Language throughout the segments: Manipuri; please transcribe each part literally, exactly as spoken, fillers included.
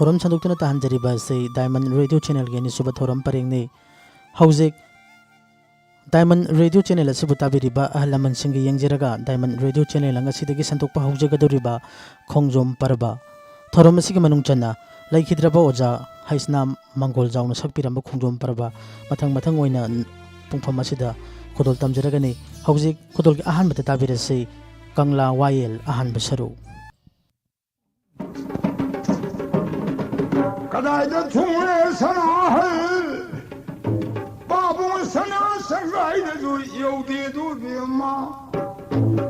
ꯊꯧꯔꯝ ꯁꯟꯗꯣꯛꯇꯨꯅ ꯇꯥꯍꯟꯖꯔꯤꯕ ꯑꯁꯤ Diamond Radio Channelꯒꯤ ꯑꯅꯤꯁꯨꯕ ꯊꯧꯔꯝ ꯄꯔꯦꯡꯅꯤ꯫ ꯍꯧꯖꯤꯛ Diamond Radio Channel ꯑꯁꯤꯕꯨ ꯇꯥꯕꯤꯔꯤꯕ ꯑꯍꯜ ꯂꯃꯟꯁꯤꯡꯒꯤ ꯌꯦꯡꯖꯔꯒ Diamond Radio Channel ꯉꯁꯤꯗꯒꯤ ꯁꯟꯗꯣꯛꯄ ꯍꯧꯖꯒꯗꯧꯔꯤꯕ ꯈꯣꯡꯖꯣꯝ ꯄꯔꯕ ꯊꯧꯔꯝ ꯑꯁꯤꯒꯤ ꯃꯅꯨꯡ ꯆꯟꯅ ꯂꯩꯈꯤꯗ꯭ꯔꯕ ꯑꯣꯖꯥ ꯍꯩꯁꯅꯥꯝ ꯃꯪꯒꯣꯜ ꯖꯥꯎꯅ ꯁꯛꯄꯤꯔꯝꯕ ꯈꯣꯡꯖꯣꯝ ꯄꯔꯕ ꯃꯊꯪ ꯃꯊꯪ ꯑꯣꯏꯅ ꯄꯨꯡꯐꯝ ꯑꯁꯤꯗ ꯈꯨꯗꯣꯜ ꯇꯝꯖꯔꯒꯅꯤ꯫ ꯍꯧꯖꯤꯛ ꯈꯨꯗꯣꯜꯒꯤ ꯑꯍꯥꯟꯕꯗ ꯇꯥꯕꯤꯔꯁꯤ ꯀꯪꯂꯥ ꯋꯥꯌꯦꯜ ꯑꯍꯥꯟꯕ ꯁꯔꯨꯛ꯫ ꯀꯗꯥꯏꯗ ꯊꯨꯡꯂꯦ ꯁꯅꯥꯍꯜ? ꯄꯥꯕꯨꯡ ꯁꯅꯥ ꯁꯪꯒꯥꯏꯗꯁꯨ ꯌꯧꯗꯦ ꯑꯗꯨ ꯏꯕꯦꯝꯃ꯫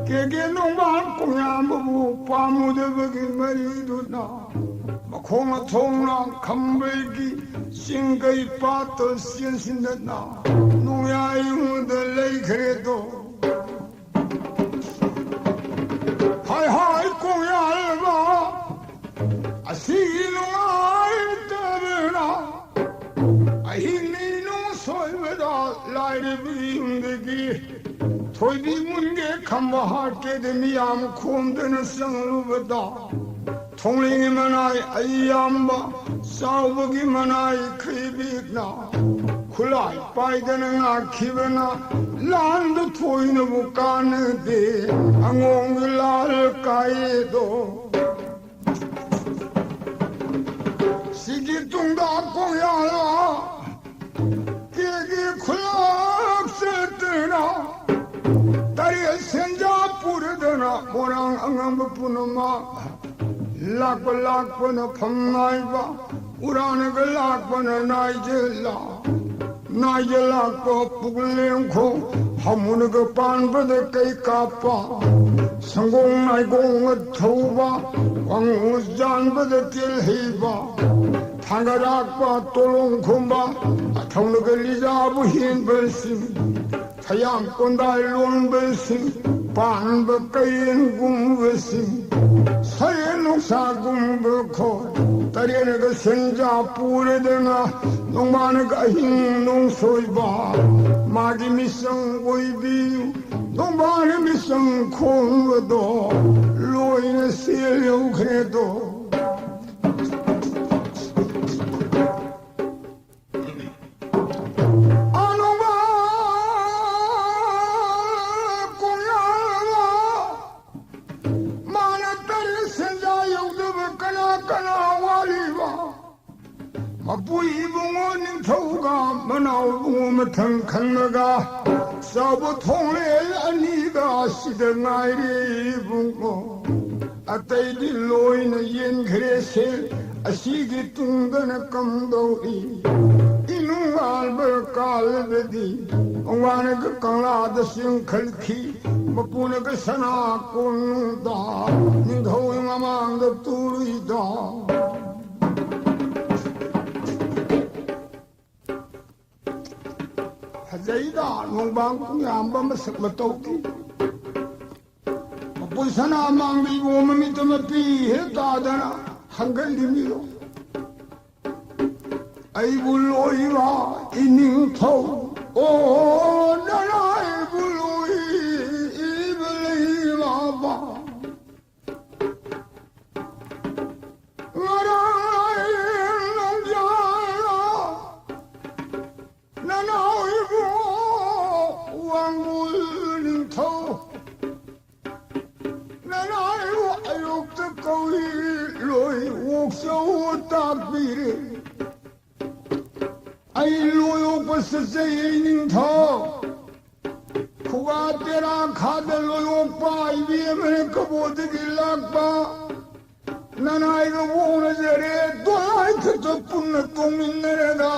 ꯀꯦꯒꯦ ꯅꯣꯡꯕꯥꯟ ꯀꯣꯡꯌꯥꯝꯕꯕꯨ ꯄꯥꯝꯃꯨꯗꯕꯒꯤ ꯃꯔꯤꯗꯨꯅ ꯃꯈꯣꯡ ꯊꯣꯡꯅ ꯈꯝꯕꯒꯤ ꯆꯤꯡꯒꯩ ꯄꯥꯠꯇ ꯆꯦꯟꯁꯤꯟꯗꯅ ꯅꯣꯡꯌꯥꯏ ꯌꯨꯝꯗ ꯂꯩꯈ꯭ꯔꯦꯗꯣ꯫ ꯍꯥꯏ ꯍꯥꯏ ꯀꯣꯡꯌꯥꯜꯕ ꯑꯁꯤꯒꯤ ꯅꯨꯡꯉꯥꯏꯇꯕꯅ ꯑꯍꯤꯡ ꯅꯤꯅꯨ ꯁꯣꯏꯕꯗ ꯂꯥꯏꯔꯕꯤ ꯌꯨꯝꯗꯒꯤ ꯊꯣꯏꯕꯤ ꯃꯨꯟꯒꯦ ꯈꯝꯕ ꯍꯥꯠꯀꯦꯗ ꯃꯤꯌꯥꯝ ꯈꯣꯝꯗꯅ ꯆꯪꯂꯨꯕꯗ ꯊꯣꯡꯂꯩ ꯃꯅꯥꯏ ꯑꯌꯥꯝꯕ ꯆꯥꯎꯕꯒꯤ ꯃꯅꯥꯏ ꯈꯩꯕꯤꯛꯅ ꯈꯨꯠꯂꯥꯏ ꯄꯥꯏꯗꯅ ꯉꯥꯛꯈꯤꯕꯅ ꯂꯥꯟꯗ ꯊꯣꯏꯅꯕꯨ ꯀꯥꯟꯅꯗꯦ ꯑꯉꯣꯝꯒꯤ ꯂꯥꯜ ꯀꯥꯏꯗꯣ꯫ ꯁꯤꯒꯤ ꯇꯨꯡꯗ ꯀꯣꯡꯌꯥꯜ ꯀꯦꯒꯤ ꯈꯨꯂꯥꯛ ꯆꯠꯇꯅ ꯇꯔꯦꯠ ꯁꯦꯟꯖꯥ ꯄꯨꯔꯗꯅ ꯃꯣꯏꯔꯥꯡ ꯑꯉꯝꯕ ꯄꯨꯝꯅꯃꯛ ꯂꯥꯛꯄ ꯂꯥꯛꯄꯅ ꯐꯝ ꯅꯥꯏꯕ ꯎꯔꯥꯅꯒ ꯂꯥꯛꯄꯅ ꯅꯥꯏꯖ ꯂꯥꯛ ꯅꯥꯏꯖ ꯂꯥꯛꯄ ꯄꯨꯛꯂꯦꯝꯈꯣꯡ ꯍꯥꯃꯨꯅꯒ ꯄꯥꯟꯕꯗ ꯀꯩ ꯀꯥꯞꯄ ꯁꯪꯒꯣꯡ ꯅꯥꯏꯒꯣꯡꯒ ꯊꯧꯕ ꯋꯥꯉꯨ ꯆꯥꯟꯕꯗ ꯇꯦꯜ ꯍꯩꯕ ꯊꯥꯡꯒꯔꯥꯛꯄ ꯇꯣꯂꯣꯡ ꯈꯨꯝꯕ ꯑꯊꯧꯅꯒ ꯂꯤꯖꯥꯕꯨ ꯍꯦꯟꯕꯁꯤꯡ ꯊꯌꯥꯝ ꯀꯣꯟꯗꯥꯏ ꯂꯣꯟꯕꯁꯤꯡ ꯄꯥꯟꯕ ꯀꯩꯌꯦꯟꯒꯨꯝꯕꯁꯤꯡ ꯁꯔꯦꯟ ꯅꯨꯡꯁꯥꯒꯨꯝꯕ ꯈꯣꯏ ꯇꯔꯦꯠꯅꯒ ꯁꯦꯟꯖꯥ ꯄꯨꯔꯗꯅ ꯅꯣꯡꯃꯥꯅꯒ ꯑꯍꯤꯡ ꯅꯣꯡꯁꯣꯏꯕ ꯃꯥꯒꯤ ꯃꯤꯁꯪ ꯑꯣꯏꯕꯤꯌꯨ ꯅꯣꯡꯃꯥꯅ ꯃꯤꯁꯪ ꯈꯣꯡꯕꯗꯣ ꯂꯣꯏꯅ ꯁꯦꯜ ꯌꯧꯈ꯭ꯔꯦꯗꯣ꯫ ꯀꯥ ꯃꯅꯥꯎ ꯏꯕꯨꯡꯉꯣ ꯃꯊꯪ ꯈꯪꯂꯒ ꯆꯥꯎꯕ ꯊꯣꯡꯂꯦꯜ ꯑꯅꯤꯒ ꯁꯤꯗ ꯉꯥꯏꯔꯦ ꯏꯕꯨꯡꯉꯣ꯫ ꯑꯇꯩꯗꯤ ꯂꯣꯏꯅ ꯌꯦꯟꯈ꯭ꯔꯦ ꯁꯦ꯫ ꯑꯁꯤꯒꯤ ꯇꯨꯡꯗꯅ ꯀꯝꯗꯧꯔꯤ? ꯏꯅꯨꯡ ꯉꯥꯜꯕ ꯀꯥꯜꯂꯕꯗꯤ ꯋꯥꯅꯒ ꯀꯪꯂꯥꯗ ꯆꯦꯟꯈꯠꯈꯤ꯫ ꯃꯄꯨꯅꯒ ꯁꯅꯥ ꯀꯣꯟꯗ ꯅꯤꯡꯊꯧꯒꯤ ꯃꯃꯥꯡꯗ ꯇꯨꯔꯤꯗ꯫ ꯐꯖꯩꯗ ꯅꯣꯡꯕꯥꯟ ꯈꯣꯡꯌꯥꯝꯕ ꯃꯁꯛ ꯃꯇꯧꯗꯤ꯫ ꯃꯄꯨ ꯁꯅꯥ ꯃꯥꯡꯗ ꯏꯕꯣꯝ ꯃꯃꯤꯠꯇ ꯃꯄꯤ ꯍꯦꯛ ꯇꯥꯗꯅ ꯍꯪꯒꯠꯂꯤꯃꯤꯔꯣ꯫ ꯑꯩꯕꯨ ꯂꯣꯏꯕ ꯏꯅꯤꯡꯊꯧ, ꯑꯣ ꯅꯅꯥꯏꯕꯨ ꯂꯣꯏꯕ ꯂꯩꯃꯕ꯫ ꯉꯔꯥꯡ ꯅꯣꯡꯖꯥꯔ ꯅꯅꯥꯎ ꯏꯕꯨꯡꯉꯣ ꯋꯥꯡꯒꯨꯜ ꯅꯤꯡꯊꯧ꯫ ꯅꯅꯥꯎ ꯑꯌꯨꯛꯇ ꯀꯧꯏ ꯂꯣꯏ ꯑꯣꯛꯆꯧ ꯇꯥꯛꯄꯤꯔꯦ꯫ ꯑꯩ ꯂꯣꯏ ꯑꯣꯛꯄ ꯆꯠꯆꯩ ꯅꯤꯡꯊꯧ꯫ ꯈꯨꯒꯥ ꯇꯦꯔꯥ ꯈꯥꯗ ꯂꯣꯏ ꯑꯣꯛꯄ ꯏꯕꯦꯝꯃꯅ ꯀꯕꯣꯗꯒꯤ ꯂꯥꯛꯄ꯫ ꯅꯅꯥꯏꯒ ꯎꯅꯖꯔꯦ, ꯗꯣꯂꯥꯏ ꯈꯛꯇ ꯄꯨꯟꯅ ꯇꯣꯡꯃꯤꯟꯅꯔꯒ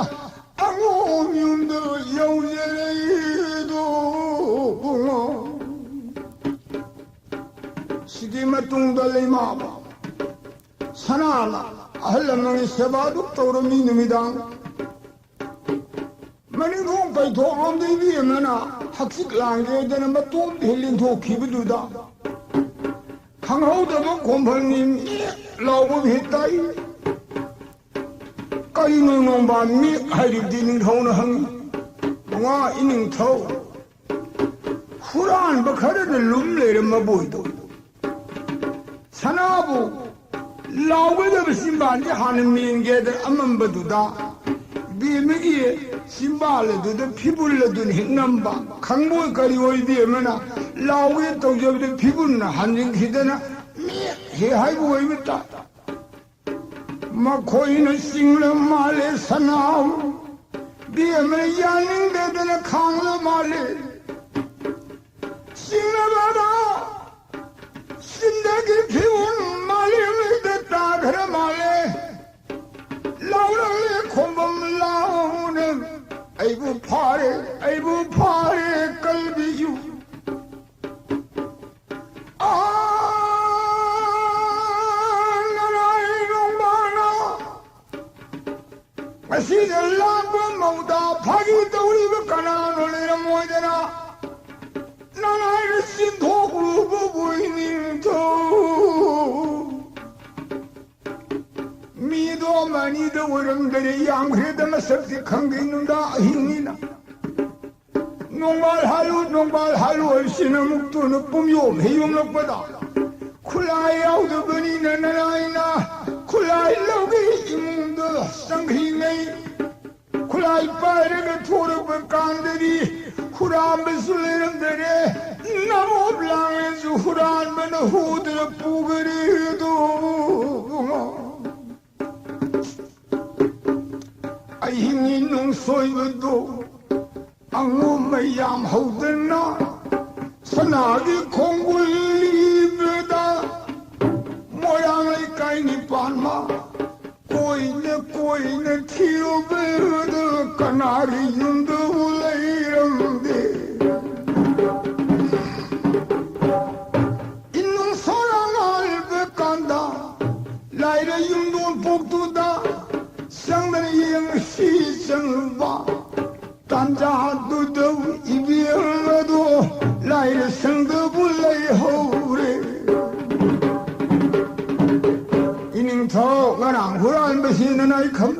ꯑꯉꯣꯝ ꯌꯨꯝꯗ ꯌꯧꯖꯔꯛꯏꯗꯣ꯫ ꯁꯤꯒꯤ ꯃꯇꯨꯡꯗ ꯂꯩꯃꯥꯕ ꯁꯅꯥꯅ ꯑꯍꯜ ꯂꯃꯟꯒꯤ ꯁꯦꯕꯥꯗꯨ ꯇꯧꯔꯝꯃꯤ ꯅꯨꯃꯤꯗꯥꯡ꯫ ꯃꯅꯤꯡꯊꯣꯡ ꯄꯩꯊꯣꯛꯂꯣꯝꯗ ꯏꯕꯦꯝꯃꯅ ꯍꯛꯆꯤꯛ ꯂꯥꯡꯒꯦꯗꯅ ꯃꯇꯣꯝ ꯍꯦꯛ ꯂꯦꯡꯊꯣꯛꯈꯤꯕꯗꯨꯗ ꯈꯪꯍꯧꯗꯕ ꯈꯣꯝꯐꯜꯅꯤ ꯃꯦꯛ ꯂꯥꯎꯕ ꯍꯦꯛ ꯇꯥꯏ꯫ ꯀꯔꯤꯅꯣ ꯅꯣꯡꯕꯥꯟ ꯃꯦꯛ ꯍꯥꯏꯔꯤꯕꯗꯤ ꯅꯤꯡꯊꯧꯅ ꯍꯪꯉꯤ꯫ ꯃꯉꯥ ꯏꯅꯤꯡꯊꯧ ꯍꯨꯔꯥꯟꯕ ꯈꯔꯅ ꯂꯨꯝ ꯂꯩꯔꯝꯃꯕꯣꯏꯗꯣ꯫ ꯁꯅꯥꯕꯨ ꯂꯥꯎꯒꯗꯕ ꯆꯤꯝꯕꯥꯜꯁꯦ ꯍꯥꯟꯅ ꯃꯦꯟꯒꯦꯗ ꯑꯃꯝꯕꯗꯨꯗ ꯕꯦꯝꯃꯒꯤ ꯆꯤꯝꯕꯥꯜ ꯑꯗꯨꯗ ꯐꯤꯕꯨꯜ ꯑꯗꯨꯅ ꯍꯦꯛ ꯅꯝꯕ꯫ ꯈꯪꯕꯣꯏ ꯀꯔꯤ ꯑꯣꯏ ꯕꯦꯝꯃꯅ ꯂꯥꯎꯒꯦ ꯇꯧꯖꯕꯗ ꯐꯤꯕꯨꯜꯅ ꯍꯟꯖꯤꯟꯈꯤꯗꯅ ꯃꯦꯛ ꯍꯦꯛ ꯍꯥꯏꯕ ꯑꯣꯏꯕ ꯇꯥꯏ꯫ ꯃꯈꯣꯏꯅ ꯆꯤꯡꯂꯝ ꯃꯥꯜꯂꯦ ꯁꯅꯥꯎ꯫ ꯕꯦꯝꯃ ꯌꯥꯅꯤꯡꯗꯗꯅ ꯈꯥꯡꯂ ꯃꯥꯜꯂꯦ꯫ ꯆꯤꯡꯅꯕꯗ ꯆꯤꯟꯗꯒꯤ ꯐꯤꯔꯣꯜ ꯃꯥꯂꯦꯝꯗ ꯇꯥꯈ꯭ꯔ ꯃꯥꯜꯂꯦ꯫ ꯂꯥꯎꯔꯛꯂꯦ ꯈꯣꯝꯕꯝ ꯂꯥꯎꯅ, "ꯑꯩꯕꯨ ꯐꯥꯔꯦ, ꯑꯩꯕꯨ ꯐꯥꯔꯦ, ꯀꯜꯕꯤꯌꯨ"꯫ ꯑꯥ, ꯅꯔꯥꯏ ꯅꯣꯡꯕꯥꯅ ꯉꯁꯤꯗ ꯂꯥꯛꯄ ꯃꯧꯗ ꯐꯥꯒꯤ ꯇꯧꯔꯤꯕ ꯀꯅꯥꯅꯣ ꯂꯩꯔꯝꯃꯣꯏꯗꯅ? ꯅꯔꯥꯏꯅ ꯆꯤꯟꯊꯣꯛꯂꯨꯕꯕꯨ ꯏꯅꯤꯡꯊꯧ꯫ ꯃꯤꯗꯣ ꯑꯃ ꯑꯅꯤꯗ ꯑꯣꯏꯔꯝꯗꯔꯦ, ꯌꯥꯝꯈ꯭ꯔꯦꯗ ꯃꯁꯛꯇꯤ ꯈꯪꯗꯦ, ꯅꯨꯡꯗꯥꯡ ꯑꯍꯤꯡꯅꯤꯅ꯫ ꯅꯣꯡꯕꯥꯜ ꯍꯥꯜꯂꯨ, ꯅꯣꯡꯕꯥꯜ ꯍꯥꯜꯂꯨ ꯍꯥꯏꯕꯁꯤꯅ ꯑꯃꯨꯛ ꯇꯨꯅ ꯄꯨꯝꯌꯣꯝ ꯍꯦꯛ ꯌꯣꯝꯂꯛꯄꯗ, ꯈꯨꯠꯂꯥꯏ ꯌꯥꯎꯗꯕꯅꯤꯅ ꯅꯔꯥꯏꯅ ꯈꯨꯠꯂꯥꯏ ꯂꯧꯒꯦ ꯏꯃꯨꯡꯗ ꯆꯪꯈ꯭ꯔꯤꯉꯩ, ꯈꯨꯠꯂꯥꯏ ꯄꯥꯏꯔꯒ ꯊꯣꯔꯛꯄ ꯀꯥꯟꯗꯗꯤ ꯍꯨꯔꯥꯟꯕꯁꯨ ꯂꯩꯔꯝꯗꯔꯦ, ꯅꯃꯣꯞ ꯂꯥꯡꯂꯦꯁꯨ ꯍꯨꯔꯥꯟꯕꯅ ꯍꯨꯗꯅ ꯄꯨꯈꯔꯦꯗꯣ꯫ ꯑꯍꯤꯡꯒꯤ ꯅꯨꯡꯁꯣꯏꯕꯗꯣ ꯑꯉꯣꯝ ꯃꯌꯥꯝ ꯍꯧꯗꯅ ꯁꯅꯥꯒꯤ ꯈꯣꯡꯒꯨꯜ ꯂꯤꯕꯗ ꯃꯣꯏꯔꯥꯡ ꯂꯩꯀꯥꯏ ꯅꯤꯄꯥꯟꯃ ꯀꯣꯏꯅ ꯀꯣꯏꯅ ꯊꯤꯔꯨꯕꯗ ꯀꯅꯥꯒꯤ ꯌꯨꯝꯗꯕꯨ ꯂꯩꯔꯝꯗꯦ꯫ ꯏꯅꯨꯡ ꯁꯣꯔꯥ ꯉꯥꯜꯕ ꯀꯥꯟꯗ ꯂꯥꯏꯔ ꯌꯨꯝꯗꯣꯡ ꯄꯣꯛꯇꯨꯗ ꯆꯪꯗꯅ ꯌꯦꯡꯁꯤ ꯆꯪꯂꯨꯕ꯫ ꯇꯥꯟꯖꯥꯗꯨꯗ ꯏꯕꯦꯝ ꯑꯗꯣ ꯂꯥꯏꯔ ꯁꯪꯗꯕꯨ ꯂꯩꯍꯧꯔꯦ꯫ ꯏꯅꯤꯡꯊꯧ ꯉꯔꯥꯡ ꯍꯨꯔꯥꯟꯕꯁꯤꯅ ꯅꯥꯏ ꯈꯪ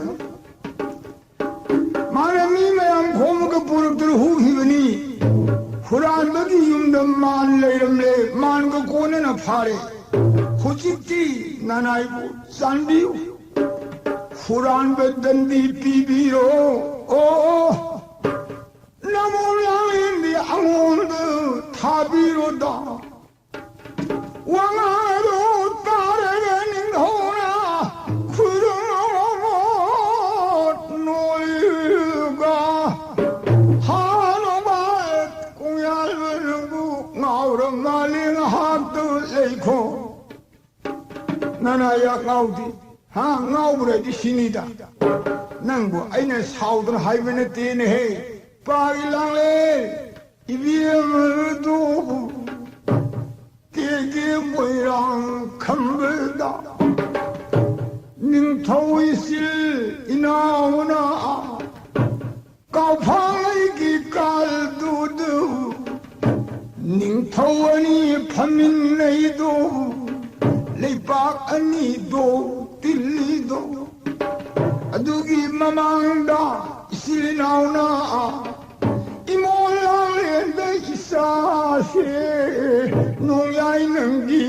ꯃꯥꯅ ꯃꯤ ꯃꯌꯥꯝ ꯈꯣꯝꯃꯒ ꯄꯨꯔꯛꯇꯨꯅ ꯍꯨꯈꯤꯕꯅꯤ꯫ ꯍꯨꯔꯥꯟꯕꯒꯤ ꯌꯨꯝꯗ ꯃꯥꯟ ꯂꯩꯔꯝꯂꯦ, ꯃꯥꯟꯒ ꯀꯣꯟꯅꯅ ꯐꯥꯔꯦ꯫ ꯍꯧꯖꯤꯛꯇꯤ ꯅꯅꯥꯏꯕꯨ ꯆꯥꯟꯕꯤꯌꯨ, ꯍꯨꯔꯥꯟꯕ ꯗꯟꯗꯤ ꯄꯤꯕꯤꯔꯣ꯫ ꯑꯣ, ꯅꯃꯣ ꯂꯥꯡꯂꯦꯟꯗꯤ ꯑꯉꯣꯝꯗ ꯊꯥꯕꯤꯔꯣꯗ꯫ ꯋꯥꯉꯥꯡ ꯑꯗꯨ ꯇꯥꯔꯒ ꯅꯤꯡꯊꯧꯅ ꯈꯨꯔꯨꯝꯃꯣ ꯅꯣꯏꯒ ꯌꯥ ꯉꯥꯎꯗꯦ꯫ ꯍꯥ, ꯉꯥꯎꯕ꯭ꯔꯗꯤ ꯁꯤꯅꯤꯗ꯫ ꯅꯪꯕꯨ ꯑꯩꯅ ꯁꯥꯎꯗꯅ ꯍꯥꯏꯕ ꯅꯠꯇꯦꯅꯦꯍꯦ꯫ ꯄꯥꯒꯤ ꯂꯥꯡꯂꯦ ꯏꯕꯦꯝꯃꯗꯨ ꯀꯦꯒꯦ ꯃꯣꯏꯔꯥꯡ ꯈꯝꯕꯗ ꯅꯤꯡꯊꯧ ꯏꯆꯤꯜ ꯏꯅꯥꯎꯅ ꯀꯥꯎꯐꯥꯡꯂꯩꯒꯤ ꯀꯥꯜꯗꯨꯗ ꯅꯤꯡꯊꯧ ꯑꯅꯤ ꯐꯝꯃꯤꯟꯅꯩꯗꯣ, ꯂꯩꯄꯥꯛ ꯑꯅꯤꯗꯣ ꯇꯤꯜꯂꯤꯗꯣ꯫ ꯑꯗꯨꯒꯤ ꯃꯃꯥꯡꯗ ꯏꯆꯤꯜ ꯏꯅꯥꯎꯅ ꯏꯃꯣ ꯂꯥꯡꯂꯦꯟꯗ ꯏꯆꯥꯁꯦ ꯅꯣꯡꯌꯥꯏ ꯅꯪꯒꯤ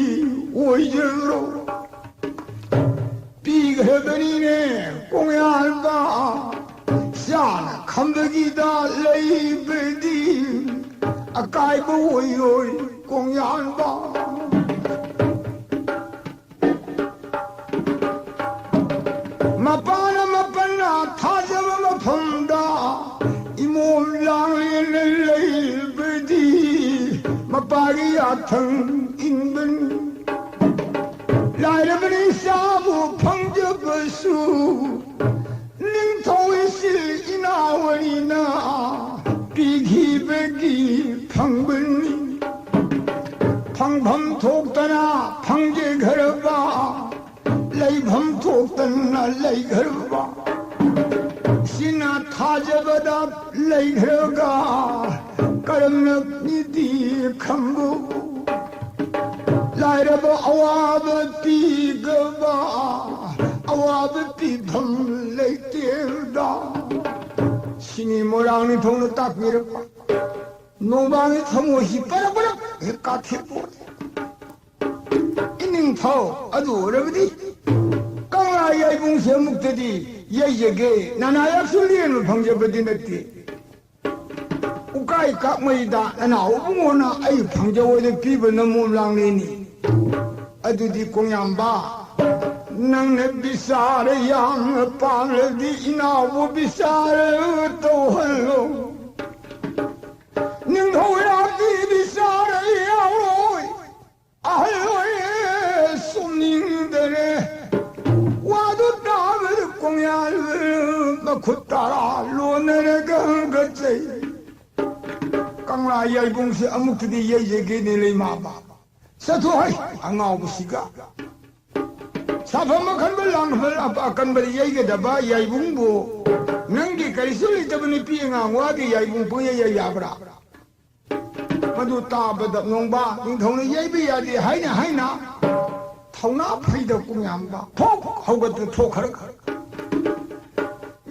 ꯑꯣꯏꯖꯔꯣ꯫ ꯄꯤꯈ꯭ꯔꯕꯅꯤꯅꯦ ꯀꯣꯡꯌꯥꯟꯕ꯫ ꯆꯥꯅ ꯈꯝꯕꯒꯤꯗ ꯂꯩꯕꯗꯤ ꯑꯀꯥꯏꯕ ꯑꯣꯏꯔꯣꯏ ꯀꯣꯡꯌꯥꯟꯕ꯫ ꯃꯄꯥꯅ ꯃꯄꯟꯅ ꯊꯥꯖꯕ ꯃꯐꯝꯗ ꯏꯃꯣꯝ ꯂꯥꯡꯂꯦꯟꯅ ꯂꯩꯕꯗꯤ ꯃꯄꯥꯒꯤ ꯌꯥꯊꯪ ꯏꯟꯕꯅꯤ꯫ ꯂꯥꯏꯔꯕꯅ ꯏꯆꯥꯕꯨ ꯐꯪꯖꯕꯁꯨ ꯅꯤꯡꯊꯧ ꯏꯆꯤꯜ ꯏꯅꯥꯎ ꯑꯅꯤꯅ ꯄꯤꯈꯤꯕꯒꯤ ꯐꯪꯕꯅꯤ꯫ ꯐꯪꯐꯝ ꯊꯣꯛꯇꯅ ꯐꯪꯖꯈ꯭ꯔꯕ, ꯂꯩꯐꯝ ꯊꯣꯛꯇꯅ ꯂꯩꯈ꯭ꯔꯕ, ꯁꯤꯅ ꯊꯥꯖꯕꯗ ꯂꯩꯈ꯭ꯔꯒ ꯀꯔꯝꯅ ꯅꯤꯗꯤ ꯈꯪꯕ? ꯂꯥꯏꯔꯕ ꯑꯋꯥꯕ ꯄꯤꯒꯕ, ꯑꯋꯥꯕ ꯄꯤꯐꯝ ꯂꯩꯇꯦꯗ꯫ ꯁꯤꯅꯤ ꯃꯣꯏꯔꯥꯡ ꯅꯤꯡꯊꯧꯅ ꯇꯥꯛꯄꯤꯔꯛꯄ꯫ ꯅꯣꯡꯕꯥꯡꯒꯤ ꯊꯃꯣꯏꯁꯤ ꯄꯔꯞ ꯄꯔꯞ ꯍꯦꯛ ꯀꯥꯊꯦꯛꯄ꯫ ꯏꯅꯤꯡꯊꯧ ꯑꯗꯨ ꯑꯣꯏꯔꯕꯗꯤ ꯀꯪꯂꯥ ꯌꯥꯏꯕꯨꯡꯁꯦ ꯑꯃꯨꯛꯇꯗꯤ ꯌꯩꯖꯒꯦ꯫ ꯅꯅꯥ ꯌꯥꯛꯁꯨ ꯂꯦꯟꯕ ꯐꯪꯖꯕꯗꯤ ꯅꯠꯇꯦ꯫ ꯎꯀꯥꯏ ꯀꯥꯛꯃꯩꯗ ꯅꯅꯥꯎ ꯏꯕꯨꯡꯉꯣꯅ ꯑꯩ ꯐꯪꯖꯧ ꯍꯥꯏꯅ ꯄꯤꯕ ꯅꯃꯣꯝ ꯂꯥꯡꯂꯦꯟꯅꯤ꯫ ꯑꯗꯨꯗꯤ ꯀꯣꯡꯌꯥꯝꯕ, ꯅꯪꯅ ꯕꯤꯆꯥꯔ ꯌꯥꯝꯅ ꯄꯥꯝꯂꯗꯤ ꯏꯅꯥꯎꯕꯨ ꯕꯤꯆꯥꯔ ꯇꯧꯍꯜꯂꯣ꯫ ꯅꯤꯡꯊꯧ ꯏꯔꯥꯕꯗꯤ ꯕꯤꯆꯥꯔ ꯌꯥꯎꯔꯣꯏ꯫ ꯑꯍꯜ ꯑꯣꯏꯔꯦ ꯆꯨꯝꯅꯤꯡꯗꯔꯦ꯫ ꯇꯔꯥ ꯂꯣꯟꯅꯔꯒ ꯍꯪꯒꯠꯆꯩ꯫ ꯀꯪꯂꯥ ꯌꯥꯏꯕꯨꯡꯁꯦ ꯑꯃꯨꯛꯇꯗꯤ ꯌꯩꯖꯒꯦꯅꯦ ꯂꯩꯃꯥꯕ꯫ ꯆꯠꯊꯣꯛ ꯍꯩ ꯑꯉꯥꯎꯕꯁꯤꯒ꯫ ꯁꯥꯐꯝ ꯑꯈꯟꯕ ꯂꯥꯡꯐꯝ ꯑꯀꯟꯕꯗ ꯌꯩꯒꯗꯕ ꯌꯥꯏꯕꯨꯡꯕꯨ ꯅꯪꯒꯤ ꯀꯔꯤꯁꯨ ꯂꯩꯇꯕ ꯅꯨꯄꯤ ꯑꯉꯥꯡ ꯋꯥꯒꯤ ꯌꯥꯏꯕꯨꯡ ꯄꯨꯡꯌꯩ ꯌꯩ ꯌꯥꯕ꯭ꯔꯥ? ꯃꯗꯨ ꯇꯥꯕꯗ ꯅꯣꯡꯕꯥ ꯅꯤꯡꯊꯧꯅ ꯌꯩꯕ ꯌꯥꯗꯦ ꯍꯥꯏꯅ ꯍꯥꯏꯅ ꯊꯧꯅꯥ ꯐꯩꯗ ꯀꯨꯝꯌꯥꯝꯕ ꯐꯣꯛ ꯍꯧꯒꯠꯇꯨ ꯊꯣꯛꯈ꯭ꯔꯒ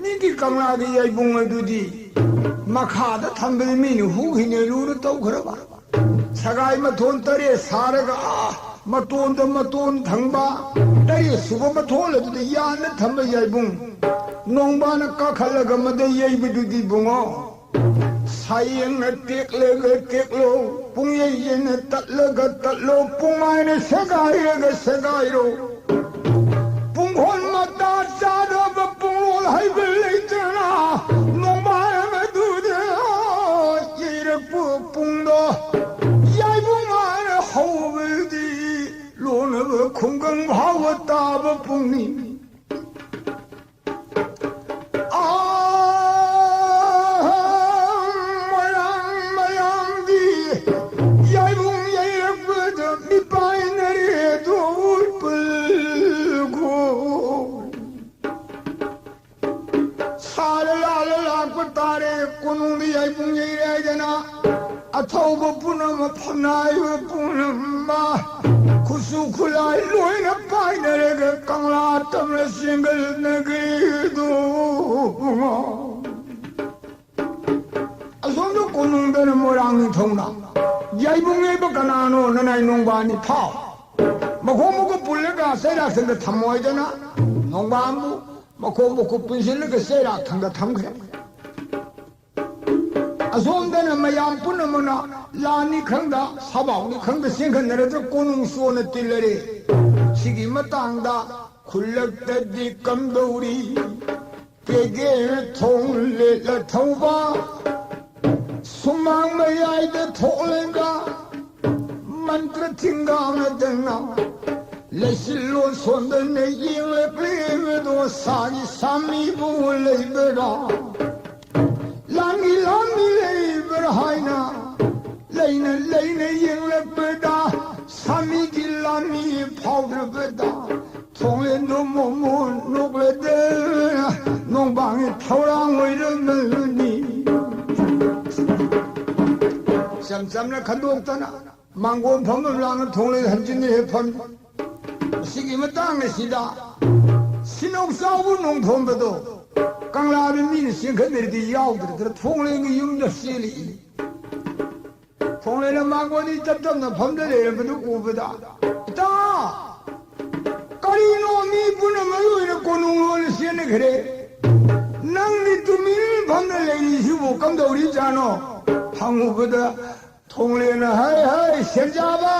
ꯃꯤꯒꯤ ꯀꯪꯂꯥꯒꯤ ꯌꯥꯏꯕꯨꯡ ꯑꯗꯨꯗꯤ ꯃꯈꯥꯗ ꯊꯝꯕꯗ ꯃꯤꯅ ꯍꯨꯈꯤꯅꯦ ꯂꯨꯅ ꯇꯧꯈ꯭ꯔꯕ꯫ ꯁꯒꯥꯏ ꯃꯊꯣꯟ ꯇꯔꯦꯠ ꯁꯥꯔꯒ ꯑꯥ ꯃꯇꯣꯟꯗ ꯃꯇꯣꯟ ꯊꯪꯕ ꯇꯔꯦꯠ ꯁꯨꯕ ꯃꯊꯣꯟ ꯑꯗꯨꯗ ꯌꯥꯟꯅ ꯊꯝꯕ ꯌꯥꯏꯕꯨꯡ ꯅꯣꯡꯕꯥꯅ ꯀꯥꯈꯠꯂꯒ ꯃꯗ ꯌꯩꯕꯗꯨꯗꯤ ꯕꯨꯡꯉꯣ꯫ ꯁꯥꯌꯦꯡꯅ ꯇꯦꯛꯂꯒ ꯇꯦꯛꯂꯣ, ꯄꯨꯡꯌꯩ ꯌꯩꯅ ꯇꯠꯂꯒ ꯇꯠꯂꯣ, ꯄꯨꯡꯃꯥꯏꯅ ꯁꯦꯒꯥꯏꯔꯒ ꯁꯦꯒꯥꯏꯔꯣ꯫ ꯄꯨꯡꯈꯣꯟ ꯃꯇꯥ ꯆꯥꯗꯕ ꯄꯨꯡꯂꯣꯜ ꯍꯩꯕ ꯂꯩꯇꯅ ꯅꯣꯡꯃꯥꯏ ꯑꯃꯗꯨꯗ ꯌꯩꯔꯛꯄ ꯄꯨꯡꯗꯣ ꯌꯥꯏꯕꯨꯡ ꯃꯥꯅ ꯍꯧꯕꯗꯤ ꯂꯣꯟꯅꯕ ꯈꯨꯡꯒꯪ ꯐꯥꯎꯕ ꯇꯥꯕ ꯄꯨꯡꯅꯤ꯫ ꯑꯥ, ꯃꯣꯏꯔꯥꯡ ꯃꯌꯥꯝꯒꯤ ꯌꯥꯏꯕꯨꯡ ꯌꯩꯔꯛꯄꯗ ꯃꯤꯄꯥꯏꯅꯔꯦ ꯑꯗꯨ ꯄꯨꯜꯒꯣ꯫ ꯁꯥꯔ ꯂꯥꯜꯂ ꯂꯥꯛꯄ ꯇꯥꯔꯦ꯫ ꯀꯣꯅꯨꯡꯗ ꯌꯥꯏꯕꯨꯡ ꯌꯩꯔꯦ ꯍꯥꯏꯗꯅ ꯑꯊꯧꯕ ꯄꯨꯝꯅꯃꯛ, ꯐꯝꯅꯥꯏꯕ ꯄꯨꯝꯅꯃꯛ, ꯈꯨꯠꯁꯨ ꯈꯨꯠꯂꯥꯏ ꯂꯣꯏꯅ ꯄꯥꯏꯅꯔꯒ ꯀꯪꯂꯥ ꯇꯝꯅ ꯆꯦꯟꯒꯠꯅꯈ꯭ꯔꯦꯗꯣ꯫ ꯑꯁꯣꯝꯗ ꯀꯣꯅꯨꯡꯗꯅ ꯃꯣꯏꯔꯥꯡ ꯅꯤꯡꯊꯧꯅ ꯌꯥꯏꯕꯨꯡ ꯌꯩꯕ ꯀꯅꯥꯅꯣ? ꯅꯅꯥꯏ ꯅꯣꯡꯕꯥꯅꯤ ꯐꯥꯎ꯫ ꯃꯈꯣꯡ ꯃꯈꯨꯠ ꯄꯨꯜꯂꯒ ꯆꯩꯔꯥꯛꯁꯪꯗ ꯊꯝꯃꯣ ꯍꯥꯏꯗꯅ ꯅꯣꯡꯕꯥꯟꯕꯨ ꯃꯈꯣꯡ ꯃꯈꯨꯠ ꯄꯨꯟꯁꯤꯜꯂꯒ ꯆꯩꯔꯥꯛ ꯊꯪꯗ ꯊꯝꯈ꯭ꯔꯦ꯫ ꯑꯁꯣꯝꯗꯅ ꯃꯌꯥꯝ ꯄꯨꯝꯅꯃꯛꯅ ꯂꯥꯟꯅꯤ ꯈꯪꯗ, ꯁꯥꯕꯥꯎꯅꯤ ꯈꯪꯗ ꯆꯦꯟꯈꯠꯅꯔꯗ꯭ꯔ ꯀꯣꯅꯨꯡ ꯆꯣꯟꯅ ꯇꯤꯜꯂꯔꯦ꯫ ꯁꯤꯒꯤ ꯃꯇꯥꯡꯗ ꯈꯨꯜꯂꯛꯇꯗꯤ ꯀꯝꯗꯧꯔꯤ? ꯀꯦꯒꯦ ꯊꯣꯡ ꯂꯦꯠꯂ ꯊꯧꯕ, ꯁꯨꯃꯥꯡ ꯃꯌꯥꯏꯗ ꯊꯣꯛꯂꯒ ꯃꯟꯇ꯭ꯔ ꯊꯤꯡꯒꯥꯅꯗꯅ ꯂꯩꯆꯤꯜꯂꯣꯟ ꯁꯣꯟꯗꯅ ꯌꯦꯡꯂꯛꯂꯤꯕꯗꯣ ꯁꯥꯒꯤ ꯁꯥꯃꯤꯕꯨ ꯂꯩꯕ꯭ꯔꯥ? ꯂꯥꯟꯒꯤ ꯂꯥꯟꯃꯤ ꯂꯩꯕ꯭ꯔꯥ ꯍꯥꯏꯅ ꯂꯩꯅ ꯂꯩꯅ ꯌꯦꯡꯂꯛꯄꯗ ꯁꯥꯃꯤꯒꯤ ꯂꯥꯟꯃꯤ ꯐꯥꯎꯗ꯭ꯔꯕꯗ ꯊꯣꯡꯂꯦꯟꯗꯣ ꯃꯣꯃꯣꯟ ꯅꯣꯛꯂꯗꯅ ꯅꯣꯡꯕꯥꯡꯒꯤ ꯊꯧꯔꯥꯡ ꯑꯣꯏꯔꯝꯃꯅꯤ꯫ ꯏꯆꯝ ꯆꯝꯅ ꯈꯟꯗꯣꯛꯇꯅ ꯃꯥꯡꯒꯣꯟ ꯐꯝꯐꯝ ꯂꯥꯡꯅ ꯊꯣꯡꯂꯩ ꯍꯟꯖꯤꯟꯅ ꯍꯦꯛ ꯐꯝ꯫ ꯃꯁꯤꯒꯤ ꯃꯇꯥꯡ ꯑꯁꯤꯗ ꯁꯤꯅꯧ ꯆꯥꯎꯕ ꯅꯣꯡꯊꯣꯝꯕꯗꯣ ꯀꯪꯂꯥꯗ ꯃꯤꯅ ꯆꯦꯟꯈꯠꯅꯔꯗꯤ ꯌꯥꯎꯗ꯭ꯔꯗꯅ ꯊꯣꯡꯂꯩꯒꯤ ꯌꯨꯝꯗ ꯆꯦꯜꯂꯛꯏ꯫ ꯊꯣꯡꯂꯩꯅ ꯃꯥꯡꯒꯣꯟꯗꯤ ꯇꯞ ꯇꯞꯅ ꯐꯝꯗ ꯂꯩꯔꯝꯕꯗꯨ ꯎꯕꯗ, "ꯏꯇꯥ! ꯀꯔꯤꯅꯣ ꯃꯤ ꯄꯨꯝꯅꯃꯛ ꯂꯣꯏꯅ ꯀꯣꯅꯨꯡ ꯂꯣꯟꯅ ꯆꯦꯟꯅꯈ꯭ꯔꯦ? ꯅꯪꯗꯤ ꯇꯨꯃꯤꯟ ꯐꯝꯅ ꯂꯩꯔꯤꯁꯤꯕꯨ ꯀꯝꯗꯧꯔꯤꯖꯥꯠꯅꯣ?" ꯍꯪꯉꯨꯕꯗ, ꯊꯣꯡꯂꯦꯅ ꯍꯥꯏ, "ꯍꯥꯏ, ꯁꯦꯟꯖꯥꯕ!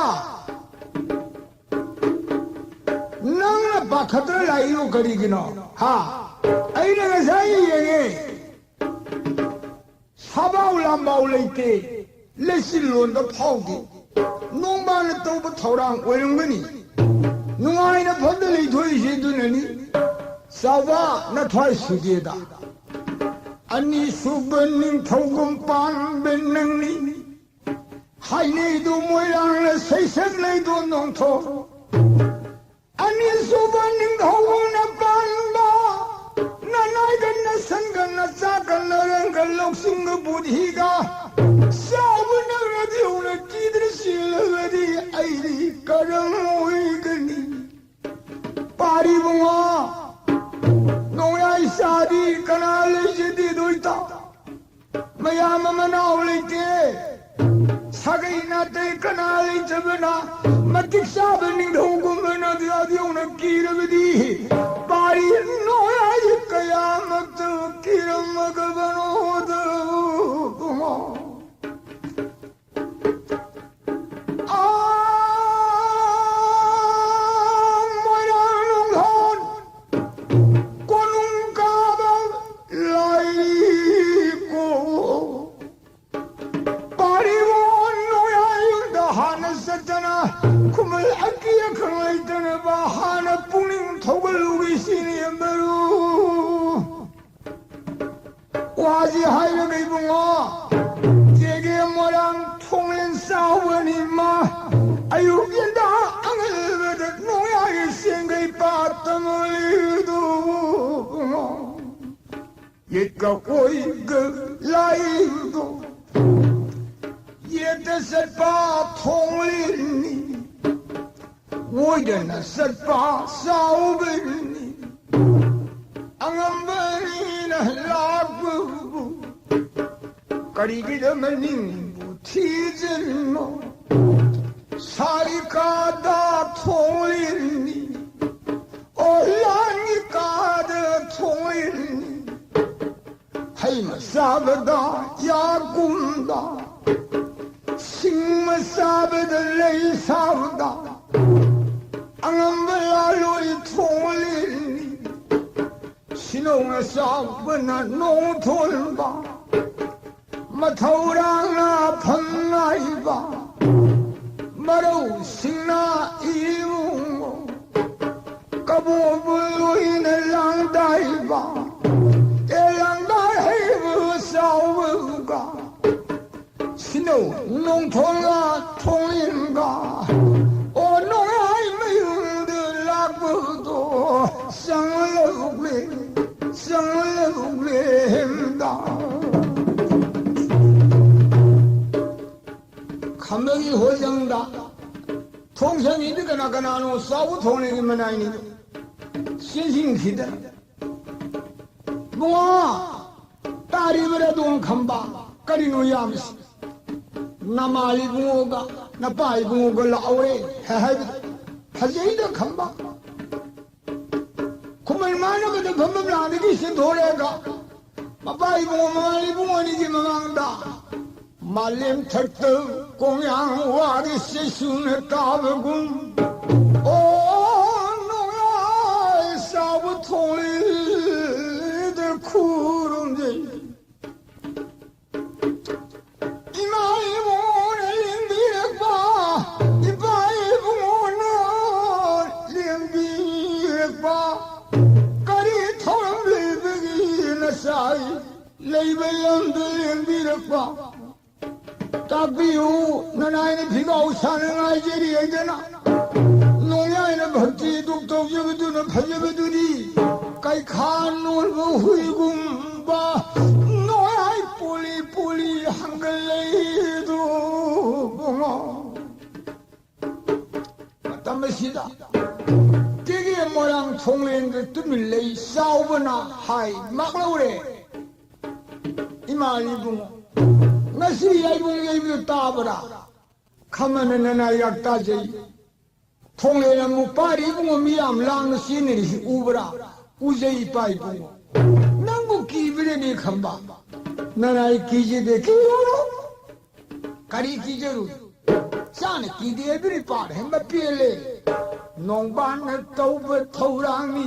ꯅꯪꯅ ꯄꯥꯈꯠꯇꯅ ꯂꯥꯛꯏꯗꯣ ꯀꯔꯤꯒꯤꯅꯣ? ꯍꯥ? ꯑꯩꯅ ꯉꯁꯥꯏ ꯌꯦꯡꯉꯦ꯫ ꯁꯥꯕꯥꯎ ꯂꯥꯝꯕꯥꯎ ꯂꯩꯇꯦ꯫ ꯂꯩꯆꯤꯜꯂꯣꯟꯗ ꯐꯥꯎꯗꯦ꯫ ꯅꯣꯡꯕꯥꯅ ꯇꯧꯕ ꯊꯧꯔꯥꯡ ꯑꯣꯏꯔꯝꯒꯅꯤ꯫ ꯅꯨꯡꯉꯥꯏꯅ ꯐꯝꯗ ꯂꯩꯊꯣꯛꯏꯁꯦ ꯑꯗꯨꯅꯅꯤ꯫ ꯆꯥꯎꯕ ꯅꯊ꯭ꯋꯥꯏ ꯁꯨꯗꯦꯗ꯫ ꯑꯅꯤꯁꯨꯕ ꯅꯤꯡꯊꯧꯒꯨꯝ ꯄꯥꯟꯕ ꯅꯪꯅꯤ꯫ ꯍꯥꯏꯅꯩꯗꯣ ꯃꯣꯏꯔꯥꯡꯅ ꯁꯩꯁꯛꯅꯩꯗꯣ ꯅꯣꯡꯊꯣꯛ꯫ ꯑꯅꯤꯁꯨꯕ ꯅꯤꯡꯊꯧꯅ ꯄꯥꯟꯕ ꯅꯅꯥꯏꯒ ꯅꯁꯟꯒ ꯅꯆꯥꯒ ꯅꯔꯪꯒ ꯂꯧꯁꯤꯡꯒ ꯕꯨꯙꯤꯒ ꯆꯥꯎꯕ ꯅꯪꯅꯗꯤ ꯍꯧꯅ ꯀꯤꯗ꯭ꯔ ꯆꯦꯜꯂꯕꯗꯤ ꯑꯩꯗꯤ ꯀꯔꯝ ꯑꯣꯏꯒꯅꯤ? ꯄꯥꯔꯤꯕꯨꯡꯉꯣ, ꯅꯣꯡꯌꯥꯏ ꯆꯥꯗꯤ ꯀꯅꯥ ꯂꯩꯖꯗꯦꯗꯣ ꯏꯇꯥꯎ? ꯃꯌꯥꯝ ꯑꯃ ꯃꯅꯥꯎ ꯂꯩꯇꯦ꯫ ꯁꯥꯒꯩ ꯅꯥꯇꯩ ꯀꯅꯥ ꯂꯩꯇꯕꯅ ꯃꯇꯤꯛ ꯆꯥꯕ ꯅꯤꯡꯊꯧꯒꯨꯝꯕꯅ ꯑꯗꯨ ꯌꯧꯅ ꯀꯤꯔꯕꯗꯤ ꯄꯥꯔꯤ ꯅꯣꯡꯌꯥꯏ ꯀꯌꯥꯃꯛꯇ ꯀꯤꯔꯝꯃꯒꯕꯅꯣꯗ ꯏꯕꯨꯡꯉꯣ꯫ ꯑꯥ, ꯃꯣꯏꯔꯥꯡ ꯅꯨꯡꯊꯣꯟ ꯀꯣꯅꯨꯡ ꯀꯥꯕ ꯂꯥꯏꯔꯤꯀꯣ꯫ ꯄꯥꯔꯤꯕꯣꯟ ꯅꯣꯡꯌꯥꯏꯗ ꯍꯥꯟꯅ ꯆꯠꯇꯅ ꯈꯨꯃꯜ ꯑꯀꯤ ꯑꯈꯪ ꯂꯩꯇꯅ ꯍꯥꯏꯔꯒ ꯏꯕꯨꯡꯉꯣ, ꯆꯦꯒꯦ ꯃꯣꯏꯔꯥꯡ ꯊꯣꯡꯂꯦꯟ ꯆꯥꯎꯕꯅꯤ ꯃꯥ꯫ ꯑꯌꯨꯛ ꯌꯦꯟꯗꯥ ꯑꯉꯜꯕꯗ ꯅꯣꯡꯌꯥꯏ ꯁꯦꯡꯒꯩ ꯄꯥꯠꯇ ꯃꯣꯂꯤꯗꯨ ꯏꯕꯨꯡꯉꯣ꯫ ꯌꯦꯠꯀ ꯑꯣꯏꯒ ꯂꯥꯏꯗꯣ ꯌꯦꯠꯇ ꯆꯠꯄ ꯊꯣꯡꯂꯤꯅꯤ, ꯑꯣꯏꯗꯅ ꯆꯠꯄ ꯆꯥꯎꯕꯅꯤ꯫ ꯑꯉꯝꯕꯅꯤꯅ ꯂꯥꯛꯄꯕꯨ ꯀꯔꯤꯒꯤꯗꯃꯛ ꯅꯤꯡꯕꯨ ꯊꯤꯖꯤꯟꯅꯣ? ꯁꯥꯔꯤꯀꯥꯗ ꯊꯣꯡꯂꯤꯅꯤ, ꯑꯣ ꯂꯥꯟꯒꯤ ꯀꯥꯗ ꯊꯣꯡꯂꯤꯅꯤ꯫ ꯍꯩ ꯃꯆꯥꯕꯗ ꯌꯥꯒꯨꯝꯗ, ꯁꯤꯡ ꯃꯆꯥꯕꯗ ꯂꯩ ꯁꯥꯕꯗ, ꯑꯉꯝꯕ ꯂꯥꯂꯣꯏ ꯊꯣꯡꯂꯤꯅꯤ꯫ ꯁꯤꯅꯧꯅ ꯆꯥꯎꯕꯅ ꯅꯣꯡ ꯊꯣꯟꯕ, ꯃꯊꯧꯔꯥꯡꯅ ꯐꯝ ꯉꯥꯏꯕ, ꯃꯔꯧꯁꯤꯡꯅ ꯏꯕꯨꯡꯉꯣ꯫ ꯀꯕꯣꯕꯨ ꯂꯣꯏꯅ ꯂꯥꯡꯗꯥꯏꯕ, ꯑꯦ ꯂꯥꯡꯗꯥꯏ ꯍꯩꯕ ꯆꯥꯎꯕꯒ꯫ ꯁꯤꯅꯧ ꯅꯣꯡꯊꯣꯡꯒ ꯊꯣꯡꯂꯤꯟꯒ, ꯑꯣ ꯅꯣꯡꯌꯥꯏ ꯃꯌꯨꯝꯗ ꯂꯥꯛꯄꯗꯣ ꯆꯪꯂꯧꯒꯦ, ꯆꯪꯂꯧꯒꯦꯗ꯫ ꯈꯝꯕꯒꯤ ꯍꯣꯏꯖꯪꯗ ꯊꯣꯡ ꯁꯪꯉꯤꯗꯤ ꯀꯅꯥ ꯀꯅꯥꯅꯣ? ꯆꯥꯎꯕ ꯊꯣꯡꯂꯦꯟꯒꯤ ꯃꯅꯥꯏꯅꯤꯗꯣ ꯆꯦꯟꯁꯤꯟꯈꯤꯗꯅ꯫ ꯏꯕꯨꯡꯉꯣ, ꯇꯥꯔꯤꯕꯔꯥ ꯑꯗꯣꯝ ꯈꯝꯕ? ꯀꯔꯤꯅꯣ ꯌꯥꯝꯃꯤꯁꯤ? ꯅꯃꯥ ꯏꯕꯨꯡꯉꯣꯒ ꯅꯄꯥ ꯏꯕꯨꯡꯉꯣꯒ ꯂꯥꯛꯍꯧꯔꯦ ꯍꯥꯏꯕꯗ ꯐꯖꯩꯗ ꯈꯝꯕ꯫ ꯈꯨꯃꯟ ꯃꯥꯟꯅꯕꯗ ꯐꯝꯐꯝ ꯂꯥꯡꯗꯒꯤ ꯆꯦꯟꯊꯣꯔꯛꯑꯒ ꯃꯄꯥ ꯏꯕꯨꯡꯉꯣ ꯃꯃꯥ ꯏꯕꯨꯡꯉꯣ ꯑꯅꯤꯒꯤ ꯃꯃꯥꯡꯗ ꯃꯥꯂꯦꯝ ꯊꯛꯇ ꯀꯣꯡꯌꯥꯡ ꯋꯥꯔꯤ ꯆꯩꯁꯨꯅ ꯇꯥꯕꯒꯨꯝ, ꯑꯣ ꯅꯣꯡꯌꯥꯏ ꯆꯥꯎꯕ ꯊꯣꯡꯂꯤꯗ ꯈꯨꯔꯨꯝꯖꯩ꯫ ꯏꯃꯥ ꯏꯕꯨꯡꯉꯣꯅ ꯂꯦꯡꯕꯤꯔꯛꯄ, ꯏꯄꯥ ꯏꯕꯨꯡꯉꯣꯅ ꯂꯦꯡꯕꯤꯔꯛꯄ, ꯀꯔꯤ ꯊꯧꯔꯝ ꯂꯩꯕꯒꯤ ꯅꯆꯥꯏ ꯂꯩꯕ ꯂꯝꯗ ꯂꯦꯡꯕꯤꯔꯛꯄ꯫ ꯇꯥꯛꯄꯤꯌꯨ, ꯅꯅꯥꯏꯅ ꯐꯤꯒꯥꯎ ꯁꯥꯅ ꯉꯥꯏꯖꯔꯤ ꯍꯥꯏꯗꯅ꯫ ꯅꯣꯡꯌꯥꯏꯅ ꯚꯛꯇꯤ ꯗꯨꯛ ꯇꯧꯖꯕꯗꯨꯅ ꯐꯖꯕꯗꯨꯗꯤ꯫ ꯀꯩꯈꯥ ꯅꯣꯏꯕ ꯍꯨꯏꯒꯨꯝꯕ ꯅꯣꯡꯌꯥꯏ ꯄꯣꯂꯤ ꯄꯣꯂꯤ ꯍꯪꯒꯠꯂꯛꯏꯗꯨ ꯕꯨꯡꯉꯣ꯫ ꯃꯇꯝ ꯑꯁꯤꯗ ꯀꯦꯒꯦ ꯃꯣꯏꯔꯥꯡ ꯊꯣꯡꯂꯦꯟꯗ ꯇꯨꯃꯤꯟ ꯂꯩ ꯆꯥꯎꯕꯅ ꯍꯥꯏ ꯃꯥꯛꯂꯧꯔꯦ꯫ ꯏꯃꯥ ꯏꯕꯨꯡꯉꯣ, ꯉꯁꯤ ꯌꯥꯏꯕꯨꯡ ꯌꯩꯕꯗꯨ ꯇꯥꯕ꯭ꯔꯥ? ꯈꯃꯅ ꯅꯅꯥ ꯌꯥꯛ ꯇꯥꯖꯩ꯫ ꯊꯣꯡꯂꯦꯟ ꯑꯃꯨꯛ ꯄꯥꯔꯤ ꯏꯕꯨꯡꯉꯣ, ꯃꯤ ꯌꯥꯝ ꯂꯥꯡꯅ ꯆꯦꯟꯅꯔꯤꯁꯤ ꯎꯕ꯭ꯔꯥ? ꯎꯖꯩ ꯏꯄꯥ ꯏꯕꯨꯡꯉꯣ꯫ ꯅꯪꯕꯨ ꯀꯤꯕ꯭ꯔꯅꯦ ꯈꯝꯕ? ꯅꯅꯥꯏ ꯀꯤꯖꯗꯦ, ꯀꯤꯔꯨꯅꯨ꯫ ꯀꯔꯤ ꯀꯤꯖꯔꯨ? ꯆꯥꯅ ꯀꯤꯗꯦ ꯍꯥꯏꯕꯅꯤ ꯄꯥꯔ ꯍꯦꯟꯕ ꯄꯦꯜꯂꯦ꯫ ꯅꯣꯡꯕꯥꯟꯅ ꯇꯧꯕ ꯊꯧꯔꯥꯡꯅꯤ꯫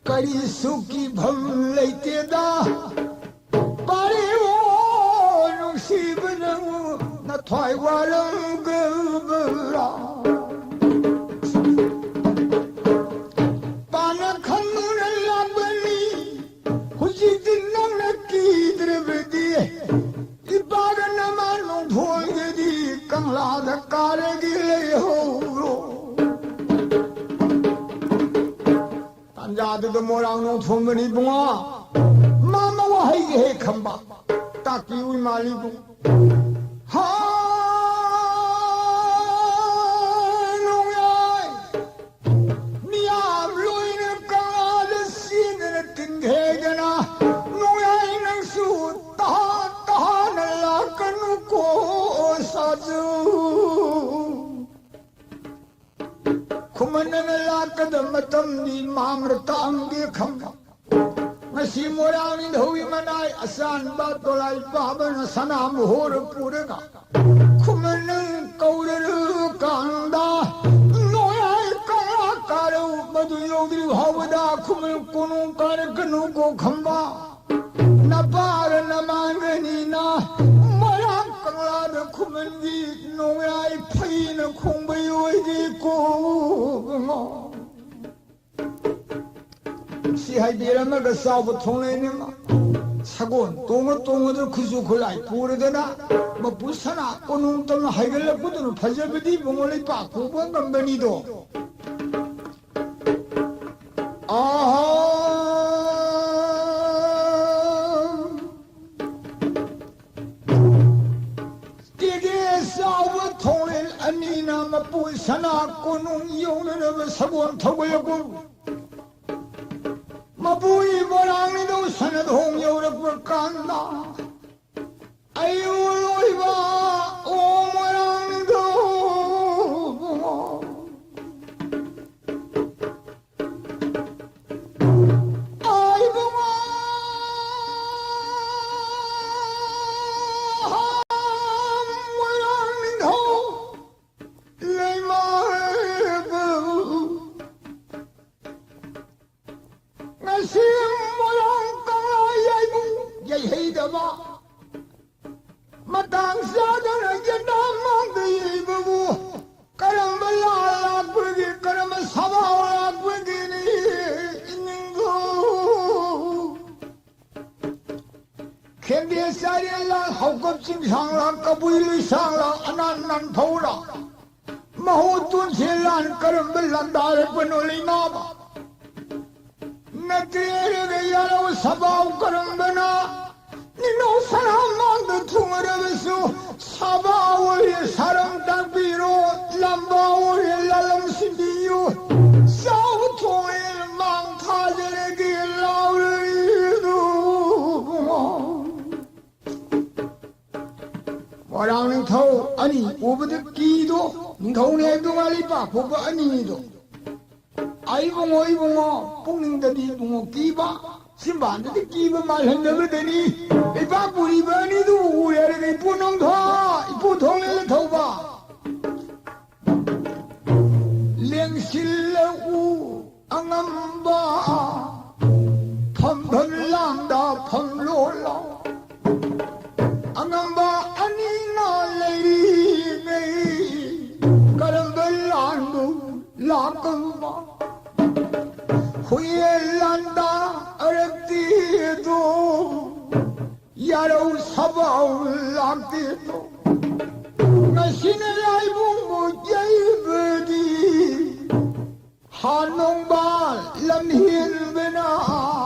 ꯀꯔꯤꯁꯨ ꯀꯤꯐꯝ ꯂꯩꯇꯦꯗ꯫ ꯄꯥꯔꯤꯕꯣ ꯅꯨꯡꯁꯤꯕ ꯅꯪ ꯅꯊ꯭ꯋꯥꯏ ꯋꯥꯔꯝꯒꯕ꯭ꯔꯥ? ꯄꯥꯅ ꯈꯟꯗꯨꯅ ꯂꯥꯛꯄꯅꯤ꯫ ꯍꯧꯖꯤꯛꯇꯤ ꯅꯪꯅ ꯀꯤꯗ꯭ꯔꯕꯗꯤ ꯏꯄꯥꯒ ꯅꯃꯥ ꯅꯣꯡꯊꯣꯏꯒꯗꯤ ꯀꯪꯂꯥꯗ ꯀꯥꯔꯒ ꯂꯩꯍꯧꯔꯣ꯫ ꯇꯥꯟꯖꯥꯗꯨꯗ ꯃꯣꯏꯔꯥꯡ ꯅꯣꯡꯊꯣꯟꯕꯅꯤ ꯏꯕꯨꯡꯉꯣ꯫ ꯃꯥꯃ ꯋꯥꯍꯩꯁꯦ ꯍꯦꯛ ꯈꯝꯕ꯫ ꯇꯥꯛꯄꯤꯌꯨ ꯏꯃꯥ ꯏꯕꯨꯡ꯫ ꯍꯥ, ꯅꯣꯡꯌꯥꯏ꯫ ꯃꯤꯌꯥꯝ ꯂꯣꯏꯅ ꯀꯪꯂꯥꯗ ꯆꯦꯟꯗꯅ ꯇꯤꯟꯊꯦꯗꯅ ꯅꯣꯡꯌꯥꯏ ꯅꯪꯁꯨ ꯇꯍꯥ ꯇꯍꯥꯅ ꯂꯥꯛꯀꯅꯨꯀꯣ ꯁꯥꯖꯨ꯫ ꯈꯨꯃꯟꯅ ꯂꯥꯛꯀꯗꯕ ꯃꯇꯝꯗꯤ ꯃꯥꯝꯔ ꯇꯥꯝꯒꯦ ꯈꯪꯕ꯫ ꯉꯁꯤ ꯃꯣꯏꯔꯥꯡ ꯅꯤꯡꯊꯧꯒꯤ ꯃꯅꯥꯏ ꯑꯆꯥꯟꯕ ꯗꯣꯂꯥꯏ ꯄꯥꯕꯅ ꯁꯅꯥ ꯃꯣꯍꯣꯔ ꯄꯨꯔꯒ ꯈꯨꯃꯟꯅ ꯀꯧꯔꯀꯥꯟꯗ ꯅꯣꯌꯥꯏ ꯀꯌꯥ ꯀꯥꯔꯧ ꯃꯗꯨ ꯌꯧꯗ꯭ꯔꯤ ꯐꯥꯎꯕꯗ ꯈꯨꯃꯟ ꯀꯣꯅꯨꯡ ꯀꯥꯔꯛꯀꯅꯨ ꯀꯣ ꯈꯝꯕ꯫ ꯅꯄꯥꯒ ꯅꯃꯥꯒꯅꯤꯅ ꯃꯣꯏꯔꯥꯡ ꯀꯪꯂꯥꯗ ꯈꯨꯃꯟꯒꯤ ꯅꯣꯡꯌꯥꯏ ꯐꯩꯅ ꯈꯣꯡꯕꯩ ꯑꯣꯏꯗꯦꯀꯣ ꯏꯕꯨꯡꯉꯣ꯫ ꯁꯤ ꯍꯥꯏꯕꯤꯔꯝꯃꯒ ꯆꯥꯎꯕ ꯊꯣꯡꯂꯩꯅꯦ ꯃꯥ꯫ ꯁꯒꯣꯜ ꯇꯣꯡꯉ ꯇꯣꯡꯉꯗꯅ ꯈꯨꯠꯁꯨ ꯈꯨꯠꯂꯥꯏ ꯄꯨꯔꯗꯅ ꯃꯄꯨ ꯁꯅꯥ ꯀꯣꯅꯨꯡ ꯇꯝꯅ ꯍꯥꯏꯒꯠꯂꯛꯄꯗꯨꯅ ꯐꯖꯕꯗꯤ ꯏꯕꯨꯡꯉꯣ ꯂꯩꯄꯥꯛ ꯄꯨꯕ ꯉꯝꯕꯅꯤꯗꯣ꯫ ꯑꯍꯥ! ꯇꯦꯒꯦ ꯆꯥꯎꯕ ꯊꯣꯡꯂꯦꯟ ꯑꯅꯤꯅ ꯃꯄꯨ ꯁꯅꯥ ꯀꯣꯅꯨꯡ ꯌꯧꯅꯅꯕ ꯁꯒꯣꯜ ꯊꯧꯒꯠꯂꯛꯄ꯫ ꯃꯄꯨ ꯃꯣꯏꯔꯥꯡꯅꯤꯗꯧ ꯁꯅꯊꯣꯡ ꯌꯧꯔꯛꯄ ꯀꯥꯟꯗ, ꯑꯩ ꯂꯣꯏꯕ ꯑꯣ ꯃꯣꯏꯔꯥꯡꯅꯤꯗꯧ ꯉꯁꯤ ꯃꯣꯏꯔꯥꯡ ꯀꯪꯂꯥ ꯌꯥꯏꯕꯨꯡ ꯌꯩꯍꯩꯗꯕ ꯃꯇꯥꯡ ꯆꯥꯗꯅ ꯌꯦꯟꯗꯥꯃꯥꯡꯗ ꯌꯩꯕꯕꯨ ꯀꯔꯝꯕ ꯂꯥꯟ ꯂꯥꯛꯄꯒꯤ, ꯀꯔꯝꯕ ꯁꯥꯕꯥꯎ ꯂꯥꯛꯄꯒꯤꯅꯤ? ꯏꯅꯤꯡꯒꯣ ꯈꯦꯟꯗꯦ ꯆꯥꯏꯔꯦꯟ ꯂꯥꯟ, ꯍꯧꯀꯞ ꯆꯤꯡꯁꯥꯡ ꯂꯥꯟ, ꯀꯕꯨꯏ ꯂꯨꯏꯁꯥꯡ ꯂꯥꯟ, ꯑꯅꯥꯟ ꯅꯥꯟꯊꯧ ꯂꯥꯟ, ꯃꯍꯨ ꯇꯣꯟꯁꯦ ꯂꯥꯟ ꯀꯔꯝꯕ ꯂꯥꯟꯗꯥꯔꯛꯄꯅꯣ ꯂꯩꯃꯥꯕ? ꯅꯠꯇꯦ ꯍꯥꯏꯔꯒ ꯌꯥꯔꯧ ꯁꯥꯕꯥꯎ ꯀꯔꯝꯕꯅ ꯅꯤꯡꯅꯧ ꯁꯅꯥꯃꯥꯡꯗ ꯊꯨꯡꯉꯔꯕꯁꯨ ꯁꯥꯕꯥꯎ ꯑꯣꯏꯔꯦ ꯁꯥꯔꯝ ꯇꯥꯛꯄꯤꯔꯣ, ꯂꯥꯝꯕꯥꯎ ꯑꯣꯏꯔꯦ ꯂꯥꯂꯝ ꯁꯤꯟꯕꯤꯌꯨ, ꯆꯥꯎ ꯊꯣꯡꯉꯦ ꯃꯥꯡ ꯊꯥꯖꯔꯒꯦ ꯂꯥꯎꯔꯤꯗꯨ꯫ ꯃꯣꯏꯔꯥꯡ ꯅꯤꯡꯊꯧ ꯑꯅꯤ ꯎꯕꯗ ꯀꯤꯗꯣ, ꯅꯤꯡꯊꯧꯅꯦ ꯍꯥꯏꯕꯗꯨ ꯉꯥꯂꯤ ꯄꯥꯛ ꯐꯥꯎꯕ ꯑꯅꯤꯗꯣ꯫ ꯑꯩ ꯏꯕꯨꯡꯉꯣ, ꯏꯕꯨꯡꯉꯣ, ꯄꯨꯛꯅꯤꯡꯗꯗꯤ ꯏꯕꯨꯡꯉꯣ ꯀꯤꯕ, ꯆꯤꯟꯕꯥꯟꯗꯗꯤ ꯀꯤꯕ ꯃꯥꯜꯍꯟꯗꯕꯗꯅꯤ꯫ ꯂꯩꯄꯥꯛ ꯄꯨꯔꯤꯕ ꯑꯅꯤꯗꯨ ꯎꯔꯦ ꯍꯥꯏꯔꯒ ꯏꯄꯨ ꯅꯣꯡꯊꯥ, ꯏꯄꯨ ꯊꯣꯡꯂꯦꯟ ꯊꯧꯕ꯫ ꯂꯦꯡꯁꯤꯜꯂꯛꯎ ꯑꯉꯝꯕ, ꯐꯝꯐꯝ ꯂꯥꯡꯗ ꯐꯝꯂꯣ ꯂꯥꯎ꯫ ꯑꯉꯝꯕ ꯑꯅꯤꯅ ꯂꯩꯔꯤꯉꯩ ꯀꯔꯝꯕ ꯂꯥꯟꯕꯨ ꯂꯥꯛꯀꯅꯨ? ꯍꯨꯏꯌꯦꯟ ꯂꯥꯟꯗ ꯑꯔꯛꯇꯤꯗꯣ ꯌꯥꯔꯧ ꯁꯕꯥꯎ ꯂꯥꯛꯇꯦꯗꯣ꯫ ꯉꯁꯤꯅ ꯌꯥꯏꯕꯨꯡꯕꯨ ꯌꯩꯕꯗꯤ꯫ ꯍꯥ ꯅꯣꯡꯕꯥ ꯂꯝꯍꯦꯟꯕꯅ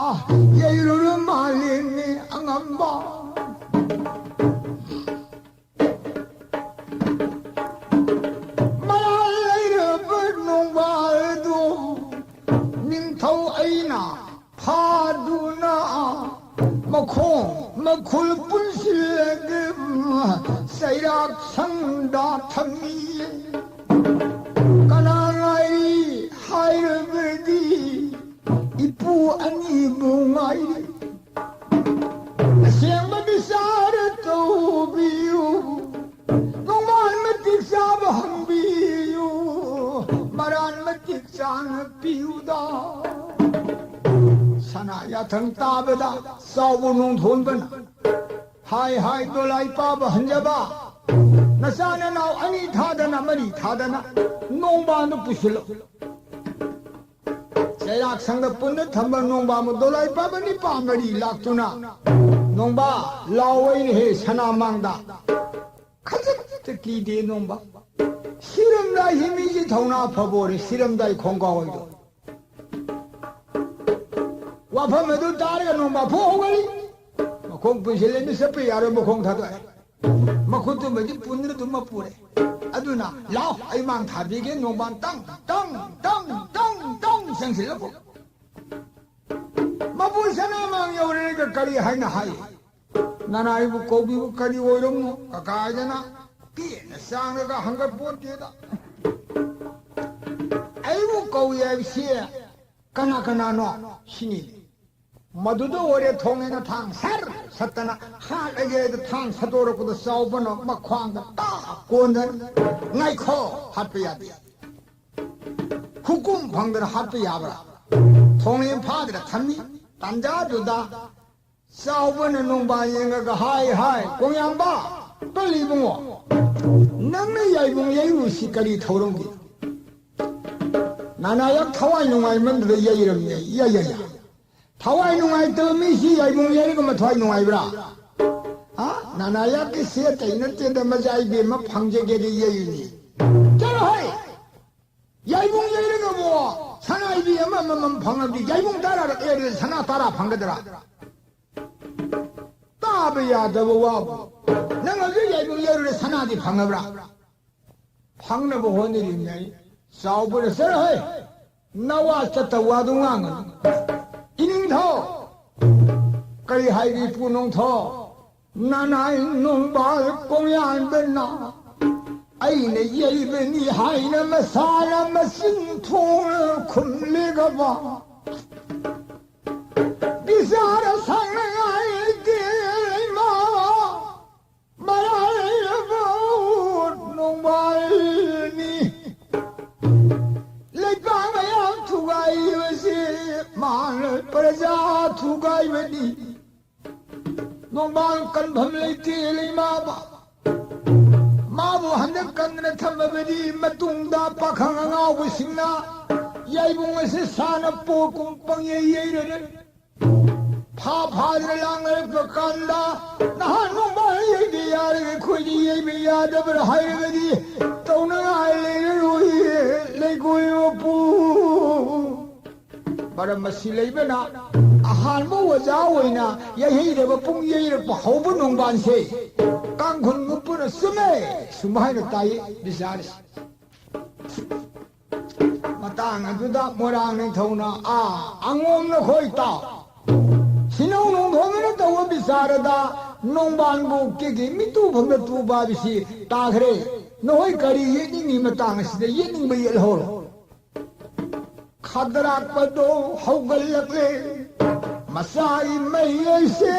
ꯌꯩꯔꯨꯔ ꯃꯥꯜꯂꯦꯅꯦ ꯑꯉꯝꯕ꯫ ꯃꯔꯥꯜ ꯂꯩꯔꯕ ꯅꯣꯡꯕꯥꯜꯗꯨ ꯅꯤꯡꯊꯧ ꯑꯩꯅ ꯐꯥꯗꯨꯅ ꯃꯈꯣꯡ ꯃꯈꯨꯜ ꯄꯨꯟꯁꯤꯜꯂꯒ ꯆꯩꯔꯥꯛ ꯁꯪꯗ ꯊꯝꯃꯤ꯫ ꯀꯅꯥ ꯉꯥꯏꯔꯤ ꯍꯥꯏꯔꯕꯗꯤ ꯏꯄꯨ ꯑꯅꯤꯕꯨ ꯉꯥꯏꯔꯤ꯫ ꯑꯁꯦꯡꯕ ꯕꯤꯆꯥꯔ ꯇꯧꯕꯤꯌꯨ꯫ ꯅꯣꯡꯃꯥꯟ ꯃꯇꯤꯛ ꯆꯥꯕ ꯍꯪꯕꯤꯌꯨ꯫ ꯃꯔꯥꯟ ꯃꯇꯤꯛ ꯆꯥꯅ ꯄꯤꯌꯨꯗ꯫ ꯁꯅꯥ ꯌꯥꯊꯪ ꯇꯥꯕꯗ ꯆꯥꯎꯕ ꯅꯣꯡꯊꯣꯟꯕꯅ ꯍꯥꯏ ꯍꯥꯏ ꯗꯣꯂꯥꯏ ꯄꯥꯕ ꯍꯟꯖꯕ꯫ ꯅꯆꯥ ꯅꯅꯥꯎ ꯑꯅꯤ ꯊꯥꯗꯅ ꯃꯔꯤ ꯊꯥꯗꯅ ꯅꯣꯡꯕꯥꯟꯗ ꯄꯨꯁꯤꯜꯂꯨ꯫ ꯆꯩꯔꯥꯛ ꯁꯪꯗ ꯄꯨꯟꯅ ꯊꯝꯕ ꯅꯣꯡꯕꯥ ꯑꯃ ꯗꯣꯂꯥꯏ ꯄꯥꯕ ꯅꯤꯄꯥ ꯃꯔꯤ ꯂꯥꯛꯇꯨꯅ, "ꯅꯣꯡꯕꯥ, ꯂꯥꯎ ꯑꯩꯅ ꯍꯦ ꯁꯅꯥ ꯃꯥꯡꯗ"꯫ ꯈꯖꯤꯛꯇ ꯀꯤꯗꯦ ꯅꯣꯡꯕꯥ꯫ ꯁꯤꯔꯝꯗꯥꯏ ꯍꯤꯃꯤꯁꯤ ꯊꯧꯅꯥ ꯐꯕ ꯑꯣꯏꯔꯦ, ꯁꯤꯔꯝꯗꯥꯏ ꯈꯣꯡꯒꯥꯎ ꯑꯣꯏꯗꯣ꯫ ꯋꯥꯐꯝ ꯑꯗꯨ ꯇꯥꯔꯒ ꯅꯣꯡꯕꯥ ꯐꯨ ꯍꯧꯒꯠꯂꯤ꯫ ꯃꯈꯣꯡ ꯄꯨꯟꯁꯤꯜꯂꯦ, ꯃꯤ ꯆꯠꯄ ꯌꯥꯔꯣꯏ, ꯃꯈꯣꯡ ꯊꯥꯗꯣꯛꯑꯦ꯫ ꯃꯈꯨꯠꯇꯨꯃꯗꯤ ꯄꯨꯟꯗ꯭ꯔꯗꯨ ꯃꯄꯨꯔꯦ꯫ ꯑꯗꯨꯅ, "ꯂꯥꯎ, ꯑꯩ ꯃꯥꯡ ꯊꯥꯕꯤꯒꯦ", ꯅꯣꯡꯕꯥꯟ ꯇꯪ, ꯇꯪ, ꯇꯪ, ꯇꯪ, ꯇꯪ ꯆꯪꯁꯤꯜꯂꯛꯄ꯫ ꯃꯄꯨ ꯁꯅꯥꯃꯥꯡ ꯌꯧꯔꯦꯒ ꯀꯔꯤ ꯍꯥꯏꯅ ꯍꯥꯏ? "ꯅꯅꯥꯏꯕꯨ ꯀꯧꯕꯤꯕ ꯀꯔꯤ ꯑꯣꯏꯔꯝꯅꯣ?" ꯀꯀꯥ ꯍꯥꯏꯗꯅ ꯄꯦꯟꯅ ꯆꯥꯡꯂꯒ ꯍꯪꯒꯠꯄꯣꯠꯇꯦꯗ꯫ "ꯑꯩꯕꯨ ꯀꯧꯏ ꯍꯥꯏꯕꯁꯤ ꯀꯅꯥ ꯀꯅꯥꯅꯣ?" ꯁꯤꯅꯤ꯫ ꯃꯗꯨꯗ ꯑꯣꯏꯔꯦ ꯊꯣꯡ ꯍꯦꯟꯅ ꯊꯥꯡ ꯁꯔ ꯁꯠꯇꯅ ꯍꯥꯠꯂꯒꯦ ꯍꯥꯏꯗ ꯊꯥꯡ ꯁꯠꯇꯣꯔꯛꯄꯗ ꯆꯥꯎꯕꯅ ꯃꯈ꯭ꯋꯥꯡꯗ ꯇꯥ ꯀꯣꯟꯗꯅ, "ꯉꯥꯏꯈꯣ, ꯍꯥꯠꯄ ꯌꯥꯗꯦ꯫ ꯍꯨꯀꯨꯝ ꯐꯪꯗꯅ ꯍꯥꯠꯄ ꯌꯥꯕ꯭ꯔꯥ?" ꯊꯣꯡꯂꯦꯟ ꯐꯥꯗꯅ ꯊꯝꯃꯤ꯫ ꯇꯥꯟꯖꯥꯗꯨꯗ ꯆꯥꯎꯕꯅ ꯅꯣꯡꯕꯥꯟ ꯌꯦꯡꯉꯒ ꯍꯥꯏ ꯍꯥꯏ, "ꯀꯣꯡꯌꯥꯝꯕ, ꯀꯜꯂꯤ ꯏꯕꯨꯡꯉꯣ, ꯅꯪꯅ ꯌꯥꯏꯕꯨꯡ ꯌꯩꯔꯨꯁꯤ ꯀꯔꯤ ꯊꯧꯔꯝꯒꯤ?" ꯅꯅꯥꯌꯥꯛ ꯊꯋꯥꯏ ꯅꯨꯡꯉꯥꯏꯃꯟꯗꯨꯗ ꯌꯩꯔꯝꯅꯦ꯫ ꯌꯥ, ꯌꯥ, ꯌꯥ꯫ ꯊꯋꯥꯏ ꯅꯨꯡꯉꯥꯏꯇꯕ ꯃꯤꯁꯤ ꯌꯥꯏꯕꯨꯡ ꯌꯩꯔꯒ ꯃꯊ꯭ꯋꯥꯏ ꯅꯨꯡꯉꯥꯏꯕ꯭ꯔꯥ? ꯍꯥ? ꯅꯅꯥ ꯌꯥꯀꯤꯁꯦ ꯑꯇꯩ ꯅꯠꯇꯦꯗ, ꯃꯆꯥ ꯏꯕꯦꯝꯃ ꯐꯪꯖꯒꯦꯗꯤ ꯌꯩꯅꯤ꯫ ꯆꯠꯂꯣ ꯍꯩ! ꯌꯥꯏꯕꯨꯡ ꯌꯩꯔꯒꯕꯨ ꯁꯅꯥ ꯏꯕꯤ ꯑꯃ ꯑꯃꯃꯝ ꯐꯪꯉꯕꯗꯤ ꯌꯥꯏꯕꯨꯡ ꯇꯔꯥꯔꯛ ꯌꯩꯔꯗꯤ ꯁꯅꯥ ꯇꯔꯥ ꯐꯪꯒꯗ꯭ꯔꯥ? ꯇꯥꯕ ꯌꯥꯗꯕ ꯋꯥꯕꯨ꯫ ꯅꯪ ꯍꯧꯖꯤꯛ ꯌꯥꯏꯕꯨꯡ ꯌꯩꯔꯨꯔꯦ, ꯁꯅꯥꯗꯤ ꯐꯪꯉꯕ꯭ꯔꯥ? ꯐꯪꯅꯕ ꯍꯣꯠꯅꯔꯤꯉꯩ ꯆꯥꯎꯕꯅ ꯆꯠꯂꯣꯍꯦ! ꯅꯋꯥ ꯆꯠꯇ ꯋꯥꯗꯨ ꯉꯥꯡꯒꯅꯨ꯫ ꯏꯅꯤꯡꯊꯧ! ꯀꯔꯤ ꯍꯥꯏꯔꯤ ꯏꯄꯨ ꯅꯣꯡꯊꯣ? ꯅꯅꯥꯏ ꯅꯣꯡꯕꯥꯜ ꯀꯣꯡꯌꯥꯟꯕꯅ ꯑꯩꯅ ꯌꯩꯕꯅꯤ ꯍꯥꯏꯅ ꯃꯁꯥꯅ ꯃꯆꯤꯟ ꯊꯣꯡꯅ ꯈꯨꯝꯂꯤꯒꯕ꯫ ꯕꯤꯆꯥꯔ ꯁꯥꯡꯅꯉꯥꯏ ꯂꯩꯇꯦ ꯏꯃꯥ꯫ ꯃꯔꯥꯏꯔꯕ ꯅꯣꯡꯕꯥꯜꯅꯤ꯫ ꯂꯩꯕꯥꯛ ꯃꯌꯥꯝ ꯊꯨꯒꯥꯏꯕꯁꯤ ꯃꯥꯅ ꯄ꯭ꯔꯖꯥ ꯊꯨꯒꯥꯏꯕꯅꯤ꯫ ꯅꯣꯡꯕꯥꯜ ꯀꯟꯐꯝ ꯂꯩꯇꯦ ꯂꯩꯃꯥꯕ꯫ ꯃꯥꯕꯨ ꯍꯟꯗꯛ ꯀꯟꯗꯅ ꯊꯝꯃꯕꯗꯤ ꯃꯇꯨꯡꯗ ꯄꯥꯈꯪ ꯑꯉꯥꯎꯕꯁꯤꯡꯅ ꯌꯥꯏꯕꯨꯡ ꯑꯁꯤ ꯁꯥꯟꯅ ꯄꯣꯛꯀꯨꯝ ꯄꯪꯌꯩ ꯌꯩꯔꯔꯣꯏ꯫ ꯐꯥ ꯐꯥꯗꯅ ꯂꯥꯡꯅꯔꯛꯄ ꯀꯥꯟꯗ ꯅꯍꯥꯟ ꯅꯣꯡꯕꯥꯜ ꯌꯩꯕ ꯌꯥꯔꯒ ꯑꯩꯈꯣꯏꯗꯤ ꯌꯩꯕ ꯌꯥꯗꯕ꯭ꯔꯥ ꯍꯥꯏꯔꯒꯗꯤ ꯇꯧꯅꯉꯥꯏ ꯂꯩꯔꯔꯣꯏ ꯂꯩꯉꯣꯏ ꯃꯄꯨ꯫ ꯃꯔꯝ ꯑꯁꯤ ꯂꯩꯕꯅ ꯑꯍꯥꯟꯕ ꯑꯣꯖꯥ ꯑꯣꯏꯅ ꯌꯩꯍꯩꯗꯕ ꯄꯨꯡ ꯌꯩꯔꯛꯄ ꯍꯧꯕ ꯅꯣꯡꯕꯥꯜꯁꯦ ꯀꯥꯡꯈꯨꯜ ꯃꯄꯨꯅ ꯆꯨꯝꯃꯦ ꯁꯨꯝ ꯍꯥꯏꯅ ꯇꯥꯏ ꯕꯤꯆꯥꯔꯁꯤ꯫ ꯃꯇꯥꯡ ꯑꯗꯨꯗ ꯃꯣꯏꯔꯥꯡ ꯅꯤꯡꯊꯧꯅ ꯑꯥ ꯑꯉꯣꯝ ꯅꯈꯣꯏ ꯇꯥꯎ꯫ ꯁꯤꯅꯧ ꯅꯣꯡꯊꯣꯝꯕꯅ ꯇꯧꯕ ꯕꯤꯆꯥꯔꯗ ꯅꯣꯡꯕꯥꯟꯕꯨ ꯀꯦꯒꯤ ꯃꯤꯇꯨ ꯐꯝꯗ ꯇꯨꯕ ꯍꯥꯏꯕꯁꯤ ꯇꯥꯈ꯭ꯔꯦ꯫ ꯅꯈꯣꯏ ꯀꯔꯤ ꯌꯦꯠꯅꯤꯡꯉꯤ ꯃꯇꯥꯡ ꯑꯁꯤꯗ ꯌꯦꯠꯅꯤꯡꯕ ꯌꯦꯠꯍꯧꯔꯣ꯫ ꯈꯗ꯭ꯔꯥꯛꯄꯗꯣ ꯍꯧꯒꯠꯂꯛꯂꯦ꯫ ꯃꯆꯥꯒꯤ ꯃꯩ ꯑꯩꯁꯦ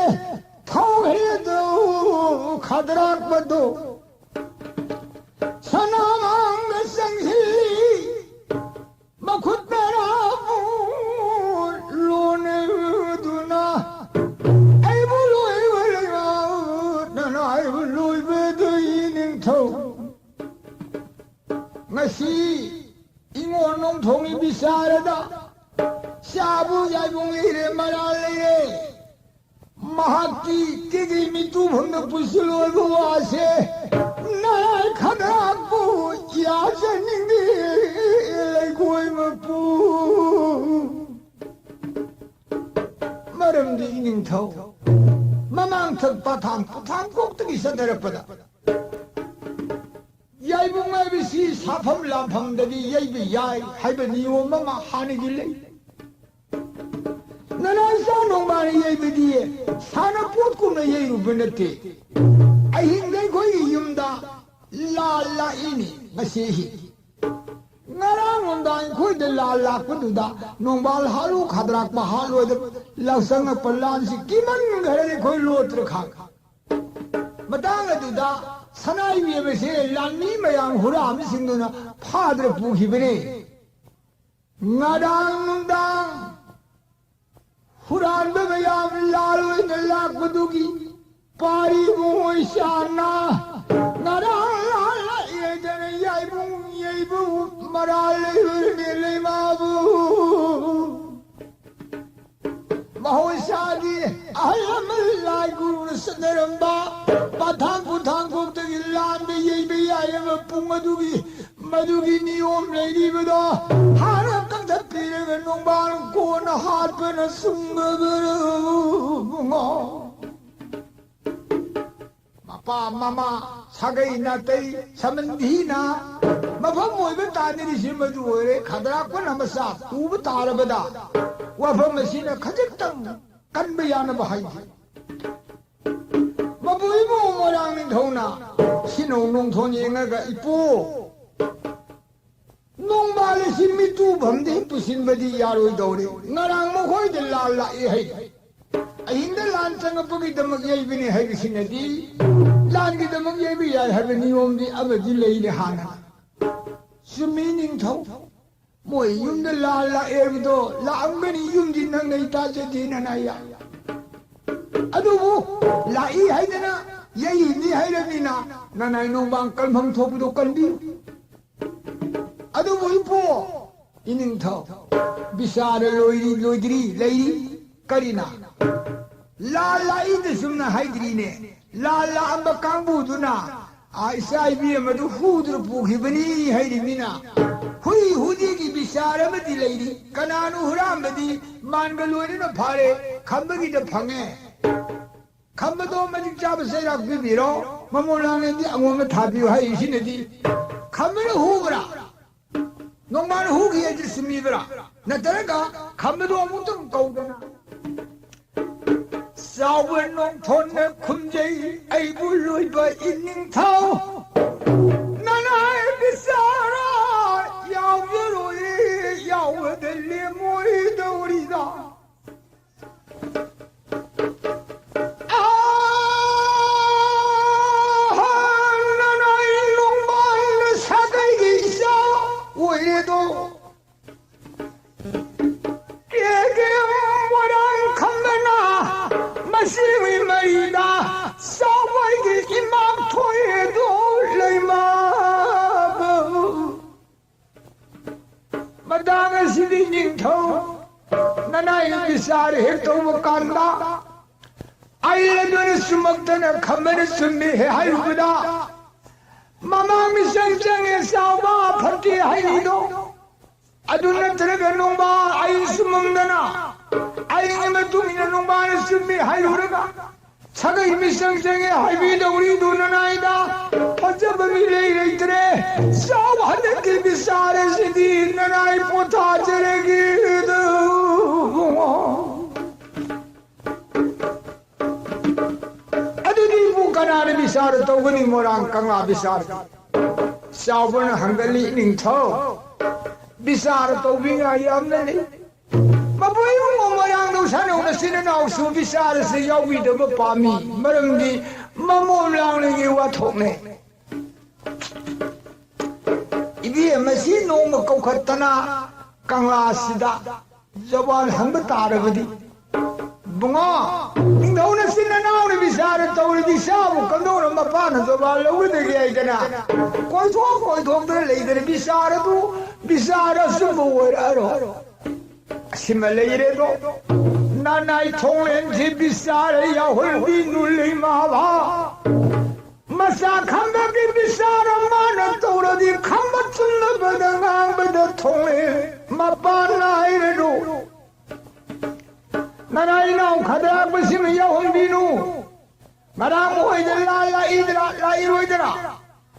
ꯊꯧꯈ꯭ꯔꯦꯗꯣ꯫ ꯈꯗ꯭ꯔꯥꯛꯄꯗꯣ ꯁꯅꯥꯃꯥꯡꯗ ꯆꯪꯁꯤꯜꯂꯤ꯫ ꯃꯈꯨꯠ ꯇꯔꯥꯕꯨ ꯂꯣꯟꯅꯗꯨꯅ ꯑꯩꯕꯨ ꯂꯣꯏꯕ ꯂꯩꯉꯥꯛꯅ ꯑꯩꯕꯨ ꯂꯣꯏꯕꯗꯨ ꯅꯤꯡꯊꯧ꯫ ꯉꯁꯤ ꯏꯉꯣꯟ ꯅꯣꯡꯊꯣꯡꯒꯤ ꯕꯤꯆꯥꯔꯗ ꯆꯥꯕꯨ ꯌꯥꯏꯕꯨꯡ ꯂꯩꯔꯦ, ꯃꯔꯥꯜ ꯂꯩꯔꯦ꯫ ꯃꯍꯥꯛꯀꯤ ꯀꯦꯒꯤ ꯃꯤꯇꯨꯐꯝꯗ ꯄꯨꯁꯤꯜꯂꯣꯏꯕ ꯋꯥꯁꯦ ꯅꯥꯏ ꯈꯗ꯭ꯔꯥꯛꯄꯨ ꯌꯥꯖꯅꯤꯡꯗꯦ꯫ ꯂꯩꯒꯣꯏ ꯃꯄꯨ꯫ ꯃꯔꯝꯗꯤ ꯏꯅꯤꯡꯊꯧ ꯃꯃꯥꯡꯊꯛ ꯄꯥꯊꯥꯡ ꯄꯨꯊꯥꯡ ꯀꯣꯛꯇꯒꯤ ꯆꯠꯅꯔꯛꯄꯗ ꯌꯥꯏꯕꯨꯡ ꯍꯥꯏꯕꯁꯤ ꯁꯥꯐꯝ ꯂꯥꯟꯐꯝꯗꯗꯤ ꯌꯩꯕ ꯌꯥꯏ ꯍꯥꯏꯕ ꯅꯤꯌꯣꯝ ꯑꯃ ꯍꯥꯟꯅꯒꯤ ꯂꯩ꯫ ꯅꯅꯥꯏ ꯆꯥ ꯅꯣꯡꯃꯥꯅ ꯌꯩꯕꯗꯤ ꯁꯥꯟꯅꯄꯣꯠꯀꯨꯝꯅ ꯌꯩꯔꯨꯕ ꯅꯠꯇꯦ꯫ ꯑꯍꯤꯡꯗ ꯑꯩꯈꯣꯏꯒꯤ ꯌꯨꯝꯗ ꯂꯥ ꯂꯥꯛꯏꯅꯤ ꯉꯁꯤ ꯑꯍꯤꯡ꯫ ꯉꯔꯥꯡ ꯅꯨꯡꯗꯥꯡ ꯑꯩꯈꯣꯏꯗ ꯂꯥ ꯂꯥꯛꯄꯗꯨꯗ ꯅꯣꯡꯕꯥꯜ ꯍꯥꯠꯂꯨ ꯈꯗ꯭ꯔꯥꯛꯄ ꯍꯥꯠꯂꯣꯏꯗ ꯂꯥꯛꯆꯪꯉꯛꯄ ꯂꯥꯟꯁꯤ ꯀꯤꯃꯟꯈ꯭ꯔꯦ ꯑꯩꯈꯣꯏ ꯂꯣꯠꯇ꯭ꯔ ꯈꯥꯡ꯫ ꯃꯇꯥꯡ ꯑꯗꯨꯗ ꯁꯅꯥꯏꯕꯤ ꯑꯃꯁꯦ ꯂꯥꯟꯃꯤ ꯃꯌꯥꯝ ꯍꯨꯔꯥꯟꯕꯁꯤꯡꯗꯨꯅ ꯐꯥꯗ꯭ꯔ ꯄꯨꯈꯤꯕꯅꯤ꯫ ꯉꯔꯥꯡ ꯅꯨꯡꯗꯥꯡ ꯍꯨꯔꯥꯟꯕ ꯃꯌꯥꯝ ꯂꯥꯜ ꯑꯣꯏꯅ ꯂꯥꯛꯄꯗꯨꯒꯤ ꯄꯥꯔꯤ ꯃꯣꯏ ꯆꯥꯅ ꯉꯔꯥꯡ ꯂꯥꯜ ꯂꯥꯛꯑꯦꯗꯅ ꯌꯥꯏꯕꯨꯡ ꯌꯩꯕꯨ ꯃꯔꯥꯜ ꯂꯩꯔꯨꯔꯅꯦ ꯂꯩꯃꯥꯕꯨ꯫ ꯃꯍꯧꯁꯥꯒꯤ ꯑꯍꯜ ꯂꯃꯟ ꯂꯥꯏ ꯒꯨꯔꯨꯅ ꯆꯠꯅꯔꯝꯕ ꯄꯥꯊꯥꯡ ꯄꯨꯊꯥꯡ ꯀꯣꯛꯇꯒꯤ ꯂꯥꯟꯕ ꯌꯩꯕ ꯌꯥꯏ ꯍꯥꯏꯕ ꯄꯨꯡ ꯑꯗꯨꯒꯤ ꯃꯗꯨꯒꯤ ꯅꯤꯌꯣꯝ ꯂꯩꯔꯤꯕꯗꯣ ꯍꯥꯟꯅ ꯀꯛꯊꯠꯄꯤꯔꯒ ꯅꯣꯡꯕꯥꯜ ꯀꯣꯟꯅ ꯍꯥꯠꯄꯅ ꯆꯨꯝꯕꯗꯣ꯫ ꯃꯄꯥ ꯃꯃꯥ ꯁꯥꯒꯩ ꯅꯥꯇꯩ ꯁꯃꯟꯙꯤꯅ ꯃꯐꯝ ꯑꯣꯏꯕ ꯇꯥꯟꯅꯔꯤꯁꯤ ꯃꯗꯨ ꯑꯣꯏꯔꯦ꯫ ꯈꯗ꯭ꯔꯥꯛꯄꯅ ꯃꯆꯥ ꯄꯨꯕ ꯇꯥꯔꯕꯗ ꯋꯥꯐꯝ ꯑꯁꯤꯅ ꯈꯖꯤꯛꯇꯪ ꯀꯟꯕ ꯌꯥꯅꯕ ꯍꯥꯏꯈꯤ꯫ ꯃꯄꯨ ꯏꯕꯨꯡ ꯃꯣꯏꯔꯥꯡ ꯅꯤꯡꯊꯧꯅ ꯁꯤꯅꯧ ꯅꯣꯡꯊꯣꯟ ꯌꯦꯡꯉꯒ, "ꯏꯄꯨ, ꯅꯣꯡꯕꯥꯜ ꯑꯁꯤ ꯃꯤꯇꯨꯐꯝꯗ ꯄꯨꯁꯤꯟꯕꯗꯤ ꯌꯥꯔꯣꯏꯗꯧꯔꯦ꯫ ꯉꯔꯥꯡ ꯃꯈꯣꯏꯗ ꯂꯥꯜ ꯂꯥꯛꯏ ꯍꯥꯏ꯫ ꯑꯍꯤꯡꯗ ꯂꯥꯟ ꯆꯪꯉꯛꯄꯒꯤꯗꯃꯛ ꯌꯩꯕꯅꯤ ꯍꯥꯏꯕꯁꯤꯅꯗꯤ ꯂꯥꯟꯒꯤꯗꯃꯛ ꯌꯩꯕ ꯌꯥꯏ ꯍꯥꯏꯕ ꯅꯤꯌꯣꯝꯗꯤ ꯑꯃꯗꯤ ꯂꯩꯔꯦ ꯍꯥꯟꯅ꯫ ꯆꯨꯝꯃꯤ ꯅꯤꯡꯊꯧ, ꯃꯣꯏ ꯌꯨꯝꯗ ꯂꯥꯜ ꯂꯥꯛꯑꯦ ꯍꯥꯏꯕꯗꯣ ꯂꯥꯛꯑꯝꯒꯅꯤ, ꯌꯨꯝꯗꯤ ꯅꯪꯅ ꯏꯇꯥ ꯆꯦꯇꯤꯅ ꯅꯥꯏ ꯌꯥꯏ꯫ ꯑꯗꯨꯕꯨ ꯂꯥꯛꯏ ꯍꯥꯏꯗꯅ ꯌꯩꯅꯤ ꯍꯥꯏꯔꯕꯅꯤꯅ ꯅꯅꯥꯏ ꯅꯣꯡꯕꯥꯜ ꯀꯟꯐꯝ ꯊꯣꯛꯄꯗꯣ ꯀꯟꯕꯤꯌꯨ꯫ ꯑꯗꯨꯕꯨ ꯏꯄꯨ ꯏꯅꯤꯡꯊꯧ ꯕꯤꯆꯥꯔ ꯂꯣꯏꯔꯤ ꯂꯣꯏꯗ꯭ꯔꯤ ꯂꯩꯔꯤ ꯀꯔꯤꯅ?" ꯂꯥꯟ ꯂꯥꯛꯏꯗ ꯆꯨꯝꯅ ꯍꯥꯏꯗ꯭ꯔꯤꯅꯦ꯫ ꯂꯥꯟ ꯂꯥꯛꯑꯝꯕ ꯀꯥꯡꯕꯨꯗꯨꯅ, ꯑꯥ, ꯏꯆꯥ ꯏꯕꯤ ꯑꯃꯗꯨ ꯍꯨꯗꯨꯅ ꯄꯨꯈꯤꯕꯅꯤ ꯍꯥꯏꯔꯤꯕꯅꯤꯅ꯫ ꯍꯨꯏ ꯍꯨꯗꯦꯒꯤ ꯕꯤꯆꯥꯔ ꯑꯃꯗꯤ ꯂꯩꯔꯤ꯫ ꯀꯅꯥꯅꯣ ꯍꯨꯔꯥꯟꯕꯗꯤ? ꯃꯥꯟꯒ ꯂꯣꯏꯅꯅ ꯐꯥꯔꯦ, ꯈꯝꯕꯒꯤꯗ ꯐꯪꯉꯦ꯫ ꯈꯝꯕꯗꯣ ꯃꯇꯤꯛ ꯆꯥꯕ ꯆꯩꯔꯥꯛ ꯄꯤꯕꯤꯔꯣ, ꯃꯃꯣꯟ ꯂꯥꯡꯂꯦꯟꯗꯤ ꯑꯉꯣꯝꯗ ꯊꯥꯕꯤꯌꯨ ꯍꯥꯏꯔꯤꯁꯤꯅꯗꯤ꯫ ꯈꯝꯕꯅ ꯍꯨꯕ꯭ꯔꯥ? ꯅꯣꯡꯃꯥꯅ ꯍꯨꯈꯤ ꯍꯥꯏꯁꯤ ꯆꯨꯝꯃꯤꯕ꯭ꯔꯥ? ꯅꯠꯇ꯭ꯔꯒ ꯈꯝꯕꯗꯣ ꯑꯃꯨꯛꯇꯪ ꯀꯧꯗꯅ, ꯆꯥꯎꯕ ꯅꯣꯡꯊꯣꯟꯅ ꯈꯨꯝꯖꯩ, ꯑꯩꯕꯨ ꯂꯣꯏꯕ ꯏꯅꯤꯡꯊꯧ꯫ ꯅꯅꯥꯏ ꯕꯤꯆꯥꯔ ꯌꯥꯎꯖꯔꯣꯏ, ꯌꯥꯎꯕꯗ ꯂꯦꯝꯃꯣꯏꯗꯧꯔꯤꯗ꯫ ꯑꯥ, ꯅꯅꯥꯏ ꯅꯣꯡꯕꯥꯟ ꯁꯥꯒꯩꯒꯤ ꯏꯆꯥ ꯑꯣꯏꯔꯦꯗꯣ꯫ ꯀꯦꯒꯦ ꯃꯣꯏꯔꯥꯡ ꯈꯝꯕꯅ ꯃꯁꯤꯒꯤ ꯃꯔꯤꯗ ꯆꯥꯎꯕꯒꯤ ꯏꯃꯥ ꯊꯣꯛꯑꯦꯗꯣ ꯂꯩꯃ꯫ ꯃꯇꯥꯡ ꯑꯁꯤꯗꯤ ꯅꯤꯡꯊꯧ ꯅꯅꯥꯏ ꯕꯤꯆꯥꯔ ꯍꯦꯛ ꯇꯧꯕ ꯀꯥꯟꯗ, ꯑꯩ ꯑꯗꯨꯅ ꯆꯨꯝꯃꯛꯇꯅ ꯈꯝꯕꯅ ꯆꯨꯝꯃꯤ ꯍꯦꯛ ꯍꯥꯏꯔꯨꯕꯗ, ꯃꯃꯥꯡ ꯃꯤꯆꯪ ꯆꯪꯉꯦ ꯆꯥꯎꯕ ꯐꯠꯇꯦ ꯍꯥꯏꯔꯤꯗꯣ꯫ ꯑꯗꯨ ꯅꯠꯇ꯭ꯔꯒ ꯅꯣꯡꯕꯥ ꯑꯩ ꯆꯨꯝꯃꯝꯗꯅ, ꯑꯩꯒꯤ ꯃꯇꯨꯡ ꯏꯟꯅ ꯅꯣꯡꯕꯥꯅ ꯆꯨꯝꯃꯤ ꯍꯥꯏꯔꯨꯔꯒ, ꯁꯥꯒꯩ ꯃꯤꯆꯪ ꯆꯪꯉꯦ ꯍꯥꯏꯕꯤꯗꯧꯔꯤꯗꯨ ꯅꯅꯥꯏꯗ ꯐꯖꯕ ꯃꯤ ꯂꯩ ꯂꯩꯇ꯭ꯔꯦ꯫ ꯆꯥꯎ ꯍꯟꯗꯛꯀꯤ ꯕꯤꯆꯥꯔ ꯑꯁꯤꯗꯤ ꯅꯅꯥꯏ ꯄꯣꯊꯥꯖꯔꯒꯦꯗ꯫ ꯑꯗꯨꯗꯤ ꯏꯕꯨꯡ ꯀꯅꯥꯅ ꯕꯤꯆꯥꯔ ꯇꯧꯒꯅꯤ? ꯃꯣꯏꯔꯥꯡ ꯀꯪꯂꯥ ꯕꯤꯆꯥꯔꯗꯤ꯫ ꯆꯥꯎꯕꯅ ꯍꯪꯒꯠꯂꯤ, ꯅꯤꯡꯊꯧ, ꯕꯤꯆꯥꯔ ꯇꯧꯕꯤꯉꯥꯏ ꯌꯥꯝꯅ ꯂꯩ꯫ ꯃꯄꯨ ꯏꯕꯨꯡꯉꯣ ꯃꯣꯏꯔꯥꯡꯗꯧ ꯁꯥꯟꯅꯧ ꯅꯆꯤꯟ ꯅꯅꯥꯎꯁꯨ ꯕꯤꯆꯥꯔꯁꯦ ꯌꯥꯎꯕꯤꯗꯕ ꯄꯥꯝꯃꯤ꯫ ꯃꯔꯝꯗꯤ ꯃꯃꯣꯟ ꯂꯥꯡꯂꯤꯒꯤ ꯋꯥꯊꯣꯛꯅꯦ꯫ ꯏꯕꯦꯝꯃꯁꯤ ꯅꯣꯡꯃ ꯀꯧꯈꯠꯇꯅ ꯀꯪꯂꯥꯁꯤꯗ ꯖꯣꯕꯥꯟ ꯍꯪꯕ ꯇꯥꯔꯕꯗꯤ, ꯏꯕꯨꯡꯉꯣ, ꯅꯤꯡꯊꯧ ꯅꯆꯤꯟ ꯅꯅꯥꯎꯅ ꯕꯤꯆꯥꯔ ꯇꯧꯔꯗꯤ ꯏꯆꯥꯕꯨ ꯀꯝꯗꯧꯅ ꯃꯄꯥꯅ ꯖꯣꯕꯥꯟ ꯂꯧꯒꯗꯒꯦ ꯍꯥꯏꯗꯅ ꯀꯣꯏꯊꯣꯛ ꯀꯣꯏꯊꯣꯛꯇꯅ ꯂꯩꯗꯅ ꯕꯤꯆꯥꯔꯗꯨ, ꯕꯤꯆꯥꯔ ꯑꯆꯨꯝꯕ ꯑꯣꯏꯔꯛꯑꯔꯣꯏ꯫ ꯑꯁꯤꯃ ꯂꯩꯔꯦꯗꯣ꯫ ꯅꯅꯥꯏ ꯊꯣꯡꯂꯦꯟꯁꯤ ꯕꯤꯆꯥꯔ ꯌꯥꯎꯍꯟꯕꯤꯅꯨ ꯂꯩꯃꯥꯕ꯫ ꯃꯆꯥ ꯈꯝꯕꯒꯤ ꯕꯤꯆꯥꯔ ꯃꯥꯅ ꯇꯧꯔꯗꯤ ꯈꯝꯕ ꯆꯨꯝꯅꯕꯗ ꯉꯥꯡꯕꯗ ꯊꯣꯡꯂꯦꯟ ꯃꯄꯥꯟ ꯅꯥꯏꯔꯅꯨ꯫ ꯅꯅꯥꯏ ꯏꯅꯥꯎ ꯈꯗ꯭ꯔꯥꯛꯄꯁꯤꯡ ꯌꯥꯎꯍꯟꯕꯤꯅꯨ꯫ ꯉꯔꯥꯡ ꯃꯣꯏꯗ ꯂꯥꯜ ꯂꯥꯛꯏꯗ꯭ꯔꯥ ꯂꯥꯛꯏꯔꯣꯏꯗ꯭ꯔꯥ?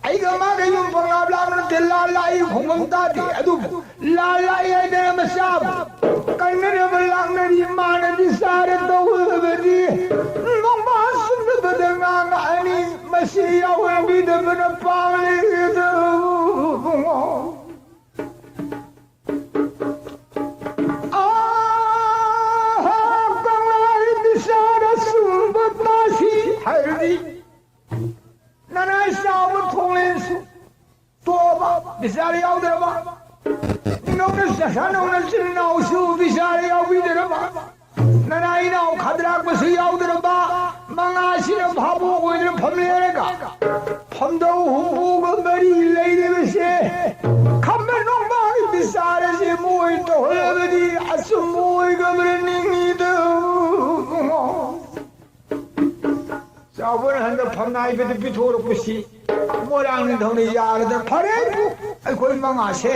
ꯑꯩꯒ ꯃꯥꯒ ꯌꯨꯝ ꯄꯪꯂꯥꯞ ꯂꯥꯞꯅ ꯅꯠꯇꯦ, ꯂꯥꯜ ꯂꯥꯛꯏ ꯈꯣꯡꯐꯝ ꯇꯥꯗꯦ꯫ ꯑꯗꯨꯕꯨ ꯂꯥꯜ ꯂꯥꯛꯏ ꯍꯥꯏꯗꯅ ꯃꯆꯥꯕꯨ ꯀꯟꯅꯅꯕ ꯂꯥꯛꯅꯔꯤ꯫ ꯃꯥꯅꯗꯤ ꯆꯥꯔꯦ ꯇꯧꯔꯕꯗꯤ ꯅꯣꯡꯃ ꯆꯨꯝꯗꯕꯗ ꯉꯥꯡꯉꯛꯑꯅꯤ꯫ ꯃꯁꯤ ꯌꯥꯎꯍꯟꯕꯤꯗꯕꯅ ꯄꯥꯝꯂꯦꯗ ꯏꯕꯨꯡꯉꯣ꯫ ꯑꯥ, ꯀꯪꯂꯥꯒꯤ ꯕꯤꯆꯥꯔ ꯆꯨꯝꯕ ꯇꯥꯁꯤ ꯍꯥꯏꯔꯗꯤ ꯅꯅꯥꯏ ꯆꯥꯎꯕ ꯊꯣꯡꯂꯦꯟꯁꯨ ꯇꯣꯛꯑꯕ, ꯕꯤꯆꯥꯔ ꯌꯥꯎꯗ꯭ꯔꯕ? ꯅꯧꯅ ꯆꯁꯥ ꯅꯧꯅ ꯆꯤꯟ ꯏꯅꯥꯎꯁꯨ ꯕꯤꯆꯥꯔ ꯌꯥꯎꯕꯤꯗ꯭ꯔꯕ? ꯅꯅꯥꯏ ꯏꯅꯥꯎ ꯈꯗ꯭ꯔꯥꯛꯄꯁꯨ ꯌꯥꯎꯗ꯭ꯔꯕ? ꯃꯉꯥꯁꯤꯅ ꯚꯥꯕꯣꯛ ꯑꯣꯏꯗꯅ ꯐꯝꯂꯦꯔꯒ ꯐꯝꯗꯧ ꯍꯨꯝꯐꯨꯒ ꯃꯔꯤ ꯂꯩꯔꯤꯕꯁꯦ ꯈꯝꯕ ꯅꯣꯡꯕꯥꯒꯤ ꯕꯤꯆꯥꯔꯁꯦ ꯃꯣꯏ ꯇꯧꯍꯜꯂꯕꯗꯤ ꯑꯆꯨꯝꯕ ꯑꯣꯏꯒꯕ꯭ꯔꯥ ꯅꯤꯡꯉꯤꯗ꯫ ꯆꯥꯎꯕꯅ ꯍꯟꯗꯛ ꯐꯝꯅꯥꯏꯕꯗ ꯄꯤꯊꯣꯔꯛꯄꯁꯤ ꯃꯣꯏꯔꯥꯡ ꯅꯤꯡꯊꯧꯅ ꯌꯥꯔꯗ ꯐꯔꯦ, ꯑꯩꯈꯣꯏ ꯃꯉꯥꯁꯦ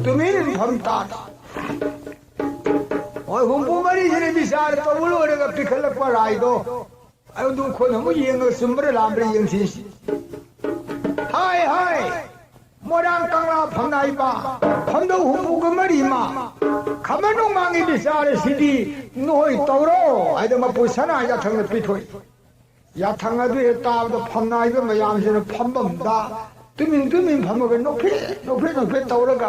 ꯇꯨꯃꯤꯟ ꯐꯝ ꯇꯥꯔꯦ꯫ ꯍꯣꯏ, ꯍꯨꯝꯐꯨ ꯃꯔꯤꯁꯤꯅ ꯕꯤꯆꯥꯔ ꯇꯧꯕ ꯂꯣꯏꯔꯒ ꯄꯤꯈꯠꯂꯛꯄ ꯔꯥꯏꯗꯣ ꯑꯗꯨ ꯑꯩꯈꯣꯏꯅ ꯑꯃꯨꯛ ꯌꯦꯡꯉꯒ ꯆꯨꯝꯕ꯭ꯔꯥ ꯂꯥꯟꯕ꯭ꯔꯥ ꯌꯦꯡꯁꯤ꯫ ꯍꯥꯏ, ꯍꯥꯏ, ꯃꯣꯏꯔꯥꯡ ꯀꯪꯂꯥ ꯐꯝꯅꯥꯏꯕ ꯐꯝꯗꯧ ꯍꯨꯝꯐꯨꯒ ꯃꯔꯤ ꯃꯥ ꯈꯝꯕ ꯅꯣꯡꯃꯥꯡꯒꯤ ꯕꯤꯆꯥꯔ ꯑꯁꯤꯗꯤ ꯅꯣꯏ ꯇꯧꯔꯣ ꯍꯥꯏꯗ ꯃꯄꯨ ꯁꯅꯥ ꯌꯥꯊꯪꯅ ꯄꯤꯊꯣꯛꯏ꯫ ꯌꯥꯊꯪ ꯑꯗꯨ ꯍꯦꯛ ꯇꯥꯕꯗ ꯐꯝꯅꯥꯏꯕ ꯃꯌꯥꯝꯁꯤꯅ ꯐꯝꯐꯝꯗ ꯇꯨꯃꯤꯟ ꯇꯨꯃꯤꯟ ꯐꯝꯃꯒ ꯅꯣꯛꯐꯦꯠ ꯅꯣꯛꯐꯦꯠ ꯅꯣꯛꯐꯦꯠ ꯇꯧꯔꯒ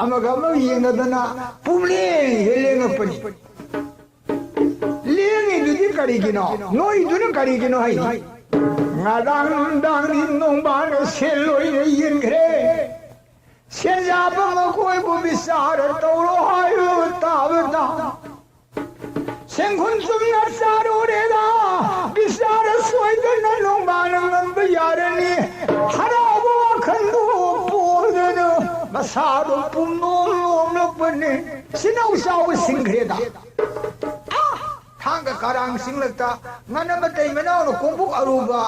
ꯑꯃꯒ ꯑꯃꯒ ꯌꯦꯡꯅꯗꯅ ꯄꯨꯝꯂꯦꯡ ꯍꯦꯛ ꯂꯦꯡꯉꯛꯄꯅꯤ꯫ ꯂꯦꯡꯉꯤꯗꯨꯗꯤ ꯀꯔꯤꯒꯤꯅꯣ? ꯅꯣꯏꯗꯨꯅ ꯀꯔꯤꯒꯤꯅꯣ ꯍꯥꯏꯅꯤ? ꯉꯔꯥꯡ ꯅꯨꯡꯗꯥꯡꯗꯤ ꯅꯣꯡꯕꯥꯅ ꯁꯦꯟ ꯂꯣꯏꯅ ꯌꯦꯟꯈ꯭ꯔꯦ꯫ ꯁꯦꯟꯖꯥꯕ ꯃꯈꯣꯏꯕꯨ ꯕꯤꯆꯥꯔ ꯇꯧꯔꯣ ꯍꯥꯏꯕ ꯇꯥꯕꯗ ꯁꯦꯡꯈꯨꯟ ꯆꯨꯝꯅ ꯆꯥꯔꯨꯔꯦꯗ꯫ ꯕꯤꯆꯥꯔ ꯁꯣꯏꯗꯅ ꯅꯣꯡꯕꯥꯅ ꯉꯝꯕ ꯌꯥꯔꯅꯤ꯫ ꯍꯔꯥꯎꯕ ꯋꯥꯈꯜꯗꯨ ꯄꯣꯛꯗꯅ ꯃꯁꯥꯗꯨ ꯄꯨꯝꯅꯣꯝ ꯅꯣꯝꯂꯛꯄꯅꯤ꯫ ꯁꯤꯅꯧ ꯆꯥꯎꯕ ꯁꯤꯡꯈ꯭ꯔꯦꯗ꯫ ꯊꯥꯡꯒ ꯀꯔꯥꯡ ꯆꯤꯡꯂꯛꯇ ꯉꯥꯅꯝ ꯃꯇꯩ ꯃꯅꯥꯎꯅ ꯀꯣꯡꯄꯣꯛ ꯑꯔꯨꯕ,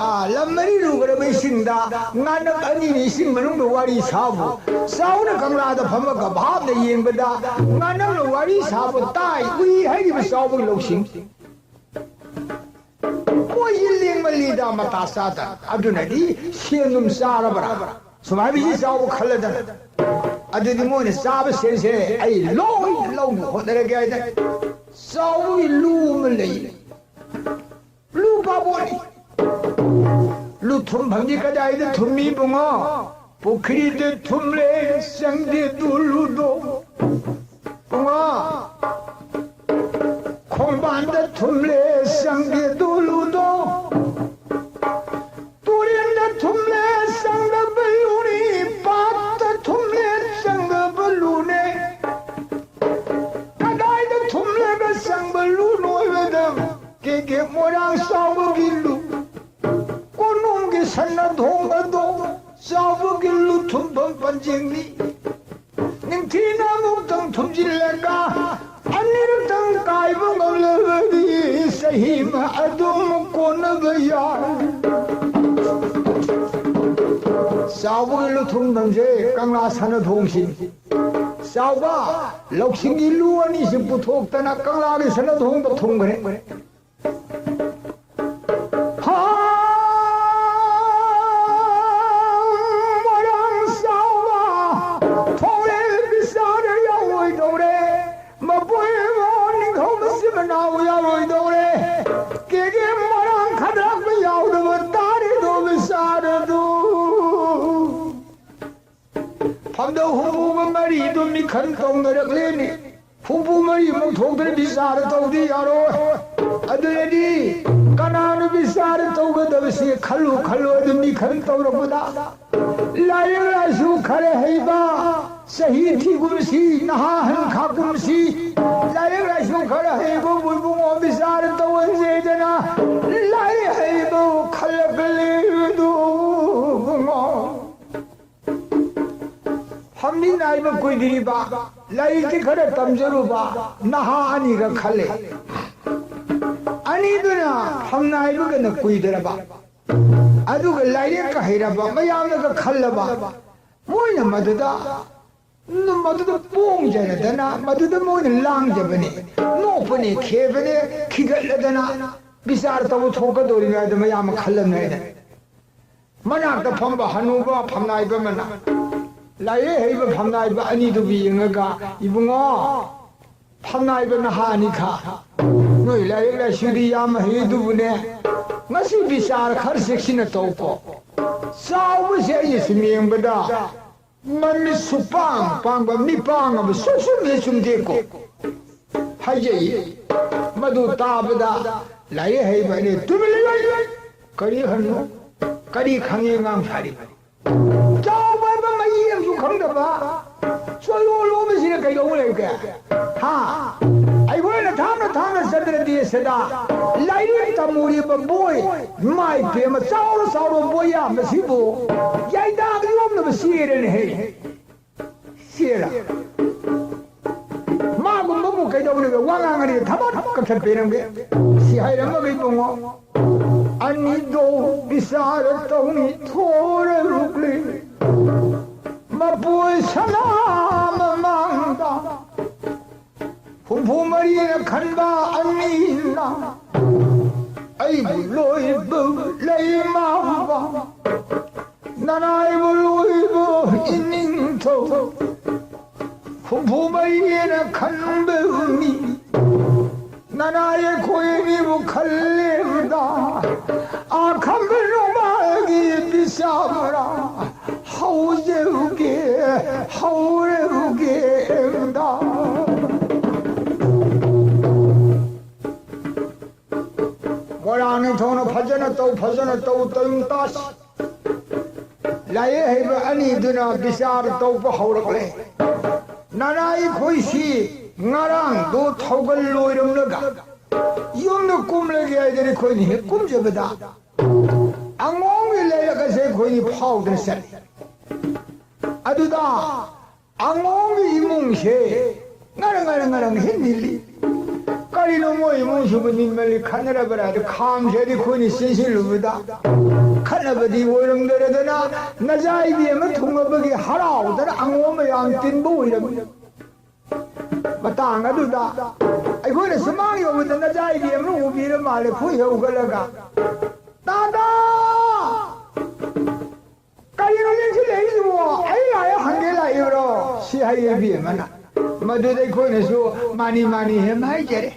ꯑꯥ, ꯂꯝ ꯃꯔꯤ ꯂꯨꯒ꯭ꯔꯕ ꯏꯁꯤꯡꯗ ꯉꯥꯅꯝ ꯑꯅꯤꯅ ꯏꯁꯤꯡ ꯃꯅꯨꯡꯗ ꯋꯥꯔꯤ ꯁꯥꯕꯨ꯫ ꯆꯥꯎꯅ ꯀꯪꯂꯥꯗ ꯐꯝꯃꯒ ꯚꯥꯞꯅ ꯌꯦꯡꯕꯗ ꯉꯥꯅꯝꯅ ꯋꯥꯔꯤ ꯁꯥꯕ ꯇꯥꯏ, ꯎꯏ ꯍꯥꯏꯔꯤꯕ ꯆꯥꯎꯕꯒꯤ ꯂꯧꯁꯤꯡ꯫ ꯃꯣꯏ ꯌꯦꯠꯂꯦꯡ ꯃꯜꯂꯤꯗ ꯃꯇꯥ ꯆꯥꯗ꯫ ꯑꯗꯨꯅꯗꯤ ꯁꯦꯟ ꯑꯗꯨꯝ ꯆꯥꯔꯕ꯭ꯔꯥ? ꯁꯨꯃꯥꯏꯅ ꯆꯥꯎꯕ ꯈꯜꯂꯗꯅ꯫ ꯑꯗꯨꯗꯤ ꯃꯣꯏꯅ ꯆꯥꯕ ꯁꯦꯟꯁꯦ ꯑꯩ ꯂꯣꯏ ꯂꯧꯅ ꯍꯣꯠꯅꯔꯒꯦ ꯍꯥꯏꯗꯅ ꯆꯥꯎꯕꯒꯤ ꯂꯨ ꯑꯃ ꯂꯩ꯫ ꯂꯨ ꯄꯥꯕꯣꯅꯤ꯫ ꯂꯨ ꯊꯨꯝꯐꯝꯗꯤ ꯀꯗꯥꯏꯗ ꯊꯨꯝꯃꯤ ꯏꯕꯨꯡꯉꯣ? ꯄꯨꯈ꯭ꯔꯤꯗ ꯊꯨꯝꯂꯦ, ꯆꯪꯗꯦ ꯗꯨ ꯂꯨꯗꯣ꯫ ꯏꯕꯨꯡꯉꯣ, ꯈꯣꯡꯕꯥꯟꯗ ꯊꯨꯝꯂꯦ, ꯆꯪꯗꯦ ꯗꯨ ꯂꯨꯗꯣ꯫ ꯇꯨꯔꯦꯟꯗ ꯊꯨꯝꯂꯦ, ꯆꯪꯗꯕ ꯂꯨꯅꯤ, ꯄꯥꯠꯇ ꯊꯨꯝꯂꯦ, ꯆꯪꯗꯕ ꯂꯨꯅꯦ꯫ ꯀꯗꯥꯏꯗ ꯊꯨꯝꯂꯒ ꯆꯪꯕ ꯂꯨꯅꯣ ꯍꯥꯏꯕꯗ, ꯀꯦ ꯀꯦ ꯃꯣꯏꯔꯥꯡ ꯆꯥꯎꯕꯒꯤ ꯂꯨ, ꯀꯣꯅꯨꯡꯒꯤ ꯁꯅꯥ ꯊꯣꯡꯕꯗꯣ ꯆꯥꯎꯕꯒꯤ ꯂꯨ ꯊꯨꯝꯐꯝ ꯄꯟꯖꯦꯡꯅꯤ꯫ ꯅꯤꯡꯊꯤꯅ ꯑꯃꯨꯛꯇꯪ ꯊꯨꯝꯖꯤꯜꯂꯒ ꯑꯅꯤꯔꯛꯇꯪ ꯀꯥꯏꯕ ꯉꯝꯂꯕꯗꯤ ꯆꯍꯤ ꯑꯃ ꯑꯗꯨꯝ ꯀꯣꯟꯅꯕ ꯌꯥꯏ꯫ ꯆꯥꯎꯕꯒꯤ ꯂꯨ ꯊꯨꯝꯐꯝꯁꯦ ꯀꯪꯂꯥ ꯁꯅꯥ ꯊꯣꯡꯁꯤꯅꯤ꯫ ꯆꯥꯎꯕ, ꯂꯧꯁꯤꯡꯒꯤ ꯂꯨ ꯑꯅꯤꯁꯤ ꯄꯨꯊꯣꯛꯇꯅ ꯀꯪꯂꯥꯒꯤ ꯁꯅꯥ ꯊꯣꯡꯗ ꯊꯨꯝꯈ꯭ꯔꯦ꯫ ꯍꯥ, ꯃꯣꯏꯔꯥꯡ ꯆꯥꯎꯕ, ꯊꯣꯡꯂꯦ ꯕꯤꯆꯥꯔ ꯌꯥꯎꯔꯣꯏꯗꯧꯔꯦ꯫ ꯃꯄꯣꯏ ꯏꯕꯣ ꯅꯤꯡꯊꯧ ꯃꯆꯤꯟ ꯃꯅꯥꯎ ꯌꯥꯎꯔꯣꯏꯗꯧꯔꯦ꯫ ꯀꯦꯒꯦ ꯃꯣꯏꯔꯥꯡ ꯈꯗ꯭ꯔꯥꯛꯄ ꯌꯥꯎꯗꯕ ꯇꯥꯔꯦꯗꯣ ꯕꯤꯆꯥꯔꯗꯨ꯫ ꯐꯝꯗꯧ ꯍꯨꯝꯐꯨꯒ ꯃꯔꯤꯗꯨ ꯃꯤꯈꯜ ꯇꯧꯅꯔꯛꯂꯦꯅꯦ꯫ ꯍꯨꯝꯐꯨ ꯃꯔꯤꯃꯛ ꯊꯣꯛꯇ꯭ꯔꯗꯤ ꯕꯤꯆꯥꯔ ꯇꯧꯗꯤ ꯌꯥꯔꯣꯏ꯫ ꯑꯗꯨꯅꯗꯤ ꯀꯅꯥꯅꯣ ꯕꯤꯆꯥꯔ ꯇꯧꯒꯗꯕꯁꯤ ꯈꯜꯂꯨ ꯈꯜꯂꯨ ꯑꯗꯨ ꯃꯤꯈꯜ ꯇꯧꯔꯛꯄꯗ ꯂꯥꯏꯔꯤꯛ ꯂꯥꯏꯁꯨ ꯈꯔ ꯍꯩꯕ, ꯆꯍꯤ ꯊꯤꯒꯨꯝꯁꯤ, ꯅꯍꯥ ꯍꯟ ꯈꯥꯀꯨꯝꯁꯤ, ꯂꯥꯏꯔꯤꯛ ꯂꯥꯏꯁꯨ ꯈꯔ ꯍꯩꯕꯕꯨ ꯏꯕꯨꯡꯉꯣ ꯕꯤꯆꯥꯔ ꯇꯧꯍꯟꯁꯦꯗꯅ ꯂꯥꯏꯔꯤꯛ ꯍꯩꯕꯕꯨ ꯈꯜꯂꯛꯂꯤꯗꯨ ꯏꯕꯨꯡꯉꯣ꯫ ꯐꯝꯃꯤꯟꯅꯔꯤꯕ ꯀꯨꯏꯗ꯭ꯔꯤꯕ, ꯂꯥꯏꯔꯤꯛꯇꯤ ꯈꯔ ꯇꯝꯖꯔꯨꯕ ꯅꯍꯥ ꯑꯅꯤꯒ ꯈꯜꯂꯦ꯫ ꯑꯅꯤꯗꯨꯅ ꯐꯝꯅꯥꯏꯕꯒꯅ ꯀꯨꯏꯗꯔꯕ, ꯑꯗꯨꯒ ꯂꯥꯏꯔꯦꯛꯀ ꯍꯩꯔꯕ ꯃꯌꯥꯝꯅꯒ ꯈꯜꯂꯕ, ꯃꯣꯏꯅ ꯃꯗꯨꯗ, ꯃꯗꯨꯗ ꯄꯣꯡꯖꯔꯗꯅ, ꯃꯗꯨꯗ ꯃꯣꯏꯅ ꯂꯥꯡꯖꯕꯅꯤ, ꯅꯣꯛꯄꯅꯤ, ꯈꯦꯕꯅꯤ, ꯈꯤꯒꯠꯂꯗꯅ ꯕꯤꯆꯥꯔ ꯇꯧꯕ ꯊꯣꯛꯀꯗꯧꯔꯤꯉꯩꯗ ꯃꯌꯥꯝ ꯑꯃ ꯈꯜꯂꯝꯃꯦ ꯍꯥꯏꯅ꯫ ꯃꯅꯥꯛꯇ ꯐꯝꯕ ꯍꯅꯨꯕ ꯐꯝꯅꯥꯏꯕ ꯑꯃꯅ ꯂꯥꯏꯔꯤꯛ ꯍꯩꯕ ꯐꯝꯅꯥꯏꯕ ꯑꯅꯤꯗꯨꯕꯨ ꯌꯦꯡꯉꯒ, "ꯏꯕꯨꯡꯉꯣ, ꯐꯝꯅꯥꯏꯕ ꯅꯍꯥ ꯑꯅꯤꯈꯥ, ꯅꯣꯏ ꯂꯥꯏꯔꯤꯛ ꯂꯥꯏꯁꯨꯗꯤ ꯌꯥꯝ ꯍꯩ ꯑꯗꯨꯕꯨꯅꯦ, ꯉꯁꯤ ꯕꯤꯆꯥꯔ ꯈꯔ ꯆꯦꯛꯁꯤꯟꯅ ꯇꯧꯀꯣ꯫ ꯆꯥꯎꯕꯁꯦ ꯑꯩꯅ ꯁꯨꯝ ꯌꯦꯡꯕꯗ ꯃꯃꯤꯠꯁꯨ ꯄꯥꯡ ꯄꯥꯡꯕ, ꯃꯤꯄꯥꯡ ꯑꯃ ꯁꯨꯡꯆꯨꯝ ꯍꯦꯛ ꯆꯨꯝꯗꯦꯀꯣ" ꯍꯥꯏꯖꯩ꯫ ꯃꯗꯨ ꯇꯥꯕꯗ ꯂꯥꯏꯔꯤꯛ ꯍꯩꯕ ꯑꯅꯤ ꯇꯨꯃꯤꯟ ꯂꯩꯌꯨ꯫ ꯀꯔꯤ ꯍꯪꯉꯣ? ꯀꯔꯤ ꯈꯪꯉꯤ ꯑꯉꯥꯡ ꯁꯥꯔꯤꯕ? ꯆꯥꯎꯕ ꯍꯥꯏꯕ ꯃꯌꯦꯛꯁꯨ ꯈꯪꯗꯕ ꯆꯣꯂꯣ ꯂꯣꯝꯕꯁꯤꯅ ꯀꯩꯗꯧꯕ ꯂꯩꯒꯦ? ꯍꯥ? ꯑꯩꯈꯣꯏꯅ ꯊꯥꯡꯅ ꯊꯥꯡꯅ ꯆꯠꯇ꯭ꯔꯗꯤ ꯁꯤꯗ ꯂꯥꯏꯔꯤꯛ ꯇꯝꯃꯨꯔꯤꯕ ꯕꯣꯏ, ꯏꯃꯥ ꯏꯕꯦꯝꯃ, ꯆꯥꯎꯔ ꯆꯥꯎꯔ ꯕꯣꯏ ꯌꯥꯝꯕꯁꯤꯕꯨ ꯌꯥꯏꯗꯥꯒ ꯌꯣꯝꯅꯕ ꯆꯦꯔꯦꯅꯦ ꯍꯦ꯫ ꯆꯦꯔꯥ? ꯃꯥꯒꯨꯝꯕꯕꯨ ꯀꯩꯗꯧꯅꯤꯒꯦ? ꯋꯥ ꯉꯥꯡꯉꯗꯤ ꯊꯕꯛ ꯀꯛꯊꯠꯄꯤꯔꯝꯒꯦ꯫ ꯁꯤ ꯍꯥꯏꯔꯝꯃꯒ ꯏꯕꯨꯡꯉꯣ, ꯑꯅꯤꯗꯣ ꯕꯤꯆꯥꯔ ꯇꯧꯅꯤ ꯊꯣꯔꯛꯂꯦ꯫ ꯃꯄꯣꯏ ꯁꯅꯥ ꯃꯃꯥꯡꯗ ꯍꯨꯝꯐꯨ ꯃꯔꯤꯅ ꯈꯟꯕ ꯑꯅꯤꯅ ꯑꯩꯕꯨ ꯂꯣꯏꯕ ꯂꯩꯃꯥꯕ, ꯅꯅꯥꯏꯕꯨ ꯂꯣꯏꯕ ꯏꯅꯤꯡꯊꯧ, ꯍꯨꯝꯐꯨ ꯃꯔꯤꯅ ꯈꯟꯕ ꯃꯤ, ꯅꯅꯥꯏ ꯑꯩꯈꯣꯏ ꯑꯅꯤꯕꯨ ꯈꯜꯂꯦꯕꯗ, ꯑꯥ ꯈꯝꯕ ꯅꯣꯡꯃꯥꯏꯒꯤ ꯕꯤꯆꯥꯝꯔꯥ ꯍꯧꯖꯔꯨꯒꯦ, ꯍꯧꯔꯨꯒꯦ꯫ ꯃꯣꯏꯔꯥꯡ ꯅꯤꯡꯊꯧꯅ ꯐꯖꯅ ꯇꯧ, ꯐꯖꯅ ꯇꯧ, ꯇꯧ ꯇꯥꯁꯤ꯫ ꯂꯥꯏꯔꯤꯛ ꯍꯩꯕ ꯑꯅꯤꯗꯨꯅ ꯕꯤꯆꯥꯔ ꯇꯧꯕ ꯍꯧꯔꯛꯂꯦ꯫ ꯅꯅꯥꯏ ꯑꯩꯈꯣꯏꯁꯤ ꯉꯔꯥꯡꯗꯣ ꯊꯧꯒꯜ ꯂꯣꯏꯔꯝꯂꯒ ꯌꯨꯝꯗ ꯀꯨꯝꯂꯒꯦ ꯍꯥꯏꯗꯅ ꯑꯩꯈꯣꯏꯅ ꯍꯦꯛ ꯀꯨꯝꯖꯕꯗ, ꯑꯉꯣꯝꯒꯤ ꯂꯩꯔꯛ ꯑꯁꯦ ꯑꯩꯈꯣꯏꯅꯤ ꯐꯥꯎꯗꯅ ꯆꯠꯂꯤ꯫ ꯑꯗꯨꯗ ꯑꯉꯣꯝꯒꯤ ꯏꯃꯨꯡꯁꯦ ꯉꯔꯪ ꯉꯔꯪ ꯉꯔꯪ ꯍꯦꯛ ꯅꯤꯜꯂꯤ꯫ "ꯀꯔꯤꯅꯣ ꯃꯣꯏ ꯏꯃꯨꯡꯁꯤꯕꯨ ꯅꯤꯡꯃꯜꯂꯤ, ꯈꯠꯅꯔꯕ꯭ꯔꯥ?" ꯍꯥꯏꯗ ꯈꯥꯡꯁꯦ ꯍꯥꯏꯗꯤ ꯑꯩꯈꯣꯏꯅ ꯆꯦꯟꯁꯤꯜꯂꯨꯕꯗ, ꯈꯠꯅꯕꯗꯤ ꯑꯣꯏꯔꯝꯗꯔꯗꯅ ꯅꯖꯥꯏꯕꯤ ꯑꯃ ꯊꯨꯡꯉꯕꯒꯤ ꯍꯔꯥꯎꯗꯅ ꯑꯉꯣꯝ ꯃꯌꯥꯝ ꯇꯤꯟꯕ ꯑꯣꯏꯔꯝꯃꯤ꯫ ꯃꯇꯥꯡ ꯑꯗꯨꯗ ꯑꯩꯈꯣꯏꯅ ꯁꯨꯃꯥꯡ ꯌꯧꯕꯗ ꯅꯖꯥꯏꯕꯤ ꯑꯃ ꯎꯕꯤꯔ ꯃꯥꯜꯂꯦ, ꯈꯨꯏ ꯍꯧꯒꯠꯂꯒ, "ꯇꯥꯗꯥ!" "ꯀꯔꯤꯅꯣ ꯅꯤꯡꯁꯤꯜꯂꯛꯏꯁꯤꯕꯣ? ꯑꯩ ꯂꯥꯛꯑꯦ ꯍꯪꯒꯦ ꯂꯥꯛꯏꯕ꯭ꯔꯣ?" ꯁꯤ ꯍꯥꯏꯌꯦ ꯏꯕꯦꯝꯃꯅ꯫ ꯃꯗꯨꯗ ꯑꯩꯈꯣꯏꯅꯁꯨ "ꯃꯥꯅꯤ, ꯃꯥꯅꯤ" ꯍꯦꯝ ꯍꯥꯏꯖꯔꯦ꯫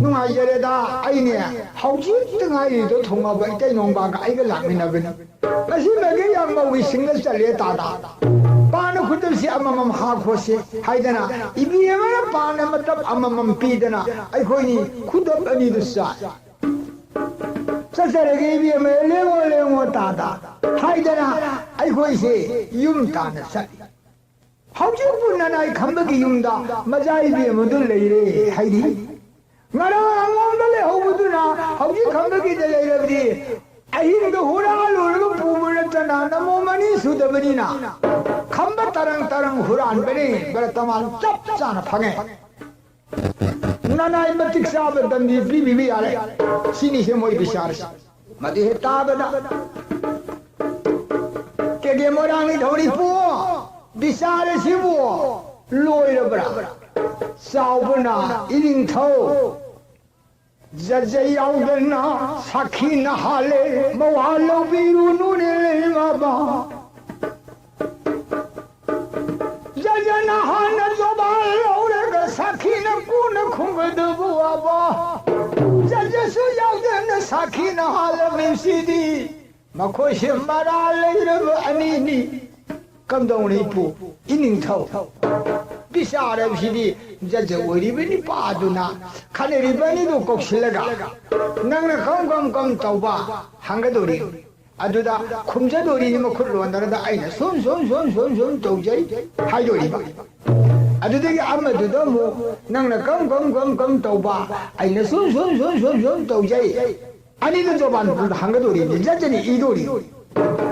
"ꯅꯨꯡꯉꯥꯏꯖꯔꯦꯗ, ꯑꯩꯅꯦ ꯍꯧꯖꯤꯛꯇ ꯉꯥꯏꯔꯤꯗꯣ ꯊꯨꯡꯉꯕ ꯏꯇꯩ ꯅꯣꯡꯕꯥꯒ ꯑꯩꯒ ꯂꯥꯛꯃꯤꯟꯅꯕꯅꯤ꯫ ꯃꯁꯤ ꯃꯥꯏꯀꯩ ꯌꯥꯝ ꯃꯧꯒꯤ ꯁꯤꯡꯅ ꯆꯠꯂꯦ ꯇꯥꯗ꯫ ꯄꯥꯅ ꯈꯨꯇꯞꯁꯤ ꯑꯃꯃꯝ ꯍꯥꯞꯈꯣꯁꯤ" ꯍꯥꯏꯗꯅ ꯏꯕꯦꯝꯃꯅ ꯄꯥꯅ ꯃꯇꯞ ꯑꯃꯃꯝ ꯄꯤꯗꯅ ꯑꯩꯈꯣꯏꯅꯤ ꯈꯨꯗꯞ ꯑꯅꯤꯗꯨ ꯆꯥꯏ꯫ "ꯆꯠꯆꯔꯒꯦ ꯏꯕꯦꯝꯃ, ꯂꯦꯡꯉꯣ, ꯂꯦꯡꯉꯣ ꯇꯥꯗ" ꯍꯥꯏꯗꯅ ꯑꯩꯈꯣꯏꯁꯦ ꯌꯨꯝ ꯇꯥꯟꯅ ꯆꯠꯂꯤ꯫ ꯍꯧꯖꯤꯛꯄꯨ ꯅꯅꯥꯏ ꯈꯝꯕꯒꯤ ꯌꯨꯝꯗ ꯃꯖꯥ ꯏꯕꯦꯝꯃꯗꯨ ꯂꯩꯔꯦ ꯍꯥꯏꯔꯤ꯫ ꯉꯔꯥꯡ ꯑꯉꯣꯝꯗ ꯂꯩꯍꯧꯕꯗꯨꯅ ꯍꯧꯖꯤꯛ ꯈꯝꯕꯒꯤꯗ ꯂꯩꯔꯕꯗꯤ ꯑꯍꯤꯡꯗ ꯍꯨꯔꯥꯜꯂꯨꯔꯒ ꯄꯨꯕ ꯅꯠꯇꯅ ꯅꯃꯣꯝ ꯑꯅꯤ ꯁꯨꯗꯕꯅꯤꯅ ꯈꯝꯕ ꯇꯔꯪ ꯇꯔꯪ ꯍꯨꯔꯥꯟꯕꯅꯤ꯫ ꯕꯔꯇꯃꯥꯟ ꯆꯞ ꯆꯥꯅ ꯐꯪꯉꯦ꯫ ꯅꯅꯥꯏ ꯃꯇꯤꯛ ꯆꯥꯕ ꯗꯟꯗꯤ ꯄꯤꯕꯤꯕ ꯌꯥꯔꯦ꯫ ꯁꯤꯅꯤꯁꯦ ꯃꯣꯏ ꯕꯤꯆꯥꯔꯁꯦ꯫ ꯃꯗꯨ ꯍꯦꯛ ꯇꯥꯕꯗ ꯀꯦꯒꯦ ꯃꯣꯏꯔꯥꯡ ꯅꯤꯡꯊꯧ ꯏꯄꯨ, ꯕꯤꯆꯥꯔꯁꯤꯕꯨ ꯂꯣꯏꯔꯕ꯭ꯔꯥ? ꯆꯥꯎꯕꯅ ꯏꯅꯤꯡꯊꯧ ꯖꯖ ꯌꯥꯎꯗꯅ ꯁꯥꯈꯤꯅ ꯍꯥꯜꯂꯦ, ꯃꯋꯥ ꯂꯧꯕꯤꯔꯨꯅꯨꯅꯦ ꯂꯩꯃꯕ꯫ ꯖꯖꯅ ꯍꯥꯟꯅ ꯖꯣꯕꯥꯟ ꯂꯧꯔꯒ ꯁꯥꯈꯤꯅ ꯀꯣꯟꯅ ꯈꯨꯝꯒꯗꯕ ꯋꯥꯕ꯫ ꯖꯖꯁꯨ ꯌꯥꯎꯗꯅ ꯁꯥꯈꯤꯅ ꯍꯥꯜꯂꯕꯁꯤꯗꯤ ꯃꯈꯣꯏꯁꯦ ꯃꯔꯥꯜ ꯂꯩꯔꯕ ꯑꯅꯤꯅꯤ꯫ ꯀꯝꯗꯧꯅꯤ ꯏꯄꯨ ꯏꯅꯤꯡꯊꯧ? ꯕꯤꯆꯥꯔ ꯍꯥꯏꯕꯁꯤꯗꯤ ꯖꯖ ꯑꯣꯏꯔꯤꯕ ꯅꯤꯄꯥꯗꯨꯅ ꯈꯠꯅꯔꯤꯕ ꯑꯅꯤꯗꯨ ꯀꯧꯁꯤꯜꯂꯒ ꯅꯪꯅ ꯀꯝ ꯀꯝ ꯀꯝ ꯇꯧꯕ ꯍꯪꯒꯗꯧꯔꯤ꯫ ꯑꯗꯨꯗ ꯈꯨꯝꯖꯗꯧꯔꯤꯅꯤ ꯃꯈꯨꯠ ꯂꯣꯟꯗꯅꯗ ꯑꯩꯅ ꯁꯨꯝ ꯁꯨꯝ ꯁꯨꯝ ꯁꯨꯝ ꯁꯨꯝ ꯇꯧꯖꯩ ꯍꯥꯏꯗꯣꯔꯤꯕ꯫ ꯑꯗꯨꯗꯒꯤ ꯑꯃꯗꯨꯗ ꯑꯃꯨꯛ ꯅꯪꯅ ꯀꯝ ꯀꯝ ꯀꯝ ꯀꯝ ꯇꯧꯕ ꯑꯩꯅ ꯁꯨꯝ ꯁꯨꯝ ꯁꯨꯝ ꯁꯨꯝ ꯁꯨꯝ ꯇꯧꯖꯩ꯫ ꯑꯅꯤꯗꯨ ꯖꯣꯕꯥꯟ ꯖꯠꯖꯅꯤ ꯏꯗꯣꯔꯤ꯫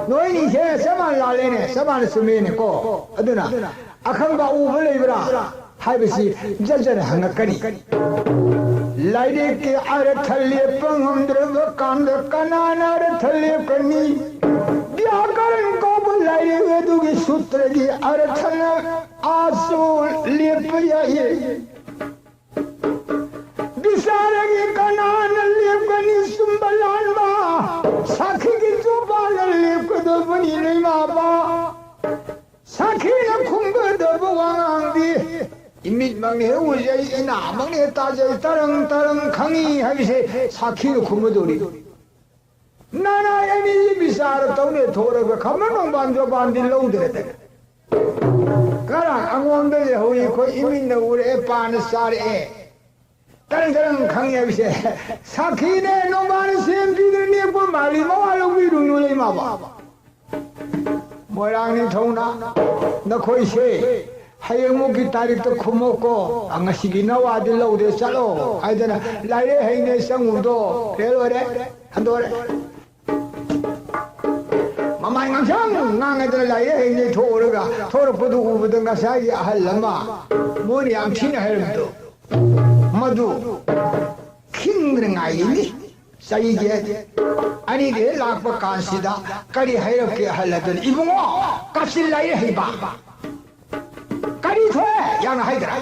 ꯅꯣꯏꯅꯤꯁꯦ ꯆꯞ ꯃꯥꯟꯅ ꯂꯥꯜꯂꯦꯅꯦ, ꯆꯞ ꯃꯥꯟꯅ ꯆꯨꯝꯃꯦꯅꯦꯀꯣ꯫ ꯑꯗꯨꯅ ꯑꯈꯪꯕ ꯎꯕ ꯂꯩꯕ꯭ꯔꯥ ꯍꯥꯏꯕꯁꯤ ꯖꯠꯖꯅ ꯍꯪꯉꯛꯀꯅꯤ꯫ ꯂꯥꯏꯔꯤꯛꯀꯤ ꯑꯔꯊ ꯂꯦꯞꯄ ꯉꯝꯗ꯭ꯔꯕ ꯀꯥꯟꯗ ꯀꯅꯥꯅ ꯑꯔꯊ ꯂꯦꯞꯀꯅꯤ? ꯕ꯭ꯌꯥꯀꯔꯟ ꯀꯧꯕ ꯂꯥꯏꯔꯤꯛ ꯑꯗꯨꯒꯤ ꯁꯨꯇ꯭ꯔꯒꯤ ꯑꯔꯊꯅ ꯑꯥꯁꯨ ꯂꯦꯞꯄ ꯌꯥꯏꯌꯦ꯫ ꯕꯤꯆꯥꯔꯒꯤ ꯀꯅꯥꯅ ꯂꯦꯞꯀꯅꯤ ꯆꯨꯝꯕ ꯂꯥꯟꯕ? ꯁꯥꯈꯤꯒꯤ ꯆꯣꯄꯥꯅ ꯂꯦꯞꯀꯗꯕꯅꯤ, ꯂꯩꯃꯥꯕ꯫ ꯁꯥꯈꯤꯅ ꯈꯨꯝꯒꯗꯕ ꯋꯥꯉꯥꯡꯗꯤ ꯏꯃꯤꯠꯃꯛꯅ ꯍꯦꯛ ꯎꯖꯩ, ꯏꯅꯥꯃꯛꯅ ꯍꯦꯛ ꯇꯥꯖꯩ, ꯇꯔꯪ ꯇꯔꯪ ꯈꯪꯏ ꯍꯥꯏꯕꯁꯦ ꯁꯥꯈꯤꯅ ꯈꯨꯝꯒꯗꯧꯔꯤ꯫ ꯅꯅꯥꯏ ꯑꯅꯤꯁꯤ ꯕꯤꯆꯥꯔ ꯇꯧꯅꯦ ꯊꯣꯛꯂꯒ ꯈꯝꯕ ꯅꯣꯡꯕꯥꯟ ꯖꯣꯕꯥꯟꯗꯤ ꯂꯧꯗ꯭ꯔꯦꯗꯅ꯫ ꯉꯔꯥꯡ ꯑꯉꯣꯝꯗ ꯂꯩꯍꯧꯔꯤ ꯑꯩꯈꯣꯏ ꯏꯃꯤꯠꯅ ꯎꯔꯛꯑꯦ, ꯄꯥꯅ ꯆꯥꯔꯛꯑꯦ꯫ ꯀꯔꯝ ꯀꯔꯝ ꯈꯪꯉꯦ ꯍꯥꯏꯕꯁꯦ ꯁꯥꯈꯤꯅꯦ, ꯅꯣꯡꯕꯥꯟ ꯁꯦꯝ ꯄꯤꯗꯅ ꯅꯦꯛꯄ ꯃꯥꯜꯂꯤ, ꯃꯋꯥ ꯂꯧꯕꯤꯔꯨꯅꯨ ꯂꯩꯃꯥꯕ꯫ ꯃꯣꯏꯔꯥꯡ ꯅꯤꯡꯊꯧꯅ ꯅꯈꯣꯏꯁꯦ ꯍꯌꯦꯡꯃꯨꯛꯀꯤ ꯇꯥꯔꯤꯛꯇ ꯈꯨꯝꯃꯣꯀꯣ, ꯉꯁꯤꯒꯤ ꯅꯋꯥꯗꯤ ꯂꯧꯗꯦ, ꯆꯠꯂꯣ ꯍꯥꯏꯗꯅ ꯂꯥꯏꯔꯩ ꯍꯩꯅꯦ ꯆꯪꯉꯨꯕꯗꯣ ꯂꯣꯏꯔꯦ, ꯍꯟꯗꯣꯔꯦ꯫ ꯃꯃꯥꯏ ꯉꯥꯡꯁꯪ ꯉꯥꯡꯉꯗꯅ ꯂꯥꯏꯔꯩ ꯍꯩꯅꯦ ꯊꯣꯛꯎꯔꯒ ꯊꯣꯔꯛꯄꯗꯨ ꯎꯕꯗ ꯉꯁꯥꯏꯒꯤ ꯑꯍꯜ ꯑꯃ ꯃꯣꯏꯅ ꯌꯥꯝ ꯊꯤꯅ ꯍꯥꯏꯔꯝꯕꯗꯣ ꯃꯗꯨ ꯈꯤꯡꯗꯅ ꯉꯥꯏꯔꯤꯅꯤ꯫ ꯆꯩꯒꯦ ꯑꯅꯤꯗꯤ ꯍꯦꯛ ꯂꯥꯛꯄ ꯀꯥꯟꯁꯤꯗ ꯀꯔꯤ ꯍꯥꯏꯔꯛꯀꯦ ꯑꯍꯜ ꯑꯗꯨꯅ, "ꯏꯕꯨꯡꯉꯣ, ꯀꯥꯆꯤꯟ ꯂꯥꯏꯔꯩ ꯍꯩꯕ, ꯀꯔꯤ ꯊꯣꯛꯑꯦ?" ꯌꯥꯝꯅ ꯍꯥꯏꯗ꯭ꯔꯥ?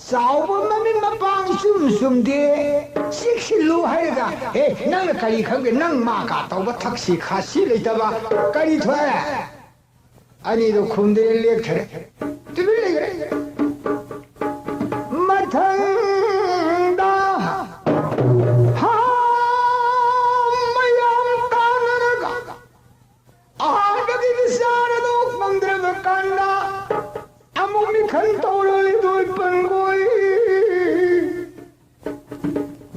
ꯆꯥꯎꯕ ꯃꯃꯤꯠ ꯃꯄꯥꯡ ꯏꯆꯨꯝ ꯆꯨꯝꯗꯦ, ꯆꯦꯛꯁꯤꯜꯂꯨ ꯍꯥꯏꯔꯒ, "ꯑꯦ, ꯅꯪꯅ ꯀꯔꯤ ꯈꯪꯒꯦ? ꯅꯪ ꯃꯥ ꯀꯥ ꯇꯧꯕ ꯊꯛꯁꯤ ꯈꯥꯁꯤ ꯂꯩꯇꯕ ꯀꯔꯤ ꯊꯣꯛꯑꯦ?" ꯑꯅꯤꯗꯣ ꯈꯨꯝꯗꯦ, ꯂꯦꯞꯈ꯭ꯔꯦ꯫ ꯇꯨꯃꯤꯟ ꯂꯩꯈ꯭ꯔꯦ꯫ ꯃꯊꯪꯗ ꯍꯥ ꯃꯌꯥꯝ ꯇꯥꯟꯅꯔꯒ ꯑꯍꯥꯟꯕꯒꯤ ꯕꯤꯆꯥꯔꯗꯣ ꯐꯪꯗ꯭ꯔꯕ ꯀꯥꯟꯗ ꯑꯃꯨꯛ ꯃꯤꯈꯜ ꯇꯧꯔꯣꯏꯗꯣꯏ ꯄꯟꯒꯣꯏ꯫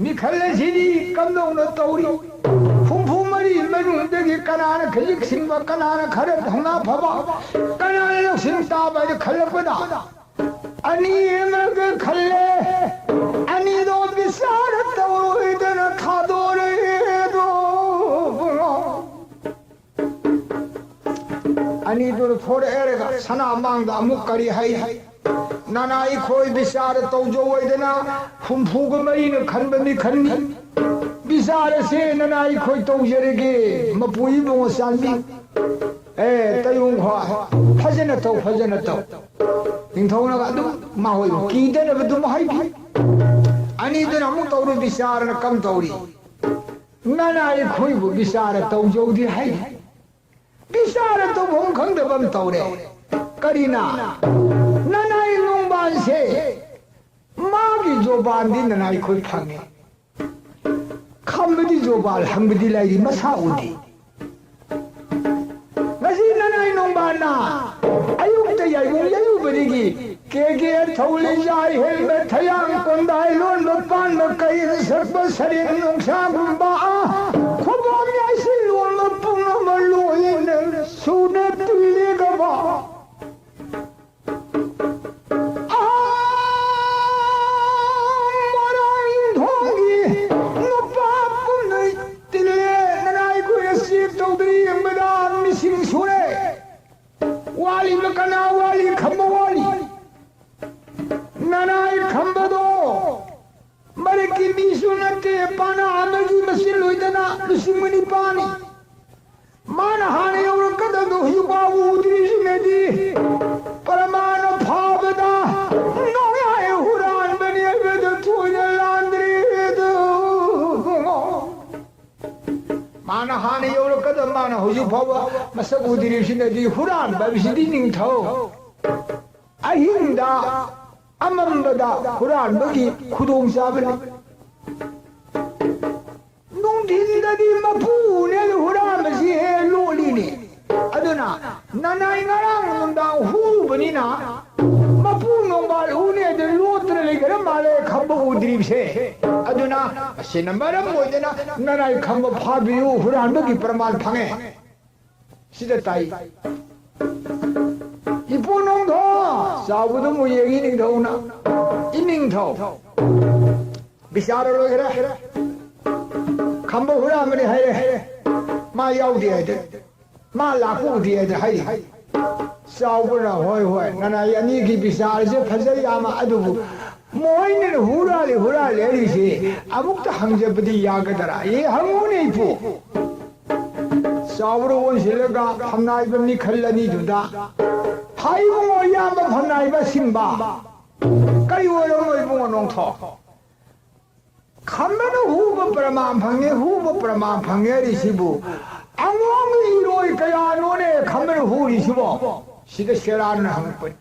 ꯃꯤꯈꯜ ꯑꯁꯤꯗꯤ ꯀꯝꯗꯧꯅ ꯇꯧꯔꯤ? ꯍꯨꯝꯐꯨ ꯃꯔꯤ ꯃꯅꯨꯡꯗꯒꯤ ꯀꯅꯥꯅ ꯈꯖꯤꯛ ꯁꯤꯡꯕ, ꯀꯅꯥꯅ ꯈꯔ ꯊꯧꯅꯥ ꯐꯕ, ꯀꯅꯥꯅ ꯂꯧꯁꯤꯡ ꯇꯥꯕ ꯍꯥꯏꯗꯨ ꯈꯜꯂꯛꯄꯗ ꯑꯅꯤ ꯑꯃꯒ ꯈꯜꯂꯦ꯫ ꯑꯅꯤꯗꯣ ꯕꯤꯆꯥꯔ ꯇꯧꯔꯣꯏꯗꯅ ꯊꯥꯗꯣꯔꯛꯑꯦ ꯑꯗꯣ꯫ ꯑꯅꯤꯗꯨ ꯊꯣꯔꯛꯑꯦꯔꯒ ꯁꯅꯥ ꯃꯥꯡꯗ ꯑꯃꯨꯛ ꯀꯔꯤ ꯍꯥꯏ? ꯅꯅꯥꯏ ꯈꯣꯏ ꯕꯤꯆꯥꯔ ꯇꯧꯖꯧ ꯍꯥꯏꯗꯅ ꯍꯨꯝꯐꯨꯒ ꯃꯔꯤꯅ ꯈꯟꯕ ꯃꯤꯈꯜꯅꯤ꯫ ꯕꯤꯆꯥꯔꯁꯦ ꯅꯅꯥꯏ ꯈꯣꯏ ꯇꯧꯖꯔꯒꯦ, ꯃꯄꯨ ꯏꯕꯨꯡꯉꯣ ꯆꯥꯟꯕꯤ꯫ ꯑꯦ, ꯇꯌꯨꯡ ꯈꯣꯏ, ꯐꯖꯅ ꯇꯧ, ꯐꯖꯅ ꯇꯧ꯫ ꯅꯤꯡꯊꯧꯅꯒ ꯑꯗꯨꯝ ꯃꯈꯣꯏꯕꯨ ꯀꯤꯗꯅꯕ ꯑꯗꯨꯝ ꯍꯥꯏꯕꯤ꯫ ꯑꯅꯤꯗꯨꯅ ꯑꯃꯨꯛ ꯇꯧꯔꯨ, ꯕꯤꯆꯥꯔꯅ ꯀꯝ ꯇꯧꯔꯤ? ꯅꯅꯥꯏ ꯈꯣꯏꯕꯨ ꯕꯤꯆꯥꯔ ꯇꯧꯖꯧꯗꯤ ꯍꯥꯏ꯫ ꯕꯤꯆꯥꯔ ꯇꯧꯐꯝ ꯈꯪꯗꯕ ꯑꯃ ꯇꯧꯔꯦ꯫ ꯀꯔꯤꯅ? ꯅꯅꯥꯏ ꯅꯣꯡꯕꯥꯟꯁꯦ ꯃꯥꯒꯤ ꯖꯣꯕꯥꯟꯗꯤ ꯅꯅꯥꯏ ꯈꯣꯏ ꯐꯪꯉꯦ꯫ ꯈꯝꯕꯗꯤ ꯖꯣꯕꯥꯟ ꯍꯪꯕꯗꯤ ꯂꯩꯔꯤ, ꯃꯁꯥ ꯎꯗꯦ꯫ ꯉꯁꯤ ꯅꯅꯥꯏ ꯅꯣꯡꯕꯥꯟꯅ ꯑꯌꯨꯛꯇ ꯌꯥꯏꯕꯨꯡ ꯌꯩꯔꯨꯕꯗꯒꯤ ꯀꯦ ꯀꯦ ꯊꯧꯂꯩꯖꯥꯏ ꯍꯦꯟꯕ ꯊꯌꯥꯡ ꯀꯣꯟꯗꯥꯏ ꯂꯣꯟꯕ ꯄꯥꯟꯕ ꯀꯩ ꯁꯛꯄ ꯁꯔꯦꯡ ꯅꯨꯡꯁꯥꯒꯨꯝꯕ ꯈꯣꯕꯣꯝ ꯌꯥꯏꯁꯤꯜ ꯂꯣꯟꯕ ꯄꯨꯝꯅꯃꯛ ꯂꯣꯏꯅ ꯁꯨꯅ ꯇꯤꯜꯂꯦꯒꯕ꯫ ꯑꯍꯥ! ꯃꯣꯏꯔꯥꯡꯊꯣꯡꯒꯤ ꯅꯨꯄꯥ ꯄꯨꯝꯅ ꯇꯤꯜꯂꯦ꯫ ꯅꯅꯥꯏ ꯈꯣꯏꯅ ꯆꯦꯛ ꯇꯧꯗ꯭ꯔꯤ ꯌꯦꯡꯕꯗ ꯃꯤꯁꯤꯡ ꯁꯨꯔꯦ꯫ ꯋꯥꯠꯂꯤꯕ ꯀꯅꯥ ꯋꯥꯠꯂꯤ? ꯈꯝꯕ ꯋꯥꯠꯂꯤ꯫ ꯅꯅꯥꯏ ꯈꯝꯕꯗꯣ ꯃꯔꯛꯀꯤ ꯃꯤꯁꯨ ꯅꯠꯇꯦ, ꯄꯥꯅꯥ ꯑꯃꯒꯤ ꯃꯆꯤꯜ ꯑꯣꯏꯗꯅ ꯂꯨꯆꯤꯡꯕ ꯅꯤꯄꯥꯅꯤ꯫ ꯃꯥꯅ ꯍꯥꯟꯅ ꯌꯧꯔꯛꯀꯗꯕꯗꯣ ꯍꯧꯖꯤꯛ ꯐꯥꯎꯕ ꯎꯗ꯭ꯔꯤꯁꯤꯅꯗꯤ ꯄ꯭ꯔꯃꯥꯟꯅ ꯐꯥꯕꯗ ꯅꯣꯡꯌꯥꯏ ꯍꯨꯔꯥꯟꯕꯅꯤ ꯍꯥꯏꯕꯗ ꯊꯣꯏꯅ ꯂꯥꯟꯗ꯭ꯔꯤ ꯑꯗꯨ꯫ ꯃꯥꯅ ꯍꯥꯟꯅ ꯌꯧꯔꯛꯀꯗꯕ, ꯃꯥꯅ ꯍꯧꯖꯤꯛ ꯐꯥꯎꯕ ꯃꯁꯛ ꯎꯗ꯭ꯔꯤꯕꯁꯤꯅꯗꯤ ꯍꯨꯔꯥꯟꯕ ꯍꯥꯏꯕꯁꯤꯗꯤ ꯅꯤꯡꯊꯧ꯫ ꯑꯍꯤꯡꯗ ꯑꯃꯝꯕꯗ ꯍꯨꯔꯥꯟꯕꯒꯤ ꯈꯨꯗꯣꯡꯆꯥꯕ ꯂꯩ꯫ ꯅꯨꯡꯊꯤꯟꯗꯗꯤ ꯃꯄꯨꯅꯦ ꯍꯨꯔꯥꯟꯕꯁꯤ ꯍꯦꯛ ꯂꯣꯠꯂꯤꯅꯦ꯫ ꯑꯗꯨꯅ ꯅꯅꯥꯏ ꯉꯔꯥꯡ ꯅꯨꯡꯗꯥꯡ ꯍꯨꯕꯅꯤꯅ ꯃꯄꯨ ꯅꯣꯡꯕꯥꯜ ꯎꯅꯦꯗ ꯂꯣꯠꯇꯅ ꯂꯩꯈ꯭ꯔ ꯃꯥꯜꯂꯦ ꯈꯝꯕ ꯎꯗ꯭ꯔꯤꯕꯁꯦ꯫ ꯑꯗꯨꯅ ꯑꯁꯤꯅ ꯃꯔꯝ ꯑꯣꯏꯗꯅ ꯅꯅꯥꯏ ꯈꯝꯕ ꯐꯥꯕꯤꯌꯨ, ꯍꯨꯔꯥꯟꯕꯒꯤ ꯄ꯭ꯔꯃꯥꯟ ꯐꯪꯉꯦ꯫ ꯁꯤꯗ ꯇꯥꯏ꯫ ꯏꯄꯨ ꯅꯣꯡꯊꯣ ꯆꯥꯎꯕꯗꯨ ꯑꯃꯨꯛ ꯌꯦꯡꯉꯤ ꯅꯤꯡꯊꯧꯅ꯫ ꯏꯅꯤꯡꯊꯧ, ꯕꯤꯆꯥꯔ ꯂꯣꯏꯈ꯭ꯔꯦ꯫ ꯈꯝꯕ ꯍꯨꯔꯥꯟꯕꯅꯤ ꯍꯥꯏꯔꯦ꯫ ꯃꯥ ꯌꯥꯎꯗꯦ ꯍꯥꯏꯗꯦ꯫ ꯃꯥ ꯂꯥꯛꯄ ꯎꯗꯦ ꯍꯥꯏꯗꯦ ꯍꯥꯏꯔꯤ꯫ ꯆꯥꯎꯕꯅ, "ꯍꯣꯏ, ꯍꯣꯏ, ꯅꯅꯥꯏ ꯑꯅꯤꯒꯤ ꯕꯤꯆꯥꯔꯁꯦ ꯐꯖꯩ ꯌꯥꯝꯅ, ꯑꯗꯨꯕꯨ ꯃꯣꯏꯅ ꯍꯨꯔꯥꯜꯂꯤ, ꯍꯨꯔꯥꯜꯂꯤ ꯍꯥꯏꯔꯤꯁꯦ ꯑꯃꯨꯛꯇ ꯍꯪꯖꯕꯗꯤ ꯌꯥꯒꯗ꯭ꯔꯥ? ꯑꯦ, ꯍꯪꯉꯨꯅꯦ ꯏꯄꯨ"꯫ ꯆꯥꯎꯕꯅ ꯑꯣꯟꯁꯤꯜꯂꯒ ꯐꯝꯅꯥꯏꯕ ꯃꯤꯈꯜ ꯑꯅꯤꯗꯨꯗ, "ꯍꯥꯏ ꯏꯕꯨꯡꯉꯣ, ꯏꯌꯥꯝꯕ ꯐꯝꯅꯥꯏꯕ ꯁꯤꯡꯕ, ꯀꯔꯤ ꯑꯣꯏꯔꯝꯃꯣ ꯏꯕꯨꯡꯉꯣ ꯅꯣꯡꯊꯣ? ꯈꯝꯕꯅ ꯍꯨꯕ ꯄ꯭ꯔꯃꯥꯟ ꯐꯪꯉꯦ, ꯍꯨꯕ ꯄ꯭ꯔꯃꯥꯟ ꯐꯪꯉꯦ ꯍꯥꯏꯔꯤꯁꯤꯕꯨ, ꯑꯉꯣꯝꯒꯤ ꯏꯔꯣꯏ ꯀꯌꯥꯅꯣꯅꯦ ꯈꯝꯕꯅ ꯍꯨꯔꯤꯁꯤꯕꯣ?" ꯁꯤꯗ ꯁꯦꯔꯥꯟꯅ ꯍꯪꯉꯛꯄꯅꯤ꯫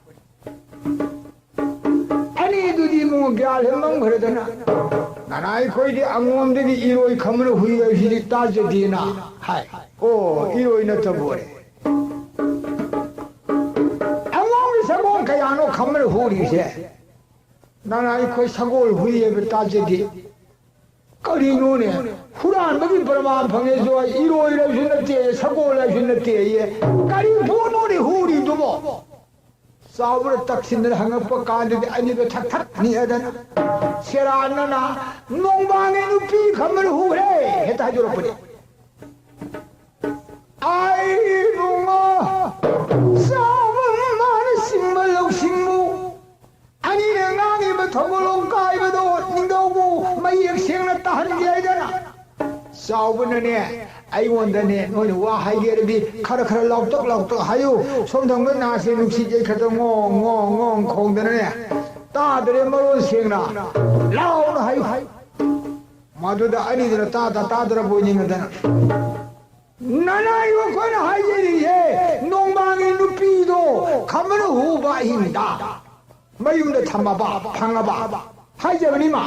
ꯑꯅꯤꯗꯨꯗꯤ ꯏꯕꯨꯡꯉꯣ ꯒ꯭ꯌꯥꯟ ꯍꯦꯛ ꯃꯝꯈ꯭ꯔꯗꯅ, "ꯅꯅꯥꯏ ꯑꯩꯈꯣꯏꯗꯤ ꯑꯉꯣꯝꯗꯒꯤ ꯏꯔꯣꯏ ꯈꯝꯕꯅ ꯍꯨꯏ ꯍꯥꯏꯕꯁꯤꯗꯤ ꯇꯥꯖꯗꯦꯅ" ꯍꯥꯏ꯫ "ꯑꯣ, ꯏꯔꯣꯏ ꯅꯠꯇꯕ ꯑꯣꯏꯔꯦ꯫ ꯑꯉꯣꯝꯒꯤ ꯁꯒꯣꯜ ꯀꯌꯥꯅꯣ ꯈꯝꯕꯅ ꯍꯨꯔꯤꯁꯦ? ꯅꯅꯥꯏ ꯑꯩꯈꯣꯏ ꯁꯒꯣꯜ ꯍꯨꯏ ꯍꯥꯏꯕ ꯇꯥꯖꯗꯦ꯫ ꯀꯔꯤꯅꯣꯅꯦ? ꯍꯨꯔꯥꯟꯕꯒꯤ ꯄ꯭ꯔꯃꯥꯟ ꯐꯪꯉꯦꯁꯨ ꯏꯔꯣꯏꯔꯁꯨ ꯅꯠꯇꯦ, ꯁꯒꯣꯜ ꯍꯥꯏꯁꯨ ꯅꯠꯇꯦ ꯑꯌꯦ꯫ ꯀꯔꯤ ꯄꯣꯠꯅꯣꯅꯦ ꯍꯨꯔꯤꯗꯨꯕꯣ?" ꯆꯥꯎꯕꯅ ꯇꯛꯁꯤꯟꯗꯅ ꯍꯪꯉꯛꯄ ꯀꯥꯟꯗꯗꯤ ꯑꯅꯤꯗꯣ ꯊꯛ ꯊꯛ ꯅꯤꯛꯑꯗꯅ, ꯁꯦꯔꯥꯟꯅꯅ "ꯅꯣꯡꯕꯥꯡꯒꯤ ꯅꯨꯄꯤ ꯈꯝꯕꯅ ꯍꯨꯔꯦ" ꯍꯦꯛꯇ ꯍꯥꯏꯗꯣꯔꯛꯄꯅꯦ꯫ ꯑꯥꯏ ꯏꯕꯨꯡꯉꯣ, ꯆꯥꯎꯕ ꯃꯃꯥꯅ ꯆꯤꯡꯕ ꯂꯧꯁꯤꯡꯕꯨ ꯑꯅꯤꯅ ꯉꯥꯡꯉꯤꯕ ꯊꯧꯒꯜꯂꯣꯟ ꯀꯥꯏꯕꯗꯣ ꯅꯤꯡꯊꯧꯕꯨ ꯃꯌꯦꯛ ꯁꯦꯡꯅ ꯇꯥꯍꯟꯒꯦ ꯍꯥꯏꯗꯅ꯫ ꯆꯥꯎꯕꯅꯅꯦ, ꯑꯩꯉꯣꯟꯗꯅꯦ, ꯅꯣꯏꯅ ꯋꯥ ꯍꯥꯏꯒꯦꯔꯗꯤ ꯈꯔ ꯈꯔ ꯂꯥꯎꯇꯛ ꯂꯥꯎꯇꯛ ꯍꯥꯏꯌꯨ꯫ ꯁꯣꯝ ꯊꯪꯕ ꯅꯥꯁꯦ ꯅꯨꯡꯁꯤꯠ ꯌꯩꯈꯠꯇ ꯉꯣꯡ ꯉꯣꯡ ꯉꯣꯡ ꯈꯣꯡꯗꯅꯅꯦ, ꯇꯥꯗ꯭ꯔꯦ ꯃꯔꯣꯟ ꯁꯦꯡꯅ, ꯂꯥꯎꯅ ꯍꯥꯏꯌꯨ꯫ ꯃꯗꯨꯗ ꯑꯅꯤꯗꯨꯅ ꯇꯥꯗ ꯇꯥꯗ꯭ꯔꯕꯣꯏ ꯅꯤꯡꯉꯗꯅ꯫ ꯅꯅꯥꯏ ꯑꯩꯈꯣꯏꯅ ꯍꯥꯏꯖꯔꯤꯁꯦ, ꯅꯣꯡꯕꯥꯡꯒꯤ ꯅꯨꯄꯤꯗꯣ ꯈꯝꯕꯅ ꯍꯨꯕ ꯑꯍꯤꯡꯗ ꯃꯌꯨꯝꯗ ꯊꯝꯃꯕ, ꯐꯪꯉꯕ ꯍꯥꯏꯖꯕꯅꯤ ꯃꯥ꯫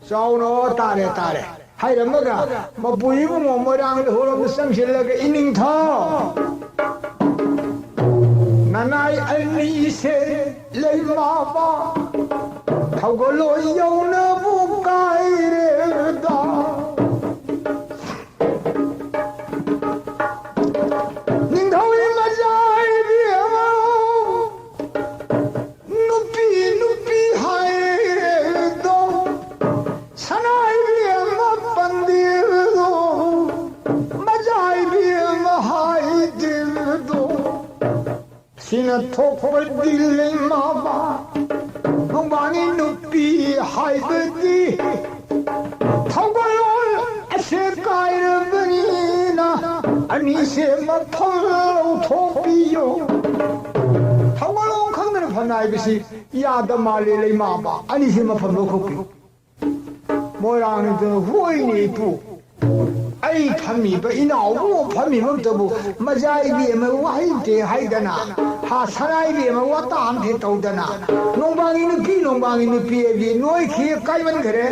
ꯆꯥꯎꯅ, "ꯑꯣ, ꯇꯥꯔꯦ, ꯇꯥꯔꯦ" ꯍꯥꯏꯔꯝꯃꯒ, ꯃꯄꯨ ꯏꯕꯨꯡꯉꯣ ꯃꯣꯏꯔꯥꯡꯗ ꯍꯣꯔꯣꯝꯗ ꯆꯪꯁꯤꯜꯂꯒ, "ꯏꯅꯤꯡꯊꯧ, ꯅꯅꯥꯏ ꯑꯅꯤꯁꯦ ꯂꯩꯃꯥꯕ ꯊꯧꯒꯜꯂꯣꯏ ꯌꯧꯅꯕꯨ ꯀꯥꯏꯔꯦꯗ꯫ ꯅꯤꯡꯊꯧ ꯃꯆꯥ ꯏꯕꯦꯝꯃ, ꯅꯨꯄꯤ ꯅꯨꯄꯤ ꯍꯥꯏꯔꯦꯗꯣ, ꯁꯅꯥ ꯏꯕꯦꯝꯃ ꯄꯟꯗꯦꯗꯣ, ꯃꯆꯥ ꯏꯕꯦꯝꯃ ꯍꯥꯏꯗꯦꯗꯣ"꯫ ꯁꯤꯅ ꯊꯣꯛꯄꯗꯤ ꯂꯩꯃꯥꯕ, ꯅꯣꯡꯕꯥꯟꯒꯤ ꯅꯨꯄꯤ ꯍꯥꯏꯕꯗꯤ ꯊꯧꯒꯜꯂꯣꯟ ꯑꯁꯦ ꯀꯥꯏꯔꯕꯅꯤꯅ ꯑꯅꯤꯁꯦ ꯃꯐꯝ ꯂꯧꯊꯣꯛꯄꯤꯌꯨ꯫ ꯊꯧꯒꯜꯂꯣꯟ ꯈꯪꯗꯅ ꯐꯝꯅ ꯍꯥꯏꯕꯁꯤ ꯌꯥꯗ ꯃꯥꯜꯂꯦ ꯂꯩꯃꯥꯕ, ꯑꯅꯤꯁꯦ ꯃꯐꯝ ꯂꯧꯊꯣꯛꯄꯤꯌꯨ꯫ ꯃꯣꯏꯔꯥꯡꯅꯤꯗꯨꯅ ꯍꯣꯏꯅꯦ ꯏꯄꯨ, ꯑꯩ ꯐꯝꯃꯤꯕ ꯏꯅꯥꯎꯕꯨ ꯐꯝꯃꯤꯃꯛꯇꯕꯨ ꯃꯖꯥ ꯏꯕꯤ ꯑꯃ ꯋꯥꯍꯩ ꯇꯦ ꯍꯥꯏꯗꯅ, ꯍꯥ ꯁꯅꯥ ꯏꯕꯤ ꯑꯃ ꯋꯥꯇꯥ ꯑꯃ ꯍꯦꯛ ꯇꯧꯗꯅ, ꯅꯣꯡꯕꯥꯡꯒꯤ ꯅꯨꯄꯤ, ꯅꯣꯡꯕꯥꯡꯒꯤ ꯅꯨꯄꯤ ꯍꯥꯏꯕꯤ ꯅꯣꯏ ꯈꯤ ꯀꯥꯏꯃꯟꯈ꯭ꯔꯦ꯫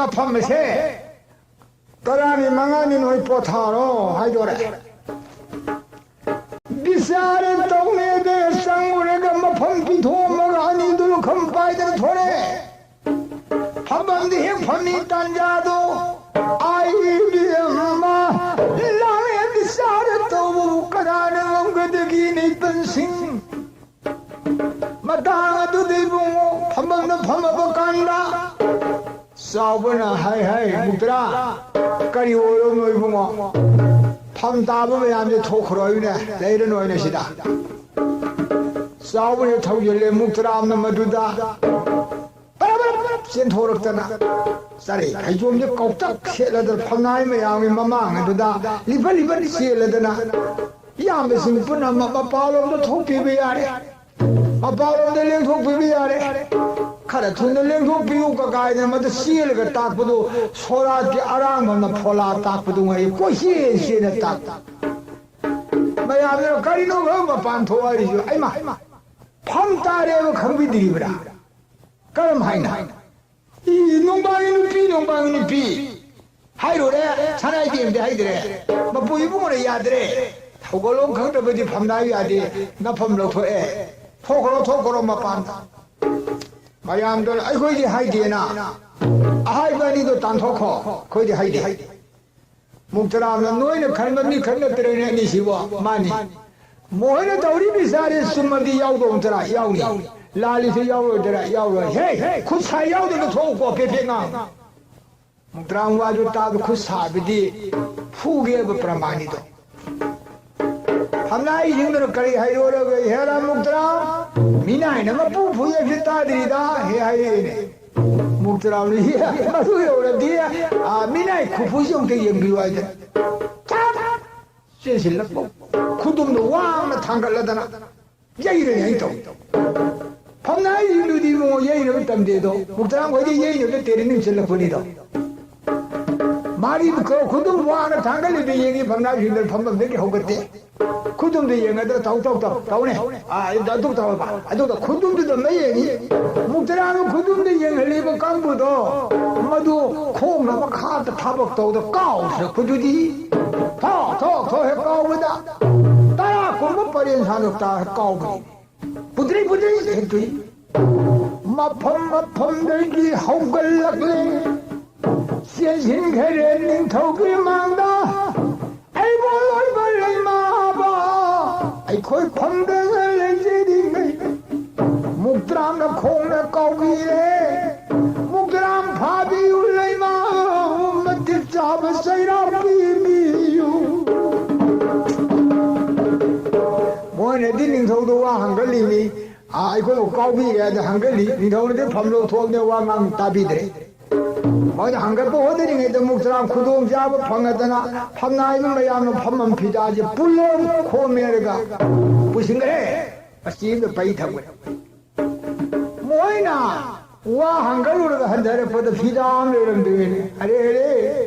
ꯅꯐꯝ ꯑꯁꯦ ꯇꯔꯥꯅꯤ ꯃꯉꯥꯅꯤ ꯅꯣꯏ ꯄꯣꯊꯥꯔꯣ ꯍꯥꯏꯗꯣꯔꯦ꯫ ꯕꯤꯆꯥꯔ ꯇꯧꯅꯦꯗ ꯆꯪꯉꯨꯔꯒ ꯃꯐꯝ ꯄꯤꯊꯣꯛꯑꯝꯃꯒ ꯑꯅꯤꯗꯨ ꯂꯨꯈꯝ ꯄꯥꯏꯗꯅ ꯊꯣꯔꯛꯑꯦ꯫ ꯐꯝꯐꯝꯗꯤ ꯍꯦꯛ ꯐꯝꯃꯤ ꯇꯥꯟꯖꯥꯗꯣ꯫ ꯑꯥꯏ ꯏꯕꯦꯝꯃ, ꯂꯥꯛꯑꯦ ꯕꯤꯆꯥꯔ ꯇꯧꯕꯕꯨ ꯀꯅꯥꯅ ꯉꯝꯒꯗꯒꯦ ꯅꯤꯄꯟꯁꯤꯡ? ꯃꯇꯥꯡ ꯑꯗꯨꯗ ꯏꯕꯨꯡꯉꯣ ꯐꯝꯐꯝꯗ ꯐꯝꯃꯕ ꯀꯥꯟꯗ ꯆꯥꯎꯕꯅ ꯍꯥꯏ ꯍꯥꯏ, "ꯃꯨꯛꯇ꯭ꯔꯥ, ꯀꯔꯤ ꯑꯣꯏꯔꯕꯅꯣ ꯏꯕꯨꯡꯉꯣ? ꯐꯝ ꯇꯥꯕ ꯃꯌꯥꯝꯁꯦ ꯊꯣꯛꯈ꯭ꯔꯣ ꯍꯥꯏꯕꯅꯦ, ꯂꯩꯔꯅꯨ ꯍꯥꯏꯅ ꯁꯤꯗ?" ꯆꯥꯎꯕꯅ ꯊꯧꯖꯤꯜꯂꯦ, ꯃꯨꯛꯇ꯭ꯔꯥꯝꯅ ꯃꯗꯨꯗ ꯕꯔ ꯕꯔ ꯕꯔ ꯆꯦꯟꯊꯣꯔꯛꯇꯅ ꯆꯔꯩ ꯐꯩꯖꯣꯝꯁꯦ ꯀꯧꯇꯛ ꯁꯦꯠꯂꯗꯅ ꯐꯝꯅꯥꯏ ꯃꯌꯥꯝꯒꯤ ꯃꯃꯥꯡ ꯑꯗꯨꯗ ꯂꯤꯐꯠ ꯂꯤꯐꯠ ꯆꯦꯜꯂꯗꯅ ꯏꯌꯥꯝꯕꯁꯤꯡ ꯄꯨꯝꯅꯃꯛ ꯃꯄꯥꯟꯂꯣꯝꯗ ꯊꯣꯛꯄꯤꯕ ꯌꯥꯔꯦ, ꯃꯄꯥꯟꯂꯣꯝꯗ ꯂꯦꯡꯊꯣꯛꯄꯤꯕ ꯌꯥꯔꯦ, ꯈꯔ ꯊꯨꯅ ꯂꯦꯡꯊꯣꯛꯄꯤꯌꯨ ꯀꯀꯥꯏꯅ ꯃꯗꯨ ꯆꯦꯜꯂꯒ ꯇꯥꯛꯄꯗꯨ ꯁꯣꯔꯥꯠꯀꯤ ꯑꯔꯥꯡꯕꯝꯅ ꯐꯣꯂꯥ ꯇꯥꯛꯄꯗꯨ ꯉꯥꯏ ꯀꯣꯏꯆꯦꯟ ꯆꯦꯟꯅ ꯇꯥꯛꯄ꯫ ꯃꯌꯥꯝꯗꯨꯅ ꯀꯔꯤꯅꯣ ꯈꯔ ꯃꯄꯥꯟ ꯊꯣꯛ ꯍꯥꯏꯔꯤꯁꯨ? ꯑꯩꯃ ꯐꯝ ꯇꯥꯔꯦꯕ ꯈꯪꯕꯤꯗ꯭ꯔꯤꯕ꯭ꯔꯥ? ꯀꯔꯝ ꯍꯥꯏꯅ? ꯏ, ꯅꯣꯡꯕꯥꯡꯒꯤ ꯅꯨꯄꯤ, ꯅꯣꯡꯕꯥꯡꯒꯤ ꯅꯨꯄꯤ ꯍꯥꯏꯔꯨꯔꯦ, ꯁꯅꯥ ꯏꯕꯦꯝꯗꯤ ꯍꯥꯏꯗ꯭ꯔꯦ, ꯃꯄꯨ ꯏꯕꯨꯡꯉꯣꯅ ꯌꯥꯗ꯭ꯔꯦ, ꯊꯧꯒꯜꯂꯣꯟ ꯈꯪꯗꯕꯗꯤ ꯐꯝꯅꯥꯏ ꯌꯥꯗꯦ, ꯅꯐꯝ ꯂꯧꯊꯣꯛꯑꯦ, ꯊꯣꯛꯈ꯭ꯔꯣ, ꯊꯣꯛꯈ꯭ꯔꯣ ꯃꯄꯥꯟꯗ꯫ ꯃꯌꯥꯝꯗꯣ ꯑꯩꯈꯣꯏꯗꯤ ꯍꯥꯏꯗꯦꯅ, ꯑꯍꯥꯏꯕ ꯑꯅꯤꯗꯣ ꯇꯥꯟꯊꯣꯛꯈꯣ, ꯑꯩꯈꯣꯏꯗꯤ ꯍꯥꯏꯗꯦ꯫ ꯃꯨꯛꯇꯔꯥꯝꯅ ꯅꯣꯏꯅ ꯈꯟꯕ ꯃꯤ ꯈꯛ ꯅꯠꯇ꯭ꯔꯦꯅꯦ ꯑꯅꯤꯁꯤꯕꯣ꯫ ꯃꯥꯅꯤ꯫ ꯃꯣꯍꯅ ꯇꯧꯔꯤ ꯕꯤꯆꯥꯔꯦ ꯆꯨꯝꯃꯗꯤ ꯌꯥꯎꯗꯧ ꯅꯠꯇ꯭ꯔꯥ? ꯌꯥꯎꯅꯤ꯫ ꯂꯥꯜꯂꯤꯁꯨ ꯌꯥꯎꯔꯣꯏꯗ꯭ꯔꯥ? ꯌꯥꯎꯔꯣꯏ꯫ ꯍꯦ! ꯈꯨꯠ ꯁꯥ ꯌꯥꯎꯗꯅ ꯊꯣꯛꯎꯀꯣ, ꯄꯦꯄꯦ ꯉꯥꯡ꯫ ꯃꯨꯛꯇꯔꯥꯝ ꯋꯥꯗꯨ ꯇꯥꯕ ꯈꯨꯠ ꯁꯥꯕꯗꯤ ꯐꯨꯒꯦꯕ ꯄ꯭ꯔꯃꯥꯅꯤꯗꯣ꯫ ꯐꯝꯅꯥꯏꯁꯤꯡꯗꯨꯅ ꯀꯔꯤ ꯍꯥꯏꯔꯨꯔꯒꯦ? "ꯍꯦꯔꯥ ꯃꯨꯛꯇꯔꯥꯝ, ꯃꯤꯅꯥꯏꯅ ꯃꯄꯨ ꯐꯨꯌꯦꯛꯁꯤ ꯇꯥꯗ꯭ꯔꯤꯗ" ꯍꯦ ꯍꯥꯏꯔꯛꯑꯦꯅꯦ꯫ ꯃꯨꯛꯇꯔꯥꯝꯅ ꯃꯗꯨ ꯌꯧꯔꯗꯤ, "ꯑꯥ, ꯃꯤꯅꯥꯏ ꯈꯨꯐꯨꯁꯤ ꯑꯃꯨꯛꯇ ꯌꯦꯡꯕꯤꯌꯨ" ꯍꯥꯏꯗꯅ ꯆꯞ ꯆꯦꯟꯁꯤꯜꯂꯛꯄ, ꯈꯨꯗꯨꯝꯗꯣ ꯋꯥꯡꯅ ꯊꯥꯡꯒꯠꯂꯗꯅ ꯌꯩꯔꯦ ꯍꯥꯏꯅ ꯇꯧ꯫ ꯐꯝꯅꯥꯏꯁꯤꯡꯗꯨꯗꯤ ꯏꯕꯨꯡꯉꯣ ꯌꯩꯅꯕ ꯇꯝꯗꯦꯗꯣ, ꯃꯨꯛꯇꯔꯥꯝ ꯈꯣꯏꯗꯤ ꯌꯩꯅꯕ training ꯆꯠꯂꯛꯄꯅꯤꯗꯣ꯫ ꯃꯥꯗꯤ ꯈꯨꯗꯨꯝ ꯋꯥꯡꯅ ꯊꯥꯡꯒꯠꯂꯤꯗ ꯌꯦꯡꯉꯤ, ꯐꯝꯅꯥꯏꯁꯤꯡꯗꯨ ꯐꯝꯐꯝꯗꯒꯤ ꯍꯧꯒꯠꯇꯦ꯫ ꯈꯨꯗꯨꯝꯗ ꯌꯦꯡꯉꯗ꯭ꯔꯥ? ꯇꯧ, ꯇꯧ, ꯇꯧ, ꯇꯧꯅꯦ꯫ ꯑꯥ, ꯑꯗꯨ ꯇꯧꯔꯕ, ꯑꯗꯨꯒ ꯈꯨꯗꯨꯝꯗꯨꯗ ꯑꯃ ꯌꯦꯡꯉꯤ꯫ ꯃꯨꯛꯇꯔꯥꯝꯅ ꯈꯨꯗꯨꯝꯗ ꯌꯦꯡꯍꯜꯂꯤꯕ ꯀꯥꯡꯕꯨꯗꯣ, ꯃꯗꯨ ꯈꯣꯡꯅ ꯃꯈꯥꯗ ꯊꯕꯛ ꯇꯧꯗ ꯀꯥꯎꯊꯔꯛꯄꯗꯨꯗꯤ, ꯊꯣꯛ, ꯊꯣꯛ, ꯊꯣꯛ ꯍꯦꯛ ꯀꯥꯎꯕꯗ, ꯇꯔꯥ ꯀꯨꯝꯕ ꯄꯔꯦꯡ ꯁꯥꯡꯅ ꯇꯥ ꯍꯦꯛ ꯀꯥꯎꯕꯅꯤ꯫ ꯄꯨꯗ꯭ꯔꯤ, ꯄꯨꯗ꯭ꯔꯤ ꯍꯦꯛ ꯇꯨꯏ꯫ ꯃꯐꯝ ꯃꯐꯝꯗꯒꯤ ꯍꯧꯒꯠꯂꯛꯂꯦ꯫ ꯆꯦꯟꯁꯤꯟꯈꯔꯦ ꯅꯤꯡꯊꯧꯒꯤ ꯃꯥꯡꯗ꯫ ꯑꯩꯕꯨ ꯂꯣꯏꯕ ꯂꯩꯃꯥꯕ, ꯑꯩꯈꯣꯏ ꯐꯝꯗꯅ ꯂꯩꯖꯔꯤꯉꯩ꯫ ꯃꯨꯛꯇ꯭ꯔꯥꯝꯅ ꯈꯣꯡꯅ ꯀꯧꯕꯤꯔꯦ, "ꯃꯨꯛꯇ꯭ꯔꯥꯝ ꯐꯥꯕꯤꯌꯨ ꯂꯩꯃꯥ, ꯃꯇꯤꯛ ꯆꯥꯕ ꯆꯩꯔꯥꯛ ꯄꯤꯕꯤꯌꯨ"꯫ ꯃꯣꯏꯅꯗꯤ ꯅꯤꯡꯊꯧꯗ ꯋꯥ ꯍꯪꯒꯠꯂꯤꯅꯤ, ꯑꯥ, ꯑꯩꯈꯣꯏꯕꯨ ꯀꯥꯎꯕꯤꯔꯦ ꯑꯗ ꯍꯪꯒꯠꯂꯤ꯫ ꯅꯤꯡꯊꯧꯅꯗꯤ ꯐꯝ ꯂꯧꯊꯣꯛꯑꯕꯅꯦ, ꯋꯥ ꯉꯥꯡ ꯇꯥꯕꯤꯗ꯭ꯔꯦ꯫ ꯃꯣꯏꯅ ꯍꯪꯒꯠꯄ ꯍꯣꯠꯅꯔꯤꯉꯩꯗ ꯃꯨꯛꯇ꯭ꯔꯥꯝ ꯈꯨꯗꯣꯡꯆꯥꯕ ꯐꯪꯉꯗꯅ ꯐꯝꯅꯥꯏꯕ ꯃꯌꯥꯝꯅ ꯐꯝꯐꯝ ꯐꯤꯗꯥꯁꯦ ꯄꯨꯜꯂꯞ ꯈꯣꯝꯃꯦꯔꯒ ꯄꯨꯁꯤꯟꯈ꯭ꯔꯦ꯫ ꯃꯆꯤ ꯑꯃꯗ ꯄꯩ ꯊꯝꯈ꯭ꯔꯦ꯫ ꯃꯣꯏꯅ ꯋꯥ ꯍꯪꯒꯠꯂꯨꯔꯒ ꯍꯟꯊꯔꯛꯄꯗ ꯐꯤꯗꯥ ꯑꯃ ꯂꯩꯔꯝꯗꯣꯏꯅꯦ꯫ ꯑꯔꯦ, ꯑꯔꯦ,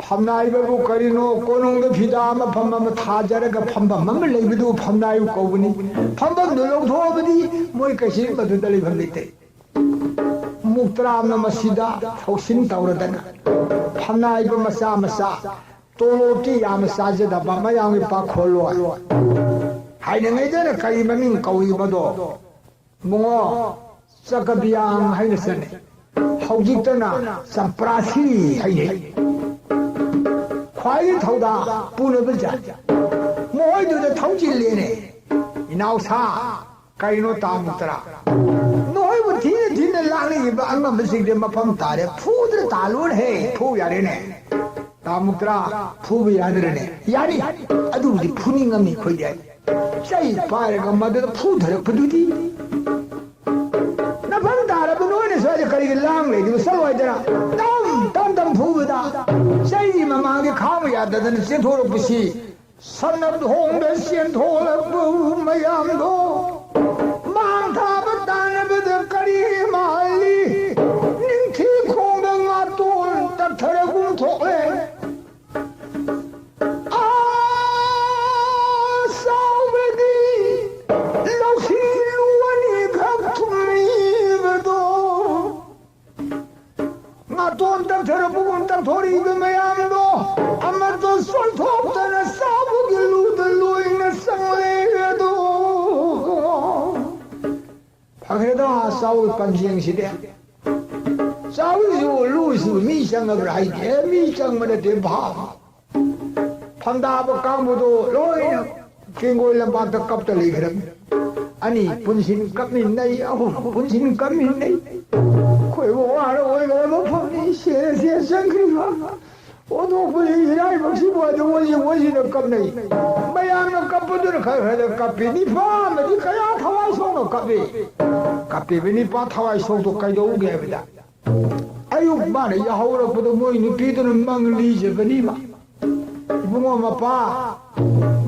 ꯐꯝꯅꯥꯏꯕꯕꯨ ꯀꯔꯤꯅꯣ? ꯀꯣꯅꯨꯡꯗ ꯐꯤꯗꯥ ꯑꯃ ꯐꯝ ꯑꯃ ꯊꯥꯖꯔꯒ ꯐꯝꯐꯝ ꯑꯃ ꯂꯩꯕꯗꯨ ꯐꯝꯅꯥꯏꯕ ꯀꯧꯕꯅꯤ꯫ ꯐꯝꯐꯝꯗꯨ ꯂꯧꯊꯣꯛꯑꯕꯗꯤ ꯃꯣꯏ ꯀꯩꯁꯤ ꯃꯗꯨꯗ ꯂꯩꯐꯝ ꯂꯩꯇꯦ꯫ ꯃꯨꯛꯇ꯭ꯔꯥꯝꯅ ꯃꯁꯤꯗ ꯊꯧꯁꯤꯟ ꯇꯧꯔꯗꯅ ꯐꯝꯅꯥꯏꯕ ꯃꯆꯥ ꯃꯆꯥ, ꯇꯣꯂꯣꯞꯇꯤ ꯌꯥꯝꯅ ꯆꯥꯖꯗꯕ ꯃꯌꯥꯝꯒꯤ ꯄꯥꯈꯣꯜꯂꯣꯏ ꯍꯥꯏꯅꯉꯩꯗꯅ ꯀꯔꯤ ꯃꯃꯤꯡ ꯀꯧꯏ ꯃꯗꯣ? ꯏꯕꯨꯡꯉꯣ, ꯆꯀꯕꯤꯌꯥꯡ ꯍꯥꯏꯅ ꯆꯠꯅꯩ꯫ ꯍꯧꯖꯤꯛꯇꯅ ꯆꯝꯄ꯭ꯔꯥꯁꯤ ꯍꯥꯏꯅꯩ꯫ ꯈ꯭ꯋꯥꯏꯗꯒꯤ ꯊꯧꯗꯥ ꯄꯨꯅꯕ ꯖꯥꯠ꯫ ꯃꯈꯣꯏꯗꯨꯗ ꯊꯧꯖꯤꯜꯂꯦꯅꯦ꯫ ꯏꯅꯥꯎꯁꯥ, ꯀꯩꯅꯣ ꯇꯥꯃꯨꯛꯇꯔꯥ? ꯅꯈꯣꯏꯕꯨ ꯊꯤꯅ ꯊꯤꯅ ꯂꯥꯛꯅꯔꯤꯕ ꯑꯉꯝꯕꯁꯤꯡꯁꯦ ꯃꯐꯝ ꯇꯥꯔꯦ꯫ ꯐꯨꯗ꯭ꯔ ꯇꯥꯜꯂꯣꯅꯦꯍꯦ꯫ ꯐꯨ ꯌꯥꯔꯦꯅꯦ꯫ ꯇꯥꯃꯨꯛ ꯇꯔꯥ ꯐꯨꯕ ꯌꯥꯗ꯭ꯔꯅꯦ? ꯌꯥꯅꯤ꯫ ꯑꯗꯨꯕꯨꯗꯤ ꯐꯨꯅꯤꯡꯉꯝꯃꯤ ꯑꯩꯈꯣꯏꯗꯤ꯫ ꯆꯩ ꯄꯥꯏꯔꯒ ꯃꯗꯨꯗ ꯐꯨꯊꯔꯛꯄꯗꯨꯗꯤ꯫ ꯅꯐꯝ ꯇꯥꯔꯕ ꯅꯣꯏꯅ ꯁ꯭ꯋꯥꯏꯗ ꯀꯔꯤꯒꯤ ꯂꯥꯡ ꯂꯩꯔꯤꯕ? ꯆꯠꯂꯣ ꯍꯥꯏꯗꯅ꯫ ꯇꯝ ꯇꯝ ꯇꯝ ꯐꯨꯕꯗ ꯆꯩꯒꯤ ꯃꯃꯥꯡꯗ ꯈꯥꯡꯕ ꯌꯥꯗꯗꯅ ꯆꯦꯟꯊꯣꯔꯛꯄꯁꯤ꯫ ꯁꯅꯥ ꯊꯣꯡꯗ ꯆꯦꯟꯊꯣꯛꯂꯛꯄ ꯃꯌꯥꯝꯗꯣ ꯃꯥꯡ ꯊꯥꯕ ꯇꯥꯟꯅꯕꯗ ꯀꯔꯤ ꯃꯥꯜꯂꯤ? ꯅꯤꯡꯊꯤ ꯈꯣꯡꯗ ꯉꯥꯇꯣꯟ ꯇꯛꯊꯔꯒꯨꯝ ꯊꯣꯛꯂꯦ꯫ ꯑꯥ, ꯆꯥꯎꯕꯗꯤ ꯂꯧꯁꯤ ꯂꯨ ꯑꯅꯤꯈꯛ ꯊꯨꯝꯂꯤꯕꯗꯣ꯫ ꯉꯥꯇꯣꯟ ꯇꯛꯊꯔꯛꯄꯒꯨꯝ ꯇꯛꯊꯣꯔꯛꯏꯕ ꯃꯌꯥꯝꯗꯣ ꯑꯃꯠꯇ ꯆꯣꯟꯊꯣꯛꯇꯅ ꯆꯥꯎꯕꯒꯤ ꯂꯨꯗ ꯂꯣꯏꯅ ꯆꯪꯂꯦ ꯑꯗꯣ꯫ ꯐꯈ꯭ꯔꯦꯗ, ꯆꯥꯎꯕꯒꯤ ꯄꯟꯖꯦꯡꯁꯤꯗꯤ꯫ ꯆꯥꯎꯕꯒꯤꯁꯨ ꯂꯨꯁꯨ ꯃꯤ ꯆꯪꯉꯕ꯭ꯔꯥ ꯍꯥꯏꯗꯤ, ꯑꯦ, ꯃꯤ ꯆꯪꯕ ꯅꯠꯇꯦ, ꯚꯥꯞ꯫ ꯐꯝꯗꯥꯕ ꯀꯥꯡꯕꯨꯗꯣ ꯂꯣꯏꯅ ꯀꯦꯡꯒꯣꯏ ꯂꯝꯄꯥꯛꯇ ꯀꯞꯇ ꯂꯩꯈ꯭ꯔꯕꯅꯤ꯫ ꯑꯅꯤ ꯄꯨꯟꯁꯤꯟ ꯀꯞꯃꯤꯟꯅꯩ, ꯑꯍꯨꯝ ꯄꯨꯟꯁꯤꯟ ꯀꯞꯃꯤꯟꯅꯩ꯫ ꯑꯩꯈꯣꯏꯕꯨ ꯋꯥꯅ ꯑꯣꯏꯈ꯭ꯔꯕ ꯃꯐꯝꯅꯤ, ꯁꯦꯜ ꯁꯦꯜ ꯆꯪꯈ꯭ꯔꯤꯕ꯫ ꯑꯣꯟꯊꯣꯛꯄꯅꯤ ꯏꯔꯥꯏꯕꯛꯁꯤꯕꯨ ꯑꯗꯨ ꯑꯣꯏꯁꯤ ꯑꯣꯏꯁꯤꯅ ꯀꯞꯅꯩ꯫ ꯃꯌꯥꯝꯅ ꯀꯞꯄꯗꯨꯅ ꯈꯔ ꯈꯔꯗ ꯀꯞꯄꯤ꯫ ꯅꯤꯄꯥ ꯑꯃꯗꯤ ꯀꯌꯥ ꯊꯋꯥꯏ ꯁꯣꯛꯅ ꯀꯞꯄꯤ꯫ ꯀꯞꯄꯤꯕ ꯅꯤꯄꯥ ꯊꯋꯥꯏ ꯁꯣꯛꯇꯣ ꯀꯩꯗꯧꯒꯦ ꯍꯥꯏꯕꯗ, ꯑꯌꯨꯛ ꯃꯥꯅ ꯌꯥꯍꯧꯔꯛꯄꯗ ꯃꯣꯏ ꯅꯨꯄꯤꯗꯨꯅ ꯃꯪ ꯂꯤꯖꯕꯅꯤꯕ꯫ "ꯏꯕꯨꯡꯉꯣ ꯃꯄꯥ,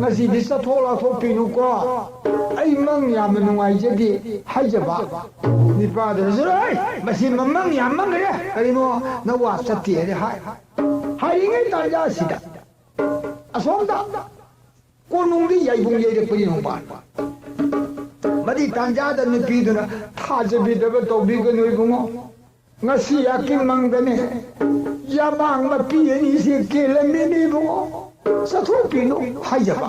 ꯉꯁꯤꯗꯤ ꯆꯠꯊꯣꯛ ꯂꯥꯛꯊꯣꯛꯄꯤꯅꯨꯀꯣ, ꯑꯩ ꯃꯪ ꯌꯥꯝꯅ ꯅꯨꯡꯉꯥꯏꯖꯗꯦ" ꯍꯥꯏꯖꯕ꯫ ꯅꯤꯄꯥꯗꯨꯅꯁꯨ, "ꯑꯦ, ꯃꯁꯤ ꯃꯃꯪ ꯌꯥꯝ ꯃꯪꯈ꯭ꯔꯦ, ꯀꯔꯤꯅꯣ ꯅꯋꯥ ꯆꯠꯇꯦ" ꯍꯥꯏꯅ ꯍꯥꯏ꯫ ꯍꯥꯏꯔꯤꯉꯩ ꯇꯥꯟꯖꯥꯁꯤꯗ ꯑꯁꯣꯝꯗ ꯀꯣꯅꯨꯡꯗ ꯌꯥꯏꯕꯨꯡ ꯌꯩꯔꯛꯄꯅꯤ ꯅꯣꯡꯃ꯫ ꯃꯗꯤ ꯇꯥꯟꯖꯥꯗ ꯅꯨꯄꯤꯗꯨꯅ, "ꯊꯥꯖꯕꯤꯗꯕ ꯇꯧꯕꯤꯒꯅꯨ ꯏꯕꯨꯡꯉꯣ, ꯉꯁꯤ ꯑꯀꯤꯝ ꯃꯪꯗꯅꯦ ꯌꯥꯃꯥꯡ ꯃꯄꯤ ꯑꯅꯤꯁꯦ ꯀꯦꯜꯂꯝꯃꯤꯅꯦ ꯏꯕꯨꯡꯉꯣ, ꯆꯠꯊꯣꯛꯄꯤꯅꯨ" ꯍꯥꯏꯖꯕ꯫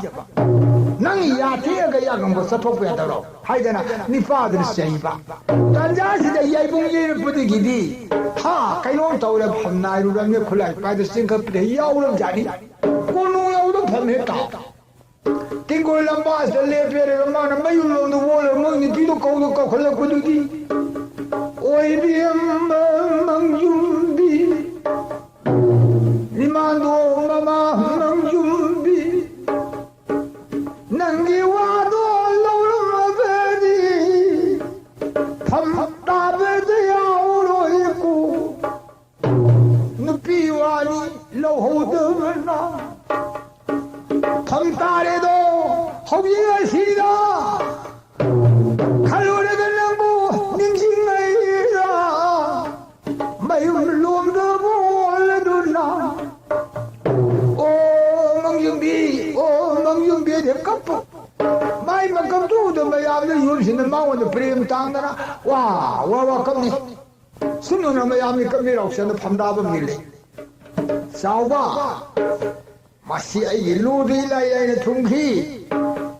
"ꯅꯪ ꯌꯥ ꯇꯦꯛꯑꯒ ꯌꯥꯒꯝꯕ ꯆꯠꯊꯣꯛꯄ ꯌꯥꯗꯕ꯭ꯔꯣ?" ꯍꯥꯏꯗꯅ ꯅꯤꯄꯥꯗꯨꯅ ꯆꯩꯕ꯫ ꯇꯥꯟꯖꯥꯁꯤꯗ ꯌꯥꯏꯕꯨꯡ ꯌꯩꯔꯛꯄꯗꯒꯤꯗꯤ, ꯍꯥ, ꯀꯩꯅꯣꯝ ꯇꯧꯔꯦ, ꯐꯝ ꯅꯥꯏꯔꯨꯔꯝꯅꯦ, ꯈꯨꯠꯂꯥꯏ ꯄꯥꯏꯗ ꯆꯤꯡꯈꯠꯄꯗ ꯌꯥꯎꯔꯕꯖꯥꯠꯅꯤ꯫ ꯀꯣꯅꯨꯡ ꯌꯧꯗ ꯐꯝ ꯍꯦꯛ ꯇꯥ꯫ ꯇꯤꯡꯒꯣꯏ ꯂꯝꯕꯥꯁꯤꯗ ꯂꯦꯞꯄꯦꯔꯒ ꯃꯥꯅ ꯃꯌꯨꯝ ꯂꯣꯝꯗ ꯑꯣꯜꯂꯒ ꯃꯣꯏ ꯅꯨꯄꯤꯗꯣ ꯀꯧꯗ ꯀꯧꯈꯠꯂꯛꯄꯗꯨꯗꯤ, "ꯑꯣꯏꯕꯤ ꯑꯃ ꯃꯪ ꯌꯨꯝꯕꯤ, ꯃꯤꯃꯥꯡꯗ ꯂꯧꯍꯧꯗꯕꯅ ꯐꯝ ꯇꯥꯔꯦꯗꯣ ꯍꯧꯖꯤꯛ ꯑꯁꯤꯗ꯫ ꯈꯜꯂꯨꯔꯒ ꯅꯪꯕꯨ ꯅꯤꯡꯁꯤꯡꯉꯩꯔꯥ? ꯃꯌꯨꯝ ꯂꯣꯝꯗ ꯑꯣꯜꯂꯗꯨꯅ꯫ ꯑꯣ ꯃꯪꯌꯨꯝꯕꯤ, ꯑꯣ ꯃꯪꯌꯨꯝꯕꯤꯗꯤ ꯀꯞꯄꯨ꯫ ꯃꯥꯏ ꯃꯀꯞꯇꯨ ꯎꯕꯗ ꯃꯌꯥꯝꯅ ꯌꯨꯝꯁꯤꯅ ꯃꯉꯣꯟꯗ ꯄ꯭ꯔꯦꯝ ꯇꯥꯡꯗꯅ ꯋꯥ ꯋꯥ ꯋꯥ ꯀꯞꯅꯤ꯫ ꯁꯨꯝꯗꯅ ꯃꯌꯥꯝꯒꯤ ꯀꯞꯃꯤꯔꯥꯎꯁꯦ ꯑꯗ ꯐꯝꯗꯥꯕ ꯃꯤ ꯂꯩ꯫ ꯆꯥꯎꯕ, ꯃꯁꯤ ꯑꯩꯒꯤ ꯂꯨꯗ ꯏꯂꯥꯏ ꯂꯥꯏꯅ ꯊꯨꯡꯈꯤ꯫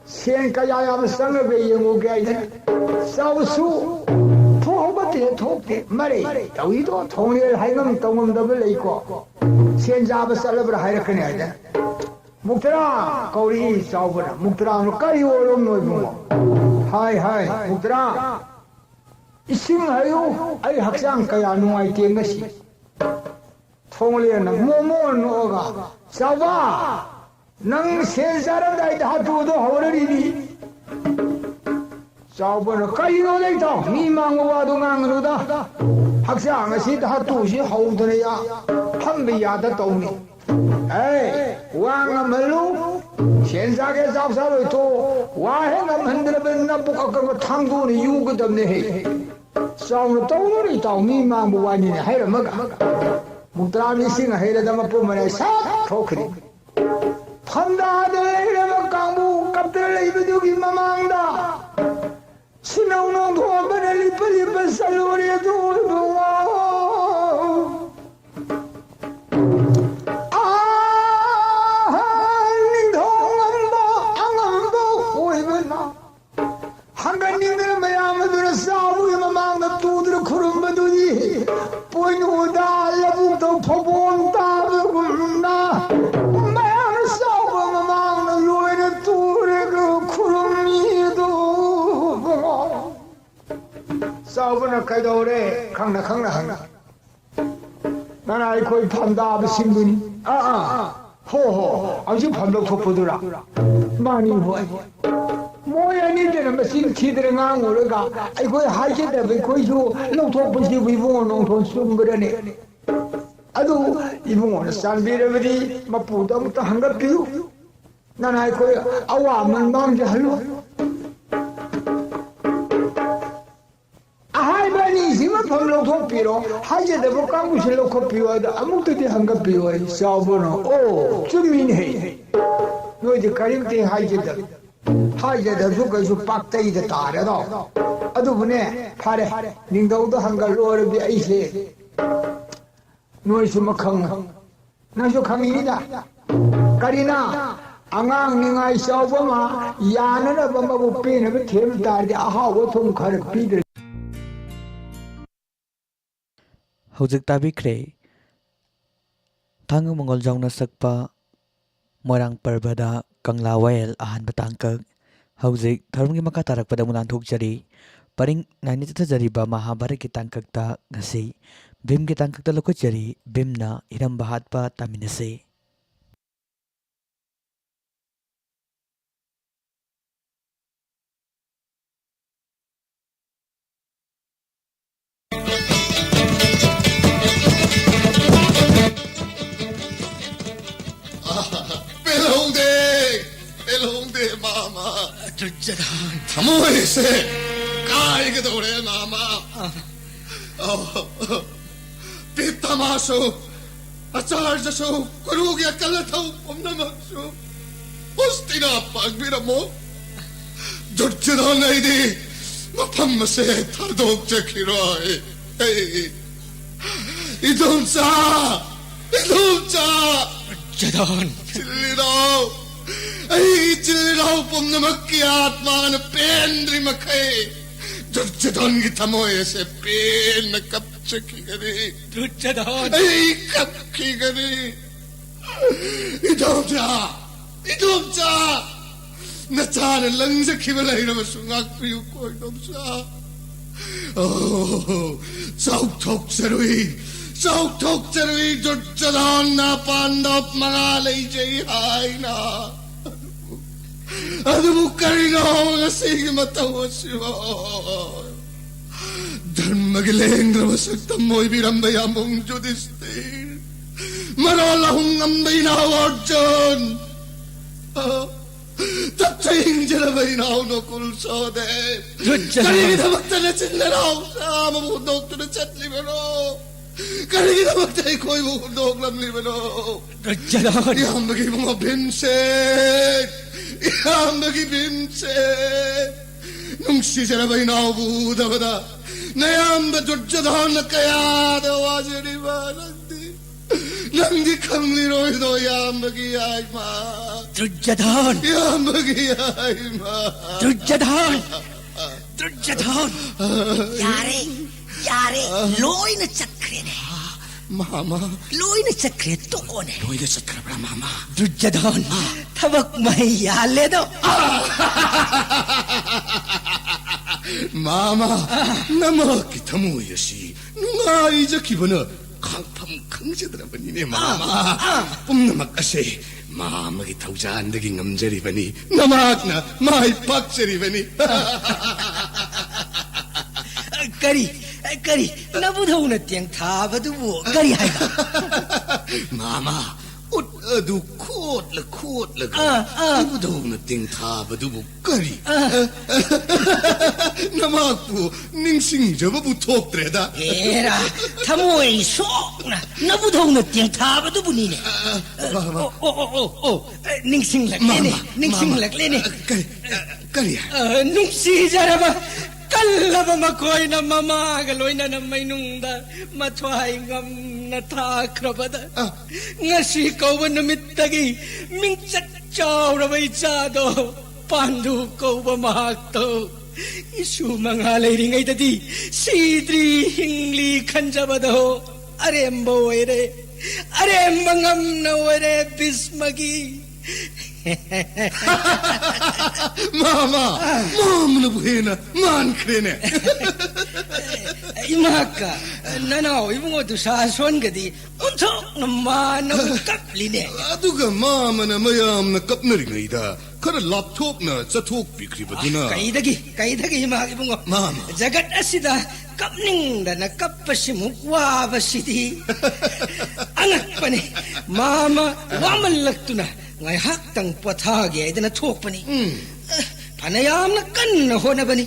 ꯁꯦꯟ ꯀꯌꯥ ꯌꯥꯝꯅ ꯆꯪꯉꯒ ꯌꯦꯡꯉꯨꯒꯦ ꯍꯥꯏꯗꯅ꯫ ꯆꯥꯎꯕꯁꯨ ꯊꯣꯛꯍꯧꯕꯇꯦ, ꯊꯣꯛꯇꯦ꯫ ꯃꯔꯩ ꯇꯧꯏꯗꯣ ꯊꯣꯡꯂꯦꯜ ꯍꯥꯏꯉꯝ ꯇꯧꯉꯝꯗꯕ ꯂꯩꯀꯣ꯫ ꯁꯦꯟ ꯆꯥꯕ ꯆꯠꯂꯕ꯭ꯔꯥ ꯍꯥꯏꯔꯛꯀꯅꯤ ꯍꯥꯏꯗꯅ꯫ ꯃꯨꯛꯇꯔꯥ ꯀꯧꯔꯛꯏ ꯆꯥꯎꯕꯅ꯫ ꯃꯨꯛꯇꯔꯥꯅ ꯀꯔꯤ ꯑꯣꯏꯔꯝꯅꯣ ꯏꯕꯨꯡꯉꯣ? ꯍꯥꯏ, ꯍꯥꯏ, ꯃꯨꯛꯇꯔꯥ, ꯏꯁꯤꯡ ꯍꯩꯌꯨ, ꯑꯩ ꯍꯛꯆꯥꯡ ꯀꯌꯥ ꯅꯨꯡꯉꯥꯏꯇꯦ ꯉꯁꯤ꯫ ꯊꯣꯡꯂꯦꯅ ꯃꯣꯃꯣ ꯅꯣꯛꯑꯒ, "ꯆꯥꯎꯕ, ꯅꯪ ꯁꯦꯟ ꯆꯥꯔꯝꯗꯥꯏꯗ ꯍꯥꯠꯇꯣꯛꯑꯗꯣ ꯍꯧꯔꯔꯤꯅꯤ?" ꯆꯥꯎꯕꯅ, "ꯀꯔꯤꯅꯣ ꯂꯩꯇꯥꯎ? ꯃꯤ ꯃꯥꯡꯕ ꯋꯥꯗꯣ ꯉꯥꯡꯒꯅꯨꯗ꯫ ꯍꯛꯆꯥꯡ ꯑꯁꯤ ꯙꯥꯇꯨꯁꯤ ꯍꯧꯗꯅ ꯌꯥ-, ꯐꯝꯕ ꯌꯥꯗ ꯇꯧꯅꯤ꯫ ꯑꯦ, ꯋꯥ ꯉꯝꯍꯜꯂꯨ꯫ ꯁꯦꯟ ꯆꯥꯒꯦ ꯆꯥꯎ ꯆꯥꯔꯣꯏ ꯇꯣꯛꯑꯣ꯫ ꯋꯥ ꯍꯦꯛ ꯉꯝꯍꯟꯗ꯭ꯔꯕ ꯅꯕꯨꯛ ꯑꯀꯪꯕ ꯊꯥꯡꯗꯣꯛꯅ ꯌꯨꯒꯗꯕꯅꯦ ꯍꯦ꯫ ꯆꯥꯎꯅ ꯇꯧꯔꯨꯅꯨ ꯏꯇꯥꯎ, ꯃꯤ ꯃꯥꯡꯕ ꯋꯥꯅꯤꯅꯦ" ꯍꯥꯏꯔꯝꯃꯒ ꯃꯨꯛꯇ꯭ꯔꯥꯝ ꯏꯁꯤꯡ ꯍꯩꯔꯗ ꯃꯄꯨꯝ ꯃꯔꯩ ꯁꯠ ꯊꯣꯛꯈ꯭ꯔꯦ꯫ ꯐꯝꯗꯥꯗ ꯂꯩꯔꯕ ꯀꯥꯡꯕꯨ ꯀꯞꯇꯅ ꯂꯩꯕꯗꯨꯒꯤ ꯃꯃꯥꯡꯗ ꯁꯤꯅꯧ ꯅꯣꯡꯊꯣꯝꯕꯅ ꯂꯤꯠꯄ ꯂꯤꯠꯄ ꯆꯠꯂꯨꯔꯦ ꯑꯗꯨ ꯏꯕꯨꯡꯉꯣ꯫ ꯑꯥ, ꯅꯤꯡꯊꯧ ꯉꯝꯕ ꯑꯉꯝꯕ ꯑꯣꯏꯕꯅ ꯍꯪꯒꯠꯅꯤꯡꯗꯅ ꯃꯌꯥꯝ ꯑꯗꯨꯅ ꯆꯥꯎꯕꯒꯤ ꯃꯃꯥꯡꯗ ꯇꯨꯗꯨꯅ ꯈꯨꯔꯨꯝꯕꯗꯨꯗꯤ ꯄꯣꯏꯅꯨꯗ ꯂꯧꯕꯨꯛꯇ ꯐꯧꯕꯣꯝ ꯇꯥꯕꯒꯨꯝꯅ ꯃꯌꯥꯝꯅ ꯆꯥꯎꯕ ꯃꯃꯥꯡꯗ ꯂꯣꯏꯅ ꯇꯨꯔꯒ ꯈꯨꯔꯨꯝꯃꯤ ꯑꯗꯨ꯫ ꯆꯥꯎꯕꯅ ꯀꯩꯗꯧꯔꯦ? ꯈꯪꯅ ꯈꯪꯅ ꯍꯪꯉꯤ꯫ ꯅꯅꯥ ꯑꯩꯈꯣꯏ ꯐꯝꯗꯥꯕꯁꯤꯡꯗꯨꯅꯤ꯫ ꯑꯥ, ꯑꯥ, ꯍꯣ, ꯍꯣ, ꯍꯧꯖꯤꯛ ꯐꯝ ꯂꯧꯊꯣꯛꯄꯗꯨꯔꯥ? ꯃꯥꯅꯤ, ꯍꯣꯏ꯫ ꯃꯣꯏ ꯑꯅꯤꯗꯨꯅ ꯃꯆꯤꯟ ꯊꯤꯗꯅ ꯉꯥꯡꯉꯨꯔꯒ ꯑꯩꯈꯣꯏ ꯍꯥꯏꯖꯗꯕ ꯑꯩꯈꯣꯏꯁꯨ ꯂꯧꯊꯣꯛꯄꯁꯤꯕꯨ ꯏꯕꯨꯡꯉꯣ ꯅꯣꯡꯊꯣꯟ ꯆꯨꯝꯕ꯭ꯔꯅꯦ? ꯑꯗꯨ ꯏꯕꯨꯡꯉꯣꯅ ꯆꯥꯟꯕꯤꯔꯕꯗꯤ ꯃꯄꯨꯗ ꯑꯃꯨꯛꯇ ꯍꯪꯒꯠꯄꯤꯌꯨ꯫ ꯅꯅꯥꯏ ꯑꯩꯈꯣꯏ ꯑꯋꯥꯃꯟ ꯃꯥꯡꯖꯍꯜꯂꯨ꯫ ꯑꯍꯥꯏꯕ ꯑꯅꯤꯁꯤ ꯃꯐꯝ ꯂꯧꯊꯣꯛꯄꯤꯔꯣ, ꯍꯥꯏꯖꯗꯕ ꯀꯥꯡꯕꯨꯁꯤ ꯂꯧꯈꯠꯄꯤꯌꯨ, ꯑꯗ ꯑꯃꯨꯛꯇꯗꯤ ꯍꯪꯒꯠꯄꯤꯌꯨ꯫ ꯑꯩ ꯆꯥꯎꯕꯅ, "ꯑꯣ, ꯆꯨꯝꯃꯤꯅꯦ꯫ ꯅꯣꯏꯗꯤ ꯀꯔꯤꯝꯇ ꯍꯥꯏꯖꯗꯕ, ꯍꯥꯏꯖꯗꯕꯁꯨ ꯀꯩꯁꯨ ꯄꯥꯛꯇꯩꯗ ꯇꯥꯔꯦꯗꯣ꯫ ꯑꯗꯨꯕꯨꯅꯦ, ꯐꯔꯦ, ꯅꯤꯡꯊꯧꯗ ꯍꯪꯒꯠꯂꯣ ꯍꯥꯏꯔꯗꯤ ꯑꯩꯁꯦ ꯅꯣꯏꯁꯨ ꯃꯈꯪ, ꯅꯪꯁꯨ ꯈꯪꯉꯤꯅꯤꯗ꯫ ꯀꯔꯤꯅ ꯑꯉꯥꯡ ꯅꯤꯡꯉꯥꯏ ꯆꯥꯎꯕ ꯑꯃ ꯌꯥꯅꯅꯕ ꯑꯃꯕꯨ ꯄꯤꯅꯕ ꯊꯦꯝ ꯇꯥꯔꯗꯤ ꯑꯍꯥꯎꯕ ꯊꯨꯝ ꯈꯔ ꯄꯤꯗ꯭ꯔꯗꯤ?" ꯍꯧꯖꯤꯛ ꯇꯥꯕꯤꯈ꯭ꯔꯦ ꯊꯥꯡꯒ ꯃꯉꯣꯜꯖꯥꯎꯅ ꯁꯛꯄ ꯃꯣꯏꯔꯥꯡ ꯄꯔꯕꯗ ꯀꯪꯂꯥ ꯋꯥꯌꯦꯜ ꯑꯍꯥꯟꯕ ꯇꯥꯡꯀꯛ꯫ ꯍꯧꯖꯤꯛ ꯊꯧꯔꯝꯒꯤ ꯃꯈꯥ ꯇꯥꯔꯛꯄꯗ ꯑꯃꯨꯛ ꯂꯥꯟꯊꯣꯛꯆꯔꯤ꯫ ꯄꯔꯤꯡ ꯅꯥꯏꯅ ꯆꯠꯊꯖꯔꯤꯕ ꯃꯍꯥꯚꯥꯔꯠꯀꯤ ꯇꯥꯡꯀꯛꯇ ꯉꯁꯤ ꯚꯤꯝꯒꯤ ꯇꯥꯡꯀꯛꯇ ꯂꯧꯈꯠꯆꯔꯤ꯫ ꯚꯤꯝꯅ ꯏꯔꯝꯕ ꯍꯥꯠꯄ ꯇꯥꯃꯤꯟꯅꯁꯤ꯫ ꯄꯦꯜꯍꯧꯗꯦ, ꯄꯦꯜꯍꯧꯗꯦ, ꯃꯥꯃ꯫ ꯗꯨꯔꯖꯣꯙꯟ꯫ ꯊꯃꯣꯏꯁꯦ ꯀꯥꯏꯒꯗꯧꯔꯦ, ꯃꯥꯃ꯫ ꯑ꯫ ꯑ꯫ ꯄꯤꯇꯥꯃꯍꯁꯨ, ꯑꯆꯥꯔꯌꯁꯨ, ꯒꯨꯔꯨꯒꯤ ꯑꯀꯜ ꯑꯊꯧ ꯄꯨꯝꯅꯃꯛꯁꯨ ꯍꯣꯁꯇꯤꯅꯥ ꯄꯥꯡꯕꯤꯔꯝꯃꯣ꯫ ꯗꯨꯔꯖꯣꯙꯟ, ꯑꯩꯗꯤ ꯃꯐꯝ ꯑꯁꯦ ꯊꯥꯗꯣꯛꯆꯈꯤꯔꯣꯏ꯫ ꯑꯩ, ꯏꯗꯣꯝꯆꯥ, ꯏꯗꯣꯝꯆꯥ! ꯗꯨꯔꯖꯣꯙꯟ! ꯆꯤꯜꯂꯤꯔꯥꯎ, ꯑꯩꯒꯤ ꯆꯤꯜꯂꯤꯔꯥꯎ ꯄꯨꯝꯅꯃꯛꯀꯤ ꯑꯥꯠꯃꯥꯅ ꯄꯦꯟꯗ꯭ꯔꯤ ꯃꯈꯩ ꯗꯨꯔꯖꯣꯙꯟꯒꯤ ꯊꯃꯣꯏ ꯑꯁꯦ ꯄꯦꯟꯅ ꯀꯞꯆꯈꯤꯒꯅꯤ꯫ ꯗꯨꯔꯖꯣꯙꯟ! ꯑꯩ ꯀꯞꯈꯤꯒꯅꯤ꯫ ꯏꯗꯣꯝꯆꯥ! ꯏꯗꯣꯝꯆꯥ! ꯅꯆꯥꯅ ꯂꯪꯖꯈꯤꯕ ꯂꯩꯔꯕꯁꯨ ꯉꯥꯛꯄꯤꯌꯨꯀꯣ, ꯏꯗꯣꯝꯆꯥ꯫ ꯑꯣ, ꯆꯥꯎꯊꯣꯛꯆꯔꯨꯏ, ꯆꯥꯎꯊꯣꯛꯆꯔꯨꯏ, ꯗꯨꯔꯖꯣꯙꯟꯅ ꯄꯥꯟꯗꯕ ꯃꯉꯥ ꯂꯩꯖꯩ ꯍꯥꯏꯅ꯫ ꯑꯗꯨꯕꯨ ꯀꯔꯤꯅꯣ ꯉꯁꯤꯒꯤ ꯃꯇꯧ ꯑꯁꯤꯕꯣ? ꯙꯔꯃꯒꯤ ꯂꯦꯡꯗ꯭ꯔꯕ ꯁꯛꯇꯝ ꯑꯣꯏꯕꯤꯔꯝꯕ ꯌꯥꯝꯕꯨꯡ ꯌꯨꯙꯤꯁꯇꯤꯔ꯫ ꯃꯔꯣꯜ ꯑꯍꯨꯝ ꯉꯝꯕ ꯏꯅꯥꯎ ꯑꯔꯖꯨꯟ, ꯑ, ꯇꯞꯊꯩ ꯍꯤꯡꯖꯔꯕ ꯏꯅꯥꯎ ꯅꯣꯀꯨꯜ ꯁꯣꯍꯗꯦꯕ, ꯗꯨꯔꯖꯣꯙꯟ꯫ ꯀꯔꯤꯒꯤꯗꯃꯛꯇ ꯅꯆꯤꯟ ꯅꯅꯥꯎ ꯆꯥꯝꯃꯕꯨ ꯍꯨꯟꯗꯣꯛꯇꯨꯅ ꯆꯠꯂꯤꯕꯅꯣ? ꯀꯔꯤꯒꯤꯗꯃꯛꯇ ꯑꯩꯈꯣꯏꯕꯨ ꯍꯨꯟꯗꯣꯛꯂꯝꯂꯤꯕꯅꯣ? ꯗꯨꯔꯖꯣꯙꯟ꯫ ꯏꯌꯥꯝꯕꯒꯤ ꯏꯕꯨꯡꯉꯣ ꯚꯤꯝꯁꯦꯟ, ꯏꯌꯥꯝꯕꯒꯤ ꯚꯤꯝꯁꯦꯟ, ꯅꯨꯡꯁꯤꯖꯔꯕ ꯏꯅꯥꯎꯕꯨ ꯎꯗꯕꯗ ꯅꯌꯥꯝꯕ ꯗꯨꯔꯖꯣꯙꯟꯅ ꯀꯌꯥꯗ ꯋꯥꯖꯔꯤꯕ ꯅꯪꯗꯤ, ꯅꯪꯗꯤ ꯈꯪꯂꯤꯔꯣꯏꯗꯣ, ꯏꯌꯥꯝꯕꯒꯤ ꯌꯥꯏꯃ꯫ ꯗꯨꯔꯖꯣꯙꯟ! ꯏꯌꯥꯝꯕꯒꯤ ꯌꯥꯏꯃ꯫ ꯗꯨꯔꯖꯣꯙꯟ! ꯗꯨꯔꯖꯣꯙꯟ! ꯌꯥꯔꯦ, ꯌꯥꯔꯦ, ꯂꯣꯏꯅ ꯆꯠꯈ꯭ꯔꯦꯅꯦ꯫ ꯃꯥꯃ꯫ ꯂꯣꯏꯅ ꯆꯠꯈ꯭ꯔꯦ, ꯇꯣꯛꯑꯣꯅꯦ꯫ ꯂꯣꯏꯅ ꯆꯠꯈ꯭ꯔꯕ꯭ꯔꯥ, ꯃꯥꯃ? ꯗꯨꯔꯖꯣꯙꯟ! ꯑꯥ꯫ ꯊꯕꯛ ꯃꯍꯩ ꯌꯥꯜꯂꯦꯗꯣ꯫ ꯃꯥꯃ, ꯑꯥ꯫ ꯅꯃꯍꯥꯛꯀꯤ ꯊꯃꯣꯏ ꯑꯁꯤ ꯅꯨꯡꯉꯥꯏꯖꯈꯤꯕꯅ ꯈꯥꯡꯐꯝ ꯈꯪꯖꯗ꯭ꯔꯕꯅꯤꯅꯦ, ꯃꯥꯃ꯫ ꯑꯥ, ꯑꯥ꯫ ꯄꯨꯝꯅꯃꯛ ꯑꯁꯦ ꯃꯥꯃꯒꯤ ꯊꯧꯖꯥꯟꯗꯒꯤ ꯉꯝꯖꯔꯤꯕꯅꯤ꯫ ꯅꯃꯍꯥꯛꯅ ꯃꯥꯏ ꯄꯥꯛꯆꯔꯤꯕꯅꯤ꯫ ꯀꯔꯤ, ꯀꯔꯤ? ꯅꯕꯨꯙꯧꯅ ꯇꯦꯡꯊꯥꯕꯗꯨꯕꯨ ꯀꯔꯤ ꯍꯥꯏꯕ? ꯃꯥꯃ, ꯎꯠ ꯑꯗꯨ ꯈꯣꯠꯂ ꯈꯣꯠꯂꯒ ꯑꯥ, ꯑꯥ꯫ ꯅꯕꯨꯙꯧꯅ ꯇꯦꯡꯊꯥꯕꯗꯨꯕꯨ ꯀꯔꯤ? ꯑ꯫ ꯅꯃꯍꯥꯛꯄꯨ ꯅꯤꯡꯁꯤꯡꯖꯕꯕꯨ ꯊꯣꯛꯇ꯭ꯔꯦꯗ꯫ ꯍꯦꯔꯥ, ꯊꯃꯣꯏ ꯁꯣꯛꯅ ꯅꯕꯨꯙꯧꯅ ꯇꯦꯡꯊꯥꯕꯗꯨꯕꯨꯅꯤꯅꯦ꯫ ꯑ, ꯑ, ꯃꯥ, ꯃꯥ꯫ ꯑꯣ, ꯑꯣ, ꯑꯣ, ꯑꯣ, ꯑꯣ, ꯑ, ꯅꯤꯡꯁꯤꯡꯂꯛꯂꯦꯅꯦ, ꯃꯥ, ꯃꯥ, ꯅꯤꯡꯁꯤꯡꯂꯛꯂꯦꯅꯦ꯫ ꯃꯥ, ꯃꯥ꯫ ꯑ, ꯀꯔꯤ, ꯑ, ꯀꯔꯤ? ꯑ, ꯅꯨꯡꯁꯤꯖꯔꯕ ꯀꯜꯂꯕ ꯃꯈꯣꯏꯅ ꯃꯃꯥꯒ ꯂꯣꯏꯅꯅ ꯃꯩꯅꯨꯡꯗ ꯃꯊ꯭ꯋꯥꯏ ꯉꯝꯅ ꯊꯥꯈ꯭ꯔꯕꯗ, ꯑ꯫ ꯉꯁꯤ ꯀꯧꯕ ꯅꯨꯃꯤꯠꯇꯒꯤ ꯃꯤꯡꯆꯠ ꯆꯥꯎꯔꯕ ꯏꯆꯥꯗꯣ ꯄꯥꯟꯗꯨ ꯀꯧꯕ ꯃꯍꯥꯛꯇꯣ ꯏꯁꯨ ꯃꯉꯥ ꯂꯩꯔꯤꯉꯩꯗꯗꯤ ꯁꯤꯗ꯭ꯔꯤ ꯍꯤꯡꯂꯤ ꯈꯟꯖꯕꯗꯣ ꯑꯔꯦꯝꯕ ꯑꯣꯏꯔꯦ, ꯑꯔꯦꯝꯕ ꯉꯝꯅ ꯑꯣꯏꯔꯦ ꯕꯤꯁꯃꯒꯤ꯫ ꯃꯥꯃ, ꯃꯥꯃꯅꯕꯨ ꯍꯦꯟꯅ ꯃꯥꯟꯈ꯭ꯔꯦꯅꯦ꯫ ꯏꯃꯥꯀ, ꯅꯅꯥꯎ ꯏꯕꯨꯡꯉꯣ ꯗꯨꯁꯥꯁꯣꯟꯒꯗꯤ ꯑꯣꯟꯊꯣꯛꯅ ꯃꯥꯟꯅꯕ ꯀꯞꯂꯤꯅꯦ꯫ ꯑꯗꯨꯒ ꯃꯥꯃꯅ ꯃꯌꯥꯝꯅ ꯀꯞꯅꯔꯤꯉꯩꯗ ꯈꯔ ꯂꯥꯞꯊꯣꯛꯅ ꯆꯠꯊꯣꯛꯄꯤꯈ꯭ꯔꯤꯕꯗꯨꯅ꯫ ꯀꯩꯗꯒꯤ, ꯀꯩꯗꯒꯤ ꯏꯃꯥ ꯏꯕꯨꯡꯉꯣ? ꯃꯥꯃ꯫ ꯖꯒꯠ ꯑꯁꯤꯗ ꯀꯞꯅꯤꯡꯗꯅ ꯀꯞꯄꯁꯤꯃꯨꯛ ꯋꯥꯕꯁꯤꯗꯤ ꯑꯉꯛꯄꯅꯤ꯫ ꯃꯥꯃ ꯋꯥꯃꯜꯂꯛꯇꯨꯅ ꯉꯥꯏꯍꯥꯛꯇꯪ ꯄꯣꯊꯥꯒꯦ ꯍꯥꯏꯗꯅ ꯊꯣꯛꯄꯅꯤ꯫ ꯎꯝ꯫ ꯑ, ꯐꯅꯌꯥꯝꯅ ꯀꯟꯅ ꯍꯣꯠꯅꯕꯅꯤ꯫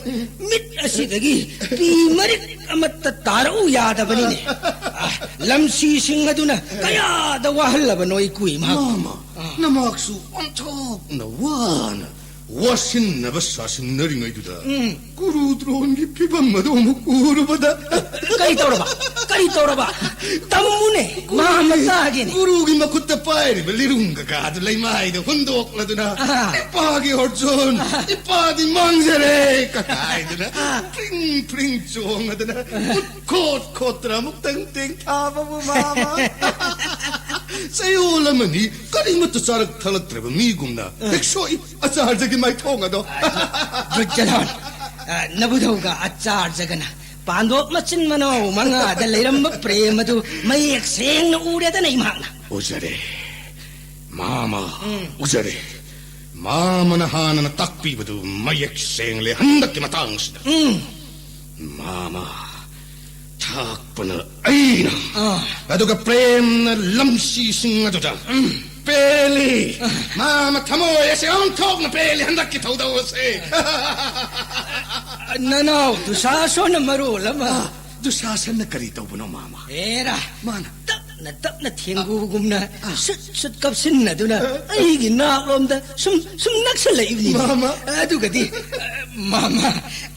ꯃꯤꯠ ꯑꯁꯤꯗꯒꯤ ꯄꯤ ꯃꯔꯤꯛ ꯑꯃꯠꯇ ꯇꯥꯔꯛꯎ ꯌꯥꯗꯕꯅꯤꯅꯦ꯫ ꯑ, ꯂꯝꯁꯤꯁꯤꯡ ꯑꯗꯨꯅ ꯀꯌꯥꯗ ꯋꯥꯍꯜꯂꯕꯅꯣ ꯏꯀꯨ ꯏꯃꯥ꯫ ꯃꯥꯃ, ꯑ꯫ ꯅꯃꯥꯛꯁꯨ ꯑꯣꯟꯊꯣꯛꯅ ꯋꯥꯅ ꯋꯥꯁꯤꯟꯅꯕ ꯁꯥꯁꯤꯟꯅꯔꯤꯉꯩꯗꯨꯗ, ꯎꯝ꯫ ꯀꯨꯔꯨ ꯗ꯭ꯔꯣꯟꯒꯤ ꯐꯤꯕꯝ ꯑꯗꯨ ꯑꯃꯨꯛ ꯎꯔꯨꯕꯗ꯫ ꯀꯔꯤ ꯇꯧꯔꯕ? ꯀꯔꯤ ꯇꯧꯔꯕ? ꯇꯝꯃꯨꯅꯦ, ꯃꯥ ꯃꯆꯥꯒꯤꯅꯦ꯫ ꯀꯨꯔꯨꯒꯤ ꯃꯈꯨꯠꯇ ꯄꯥꯏꯔꯤꯕ ꯂꯤꯔꯨꯡ ꯀꯀꯥꯗꯨ ꯂꯩꯃꯥꯏꯗ ꯍꯨꯟꯗꯣꯛꯂꯗꯨꯅ, ꯑꯥ꯫ "ꯏꯄꯥꯒꯤ ꯑꯣꯔꯖꯨꯟ, ꯑꯥ꯫ ꯏꯄꯥꯗꯤ ꯃꯥꯡꯖꯔꯦ" ꯀꯀꯥ ꯍꯥꯏꯗꯨꯅ, ꯑꯥ꯫ ꯐ꯭ꯔꯤꯡ ꯐ꯭ꯔꯤꯡ ꯆꯣꯡꯉꯗꯅ, ꯈꯨꯠ ꯈꯣꯠ ꯈꯣꯠꯇꯅ ꯑꯃꯨꯛꯇꯪ ꯇꯦꯡꯊꯥꯕꯕꯨ ꯃꯥꯃ꯫ ꯆꯌꯣꯜ ꯑꯃꯅꯤ ꯀꯔꯤꯃꯠꯇ ꯆꯥꯔꯛ ꯊꯛꯂꯛꯇ꯭ꯔꯕ ꯃꯤꯒꯨꯝꯅ, ꯑꯥ꯫ ꯍꯦꯛ ꯁꯣꯛꯏ꯫ ꯑꯆꯥꯔꯖꯒꯤ ꯃꯥꯏꯊꯣꯡ ꯑꯗꯣ꯫ ꯖꯨꯠ ꯖꯂꯥꯟ꯫ ꯑ, ꯅꯕꯨꯙꯧꯒ ꯑꯆꯥꯔꯖꯒꯅ ꯄꯥꯟꯗꯣꯞ ꯃꯆꯤꯟ ꯃꯅꯥꯎ ꯃꯉꯥꯗ ꯂꯩꯔꯝꯕ ꯄ꯭ꯔꯦꯝ ꯑꯗꯨ ꯃꯌꯦꯛ ꯁꯦꯡꯅ ꯎꯔꯦꯗꯅ ꯏꯃꯥꯛꯅ꯫ ꯎꯖꯔꯦ, ꯃꯥꯃ, ꯎꯝ꯫ ꯎꯖꯔꯦ꯫ ꯃꯥꯃꯅ ꯍꯥꯟꯅꯅ ꯇꯥꯛꯄꯤꯕꯗꯨ ꯃꯌꯦꯛ ꯁꯦꯡꯂꯦ ꯍꯟꯗꯛꯀꯤ ꯃꯇꯥꯡꯁꯤꯗ꯫ ꯎꯝ꯫ ꯃꯥꯃ, ꯊꯥꯛꯄꯅ ꯑꯩꯅ, ꯑꯥ꯫ ꯑꯗꯨꯒ ꯄ꯭ꯔꯦꯝꯅ ꯂꯝꯁꯤꯁꯤꯡ ꯑꯗꯨꯗ꯫ ꯎꯝ꯫ ꯄꯦꯜꯂꯤ꯫ ꯑꯥ꯫ ꯃꯥꯃ ꯊꯃꯣꯏ ꯑꯁꯤ ꯑꯣꯟꯊꯣꯛꯅ ꯄꯦꯜꯂꯤ ꯍꯟꯗꯛꯀꯤ ꯊꯧꯗꯧ ꯑꯁꯤ꯫ ꯅꯅꯥꯎ ꯗꯨꯁꯥꯁꯣꯟꯅ ꯃꯔꯣꯜ ꯑꯃ꯫ ꯑꯥ, ꯗꯨꯁꯥꯁꯟꯅ ꯀꯔꯤ ꯇꯧꯕꯅꯣ, ꯃꯥꯃ? ꯑꯦꯔꯥ, ꯃꯥꯅ ꯇꯞꯅ ꯇꯞꯅ ꯊꯦꯡꯒꯨꯒꯨꯝꯅ, ꯑꯥ꯫ ꯁꯨꯠ ꯁꯨꯠ ꯀꯞꯁꯤꯟꯅꯗꯨꯅ ꯑꯩꯒꯤ ꯅꯥꯛꯂꯣꯝꯗ ꯁꯨꯝ, ꯁꯨꯝ ꯅꯛꯁꯜꯂꯛꯏꯕꯅꯤ꯫ ꯃꯥꯃ꯫ ꯑꯗꯨꯒꯗꯤ, ꯃꯥꯃ,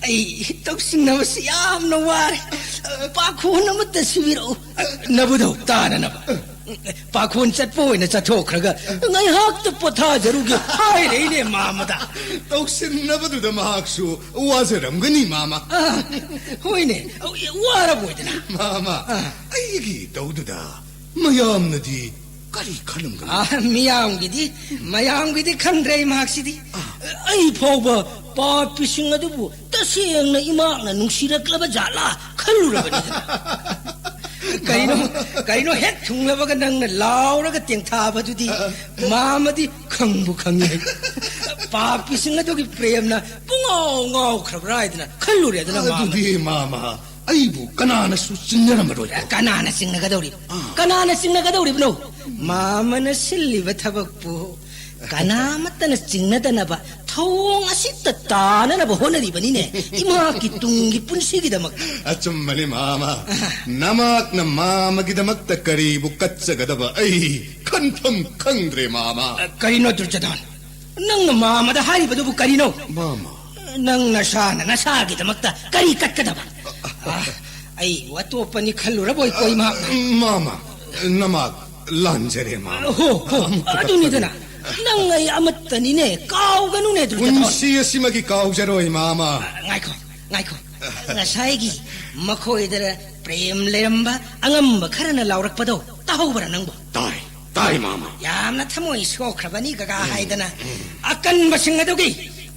ꯑꯩ ꯇꯧꯁꯤꯟꯅꯕꯁꯤ ꯌꯥꯝꯅ ꯋꯥꯔꯦ꯫ ꯄꯥꯈꯣꯟ ꯑꯃꯠꯇ ꯁꯤꯕꯤꯔꯛꯎ꯫ ꯅꯕꯨꯙꯧ ꯇꯥꯅꯅꯕ꯫ ꯄꯥꯈꯣꯟ ꯆꯠꯄ ꯑꯣꯏꯅ ꯆꯠꯊꯣꯛꯈ꯭ꯔꯒ ꯉꯥꯏꯍꯥꯛꯇ ꯄꯣꯊꯥꯖꯔꯨꯒꯦ ꯍꯥꯏꯔꯛꯏꯅꯦ ꯃꯥꯃꯗ꯫ ꯇꯧꯁꯤꯟꯅꯕꯗꯨꯗ ꯃꯍꯥꯛꯁꯨ ꯋꯥꯖꯔꯝꯒꯅꯤ, ꯃꯥꯃ꯫ ꯑꯥ, ꯍꯣꯏꯅꯦ, ꯋꯥꯔꯕꯣꯏꯗꯅ꯫ ꯃꯥꯃ, ꯑꯥ꯫ ꯑꯩꯒꯤ ꯇꯧꯗꯨꯗ ꯃꯌꯥꯝꯅꯗꯤ ꯀꯔꯤ ꯈꯜꯂꯝꯒꯅꯤ? ꯑꯥ, ꯃꯤꯌꯥꯝꯒꯤꯗꯤ, ꯃꯌꯥꯝꯒꯤꯗꯤ ꯈꯟꯗ꯭ꯔꯦ ꯃꯍꯥꯛꯁꯤꯗꯤ꯫ ꯑꯥ꯫ ꯑꯩ ꯐꯥꯎꯕ ꯄꯥꯄꯤꯁꯤꯡ ꯑꯗꯨꯕꯨ ꯇꯁꯦꯡꯅ ꯏꯃꯥꯛꯅ ꯅꯨꯡꯁꯤꯔꯛꯂꯕ ꯖꯥꯠꯂꯥ ꯈꯜꯂꯨꯔꯕꯅꯤꯗꯅ꯫ ꯀꯩꯅꯣ, ꯀꯩꯅꯣ ꯍꯦꯛ ꯊꯨꯡꯂꯕꯒ ꯅꯪꯅ ꯂꯥꯎꯔꯒ ꯇꯦꯡꯊꯥꯕꯗꯨꯗꯤ ꯃꯥꯃꯗꯤ ꯈꯪꯕꯨ ꯈꯪꯉꯤ꯫ ꯄꯥꯄꯤꯁꯤꯡ ꯑꯗꯨꯒꯤ ꯄ꯭ꯔꯦꯝꯅ ꯄꯨꯡꯉꯥꯎ ꯉꯥꯎꯈ꯭ꯔꯕ꯭ꯔꯥ ꯍꯥꯏꯗꯅ ꯈꯜꯂꯨꯔꯦꯗꯅ ꯃꯥꯃ꯫ ꯑꯗꯨꯗꯤ ꯃꯥꯃ, ꯑꯩꯕꯨ ꯀꯅꯥꯅꯁꯨ ꯆꯤꯡꯅꯔꯝꯃꯔꯣꯏ꯫ ꯀꯅꯥꯅ ꯆꯤꯡꯅꯒꯗꯧꯔꯤꯕ? ꯑꯥ꯫ ꯀꯅꯥꯅ ꯆꯤꯡꯅꯒꯗꯧꯔꯤꯕꯅꯣ? ꯃꯥꯃꯅ ꯁꯤꯜꯂꯤꯕ ꯊꯕꯛꯄꯨ ꯀꯅꯥꯃꯠꯇꯅ ꯆꯤꯡꯅꯗꯅꯕ ꯊꯧꯑꯣꯡ ꯑꯁꯤꯠꯇ ꯇꯥꯅꯅꯕ ꯍꯣꯠꯅꯔꯤꯕꯅꯤꯅꯦ, ꯏꯃꯥꯀꯤ ꯇꯨꯡꯒꯤ ꯄꯨꯟꯁꯤꯒꯤꯗꯃꯛ꯫ ꯑꯆꯨꯝꯕꯅꯤ, ꯃꯥꯃ꯫ ꯑꯥ꯫ ꯅꯃꯥꯛꯅ ꯃꯥꯃꯒꯤꯗꯃꯛꯇ ꯀꯔꯤꯕꯨ ꯀꯠꯆꯒꯗꯕ ꯑꯩ ꯈꯟꯐꯝ ꯈꯪꯗ꯭ꯔꯦ, ꯃꯥꯃ꯫ ꯑ, ꯀꯔꯤꯅꯣ, ꯗꯨꯔꯖꯣꯙꯟ? ꯅꯪꯅ ꯃꯥꯃꯗ ꯍꯥꯏꯔꯤꯕꯗꯨꯕꯨ ꯀꯔꯤꯅꯣ? ꯃꯥꯃ꯫ ꯅꯪ ꯅꯁꯥꯅ ꯅꯁꯥꯒꯤꯗꯃꯛꯇ ꯀꯔꯤ ꯀꯠꯀꯗꯕ? ꯑ, ꯑꯩꯕꯨ ꯑꯇꯣꯞꯄꯅꯤ ꯈꯜꯂꯨꯔꯕꯣꯏ ꯀꯣ, ꯏꯃꯥ? ꯃꯥꯃ, ꯅꯃꯥꯛ ꯂꯥꯟꯖꯔꯦ, ꯃꯥꯃ꯫ ꯍꯣ, ꯍꯣ, ꯑꯃꯨꯛꯇ ꯑꯗꯨꯅꯤꯗꯅ꯫ ꯀꯠꯊꯕꯤꯌꯨ꯫ ꯅꯪ ꯑꯩ ꯑꯃꯠꯇꯅꯤꯅꯦ, ꯀꯥꯎꯒꯅꯨꯅꯦ, ꯗꯨꯔꯖꯣꯙꯟ꯫ ꯄꯨꯟꯁꯤ ꯑꯁꯤꯃꯒꯤ ꯀꯥꯎꯖꯔꯣꯏ, ꯃꯥꯃ꯫ ꯑ, ꯉꯥꯏꯈꯣ, ꯉꯥꯏꯈꯣ꯫ ꯉꯁꯥꯏꯒꯤ ꯃꯈꯣꯏꯗ ꯄ꯭ꯔꯦꯝ ꯂꯩꯔꯝꯕ ꯑꯉꯝꯕ ꯈꯔꯅ ꯂꯥꯎꯔꯛꯄꯗꯣ ꯇꯥꯍꯧꯕ꯭ꯔꯥ ꯅꯪꯕꯣ? ꯇꯥꯏ, ꯇꯥꯏ, ꯃꯥꯃ꯫ ꯌꯥꯝꯅ ꯊꯃꯣꯏ ꯁꯣꯛꯈ꯭ꯔꯕꯅꯤ, ꯀꯀꯥ, ꯎꯝ, ꯍꯥꯏꯗꯅ ꯎꯝ꯫ ꯑꯀꯟꯕꯁꯤꯡ ꯑꯗꯨꯒꯤ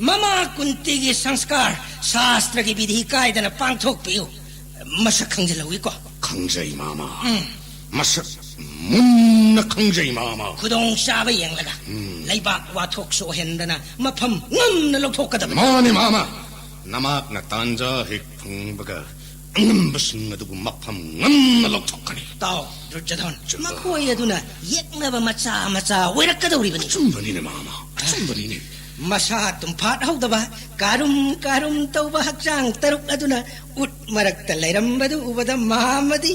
ꯃꯃꯥ ꯀꯨꯟꯇꯤꯒꯤ ꯁꯪꯁꯀꯥꯔ ꯁꯥꯁꯇ꯭ꯔꯒꯤ ꯕꯤꯙꯤ ꯀꯥꯏꯗꯅ ꯄꯥꯡꯊꯣꯛꯄꯤꯌꯨ꯫ ꯃꯁꯛ ꯈꯪꯖꯤꯜꯍꯧꯏꯀꯣ꯫ ꯈꯪꯖꯩ, ꯃꯥꯃ꯫ ꯎꯝ꯫ ꯃꯁꯛ ꯃꯨꯟꯅ ꯈꯪꯖꯩ, ꯃꯥꯃ꯫ ꯈꯨꯗꯣꯡꯆꯥꯕ ꯌꯦꯡꯂꯒ ꯎꯝ꯫ ꯂꯩꯕꯥꯛ ꯋꯥꯊꯣꯛ ꯁꯣꯛꯍꯟꯗꯅ ꯃꯐꯝ ꯉꯝꯅ ꯂꯧꯊꯣꯛꯀꯗꯕꯅꯤ꯫ ꯃꯥꯅꯤ, ꯃꯥꯃ꯫ ꯅꯃꯥꯛꯅ ꯇꯥꯟꯖꯥ ꯍꯦꯛ ꯐꯪꯕꯒ ꯑꯉꯝꯕꯁꯤꯡ ꯑꯗꯨꯕꯨ ꯃꯐꯝ ꯉꯝꯅ ꯂꯧꯊꯣꯛꯀꯅꯤ꯫ ꯇꯥꯎ, ꯗꯨꯔꯖꯣꯙꯟ, ꯆꯨꯝꯕ꯫ ꯃꯈꯣꯏ ꯑꯗꯨꯅ ꯌꯦꯛꯅꯕ ꯃꯆꯥ ꯃꯆꯥ ꯑꯣꯏꯔꯛꯀꯗꯧꯔꯤꯕꯅꯤ꯫ ꯑꯆꯨꯝꯕꯅꯤꯅꯦ, ꯃꯥꯃ, ꯑꯆꯨꯝꯕꯅꯤꯅꯦ꯫ ꯃꯁꯥ ꯇꯨꯝꯐꯥꯠ ꯍꯧꯗꯕ, ꯀꯥꯔꯨꯝ ꯀꯥꯔꯨꯝ ꯇꯧꯕ ꯍꯛꯆꯥꯡ ꯇꯔꯨꯛ ꯑꯗꯨꯅ ꯎꯠ ꯃꯔꯛꯇ ꯂꯩꯔꯝꯕꯗꯨ ꯎꯕꯗ ꯃꯥꯃꯗꯤ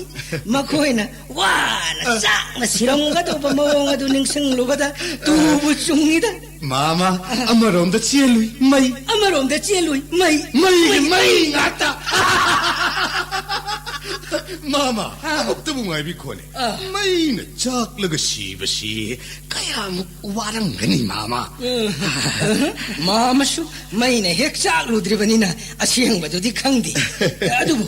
ꯃꯈꯣꯏꯅ ꯋꯥꯅ ꯆꯥꯛꯅ ꯁꯤꯔꯝꯒꯗꯧꯕ ꯃꯑꯣꯡ ꯑꯗꯨ ꯅꯤꯡꯁꯤꯡꯂꯨꯕꯗ ꯇꯨꯕꯨ ꯆꯨꯡꯉꯤꯗ꯫ ꯃꯥꯃ, ꯑꯃꯔꯣꯝꯗ ꯆꯦꯜꯂꯨꯏ, ꯃꯩ꯫ ꯑꯃꯔꯣꯝꯗ ꯆꯦꯜꯂꯨꯏ, ꯃꯩ꯫ ꯃꯩꯒꯤ ꯃꯩ ꯉꯥꯛꯇ꯫ ꯃꯥꯃ, ꯑꯥ꯫ ꯑꯃꯨꯛꯇꯕꯨ ꯉꯥꯏꯕꯤꯈꯣꯅꯦ꯫ ꯑꯥ꯫ ꯃꯩꯅ ꯆꯥꯛꯂꯒ ꯁꯤꯕꯁꯤ ꯀꯌꯥꯃꯨꯛ ꯋꯥꯔꯝꯒꯅꯤ, ꯃꯥꯃ꯫ ꯎꯝ꯫ ꯃꯥꯃꯁꯨ ꯃꯩꯅ ꯍꯦꯛ ꯆꯥꯛꯂꯨꯗ꯭ꯔꯤꯕꯅꯤꯅ ꯑꯁꯦꯡꯕꯗꯨꯗꯤ ꯈꯪꯗꯦ꯫ ꯑꯗꯨꯕꯨ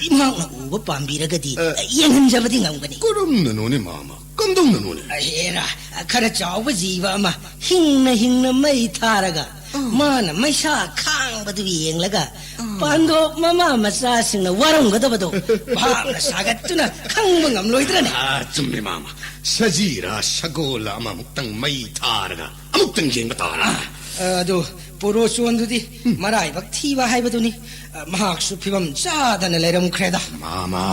ꯏꯃꯥꯛꯅ ꯎꯕ ꯄꯥꯝꯕꯤꯔꯒꯗꯤ ꯑ꯫ ꯌꯦꯡꯍꯟꯖꯕꯗꯤ ꯉꯝꯒꯅꯤ꯫ ꯀꯔꯝꯅꯅꯣꯅꯦ, ꯃꯥꯃ? ꯀꯝꯗꯧꯅꯅꯣꯅꯦ? ꯍꯦꯔꯥ, ꯈꯔ ꯆꯥꯎꯕ ꯖꯤꯕ ꯑꯃ ꯍꯤꯡꯅ ꯍꯤꯡꯅ ꯃꯩ ꯊꯥꯔꯒ ꯑꯥ꯫ ꯃꯥꯅ ꯃꯩꯁꯥ ꯈꯥꯡꯕꯗꯨ ꯌꯦꯡꯂꯒ ꯑꯥ꯫ ꯄꯥꯟꯗꯣꯞ ꯃꯃꯥ ꯃꯆꯥꯁꯤꯡꯅ ꯋꯥꯔꯝꯒꯗꯕꯗꯣ ꯚꯥꯞꯅ ꯁꯥꯒꯠꯇꯨꯅ ꯈꯪꯕ ꯉꯝꯂꯣꯏꯗ꯭ꯔꯅꯦ? ꯑꯥ, ꯆꯨꯝꯃꯦ, ꯃꯥꯃ꯫ ꯁꯖꯤꯔꯥ ꯁꯒꯣꯜ ꯑꯃꯃꯨꯛꯇꯪ ꯃꯩ ꯊꯥꯔꯒ ꯑꯃꯨꯛꯇꯪ ꯌꯦꯡꯕ ꯇꯥꯔꯦ꯫ ꯑꯥ, ꯑꯗꯨ ꯄꯨꯔꯣꯆꯣꯟꯗꯨꯗꯤ ꯃꯔꯥꯏꯕꯛ ꯊꯤꯕ ꯍꯥꯏꯕꯗꯨꯅꯤ꯫ ꯑ, ꯃꯍꯥꯛꯁꯨ ꯐꯤꯕꯝ ꯆꯥꯗꯅ ꯂꯩꯔꯝꯈ꯭ꯔꯦꯗ꯫ ꯃꯥꯃ,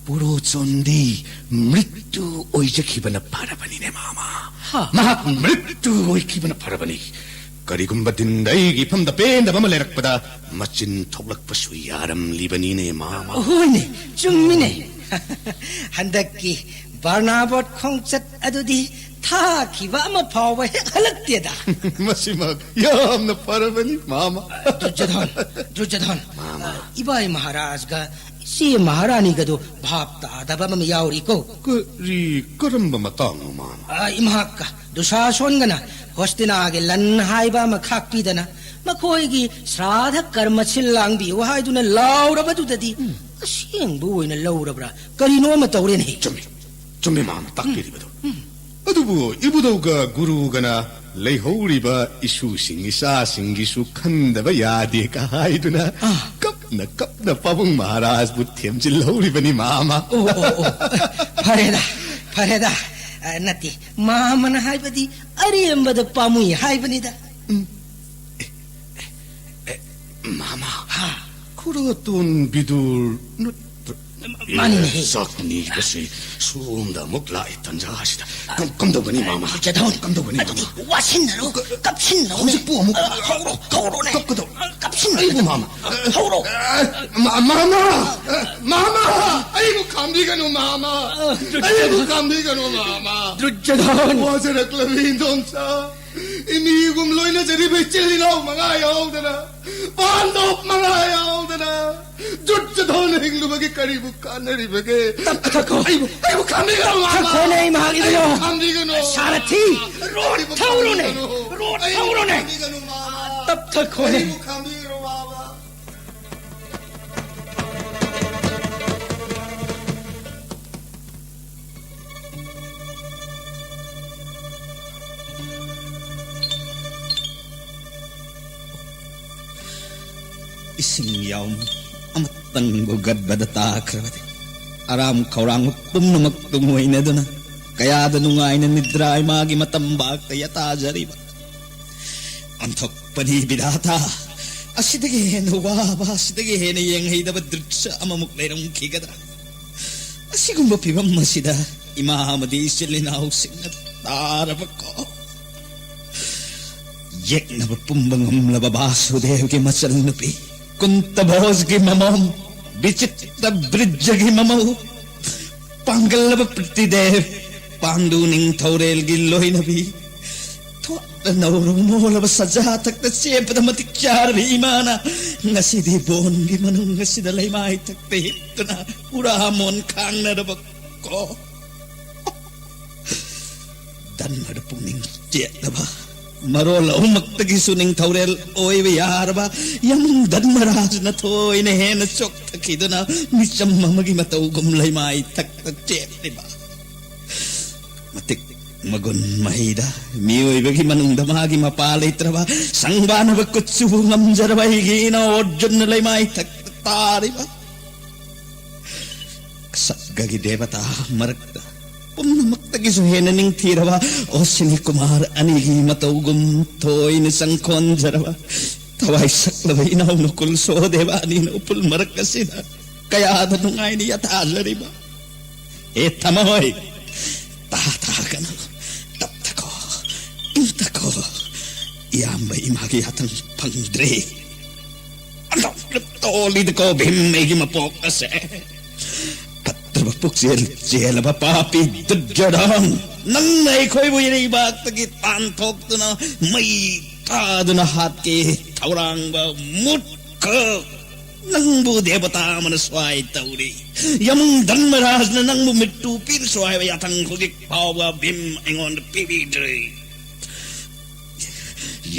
ꯄꯨꯔꯣꯆꯣꯟꯗꯤ ꯃ꯭ꯔꯤꯠꯇꯨ ꯑꯣꯏꯖꯈꯤꯕꯅ ꯐꯔꯕꯅꯤꯅꯦ, ꯃꯥꯃ꯫ ꯍꯥ? ꯃꯍꯥꯛ ꯃ꯭ꯔꯤꯠꯇꯨ ꯑꯣꯏꯈꯤꯕꯅ ꯐꯔꯕꯅꯤ꯫ ꯀꯔꯤꯒꯨꯝꯕ ꯗꯤꯟꯗ ꯑꯩꯒꯤ ꯏꯐꯝꯗ ꯄꯦꯟꯗꯕ ꯑꯃ ꯂꯩꯔꯛꯄꯗ ꯃꯆꯤꯟ ꯊꯣꯛꯂꯛꯄꯁꯨ ꯌꯥꯔꯝꯂꯤꯕꯅꯤꯅꯦ, ꯃꯥꯃ꯫ ꯍꯣꯏꯅꯦ, ꯆꯨꯝꯃꯤꯅꯦ꯫ ꯍꯟꯗꯛꯀꯤ ꯕꯔꯅꯥꯕꯣꯠ ꯈꯣꯡꯆꯠ ꯑꯗꯨꯗꯤ ꯊꯥꯈꯤꯕ ꯑꯃ ꯐꯥꯎꯕ ꯍꯦꯛ ꯍꯜꯂꯛꯇꯦꯗ꯫ ꯃꯁꯤꯃꯛ ꯌꯥꯝꯅ ꯐꯔꯕꯅꯤ, ꯃꯥꯃ꯫ ꯗꯨꯔꯖꯣꯙꯟ, ꯗꯨꯔꯖꯣꯙꯟ, ꯃꯥꯃ꯫ ꯏꯕꯥꯏ ꯃꯍꯥꯔꯥꯖꯒ ꯏꯆꯦ ꯃꯍꯥꯔꯥꯅꯤꯒꯗꯨ ꯚꯥꯞ ꯇꯥꯗꯕ ꯑꯃ ꯌꯥꯎꯔꯤꯀꯣ꯫ ꯀꯔꯤ, ꯀꯔꯝꯕ ꯃꯇꯥꯡꯅꯣ, ꯃꯥꯃ? ꯑ, ꯏꯃꯥꯛꯀ ꯗꯨꯁꯥꯁꯣꯟꯒꯅ ꯍꯣꯁꯇꯤꯅꯥꯒꯤ ꯂꯟ ꯍꯥꯏꯕ ꯑꯃ ꯈꯥꯛꯄꯤꯗꯅ ꯃꯈꯣꯏꯒꯤ ꯁ꯭ꯔꯥꯙ ꯀꯔꯃ ꯁꯤꯜ ꯂꯥꯡꯕꯤꯌꯨ ꯍꯥꯏꯗꯨꯅ ꯂꯥꯎꯔꯕꯗꯨꯗꯗꯤ ꯑꯁꯦꯡꯕ ꯑꯣꯏꯅ ꯂꯧꯔꯕ꯭ꯔꯥ ꯀꯔꯤꯅꯣ ꯑꯃ ꯇꯧꯔꯦꯅꯦ꯫ ꯆꯨꯝꯃꯤ, ꯆꯨꯝꯃꯤ, ꯃꯥꯃ ꯇꯥꯛꯄꯤꯔꯤꯕꯗꯨ꯫ ꯑꯗꯨꯕꯨ ꯏꯕꯨꯙꯧꯒ ꯒꯨꯔꯨꯒꯅ ꯂꯩꯍꯧꯔꯤꯕ ꯏꯁꯨꯁꯤꯡ ꯏꯆꯥꯁꯤꯡꯒꯤꯁꯨ ꯈꯟꯗꯕ ꯌꯥꯗꯦ ꯀ ꯍꯥꯏꯗꯨꯅ ꯑꯥ꯫ ꯀꯞꯅ ꯀꯞꯅ ꯄꯥꯕꯨꯡ ꯃꯍꯥꯔꯥꯖꯕꯨ ꯊꯦꯝꯖꯤꯜꯍꯧꯔꯤꯕꯅꯤ, ꯃꯥꯃ꯫ ꯑꯣ, ꯑꯣ, ꯑꯣ꯫ ꯐꯔꯦꯗ, ꯐꯔꯦꯗ꯫ ꯑ, ꯅꯠꯇꯦ, ꯃꯥꯃꯅ ꯍꯥꯏꯕꯗꯤ ꯑꯔꯦꯝꯕꯗ ꯄꯥꯝꯃꯨꯏ ꯍꯥꯏꯕꯅꯤꯗ꯫ ꯎꯝ꯫ ꯑꯦ, ꯑꯦ, ꯑꯦ, ꯃꯥꯃ꯫ ꯍꯥ? ꯈꯨꯔꯥꯇꯣꯟ ꯕꯤꯗꯨꯔ ꯅꯠꯇ꯭ꯔ-, ꯃꯥꯅꯤꯅꯦꯍꯦ꯫ ꯑꯦ, ꯆꯥꯛ ꯅꯤꯕꯁꯤ ꯁꯣꯝꯗ ꯑꯃꯨꯛ ꯂꯥꯛꯑꯦ ꯇꯟꯖꯥ ꯑꯁꯤꯗ꯫ ꯀꯝ-, ꯀꯝꯗꯧꯒꯅꯤ, ꯃꯥꯃ? ꯗꯨꯔꯖꯣꯙꯟ, ꯀꯝꯗꯧꯒꯅꯤ, ꯑꯗꯨꯗꯤ ꯃꯥꯃ? ꯋꯥꯁꯤꯟꯅꯔꯣ, ꯀ-, ꯀꯞꯁꯤꯟꯅꯔꯣꯅꯦ꯫ ꯍꯧꯖꯤꯛꯄꯨ ꯑꯃꯨꯛ ꯑ, ꯍꯧꯔꯣ, ꯍꯧꯔꯣꯅꯦ꯫ ꯀꯞꯀꯗꯧ-, ꯀꯞꯁꯤꯟꯅꯔꯣ꯫ ꯑꯩꯕꯨ, ꯃꯥꯃ? ꯍꯧꯔꯣ꯫ ꯑ, ꯃꯥ-, ꯃꯥꯃ! ꯑ, ꯃꯥꯃ! ꯑꯩꯕꯨ ꯈꯥꯝꯕꯤꯒꯅꯨ, ꯃꯥꯃ! ꯑ, ꯗꯨꯔꯖꯣꯙꯟ꯫ ꯑꯩꯕꯨ ꯈꯥꯝꯕꯤꯒꯅꯨ, ꯃꯥꯃ! ꯗꯨꯔꯖꯣꯙꯟ! ꯋꯥꯖꯔꯛꯂꯕꯤ ꯏꯟꯗꯣꯝꯆꯥ! ꯏꯃꯤꯒꯨꯝ ꯂꯣꯏꯅꯖꯔꯤꯕ ꯏꯆꯤꯜ ꯏꯅꯥꯎ ꯃꯉꯥ ꯌꯥꯎꯗꯅ, ꯄꯥꯟꯗꯣꯞ ꯃꯉꯥ ꯌꯥꯎꯗꯅ, ꯗꯨꯔꯖꯣꯙꯟ ꯍꯤꯡꯂꯨꯕꯒꯤ ꯀꯔꯤꯕꯨ ꯀꯥꯟꯅꯔꯤꯕꯒꯦ? ꯇꯞꯊꯈꯣ꯫ ꯑꯩꯕꯨ, ꯑꯩꯕꯨ ꯈꯥꯝꯕꯤꯒꯅꯨ, ꯃꯥꯃ! ꯇꯞꯊꯈꯣꯅꯦ, ꯏꯃꯥ ꯏꯕꯨꯡꯉꯣ! ꯑꯩꯕꯨ ꯈꯥꯝꯕꯤꯒꯅꯨ! ꯁꯥꯔꯊꯤ! ꯔꯣꯠ ꯑꯩꯕꯨ ꯊꯧꯔꯨꯅꯦ! ꯈꯥꯝꯕꯤꯒꯅꯨ! ꯔꯣꯠ ꯑꯩꯕꯨ ꯊꯧꯔꯨꯅꯦ! ꯈꯥꯝꯕꯤꯒꯅꯨ, ꯃꯥꯃ! ꯇꯞꯊꯈꯣꯅꯦ! ꯑꯩꯕꯨ ꯈꯥꯝꯕꯤꯒꯅꯨ, ꯃꯥꯃ! ꯏꯁꯤꯡ ꯌꯥꯎꯝ ꯑꯃꯇꯪꯕꯨ ꯒꯠꯕꯗ ꯇꯥꯈ꯭ꯔꯕꯗꯤ ꯑꯔꯥꯝ ꯈꯧꯔꯥꯡꯕ ꯄꯨꯝꯅꯃꯛ ꯇꯨꯡꯑꯣꯏꯅꯗꯨꯅ ꯀꯌꯥꯗ ꯅꯨꯡꯉꯥꯏꯅ ꯅꯤꯗ꯭ꯔꯥ ꯏꯃꯥꯒꯤ ꯃꯇꯝꯕꯥꯛꯇ ꯌꯇꯥꯖꯔꯤꯕ꯫ ꯑꯣꯟꯊꯣꯛ ꯄꯅꯤ ꯕꯤꯙꯥꯇꯥ, ꯑꯁꯤꯗꯒꯤ ꯍꯦꯟꯅ ꯋꯥꯕ, ꯑꯁꯤꯗꯒꯤ ꯍꯦꯟꯅ ꯌꯦꯡꯍꯩꯗꯕ ꯗ꯭ꯔꯤꯁ꯭ꯌ ꯑꯃꯃꯨꯛ ꯂꯩꯔꯝꯈꯤꯒꯗ꯭ꯔꯥ? ꯑꯁꯤꯒꯨꯝꯕ ꯐꯤꯕꯝ ꯑꯁꯤꯗ ꯏꯃꯥ ꯑꯃꯗꯤ ꯏꯆꯤꯜ ꯏꯅꯥꯎꯁꯤꯡꯅ ꯇꯥꯔꯕꯀꯣ? ꯌꯦꯛꯅꯕ ꯄꯨꯝꯕ ꯉꯝꯂꯕ ꯕꯥꯁꯨꯗꯦꯕꯒꯤ ꯃꯆꯜꯅꯨꯄꯤ, ꯀꯨꯟꯇ ꯚꯣꯖꯒꯤ ꯃꯃꯣꯝ, ꯕꯤꯆꯤꯇ꯭ꯔ ꯕ꯭ꯔꯤꯖꯒꯤ ꯃꯃꯧ, ꯄꯥꯡꯒꯜꯂꯕ ꯄ꯭ꯔꯤꯇꯤꯗꯦꯕ, ꯄꯥꯟꯗꯨ ꯅꯤꯡꯊꯧꯔꯦꯜꯒꯤ ꯂꯣꯏꯅꯕꯤ, ꯊꯣꯠꯂ ꯅꯧꯔꯕ ꯃꯣꯜꯂꯕ ꯁꯖꯥ ꯊꯛꯇ ꯆꯦꯞꯄꯗ ꯃꯇꯤꯛ ꯆꯥꯔꯕꯤ ꯏꯃꯥꯅ ꯉꯁꯤꯗꯤ ꯕꯣꯟꯒꯤ ꯃꯅꯨꯡ ꯑꯁꯤꯗ ꯂꯩꯃꯥꯏ ꯊꯛꯇ ꯍꯤꯞꯇꯨꯅ ꯎꯔꯥꯃꯣꯟ ꯈꯥꯡꯅꯔꯕ ꯀꯣ? ꯙꯔꯃꯗ ꯄꯨꯛꯅꯤꯡ ꯆꯦꯠꯂꯕ, ꯃꯔꯣꯜ ꯑꯍꯨꯝꯃꯛꯇꯒꯤꯁꯨ ꯅꯤꯡꯊꯧꯔꯦꯜ ꯑꯣꯏꯕ ꯌꯥꯔꯕ ꯌꯥꯝꯕꯨꯡ ꯙꯔꯃꯔꯥꯖꯅ ꯊꯣꯏꯅ ꯍꯦꯟꯅ ꯆꯣꯛꯊꯈꯤꯗꯨꯅ ꯃꯤꯆꯝ ꯑꯃꯒꯤ ꯃꯇꯧꯒꯨꯝ ꯂꯩꯃꯥꯏ ꯊꯛꯇ ꯆꯦꯜꯂꯤꯕ꯫ ꯃꯇꯤꯛ ꯃꯒꯨꯟ ꯃꯍꯩꯗ ꯃꯤꯑꯣꯏꯕꯒꯤ ꯃꯅꯨꯡꯗ ꯃꯥꯒꯤ ꯃꯄꯥ ꯂꯩꯇ꯭ꯔꯕ ꯁꯪꯕꯥꯅꯕ ꯀꯨꯠꯁꯨꯕꯨ ꯉꯝꯖꯔꯕ ꯑꯩꯒꯤ ꯏꯅꯥꯎ ꯑꯔꯖꯨꯟꯅ ꯂꯩꯃꯥꯏ ꯊꯛꯇ ꯇꯥꯔꯤꯕ꯫ ꯁꯠꯒꯒꯤ ꯗꯦꯕꯇꯥ ꯃꯔꯛꯇ ꯄꯨꯝꯅꯃꯛꯇꯒꯤꯁꯨ ꯍꯦꯟꯅ ꯅꯤꯡꯊꯤꯔꯕ ꯑꯣꯁꯤꯅꯤ ꯀꯨꯃꯥꯔ ꯑꯅꯤꯒꯤ ꯃꯇꯧꯒꯨꯝ ꯊꯣꯏꯅ ꯆꯪꯈꯣꯟꯖꯔꯕ ꯊꯋꯥꯏ ꯁꯛꯂꯕ ꯏꯅꯥꯎ ꯅꯀꯨꯜ ꯁꯣꯍꯗꯦꯕ ꯑꯅꯤꯅ ꯎꯐꯨꯜ ꯃꯔꯛ ꯑꯁꯤꯗ ꯀꯌꯥꯗ ꯅꯨꯡꯉꯥꯏꯅ ꯌꯥꯊꯥꯖꯔꯤꯕ꯫ ꯍꯦ ꯊꯃꯣꯏ, ꯇꯥ ꯇꯥꯒꯅꯨ, ꯇꯞꯊꯈꯣ, ꯏꯪꯊꯈꯣ꯫ ꯏꯌꯥꯝꯕ ꯏꯃꯥꯒꯤ ꯌꯥꯊꯪ ꯐꯪꯗ꯭ꯔꯦ꯫ ꯑꯟꯊꯣꯛꯅ ꯇꯣꯜꯂꯤꯗꯀꯣ ꯚꯤꯝ ꯑꯩꯒꯤ ꯃꯄꯣꯛ ꯑꯁꯦ꯫ ꯐꯠꯇ꯭ꯔꯕ ꯄꯨꯛꯆꯦꯜ ꯆꯦꯜꯂꯕ ꯄꯥꯄꯤ ꯗꯨꯔꯖꯣꯙꯟ, ꯅꯪꯅ ꯑꯩꯈꯣꯏꯕꯨ ꯏꯔꯩꯕꯥꯛꯇꯒꯤ ꯇꯥꯟꯊꯣꯛꯇꯨꯅ ꯃꯩ ꯊꯥꯗꯨꯅ ꯍꯥꯠꯀꯦ ꯊꯧꯔꯥꯡꯕ ꯃꯨꯠꯈ꯫ ꯅꯪꯕꯨ ꯗꯦꯕꯇꯥ ꯑꯃꯅ ꯁ꯭ꯋꯥꯏ ꯇꯧꯔꯤ꯫ ꯌꯥꯝꯕꯨꯡ ꯙꯔꯃꯔꯥꯖꯅ ꯅꯪꯕꯨ ꯃꯤꯠꯇꯨ ꯄꯤꯔꯁꯨ ꯍꯥꯏꯕ ꯌꯥꯊꯪ ꯍꯧꯖꯤꯛ ꯐꯥꯎꯕ ꯚꯤꯝ ꯑꯩꯉꯣꯟꯗ ꯄꯤꯕꯤꯗ꯭ꯔꯤ꯫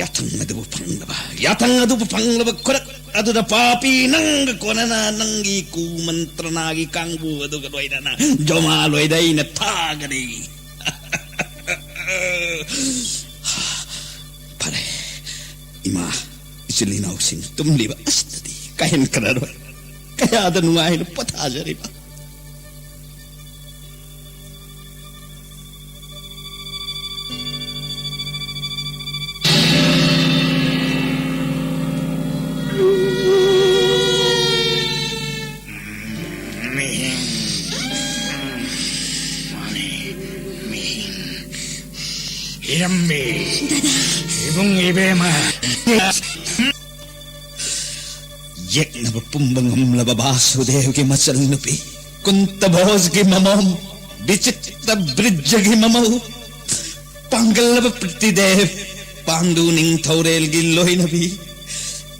ꯌꯥꯊꯪ ꯑꯗꯨꯕꯨ ꯐꯪꯂꯕ, ꯌꯥꯊꯪ ꯑꯗꯨꯕꯨ ꯐꯪꯂꯕ ꯈꯨꯗꯛ ꯑꯗꯨꯗ ꯄꯥꯄꯤ ꯅꯪꯒ ꯀꯣꯟꯅꯅ ꯅꯪꯒꯤ ꯀꯨꯃꯟꯇ꯭ꯔꯅꯥꯒꯤ ꯀꯥꯡꯕꯨ ꯑꯗꯨꯒ ꯂꯣꯏꯅꯅ ꯖꯣꯃꯥ ꯂꯣꯏꯗ ꯑꯩꯅ ꯊꯥꯒꯅꯤ꯫ ꯐꯔꯦ, ꯏꯃꯥ, ꯏꯆꯤꯜ ꯏꯅꯥꯎꯁꯤꯡ ꯇꯨꯝꯂꯤꯕ ꯑꯁꯤꯗꯗꯤ ꯀꯥꯏꯍꯟꯈ꯭ꯔꯔꯣꯏ꯫ ꯀꯌꯥꯗ ꯅꯨꯡꯉꯥꯏꯅ ꯄꯣꯊꯥꯖꯔꯤꯕ꯫ ꯏꯔꯝꯃꯤ꯫ ꯏꯕꯨꯡ ꯏꯕꯦꯝꯃ꯫ ꯌꯦꯛꯅꯕ ꯄꯨꯝꯕ ꯉꯝꯂꯕ ꯕꯥꯁꯨꯗꯦꯕꯒꯤ ꯃꯆꯜ ꯅꯨꯄꯤ, ꯀꯨꯟꯇ ꯚꯣꯖꯒꯤ ꯃꯃꯣꯝ, ꯕꯤꯆꯤꯇ꯭ꯔ ꯕ꯭ꯔꯤꯖꯒꯤ ꯃꯃꯧ, ꯄꯥꯡꯒꯜꯂꯕ ꯄ꯭ꯔꯤꯇꯤꯗꯦꯕ, ꯄꯥꯡꯗꯨ ꯅꯤꯡꯊꯧꯔꯦꯜꯒꯤ ꯂꯣꯏꯅꯕꯤ,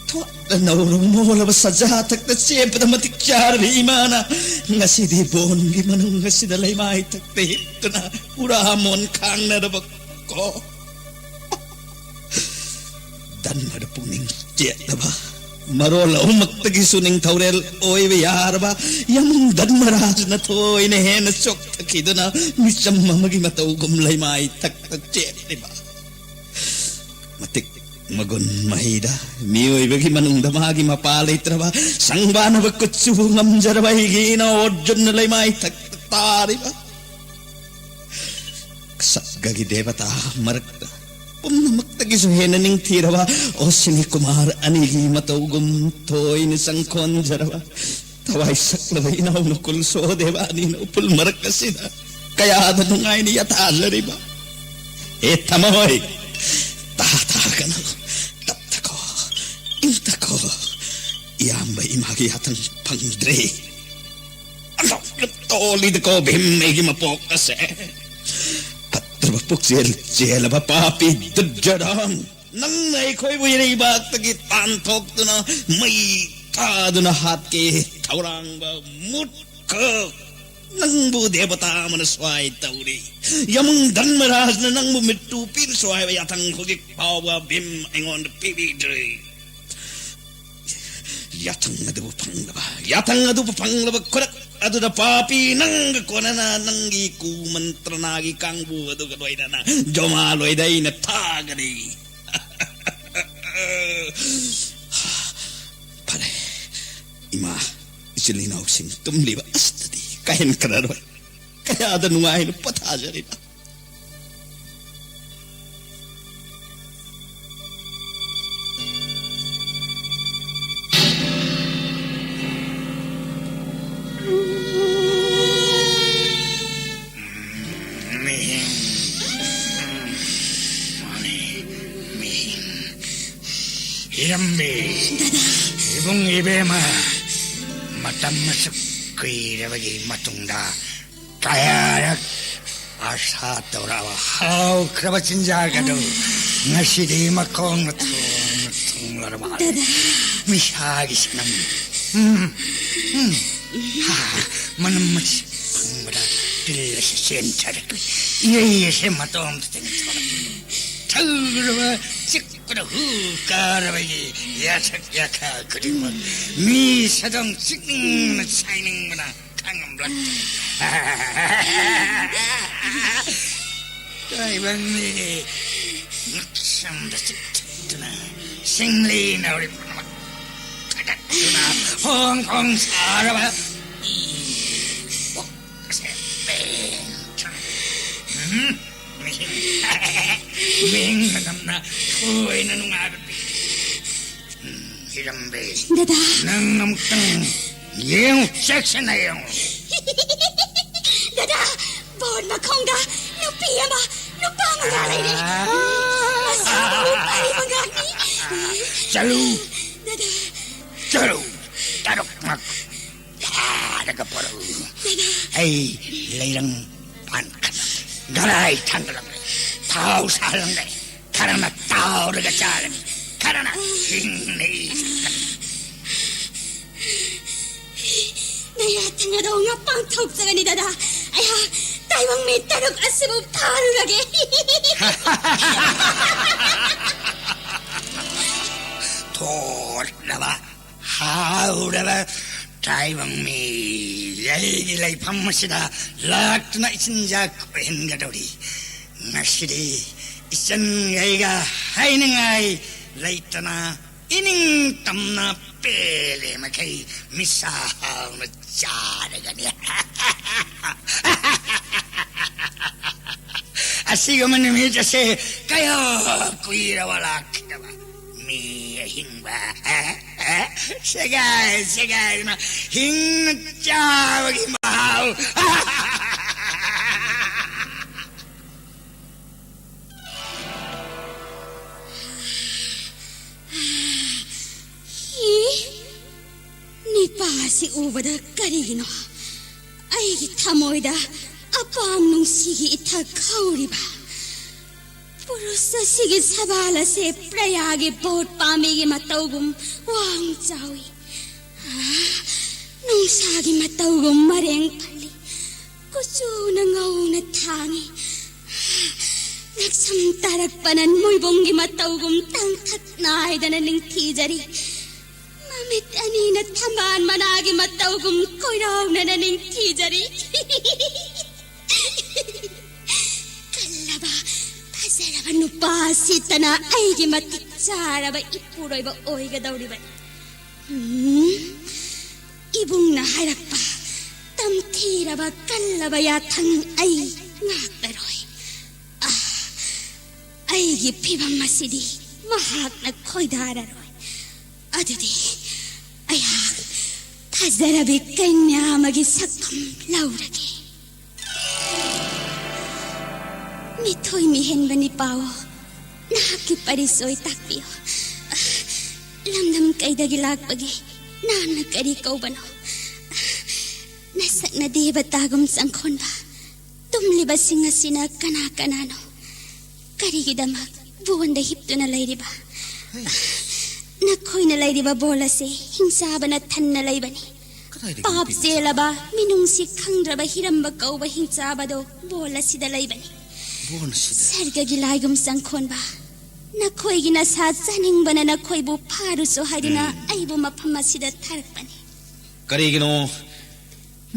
ꯊꯣꯠꯂ ꯅꯧꯔ ꯃꯣꯜꯂꯕ ꯁꯖꯥ ꯊꯛꯇ ꯆꯦꯟꯕꯗ ꯃꯇꯤꯛ ꯆꯥꯔꯕꯤ ꯏꯃꯥꯅ ꯉꯁꯤꯗꯤ ꯕꯣꯟꯒꯤ ꯃꯅꯨꯡ ꯑꯁꯤꯗ ꯂꯩꯃꯥꯏ ꯊꯛꯇ ꯍꯤꯞꯇꯨꯅ ꯄꯨꯔꯥ ꯃꯣꯟ ꯈꯥꯡꯅꯔꯕ ꯀꯣ꯫ ꯙꯟꯃꯗ ꯄꯨꯛꯅꯤꯡ ꯆꯦꯠꯂꯕ, ꯃꯔꯣꯜ ꯑꯍꯨꯝꯃꯛꯇꯒꯤꯁꯨ ꯅꯤꯡꯊꯧꯔꯦꯜ ꯑꯣꯏꯕ ꯌꯥꯔꯕ ꯌꯥꯃꯨꯡ ꯙꯟꯃꯔꯥꯖꯅ ꯊꯣꯏꯅ ꯍꯦꯟꯅ ꯆꯣꯛꯊꯈꯤꯗꯨꯅ ꯃꯤꯆꯝ ꯑꯃꯒꯤ ꯃꯇꯧꯒꯨꯝ ꯂꯩꯃꯥꯏ ꯊꯛꯇ ꯆꯦꯜꯂꯤꯕ꯫ ꯃꯇꯤꯛ ꯃꯒꯨꯟ ꯃꯍꯩꯗ ꯃꯤꯑꯣꯏꯕꯒꯤ ꯃꯅꯨꯡꯗ ꯃꯥꯒꯤ ꯃꯄꯥ ꯂꯩꯇ꯭ꯔꯕ, ꯁꯪꯕꯥꯅꯕ ꯀꯨꯠꯁꯨꯕꯨ ꯉꯝꯖꯔꯕ ꯑꯩꯒꯤ ꯏꯅꯥꯎ ꯑꯔꯖꯨꯟꯅ ꯂꯩꯃꯥꯏ ꯊꯛꯇ ꯇꯥꯔꯤꯕ꯫ ꯁꯠꯒꯒꯤ ꯗꯦꯕꯇꯥ ꯃꯔꯛꯇ ꯄꯨꯝꯅꯃꯛꯇꯒꯤꯁꯨ ꯍꯦꯟꯅ ꯅꯤꯡꯊꯤꯔꯕ ꯑꯣꯁꯤꯅꯤ ꯀꯨꯃꯥꯔ ꯑꯅꯤꯒꯤ ꯃꯇꯧꯒꯨꯝ ꯊꯣꯏꯅ ꯆꯪꯈꯣꯟꯖꯔꯕ ꯊꯋꯥꯏ ꯁꯛꯂꯕ ꯏꯅꯥꯎ ꯅꯀꯨꯜ ꯁꯣꯍꯗꯦꯕ ꯑꯅꯤꯅ ꯎꯐꯨꯜ ꯃꯔꯛ ꯑꯁꯤꯗ ꯀꯌꯥꯗ ꯅꯨꯡꯉꯥꯏꯅ ꯌꯥꯊꯥꯖꯔꯤꯕ꯫ ꯍꯦ ꯊꯃꯣꯏ, ꯇꯥ ꯇꯥꯒꯅꯨ, ꯇꯞꯊꯈꯣ, ꯏꯪꯊꯈꯣ꯫ ꯏꯌꯥꯝꯕ ꯏꯃꯥꯒꯤ ꯌꯥꯊꯪ ꯐꯪꯗ꯭ꯔꯦ꯫ ꯑꯟꯊꯣꯛꯅ ꯇꯣꯜꯂꯤꯗꯀꯣ ꯚꯤꯝ ꯑꯩꯒꯤ ꯃꯄꯣꯛ ꯑꯁꯦ꯫ ꯐꯠꯇ꯭ꯔꯕ ꯄꯨꯛꯆꯦꯜ ꯆꯦꯜꯂꯕ ꯄꯥꯄꯤ ꯗꯨꯔꯖꯣꯙꯟ, ꯅꯪꯅ ꯑꯩꯈꯣꯏꯕꯨ ꯏꯔꯩꯕꯥꯛꯇꯒꯤ ꯇꯥꯟꯊꯣꯛꯇꯨꯅ ꯃꯩ ꯊꯥꯗꯨꯅ ꯍꯥꯠꯀꯦ ꯊꯧꯔꯥꯡꯕ ꯃꯨꯠꯈ꯫ ꯅꯪꯕꯨ ꯗꯦꯕꯇꯥ ꯑꯃꯅ ꯁ꯭ꯋꯥꯏ ꯇꯧꯔꯤ꯫ ꯌꯥꯃꯨꯡ ꯙꯟꯃꯔꯥꯖꯅ ꯅꯪꯕꯨ ꯃꯤꯠꯇꯨ ꯄꯤꯔꯁꯨ ꯍꯥꯏꯕ ꯌꯥꯊꯪ ꯍꯧꯖꯤꯛ ꯐꯥꯎꯕ ꯚꯤꯝ ꯑꯩꯉꯣꯟꯗ ꯄꯤꯕꯤꯗ꯭ꯔꯤ꯫ ꯌꯥꯊꯪ ꯑꯗꯨꯕꯨ ꯐꯪꯂꯕ, ꯌꯥꯊꯪ ꯑꯗꯨꯕꯨ ꯐꯪꯂꯕ ꯈꯨꯗꯛ ꯑꯗꯨꯗ ꯄꯥꯄꯤ ꯅꯪꯒ ꯀꯣꯟꯅꯅ ꯅꯪꯒꯤ ꯀꯨꯃꯟꯇ꯭ꯔꯅꯥꯒꯤ ꯀꯥꯡꯕꯨ ꯑꯗꯨꯒ ꯂꯣꯏꯅꯅ ꯖꯣꯃꯥ ꯂꯣꯏꯗ ꯑꯩꯅ ꯊꯥꯒꯅꯤ꯫ ꯐꯔꯦ, ꯏꯃꯥ, ꯏꯆꯤꯜ ꯏꯅꯥꯎꯁꯤꯡ ꯇꯨꯝꯂꯤꯕ ꯑꯁꯤꯗꯗꯤ ꯀꯥꯏꯍꯟꯈ꯭ꯔꯔꯣꯏ꯫ ꯀꯌꯥꯗ ꯅꯨꯡꯉꯥꯏꯅ ꯄꯣꯊꯥꯖꯔꯤꯕ꯫ ꯏꯔꯝꯕꯤ, ꯏꯕꯨꯡ ꯏꯕꯦꯝꯃ, ꯃꯇꯝ ꯑꯁꯨꯛ ꯀꯨꯏꯔꯕꯒꯤ ꯃꯇꯨꯡꯗ ꯀꯌꯥꯔꯛ ꯑꯥꯁꯥ ꯇꯧꯔꯛꯑꯕ ꯍꯥꯎꯈ꯭ꯔꯕ ꯆꯤꯟꯖꯥꯛ ꯑꯗꯨ ꯉꯁꯤꯗꯤ ꯃꯈꯣꯡꯅ ꯊꯣꯡꯅ ꯊꯣꯡꯂꯔꯕ ꯃꯥꯜꯂꯦ꯫ ꯗꯗꯥ꯫ ꯃꯤꯁꯥꯒꯤ ꯁꯅꯝ꯫ ꯎꯝ, ꯎꯝ꯫ ꯍꯥ, ꯃꯅꯝ ꯑꯁꯤ ꯐꯪꯕꯗ ꯇꯤꯜ ꯑꯁꯤ ꯆꯦꯟꯊꯔꯛꯂꯤ꯫ ꯏꯔꯩ ꯑꯁꯤ ꯃꯇꯣꯝꯇ ꯆꯦꯟꯊꯣꯔꯛꯂꯤ꯫ ꯊꯧꯔꯕ ꯆꯤꯛꯄꯗ ꯍꯨ ꯀꯥꯔꯕꯒꯤ ꯌꯥꯊꯛ ꯌꯥꯈꯥ ꯈꯨꯗꯤꯡꯃꯛ ꯃꯤ ꯁꯥꯗꯣꯡ ꯆꯤꯛꯅꯤꯡꯕꯅ ꯁꯥꯏꯅꯤꯡꯕꯅ ꯈꯥꯡꯉꯝꯂꯛꯇ꯭ꯔꯦ꯫ ꯇꯥꯏꯕꯪ ꯃꯤ ꯉꯛꯁꯝꯗ ꯆꯤꯛꯊꯠꯇꯨꯅ ꯁꯤꯡꯂꯤ ꯅꯥꯎꯔꯤ ꯄꯨꯝꯅꯃꯛ ꯊꯥꯗꯠꯇꯨꯅ ꯐꯣꯡ ꯐꯣꯡ ꯁꯥꯔꯕ ꯏ ꯑꯣꯛ ꯑꯁꯦ ꯄꯦꯟ ꯊꯥꯔꯦ꯫ ꯎꯝ? ꯃꯤꯡ, ꯃꯤꯡ ꯃꯅꯝꯅ ꯊꯣꯏꯅ ꯅꯨꯡꯉꯥꯏꯕ ꯄꯤ꯫ ꯎꯝ, ꯏꯔꯝꯕꯤ꯫ ꯗꯗꯥ꯫ ꯅꯪ ꯑꯃꯨꯛꯇꯪ ꯌꯦꯡꯉꯨ, ꯆꯦꯛꯁꯤꯟꯅ ꯌꯦꯡꯉꯨ꯫ ꯗꯗꯥ, ꯕꯣꯠ ꯃꯈꯣꯡꯗ ꯅꯨꯄꯤ ꯑꯃ, ꯅꯨꯄꯥ ꯃꯌꯥ ꯂꯩꯔꯦ꯫ ꯑꯥ꯫ ꯃꯁꯥ ꯃꯎ ꯐꯔꯤꯕ ꯉꯥꯛꯅꯤ꯫ ꯆꯠꯂꯨ꯫ ꯗꯗꯥ꯫ ꯆꯠꯂꯨ꯫ ꯇꯔꯨꯛꯃꯛ ꯐꯥꯔꯒ ꯄꯨꯔꯛꯎ꯫ ꯑꯩ ꯂꯩꯔꯪ ꯄꯥꯟꯈꯠꯂꯛꯂꯦ꯫ ꯒꯔꯥꯏ ꯊꯥꯡꯒꯠꯂꯛꯂꯦ꯫ ꯊꯥꯎ ꯁꯥꯍꯜꯂꯝꯂꯦ꯫ ꯈꯔꯅ ꯇꯥꯎꯔꯒ ꯆꯥꯒꯅꯤ, ꯈꯔꯅ ꯍꯤꯡꯅ ꯏ ꯅꯌꯥ ꯊꯪꯅꯗꯧ ꯉꯥ ꯄꯥꯡꯊꯣꯛꯆꯒꯅꯤ, ꯗꯗꯥ꯫ ꯑꯩꯍꯥꯛ ꯇꯥꯏꯕꯪ ꯃꯤ ꯇꯔꯨꯛ ꯑꯁꯤꯕꯨ ꯐꯥꯔꯨꯔꯒꯦ꯫ ꯊꯣꯠꯂꯕ ꯍꯥꯎꯔꯕ ꯇꯥꯏꯕꯪ ꯃꯤ ꯑꯩꯒꯤ ꯂꯩꯐꯝ ꯑꯁꯤꯗ ꯂꯥꯛꯇꯨꯅ ꯏꯆꯤꯟꯖꯥꯛ ꯑꯣꯏꯍꯟꯒꯗꯧꯔꯤ꯫ ꯉꯁꯤꯗꯤ ꯏꯆꯟꯈꯩꯒ ꯍꯥꯏꯅꯤꯡꯉꯥꯏ ꯂꯩꯇꯅ ꯏꯅꯤꯡ ꯇꯝꯅ ꯄꯦꯜꯂꯦ ꯃꯈꯩ ꯃꯤꯁꯥ ꯍꯥꯎꯅ ꯆꯥꯔꯒꯅꯤ꯫ ꯑꯁꯤꯒꯨꯝꯕ ꯅꯨꯃꯤꯠ ꯑꯁꯦ ꯀꯌꯥ ꯀꯨꯏꯔꯕ ꯂꯥꯛꯈꯤꯗꯕ꯫ ꯃꯤ ꯑꯍꯤꯡꯕ ꯁꯦꯒꯥꯏ ꯁꯦꯒꯥꯏꯗꯨꯅ ꯍꯤꯡꯅ ꯆꯥꯕꯒꯤ ꯃꯍꯥꯎ꯫ ꯑꯁꯤ ꯎꯕꯗ ꯀꯔꯤꯒꯤꯅꯣ ꯑꯩꯒꯤ ꯊꯃꯣꯏꯗ ꯑꯄꯥꯝ ꯅꯨꯡꯁꯤꯒꯤ ꯏꯊꯛ ꯍꯧꯔꯤꯕ? ꯄꯨꯔꯨꯁ ꯑꯁꯤꯒꯤ ꯁꯕꯥꯜ ꯑꯁꯦ ꯄ꯭ꯔꯌꯥꯒꯤ ꯕꯣꯠ ꯄꯥꯝꯕꯤꯒꯤ ꯃꯇꯧꯒꯨꯝ ꯋꯥꯡ ꯆꯥꯎꯏ꯫ ꯑꯥ, ꯅꯨꯡꯁꯥꯒꯤ ꯃꯇꯧꯒꯨꯝ ꯃꯔꯦꯡ ꯐꯜꯂꯤ꯫ ꯀꯨꯆꯨꯅ ꯉꯧꯅ ꯊꯥꯡꯏ꯫ ꯅꯛꯁꯝ ꯇꯥꯔꯛꯄꯅ ꯃꯣꯏꯕꯨꯡꯒꯤ ꯃꯇꯧꯒꯨꯝ ꯇꯪꯊꯛ ꯅꯥꯏꯗꯅ ꯅꯤꯡꯊꯤꯖꯔꯤ꯫ ꯃꯃꯤꯠ ꯑꯅꯤꯅ ꯊꯝꯕꯥꯜ ꯃꯅꯥꯒꯤ ꯃꯇꯧꯒꯨꯝ ꯀꯣꯏꯔꯥꯎꯅꯅ ꯅꯤꯡꯊꯤꯖꯔꯤ꯫ ꯀꯜꯂꯕ, ꯐꯖꯔꯕ ꯅꯨꯄꯥ ꯑꯁꯤꯇꯅ ꯑꯩꯒꯤ ꯃꯇꯤꯛ ꯆꯥꯔꯕ ꯏꯄꯨꯔꯣꯏꯕ ꯑꯣꯏꯒꯗꯧꯔꯤꯕꯅꯤ꯫ ꯎꯝ, ꯏꯕꯨꯡꯅ ꯍꯥꯏꯔꯛꯄ ꯇꯝꯊꯤꯔꯕ ꯀꯜꯂꯕ ꯌꯥꯊꯪ ꯑꯩ ꯉꯥꯛꯂꯔꯣꯏ꯫ ꯑꯥ, ꯑꯩꯒꯤ ꯐꯤꯕꯝ ꯑꯁꯤꯗꯤ ꯃꯍꯥꯛꯅ ꯈꯣꯏꯗꯥꯔꯔꯣꯏ꯫ ꯑꯗꯨꯗꯤ ꯑꯩꯍꯥꯛ ꯐꯖꯔꯕꯤ ꯀꯩꯅ꯭ꯌꯥ ꯑꯃꯒꯤ ꯁꯛꯐꯝ ꯂꯧꯔꯒꯦ꯫ ꯃꯤꯊꯣꯏ ꯃꯤꯍꯦꯟꯕ ꯅꯤꯄꯥꯑꯣ, ꯅꯍꯥꯛꯀꯤ ꯄꯔꯤꯆꯣꯏ ꯇꯥꯛꯄꯤꯌꯨ꯫ ꯂꯝꯗꯝ ꯀꯩꯗꯒꯤ ꯂꯥꯛꯄꯒꯦ? ꯅꯍꯥꯛꯅ ꯀꯔꯤ ꯀꯧꯕꯅꯣ? ꯅꯁꯛꯅ ꯗꯦꯕꯇꯥꯒꯨꯝ ꯆꯪꯈꯣꯟꯕ, ꯇꯨꯝꯂꯤꯕꯁꯤꯡ ꯑꯁꯤꯅ ꯀꯅꯥ ꯀꯅꯥꯅꯣ? ꯀꯔꯤꯒꯤꯗꯃꯛ ꯕꯣꯟꯗ ꯍꯤꯞꯇꯨꯅ ꯂꯩꯔꯤꯕ? ꯅꯈꯣꯏꯅ ꯂꯩꯔꯤꯕ ꯕꯣꯜ ꯑꯁꯤ ꯍꯤꯡꯆꯥꯕꯅ ꯊꯟꯅ ꯂꯩꯕꯅꯤ꯫ ꯀꯗꯥꯏꯗꯒꯤ ꯄꯥꯞ ꯅꯨꯄꯤ ꯃꯆꯥ? ꯆꯦꯜꯂꯕ, ꯃꯤꯅꯨꯡꯁꯤ ꯈꯪꯗ꯭ꯔꯕ ꯍꯤꯔꯝꯕ ꯀꯧꯕ ꯍꯤꯡꯆꯥꯕꯗꯣ ꯕꯣꯜ ꯑꯁꯤꯗ ꯂꯩꯕꯅꯤ꯫ ꯕꯣꯜ ꯑꯁꯤꯗ? ꯁꯔꯒꯒꯤ ꯂꯥꯏꯒꯨꯝ ꯆꯪꯈꯣꯟꯕ, ꯅꯈꯣꯏꯒꯤ ꯅꯁꯥ ꯆꯥꯅꯤꯡꯕꯅ ꯅꯈꯣꯏꯕꯨ ꯐꯥꯔꯨꯆꯣ ꯍꯥꯏꯗꯨꯅ ꯎꯝ꯫ ꯑꯩꯕꯨ ꯃꯐꯝ ꯑꯁꯤꯗ ꯊꯥꯔꯛꯄꯅꯤ꯫ ꯀꯔꯤꯒꯤꯅꯣ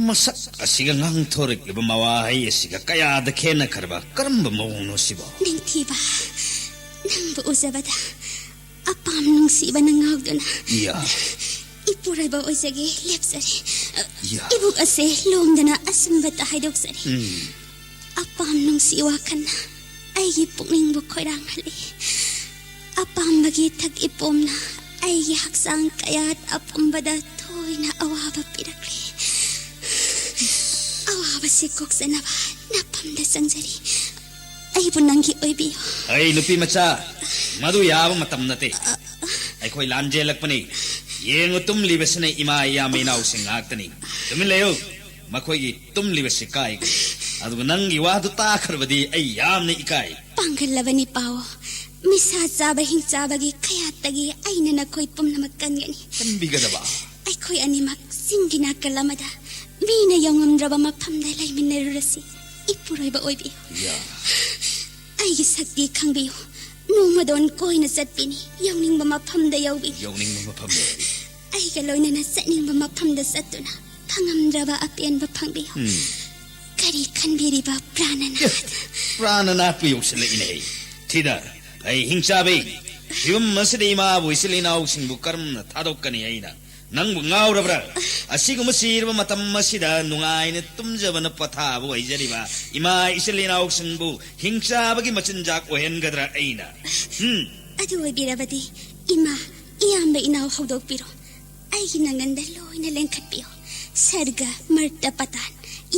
ꯃꯁꯛ ꯑꯁꯤꯒ ꯉꯥꯡꯊꯣꯔꯛꯂꯤꯕ ꯃꯋꯥꯍꯩ ꯑꯁꯤꯒ ꯀꯌꯥꯗ ꯈꯦꯠꯅꯈ꯭ꯔꯕ? ꯀꯔꯝꯕ ꯃꯑꯣꯡꯅꯣ ꯁꯤꯕꯣ? ꯅꯤꯡꯊꯤꯕ, ꯅꯪꯕꯨ ꯎꯖꯕꯗ ꯑꯄꯥꯝ ꯅꯨꯡꯁꯤꯕꯅ ꯉꯥꯎꯗꯨꯅ ꯏꯌꯥ꯫ ꯏꯄꯨꯔꯣꯏꯕ ꯑꯣꯏꯖꯒꯦ ꯂꯦꯞꯆꯔꯦ꯫ ꯏꯌꯥ꯫ ꯏꯕꯨꯛ ꯑꯁꯦ ꯂꯣꯡꯗꯅ ꯑꯆꯨꯝꯕꯇ ꯍꯥꯏꯗꯣꯛꯆꯔꯦ꯫ ꯎꯝ꯫ ꯑꯄꯥꯝ ꯅꯨꯡꯁꯤ ꯋꯥꯈꯜꯅ ꯑꯩꯒꯤ ꯄꯨꯛꯅꯤꯡꯕꯨ ꯈꯣꯏꯔꯥꯡꯍꯜꯂꯤ꯫ ꯑꯄꯥꯝꯕꯒꯤ ꯊꯛ ꯏꯄꯣꯝꯅ ꯑꯩꯒꯤ ꯍꯛꯆꯥꯡ ꯀꯌꯥꯠ ꯑꯄꯨꯝꯕꯗ ꯊꯣꯏꯅ ꯑꯋꯥꯕ ꯄꯤꯔꯛꯂꯤ꯫ ꯑꯋꯥꯕꯁꯤ ꯀꯣꯛꯆꯅꯕ ꯅꯐꯝꯗ ꯆꯪꯖꯔꯤ꯫ ꯑꯩꯕꯨ ꯅꯪꯒꯤ ꯑꯣꯏꯕꯤꯌꯨ꯫ ꯑꯩ ꯅꯨꯄꯤ ꯃꯆꯥ, ꯃꯗꯨ ꯌꯥꯕ ꯃꯇꯝ ꯅꯠꯇꯦ꯫ ꯑꯩꯈꯣꯏ ꯂꯥꯟꯖꯦꯜꯂꯛꯄꯅꯤ꯫ ꯌꯦꯡꯉꯨ, ꯇꯨꯝꯂꯤꯕꯁꯤꯅ ꯏꯃꯥ ꯏꯌꯥꯝꯕ ꯏꯅꯥꯎꯁꯤꯡ ꯉꯥꯛꯇꯅꯤ꯫ ꯇꯨꯃꯤꯟ ꯂꯩꯌꯨ꯫ ꯃꯈꯣꯏꯒꯤ ꯇꯨꯝꯂꯤꯕꯁꯤ ꯀꯥꯏꯒꯅꯤ꯫ ꯑꯗꯨꯒ ꯅꯪꯒꯤ ꯋꯥꯗꯨ ꯇꯥꯈ꯭ꯔꯕꯗꯤ ꯑꯩ ꯌꯥꯝꯅ ꯏꯀꯥꯏ꯫ ꯄꯥꯡꯒꯜꯂꯕꯅꯤ ꯄꯥꯎ꯫ ꯃꯤꯁꯥ ꯆꯥꯕ ꯍꯤꯡꯆꯥꯕꯒꯤ ꯈꯌꯥꯠꯇꯒꯤ ꯑꯩꯅ ꯅꯈꯣꯏ ꯄꯨꯝꯅꯃꯛ ꯀꯟꯒꯅꯤ꯫ ꯀꯟꯕꯤꯒꯗꯕ? ꯑꯩꯈꯣꯏ ꯑꯅꯤꯃꯛ ꯆꯤꯡꯒꯤ ꯅꯥꯀꯜ ꯑꯃꯗ ꯃꯤꯅ ꯌꯧꯉꯝꯗ꯭ꯔꯕ ꯃꯐꯝꯗ ꯂꯩꯃꯤꯟꯅꯔꯨꯔꯁꯤ꯫ ꯏꯄꯨꯔꯣꯏꯕ ꯑꯣꯏꯕꯤꯌꯨ꯫ ꯌꯥ꯫ ꯑꯩꯒꯤ ꯁꯛꯇꯤ ꯈꯪꯕꯤꯌꯨ꯫ ꯅꯣꯡꯃꯗꯣꯟ ꯀꯣꯏꯅ ꯆꯠꯄꯤꯅꯤ꯫ ꯌꯧꯅꯤꯡꯕ ꯃꯐꯝꯗ ꯌꯧꯕꯤꯅꯤ꯫ ꯌꯧꯅꯤꯡꯕ ꯃꯐꯝ ꯌꯧꯕꯤꯅꯤ꯫ ꯑꯩꯒ ꯂꯣꯏꯅꯅ ꯆꯠꯅꯤꯡꯕ ꯃꯐꯝꯗ ꯆꯠꯇꯨꯅ ꯐꯪꯉꯝꯗ꯭ꯔꯕ ꯑꯄꯦꯟꯕ ꯐꯪꯕꯤꯌꯨ꯫ ꯎꯝ꯫ ꯀꯔꯤ ꯈꯟꯕꯤꯔꯤꯕ ꯄ꯭ꯔꯥꯅꯅꯥꯊ? ꯄ꯭ꯔꯥꯅꯅꯥꯊꯄꯨ ꯌꯧꯁꯤꯜꯂꯛꯏꯅꯦ꯫ ꯊꯤꯗ, ꯑꯩ ꯍꯤꯡꯆꯥꯕꯤ, ꯐꯤꯕꯝ ꯑꯁꯤꯗ ꯏꯃꯥꯕꯨ ꯏꯆꯤꯜ ꯏꯅꯥꯎꯁꯤꯡꯕꯨ ꯀꯔꯝꯅ ꯊꯥꯗꯣꯛꯀꯅꯤ ꯑꯩꯅ? ꯅꯪꯕꯨ ꯉꯥꯎꯔꯕ꯭ꯔꯥ? ꯑꯁꯤꯒꯨꯝꯕ ꯆꯤꯔꯕ ꯃꯇꯝ ꯑꯁꯤꯗ ꯅꯨꯡꯉꯥꯏꯅ ꯇꯨꯝꯖꯕꯅ ꯄꯣꯊꯥꯕ ꯑꯣꯏꯖꯔꯤꯕ ꯏꯃꯥ ꯏꯆꯤꯜ ꯏꯅꯥꯎꯁꯤꯡꯕꯨ ꯍꯤꯡꯆꯥꯕꯒꯤ ꯃꯆꯤꯟꯖꯥꯛ ꯑꯣꯏꯍꯟꯒꯗ꯭ꯔꯥ ꯑꯩꯅ? ꯎꯝ꯫ ꯑꯗꯨ ꯑꯣꯏꯕꯤꯔꯕꯗꯤ ꯏꯃꯥ, ꯏꯌꯥꯝꯕ ꯏꯅꯥꯎ ꯍꯧꯗꯣꯛꯄꯤꯔꯣ꯫ ꯑꯩꯒꯤ ꯅꯪꯒꯟꯗ ꯂꯣꯏꯅ ꯂꯦꯡꯈꯠꯄꯤꯌꯨ꯫ ꯁꯔꯒ, ꯃꯔꯇ, ꯄꯇꯥꯟ,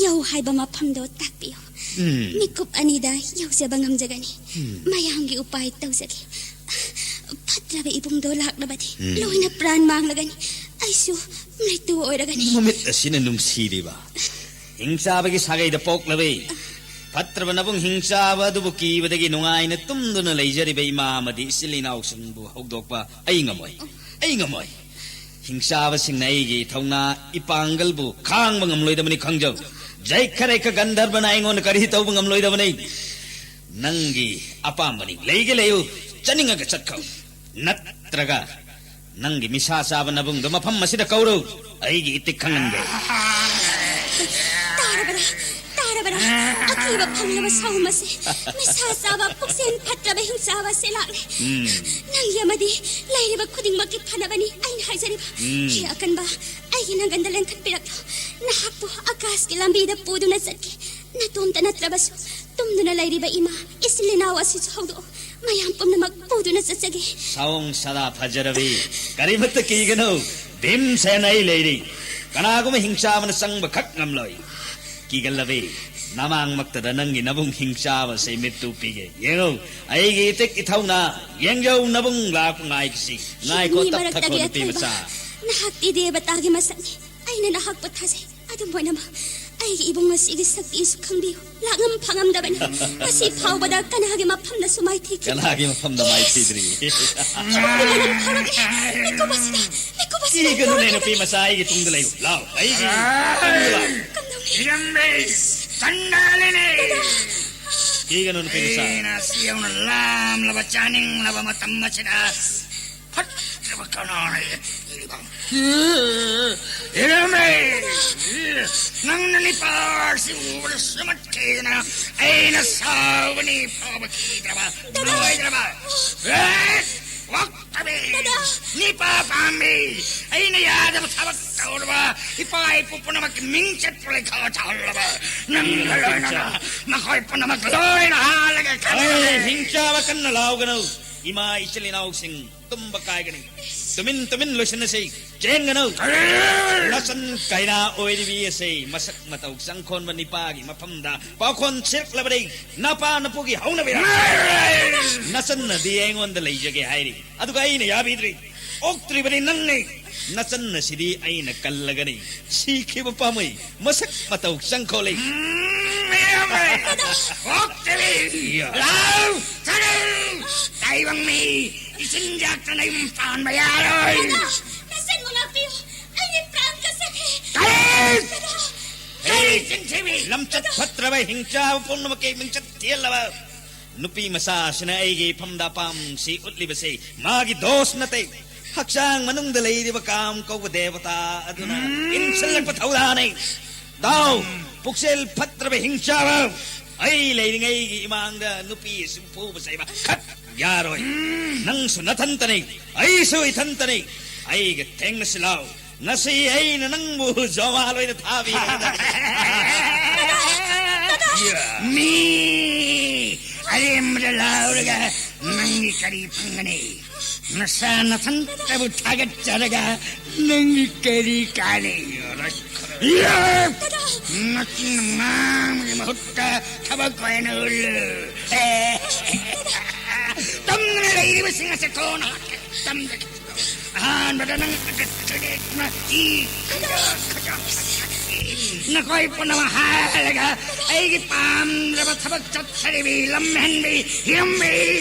ꯌꯧ ꯍꯥꯏꯕ ꯃꯐꯝꯗꯣ ꯇꯥꯛꯄꯤꯌꯨ꯫ ꯎꯝ꯫ ꯃꯤꯀꯨꯞ ꯑꯅꯤꯗ ꯌꯧꯖꯕ ꯉꯝꯖꯒꯅꯤ꯫ ꯎꯝ꯫ ꯃꯌꯥꯝꯒꯤ ꯎꯄꯥꯏ ꯇꯧꯖꯒꯦ꯫ ꯐꯠꯇ꯭ꯔꯕ ꯏꯕꯨꯡꯗꯣ ꯂꯥꯛꯂꯕꯗꯤ ꯎꯝ꯫ ꯂꯣꯏꯅ ꯄ꯭ꯔꯥꯟ ꯃꯥꯡꯂꯒꯅꯤ꯫ ꯑꯩꯁꯨ ꯃ꯭ꯔꯤꯇꯨ ꯑꯣꯏꯔꯒꯅꯤ꯫ ꯃꯃꯤꯠ ꯑꯁꯤꯅ ꯅꯨꯡꯁꯤꯔꯤꯕ꯫ ꯍꯤꯡꯆꯥꯕꯒꯤ ꯁꯥꯒꯩꯗ ꯄꯣꯛꯂꯕꯤ꯫ ꯐꯠꯇ꯭ꯔꯕ ꯅꯕꯨꯡ ꯍꯤꯡꯆꯥꯕ ꯑꯗꯨꯕꯨ ꯀꯤꯕꯗꯒꯤ ꯅꯨꯡꯉꯥꯏꯅ ꯇꯨꯝꯗꯨꯅ ꯂꯩꯖꯔꯤꯕ ꯏꯃꯥ ꯑꯃꯗꯤ ꯏꯆꯤꯜ ꯏꯅꯥꯎꯁꯤꯡꯕꯨ ꯍꯧꯗꯣꯛꯄ ꯑꯩ ꯉꯝꯃꯣꯏ꯫ ꯑꯩ ꯉꯝꯃꯣꯏ꯫ ꯍꯤꯡꯆꯥꯕꯁꯤꯡꯅ ꯑꯩꯒꯤ ꯊꯧꯅꯥ ꯏꯄꯥꯡꯒꯜꯕꯨ ꯈꯥꯡꯕ ꯉꯝꯂꯣꯏꯗꯕꯅꯤ ꯈꯪꯖꯧ꯫ ꯖꯩꯈꯔꯦꯈ ꯒꯟꯙꯔꯕꯅ ꯑꯩꯉꯣꯟꯗ ꯀꯔꯤ ꯇꯧꯕ ꯉꯝꯂꯣꯏꯗꯕꯅꯤ꯫ ꯅꯪꯒꯤ ꯑꯄꯥꯝꯕꯅꯤ꯫ ꯂꯩꯒꯦ ꯂꯩꯌꯨ, ꯆꯠꯅꯤꯡꯉꯒ ꯆꯠꯈꯣ꯫ ꯅꯠꯇ꯭ꯔꯒ ꯅꯪꯒꯤ ꯃꯤꯁꯥ ꯆꯥꯕ ꯅꯕꯨꯡꯗꯣ ꯃꯐꯝ ꯑꯁꯤꯗ ꯀꯧꯔꯨ꯫ ꯑꯩꯒꯤ ꯏꯇꯤꯛ ꯈꯪꯍꯟꯒꯦ꯫ ꯇꯥꯔꯕꯔꯥ? ꯇꯥꯔꯕꯔꯥ? ꯑꯀꯤꯕ ꯐꯪꯂꯕ ꯁꯥꯎꯝ ꯑꯁꯦ, ꯃꯤꯁꯥ ꯆꯥꯕ, ꯄꯨꯛꯆꯦꯜ ꯐꯠꯇ꯭ꯔꯕ ꯍꯤꯡꯆꯥꯕ ꯑꯁꯦ ꯂꯥꯛꯂꯦ꯫ ꯎꯝ꯫ ꯅꯪꯒꯤ ꯑꯃꯗꯤ ꯂꯩꯔꯤꯕ ꯈꯨꯗꯤꯡꯃꯛꯀꯤ ꯐꯅꯕꯅꯤ ꯑꯩꯅ ꯍꯥꯏꯖꯔꯤꯕ꯫ ꯎꯝ꯫ ꯍꯦ ꯑꯀꯟꯕ, ꯑꯩꯒꯤ ꯅꯪꯒꯟꯗ ꯂꯦꯡꯈꯠꯄꯤꯔꯛꯂꯣ꯫ ꯅꯍꯥꯛꯄꯨ ꯑꯀꯥꯁꯀꯤ ꯂꯝꯕꯤꯗ ꯄꯨꯗꯨꯅ ꯆꯠꯀꯦ꯫ ꯅꯇꯣꯝꯇ ꯅꯠꯇ꯭ꯔꯕꯁꯨ, ꯇꯨꯝꯗꯨꯅ ꯂꯩꯔꯤꯕ ꯏꯃꯥ, ꯏꯆꯤꯜ ꯏꯅꯥꯎ ꯑꯁꯤꯁꯨ ꯍꯧꯗꯣꯛꯑꯣ꯫ ꯃꯌꯥꯝ ꯄꯨꯝꯅꯃꯛ ꯄꯨꯗꯨꯅ ꯆꯠꯆꯒꯦ꯫ ꯁꯥꯑꯣꯡ ꯁꯥꯗꯥ ꯐꯖꯔꯕꯤ, ꯀꯔꯤꯃꯠꯇ ꯀꯤꯒꯅꯨ꯫ ꯚꯤꯝꯁꯦꯟ ꯑꯩ ꯂꯩꯔꯤ꯫ ꯀꯅꯥꯒꯨꯝꯕ ꯍꯤꯡꯆꯥꯕꯅ ꯆꯪꯕ ꯈꯛ ꯉꯝꯂꯣꯏ꯫ ꯀꯤꯒꯜꯂꯕꯤ, ꯅꯃꯥꯡꯃꯛꯇꯗ ꯅꯪꯒꯤ ꯅꯕꯨꯡ ꯍꯤꯡꯆꯥꯕꯁꯦ ꯃꯤꯠꯇꯨ ꯄꯤꯒꯦ꯫ ꯌꯦꯡꯉꯨ, ꯑꯩꯒꯤ ꯏꯇꯤꯛ ꯏꯊꯧꯅ꯫ ꯌꯦꯡꯖꯧ, ꯅꯕꯨꯡ ꯂꯥꯛꯄ ꯉꯥꯏꯒꯁꯤ꯫ ꯉꯥꯏꯈꯣ, ꯃꯤ ꯇꯞꯊꯈꯣ, ꯃꯔꯛꯇꯒꯤ ꯅꯨꯄꯤ ꯑꯊꯣꯏꯕ ꯃꯆꯥ꯫ ꯅꯍꯥꯛꯇꯤ ꯗꯦꯕꯇꯥꯒꯤ ꯃꯁꯛꯅꯤ꯫ ꯑꯩꯅ ꯅꯍꯥꯛꯄꯨ ꯊꯥꯖꯩ꯫ ꯑꯗꯨꯝ ꯑꯣꯏꯅꯃꯛ, ꯑꯩꯒꯤ ꯏꯕꯨꯡ ꯑꯁꯤꯒꯤ ꯁꯛꯇꯤꯁꯨ ꯈꯪꯕꯤꯌꯨ꯫ ꯂꯥꯛꯉꯝ ꯐꯪꯉꯝꯗꯕꯅꯤ꯫ ꯉꯁꯤ ꯐꯥꯎꯕꯗ ꯀꯅꯥꯒꯤ ꯃꯐꯝꯗꯁꯨ ꯃꯥꯏꯊꯤꯈꯤꯗꯦ꯫ ꯀꯅꯥꯒꯤ ꯃꯐꯝꯗ ꯃꯥꯏꯊꯤꯗ꯭ꯔꯤ? ꯁꯣꯝꯒꯤ ꯃꯅꯝ ꯐꯥꯎꯔꯛꯂꯦ꯫ ꯃꯤꯀꯨꯞ ꯑꯁꯤꯗ, ꯃꯤꯀꯨꯞ ꯑꯁꯤꯗ ꯀꯤꯒꯅꯨꯅꯦ, ꯌꯥꯎꯔꯛꯂꯕꯅꯤ꯫ ꯅꯨꯄꯤ ꯃꯆꯥ, ꯑꯩꯒꯤ ꯇꯨꯡꯗ ꯂꯩꯌꯨ꯫ ꯂꯥꯎ, ꯑꯩꯒꯤ ꯇꯨꯡꯗ ꯂꯥꯎ꯫ ꯀꯝꯗꯧꯅꯤ? ꯏꯔꯝꯕꯤ, ꯆꯟꯗꯥꯂꯤꯅꯤ꯫ ꯀꯤꯒꯅꯨ, ꯅꯨꯄꯤ ꯃꯆꯥ꯫ ꯑꯩꯅ ꯑꯁꯤ ꯌꯧꯅ ꯂꯥꯝꯂꯕ, ꯆꯥꯅꯤꯡꯂꯕ ꯃꯇꯝ ꯑꯁꯤꯗ ꯐꯠꯇ꯭ꯔꯕ ꯀꯅꯥꯅ ꯌꯦꯠꯄꯤꯔꯤꯕ? ꯏꯔꯝꯃꯦ! ꯅꯪꯅ ꯅꯤꯄꯥꯁꯤ ꯎꯕꯗ ꯁꯨꯃꯠꯈꯤꯗꯅ ꯑꯩꯅ ꯁꯥꯎꯒꯅꯤ ꯐꯥꯎꯕ ꯀꯤꯗ꯭ꯔꯕ, ꯂꯣꯏꯗ꯭ꯔꯕ? ꯑꯦ! ꯋꯥꯛꯇꯕꯤ! ꯅꯤꯄꯥ ꯄꯥꯝꯃꯤ! ꯑꯩꯅ ꯌꯥꯗꯕ ꯊꯕꯛ ꯇꯧꯔꯕ, ꯏꯄꯥ ꯏꯄꯨ ꯄꯨꯝꯅꯃꯛꯀꯤ ꯃꯤꯡꯆꯠꯄꯨ ꯂꯩꯈꯥ ꯇꯥꯍꯜꯂꯕ, ꯅꯪꯒ ꯂꯣꯏꯅꯅ ꯃꯈꯣꯏ ꯄꯨꯝꯅꯃꯛ ꯂꯣꯏꯅ ꯍꯥꯠꯂꯒ ꯈꯪꯒꯅꯤ꯫ ꯑꯩ ꯍꯤꯡꯆꯥꯕ ꯀꯟꯅ ꯂꯥꯎꯒꯅꯨ, ꯏꯃꯥ ꯏꯆꯤꯜ ꯏꯅꯥꯎꯁꯤꯡ꯫ ꯇꯨꯝꯕ ꯀꯥꯏꯒꯅꯤ꯫ ꯇꯨꯃꯤꯟ ꯇꯨꯃꯤꯟ ꯂꯣꯏꯁꯤꯟꯅꯁꯤ꯫ ꯆꯦꯟꯒꯅꯨ꯫ ꯅꯆꯟ ꯀꯩꯅꯥ ꯑꯣꯏꯔꯤꯕꯤ ꯑꯁꯤ ꯃꯁꯛ ꯃꯇꯧ ꯆꯪꯈꯣꯟꯕ ꯅꯤꯄꯥꯒꯤ ꯃꯐꯝꯗ ꯄꯥꯎꯈꯣꯟ ꯁꯤꯔꯛꯂꯕꯗꯤ ꯅꯄꯥ ꯅꯄꯨꯒꯤ ꯍꯧꯅꯕꯤꯔ꯫ ꯅꯆꯟꯅꯗꯤ ꯑꯩꯉꯣꯟꯗ ꯂꯩꯖꯒꯦ ꯍꯥꯏꯔꯤ꯫ ꯑꯗꯨꯒ ꯑꯩꯅ ꯌꯥꯕꯤꯗ꯭ꯔꯤ꯫ ꯑꯣꯛꯇ꯭ꯔꯤꯕꯗꯤ ꯅꯪꯅꯤ꯫ ꯅꯆꯟ ꯑꯁꯤꯗꯤ ꯑꯩꯅ ꯀꯜꯂꯒꯅꯤ꯫ ꯁꯤꯈꯤꯕ ꯄꯥꯝꯃꯩ ꯃꯁꯛ ꯃꯇꯧ ꯆꯪꯈꯣꯜꯂꯤ꯫ ꯎꯝ, ꯃꯌꯥꯝ ꯂꯩ꯫ ꯑꯣꯛꯇ꯭ꯔꯤ꯫ ꯌꯥ꯫ ꯂꯥꯎ, ꯆꯠꯂꯨ꯫ ꯇꯥꯏꯕꯪ ꯃꯤ, ꯏꯆꯤꯟꯖꯥꯛꯇ ꯅꯌꯨꯝ ꯄꯥꯟꯕ ꯌꯥꯔꯣꯏ꯫ ꯅꯆꯟꯕꯨ ꯉꯥꯛꯄꯤꯌꯨ꯫ ꯑꯩꯒꯤ ꯄ꯭ꯔꯥꯟ ꯀꯠꯆꯒꯦ꯫ ꯀꯔꯤ? ꯀꯔꯤ ꯆꯤꯟꯊꯤꯕꯤ? ꯂꯝꯆꯠ ꯐꯠꯇ꯭ꯔꯕ ꯍꯤꯡꯆꯥꯕ ꯄꯨꯝꯅꯃꯛꯀꯤ ꯃꯤꯡꯆꯠ ꯊꯤꯍꯜꯂꯕ ꯅꯨꯄꯤ ꯃꯆꯥ ꯑꯁꯤꯅ ꯑꯩꯒꯤ ꯏꯐꯝꯗ ꯑꯄꯥꯝꯕꯁꯤ ꯎꯠꯂꯤꯕꯁꯤ ꯃꯥꯒꯤ ꯗꯣꯁ ꯅꯠꯇꯦ꯫ ꯍꯛꯆꯥꯡ ꯃꯅꯨꯡꯗ ꯂꯩꯔꯤꯕ ꯀꯥꯝ ꯀꯧꯕ ꯗꯦꯕꯇꯥ ꯑꯗꯨꯅ ꯎꯝ꯫ ꯏꯟꯁꯤꯜꯂꯛꯄ ꯊꯧꯗꯥꯡꯅꯤ꯫ ꯇꯥꯎ, ꯎꯝ꯫ ꯄꯨꯛꯆꯦꯜ ꯐꯠꯇ꯭ꯔꯕ ꯍꯤꯡꯆꯥꯕ, ꯑꯩ ꯂꯩꯔꯤꯉꯩꯒꯤ ꯏꯃꯥꯡꯗ ꯅꯨꯄꯤ ꯑꯁꯤ ꯐꯨꯕ ꯆꯩꯕ ꯈꯠ ꯌꯥꯔꯣꯏ꯫ ꯎꯝ꯫ ꯅꯪꯁꯨ ꯅꯊꯟꯇꯅꯤ, ꯑꯩꯁꯨ ꯏꯊꯟꯇꯅꯤ꯫ ꯑꯩꯒ ꯊꯦꯡꯅꯁꯤ ꯂꯥꯎ꯫ ꯉꯁꯤ ꯑꯩꯅ ꯅꯪꯕꯨ ꯖꯋꯥꯜ ꯑꯣꯏꯅ ꯊꯥꯕꯤꯔꯒꯗꯕꯅꯤ꯫ ꯃꯤ ꯑꯔꯦꯝꯕꯗ ꯂꯥꯎꯔꯒ ꯅꯪꯒꯤ ꯀꯔꯤ ꯐꯪꯒꯅꯤ? ꯅꯁꯥ ꯅꯊꯟꯇꯕꯨ ꯊꯥꯒꯠꯆꯔꯒ ꯅꯪꯒꯤ ꯀꯔꯤ ꯀꯥꯟꯅꯩ? ꯅꯆꯤꯟ ꯉꯥꯡꯕꯒꯤ ꯃꯍꯨꯠꯇ ꯊꯕꯛ ꯑꯣꯏꯅ ꯎꯠꯂꯨ꯫ ꯇꯝꯗꯅ ꯂꯩꯔꯤꯕꯁꯤꯡ ꯑꯁꯦ ꯀꯣꯟꯅ ꯇꯝꯖꯒꯦ꯫ ꯑꯍꯥꯟꯕꯗ ꯅꯪ ꯅꯈꯣꯏ ꯄꯨꯝꯅꯃꯛ ꯍꯥꯏꯔꯒ ꯑꯩꯒꯤ ꯄꯥꯝꯖꯕ ꯊꯕꯛ ꯆꯠꯊꯔꯤꯕꯤ, ꯂꯝꯍꯦꯟꯕꯤ, ꯍꯤꯔꯝꯕꯤ,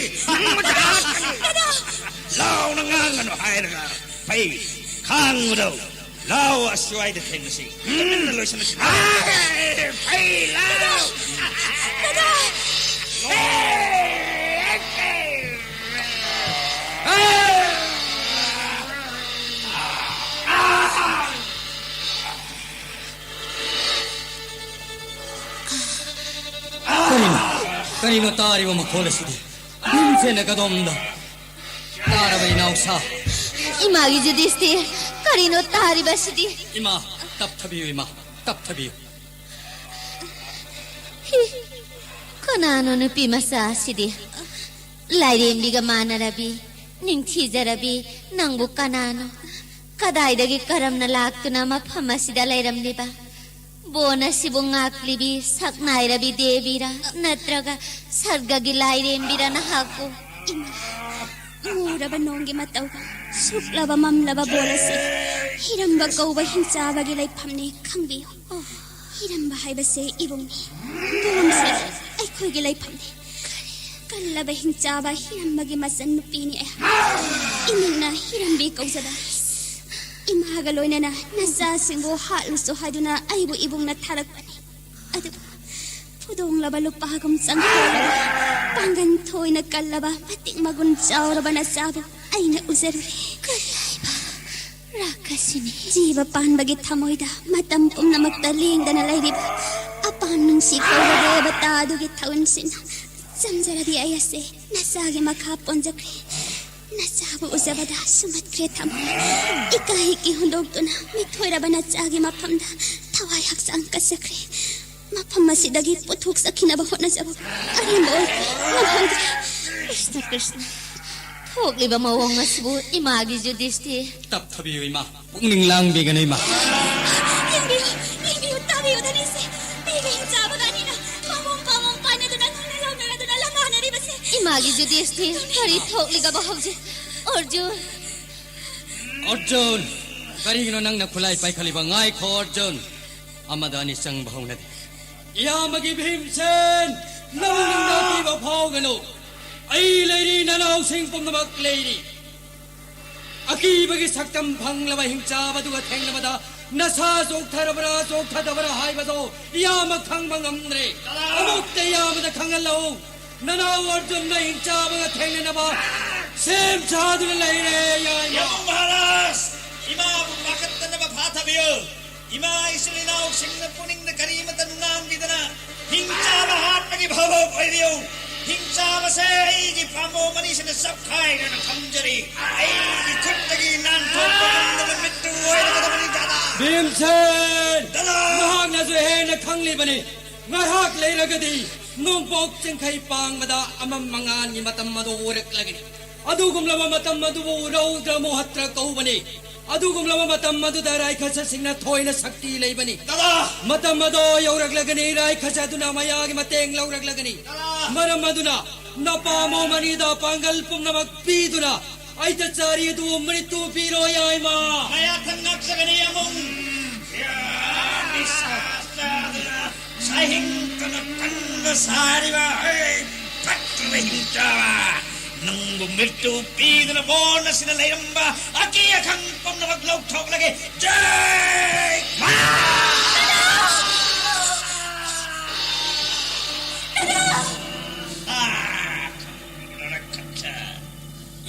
ꯅꯪ ꯃꯆꯥ ꯂꯥꯎꯅ ꯉꯥꯡꯒꯅꯨ ꯍꯥꯏꯔꯒ ꯐꯩ ꯈꯥꯡꯕꯗꯧ꯫ ꯂꯥꯎ, ꯑꯁ꯭ꯋꯥꯏꯗ ꯊꯦꯡꯅꯁꯤ꯫ ꯇꯨꯃꯤꯟꯅ ꯂꯣꯏꯁꯤꯟꯅꯁꯤ꯫ ꯐꯩ ꯂꯥꯎ꯫ ꯀꯔꯤꯅꯣ? ꯀꯔꯤꯅꯣ ꯇꯥꯔꯤꯕ ꯃꯈꯣꯜ ꯑꯁꯤꯗꯤ? ꯌꯨꯝꯁꯦꯅ ꯀꯗꯣꯝꯗ? ꯇꯥꯔꯕ ꯏꯅꯥꯎꯁꯥ? ꯏꯃꯥꯒꯤ ꯖꯨꯗꯤꯁꯇꯤ, ꯀꯔꯤꯅꯣ ꯇꯥꯔꯤꯕꯁꯤꯗꯤ? ꯏꯃꯥ, ꯇꯞꯊꯕꯤꯌꯨ ꯏꯃꯥ, ꯇꯞꯊꯕꯤꯌꯨ꯫ ꯍꯤ, ꯀꯅꯥꯅꯣ ꯅꯨꯄꯤ ꯃꯆꯥ ꯑꯁꯤꯗꯤ? ꯂꯥꯏꯔꯦꯝꯕꯤꯒ ꯃꯥꯟꯅꯔꯕꯤ, ꯅꯤꯡꯊꯤꯖꯔꯕꯤ, ꯅꯪꯕꯨ ꯀꯅꯥꯅꯣ? ꯀꯗꯥꯏꯗꯒꯤ ꯀꯔꯝꯅ ꯂꯥꯛꯇꯨꯅ ꯃꯐꯝ ꯑꯁꯤꯗ ꯂꯩꯔꯝꯂꯤꯕ? ꯕꯣꯟ ꯑꯁꯤꯕꯨ ꯉꯥꯛꯂꯤꯕꯤ ꯁꯛꯅꯥꯏꯔꯕꯤ ꯗꯦꯕꯤꯔꯥ, ꯅꯠꯇ꯭ꯔꯒ ꯁꯔꯒꯒꯤ ꯂꯥꯏꯔꯦꯝꯕꯤꯔꯥ ꯅꯍꯥꯛꯄꯨ? ꯏꯃꯥ, ꯃꯨꯔꯕ ꯅꯣꯡꯒꯤ ꯃꯇꯧꯒ ꯁꯨꯛꯂꯕ ꯃꯝꯂꯕ ꯕꯣꯟ ꯑꯁꯤ ꯍꯤꯔꯝꯕ ꯀꯧꯕ ꯍꯤꯡꯆꯥꯕꯒꯤ ꯂꯩꯐꯝꯅꯤ, ꯈꯪꯕꯤꯌꯨ꯫ ꯍꯤꯔꯝꯕ ꯍꯥꯏꯕꯁꯦ ꯏꯕꯨꯡꯅꯤ, ꯕꯣꯟꯁꯦ ꯑꯩꯈꯣꯏꯒꯤ ꯂꯩꯐꯝꯅꯤ꯫ ꯀꯜꯂꯕ ꯍꯤꯡꯆꯥꯕ ꯍꯤꯔꯝꯕꯒꯤ ꯃꯆꯟ ꯅꯨꯄꯤꯅꯤ ꯑꯩꯍꯥꯛ꯫ ꯏꯃꯤꯡꯅ ꯍꯤꯔꯝꯕꯤ ꯀꯧꯖꯕ꯫ ꯏꯃꯥꯒ ꯂꯣꯏꯅꯅ ꯅꯆꯥꯁꯤꯡꯕꯨ ꯍꯥꯠꯂꯨꯁꯨ ꯍꯥꯏꯗꯨꯅ ꯑꯩꯕꯨ ꯏꯕꯨꯡꯅ ꯊꯥꯔꯛꯄꯅꯤ꯫ ꯑꯗꯨꯕꯨ ꯐꯨꯗꯣꯡꯂꯕ ꯂꯨꯄꯥꯒꯨꯝ ꯆꯪꯈꯣꯜꯂꯕ, ꯄꯥꯡꯒꯟ ꯊꯣꯏꯅ ꯀꯜꯂꯕ, ꯃꯇꯤꯛ ꯃꯒꯨꯟ ꯆꯥꯎꯔꯕ ꯅꯆꯥꯕꯨ ꯑꯩꯅ ꯎꯖꯔꯨꯔꯦ꯫ ꯀꯔꯤ ꯍꯥꯏꯕ? ꯔꯥꯀꯁꯤꯅꯤ꯫ ꯖꯤꯕ ꯄꯥꯟꯕꯒꯤ ꯊꯃꯣꯏꯗ ꯃꯇꯝ ꯄꯨꯝꯅꯃꯛꯇ ꯂꯦꯡꯗꯅ ꯂꯩꯔꯤꯕ ꯑꯄꯥꯝ ꯅꯨꯡꯁꯤ ꯀꯧꯕ ꯗꯦꯕꯇꯥ ꯑꯗꯨꯒꯤ ꯊꯧꯟꯁꯤꯟꯅ ꯆꯝꯖꯔꯕꯤ ꯑꯩ ꯑꯁꯦ ꯅꯆꯥꯒꯤ ꯃꯈꯥ ꯄꯣꯟꯖꯈ꯭ꯔꯦ꯫ ꯅꯆꯥꯕꯨ ꯎꯖꯕꯗ ꯁꯨꯝꯍꯠꯈ꯭ꯔꯦ ꯊꯃꯣꯏ꯫ ꯏꯀꯥꯏ ꯏꯀꯤ ꯍꯨꯟꯗꯣꯛꯇꯨꯅ ꯃꯤꯊꯣꯏꯔꯕ ꯅꯆꯥꯒꯤ ꯃꯐꯝꯗ ꯊꯋꯥꯏ ꯍꯛꯆꯥꯡ ꯀꯠꯆꯈ꯭ꯔꯦ꯫ ꯃꯐꯝ ꯑꯁꯤꯗꯒꯤ ꯄꯨꯊꯣꯛꯆꯈꯤꯅꯕ ꯍꯣꯠꯅꯖꯕ ꯑꯔꯦꯝꯕ ꯑꯣꯏꯈ꯭ꯔꯦ꯫ ꯉꯝꯍꯧꯗ꯭ꯔꯦ꯫ ꯀ꯭ꯔꯤꯁꯅ, ꯀ꯭ꯔꯤꯁꯅ, ꯊꯣꯛꯂꯤꯕ ꯃꯑꯣꯡ ꯑꯁꯤꯕꯨ ꯏꯃꯥꯒꯤ ꯖꯨꯗꯤꯁꯇꯤ꯫ ꯇꯞꯊꯕꯤꯌꯨ ꯏꯃꯥ, ꯄꯨꯛꯅꯤꯡ ꯂꯥꯡꯕꯤꯒꯅꯨ ꯏꯃꯥ꯫ ꯌꯦꯡꯕꯤꯌꯨ, ꯂꯩꯌꯨꯗꯅꯤꯁꯦ, ꯑꯩꯒ ꯍꯤꯡꯆꯥꯕꯒ ꯑꯅꯤꯅ ꯄꯥꯝꯕꯣꯝ ꯄꯥꯝꯕꯣꯝ ꯄꯥꯏꯅꯗꯨꯅ ꯅꯨꯡꯅ ꯂꯥꯎꯅꯔꯗꯨꯅ ꯂꯪꯉꯥꯟꯅꯔꯤꯕꯁꯦ꯫ ꯏꯃꯥꯒꯤ ꯖꯨꯗꯤꯁꯇꯤꯔ ꯀꯔꯤ ꯊꯣꯛꯂꯤꯒꯕ ꯍꯧꯖꯤꯛ? ꯑꯔꯖꯨꯟ! ꯑꯔꯖꯨꯟ! ꯀꯔꯤꯒꯤꯅꯣ ꯅꯪꯅ ꯈꯨꯠꯂꯥꯏ ꯄꯥꯏꯈꯠꯂꯤꯕ? ꯉꯥꯏꯈꯣ ꯑꯔꯖꯨꯟ! ꯑꯃꯗ ꯑꯅꯤ ꯆꯪꯕ ꯍꯧꯅꯗꯦ꯫ ꯏꯌꯥꯝꯕꯒꯤ ꯚꯤꯝꯁꯦꯟ! ꯅꯕꯨꯛꯅꯤꯡꯗ ꯑꯀꯤꯕ ꯐꯥꯎꯒꯅꯨ꯫ ꯑꯩ ꯂꯩꯔꯤ, ꯅꯅꯥꯎꯁꯤꯡ ꯄꯨꯝꯅꯃꯛ ꯂꯩꯔꯤ꯫ ꯑꯀꯤꯕꯒꯤ ꯁꯛꯇꯝ ꯐꯪꯂꯕ ꯍꯤꯡꯆꯥꯕꯗꯨꯒ ꯊꯦꯡꯅꯕꯗ ꯅꯁꯥ ꯆꯣꯛꯊꯔꯕ꯭ꯔꯥ ꯆꯣꯛꯊꯗꯕ꯭ꯔꯥ ꯍꯥꯏꯕꯗꯣ ꯏꯌꯥꯝꯕ ꯈꯪꯕ ꯉꯝꯗ꯭ꯔꯦ꯫ ꯑꯃꯨꯛꯇ ꯏꯌꯥꯝꯕꯗ ꯈꯪꯍꯜꯂꯛꯎ꯫ ꯅꯅꯥꯎ ꯑꯔꯖꯨꯟꯅ ꯍꯤꯡꯆꯥꯕꯒ ꯊꯦꯡꯅꯅꯕ ꯁꯦꯝ ꯁꯥꯗꯨꯅ ꯂꯩꯔꯦ, ꯌꯥꯏꯃ꯫ ꯌꯥꯝꯕꯨꯡ ꯃꯍꯥꯔꯥꯖ, ꯏꯃꯥꯕꯨ ꯄꯥꯈꯠꯇꯅꯕ ꯐꯥꯊꯕꯤꯌꯨ꯫ ꯏꯃꯥ ꯏꯆꯤꯜ ꯏꯅꯥꯎꯁꯤꯡꯅ ꯄꯨꯛꯅꯤꯡꯗ ꯀꯔꯤꯃꯠꯇ ꯅꯨꯡꯅꯥꯡꯕꯤꯗꯅ ꯍꯤꯡꯆꯥꯕ ꯍꯥꯠꯄꯒꯤ ꯚꯥꯕꯣꯛ ꯑꯣꯏꯕꯤꯌꯨ꯫ ꯍꯤꯡꯆꯥꯕꯁꯦ ꯑꯩꯒꯤ ꯄꯥꯝꯕꯣꯝ ꯑꯅꯤꯁꯤꯅ ꯆꯞꯈꯥꯏꯗꯨꯅ ꯊꯝꯖꯔꯤ꯫ ꯑꯩꯒꯤ ꯈꯨꯠꯇꯒꯤ ꯅꯥꯟꯊꯣꯛꯄ ꯉꯝꯗꯕ ꯃꯤꯠꯇꯨ ꯑꯣꯏꯔꯒꯗꯕꯅꯤ, ꯗꯥꯗꯥ꯫ ꯚꯤꯝꯁꯦꯟ! ꯗꯥꯗꯥ! ꯅꯍꯥꯛꯅꯁꯨ ꯍꯦꯟꯅ ꯈꯪꯂꯤꯕꯅꯤ꯫ ꯉꯥꯏꯍꯥꯛ ꯂꯩꯔꯒꯗꯤ ꯅꯣꯡꯄꯣꯛ ꯆꯤꯡꯈꯩ ꯄꯥꯡꯕꯗ ꯑꯃꯝ ꯑꯉꯥꯟꯒꯤ ꯃꯇꯝ ꯑꯗꯨ ꯑꯣꯏꯔꯛꯂꯒꯅꯤ꯫ ꯑꯗꯨꯒꯨꯝꯂꯕ ꯃꯇꯝ ꯑꯗꯨꯕꯨ ꯔꯧꯗ꯭ꯔ ꯃꯣꯍꯇ꯭ꯔ ꯀꯧꯕꯅꯤ꯫ ꯑꯗꯨꯒꯨꯝꯂꯕ ꯃꯇꯝ ꯑꯗꯨꯗ ꯔꯥꯏꯈꯁꯁꯤꯡꯅ ꯊꯣꯏꯅ ꯁꯛꯇꯤ ꯂꯩꯕꯅꯤ꯫ ꯗꯥꯗꯥ! ꯃꯇꯝ ꯑꯗꯣ ꯌꯧꯔꯛꯂꯒꯅꯤ, ꯔꯥꯏꯈꯁ ꯑꯗꯨꯅ ꯃꯌꯥꯒꯤ ꯃꯇꯦꯡ ꯂꯧꯔꯛꯂꯒꯅꯤ꯫ ꯗꯥꯗꯥ! ꯃꯔꯝ ꯑꯗꯨꯅ ꯅꯄꯥꯝꯕꯣꯝ ꯑꯅꯤꯗ ꯄꯥꯡꯒꯜ ꯄꯨꯝꯅꯃꯛ ꯄꯤꯗꯨꯅ ꯑꯩꯇꯆꯥꯔꯤ ꯑꯗꯨ ꯃꯔꯤꯠꯇꯨ ꯄꯤꯔꯣ, ꯌꯥꯏꯃ꯫ ꯃꯌꯥꯊꯪ ꯉꯥꯛꯆꯒꯅꯤ, ꯌꯥꯝꯕꯨꯡ꯫ ꯁꯥꯍꯤꯡ ꯀꯅ ꯀꯟꯕ ꯁꯥꯔꯤꯕ, ꯍꯦ, ꯐꯠꯇꯕ ꯍꯤꯡꯆꯥꯕ! ꯅꯪꯕꯨ ꯃꯤꯠꯇꯨ ꯄꯤꯗꯨꯅ ꯕꯣꯟ ꯑꯁꯤꯗ ꯂꯩꯔꯝꯕ ꯑꯀꯤ ꯑꯈꯪ ꯄꯨꯝꯅꯃꯛ ꯂꯧꯊꯣꯛꯂꯒꯦ꯫ ꯖꯩ ꯃꯥ!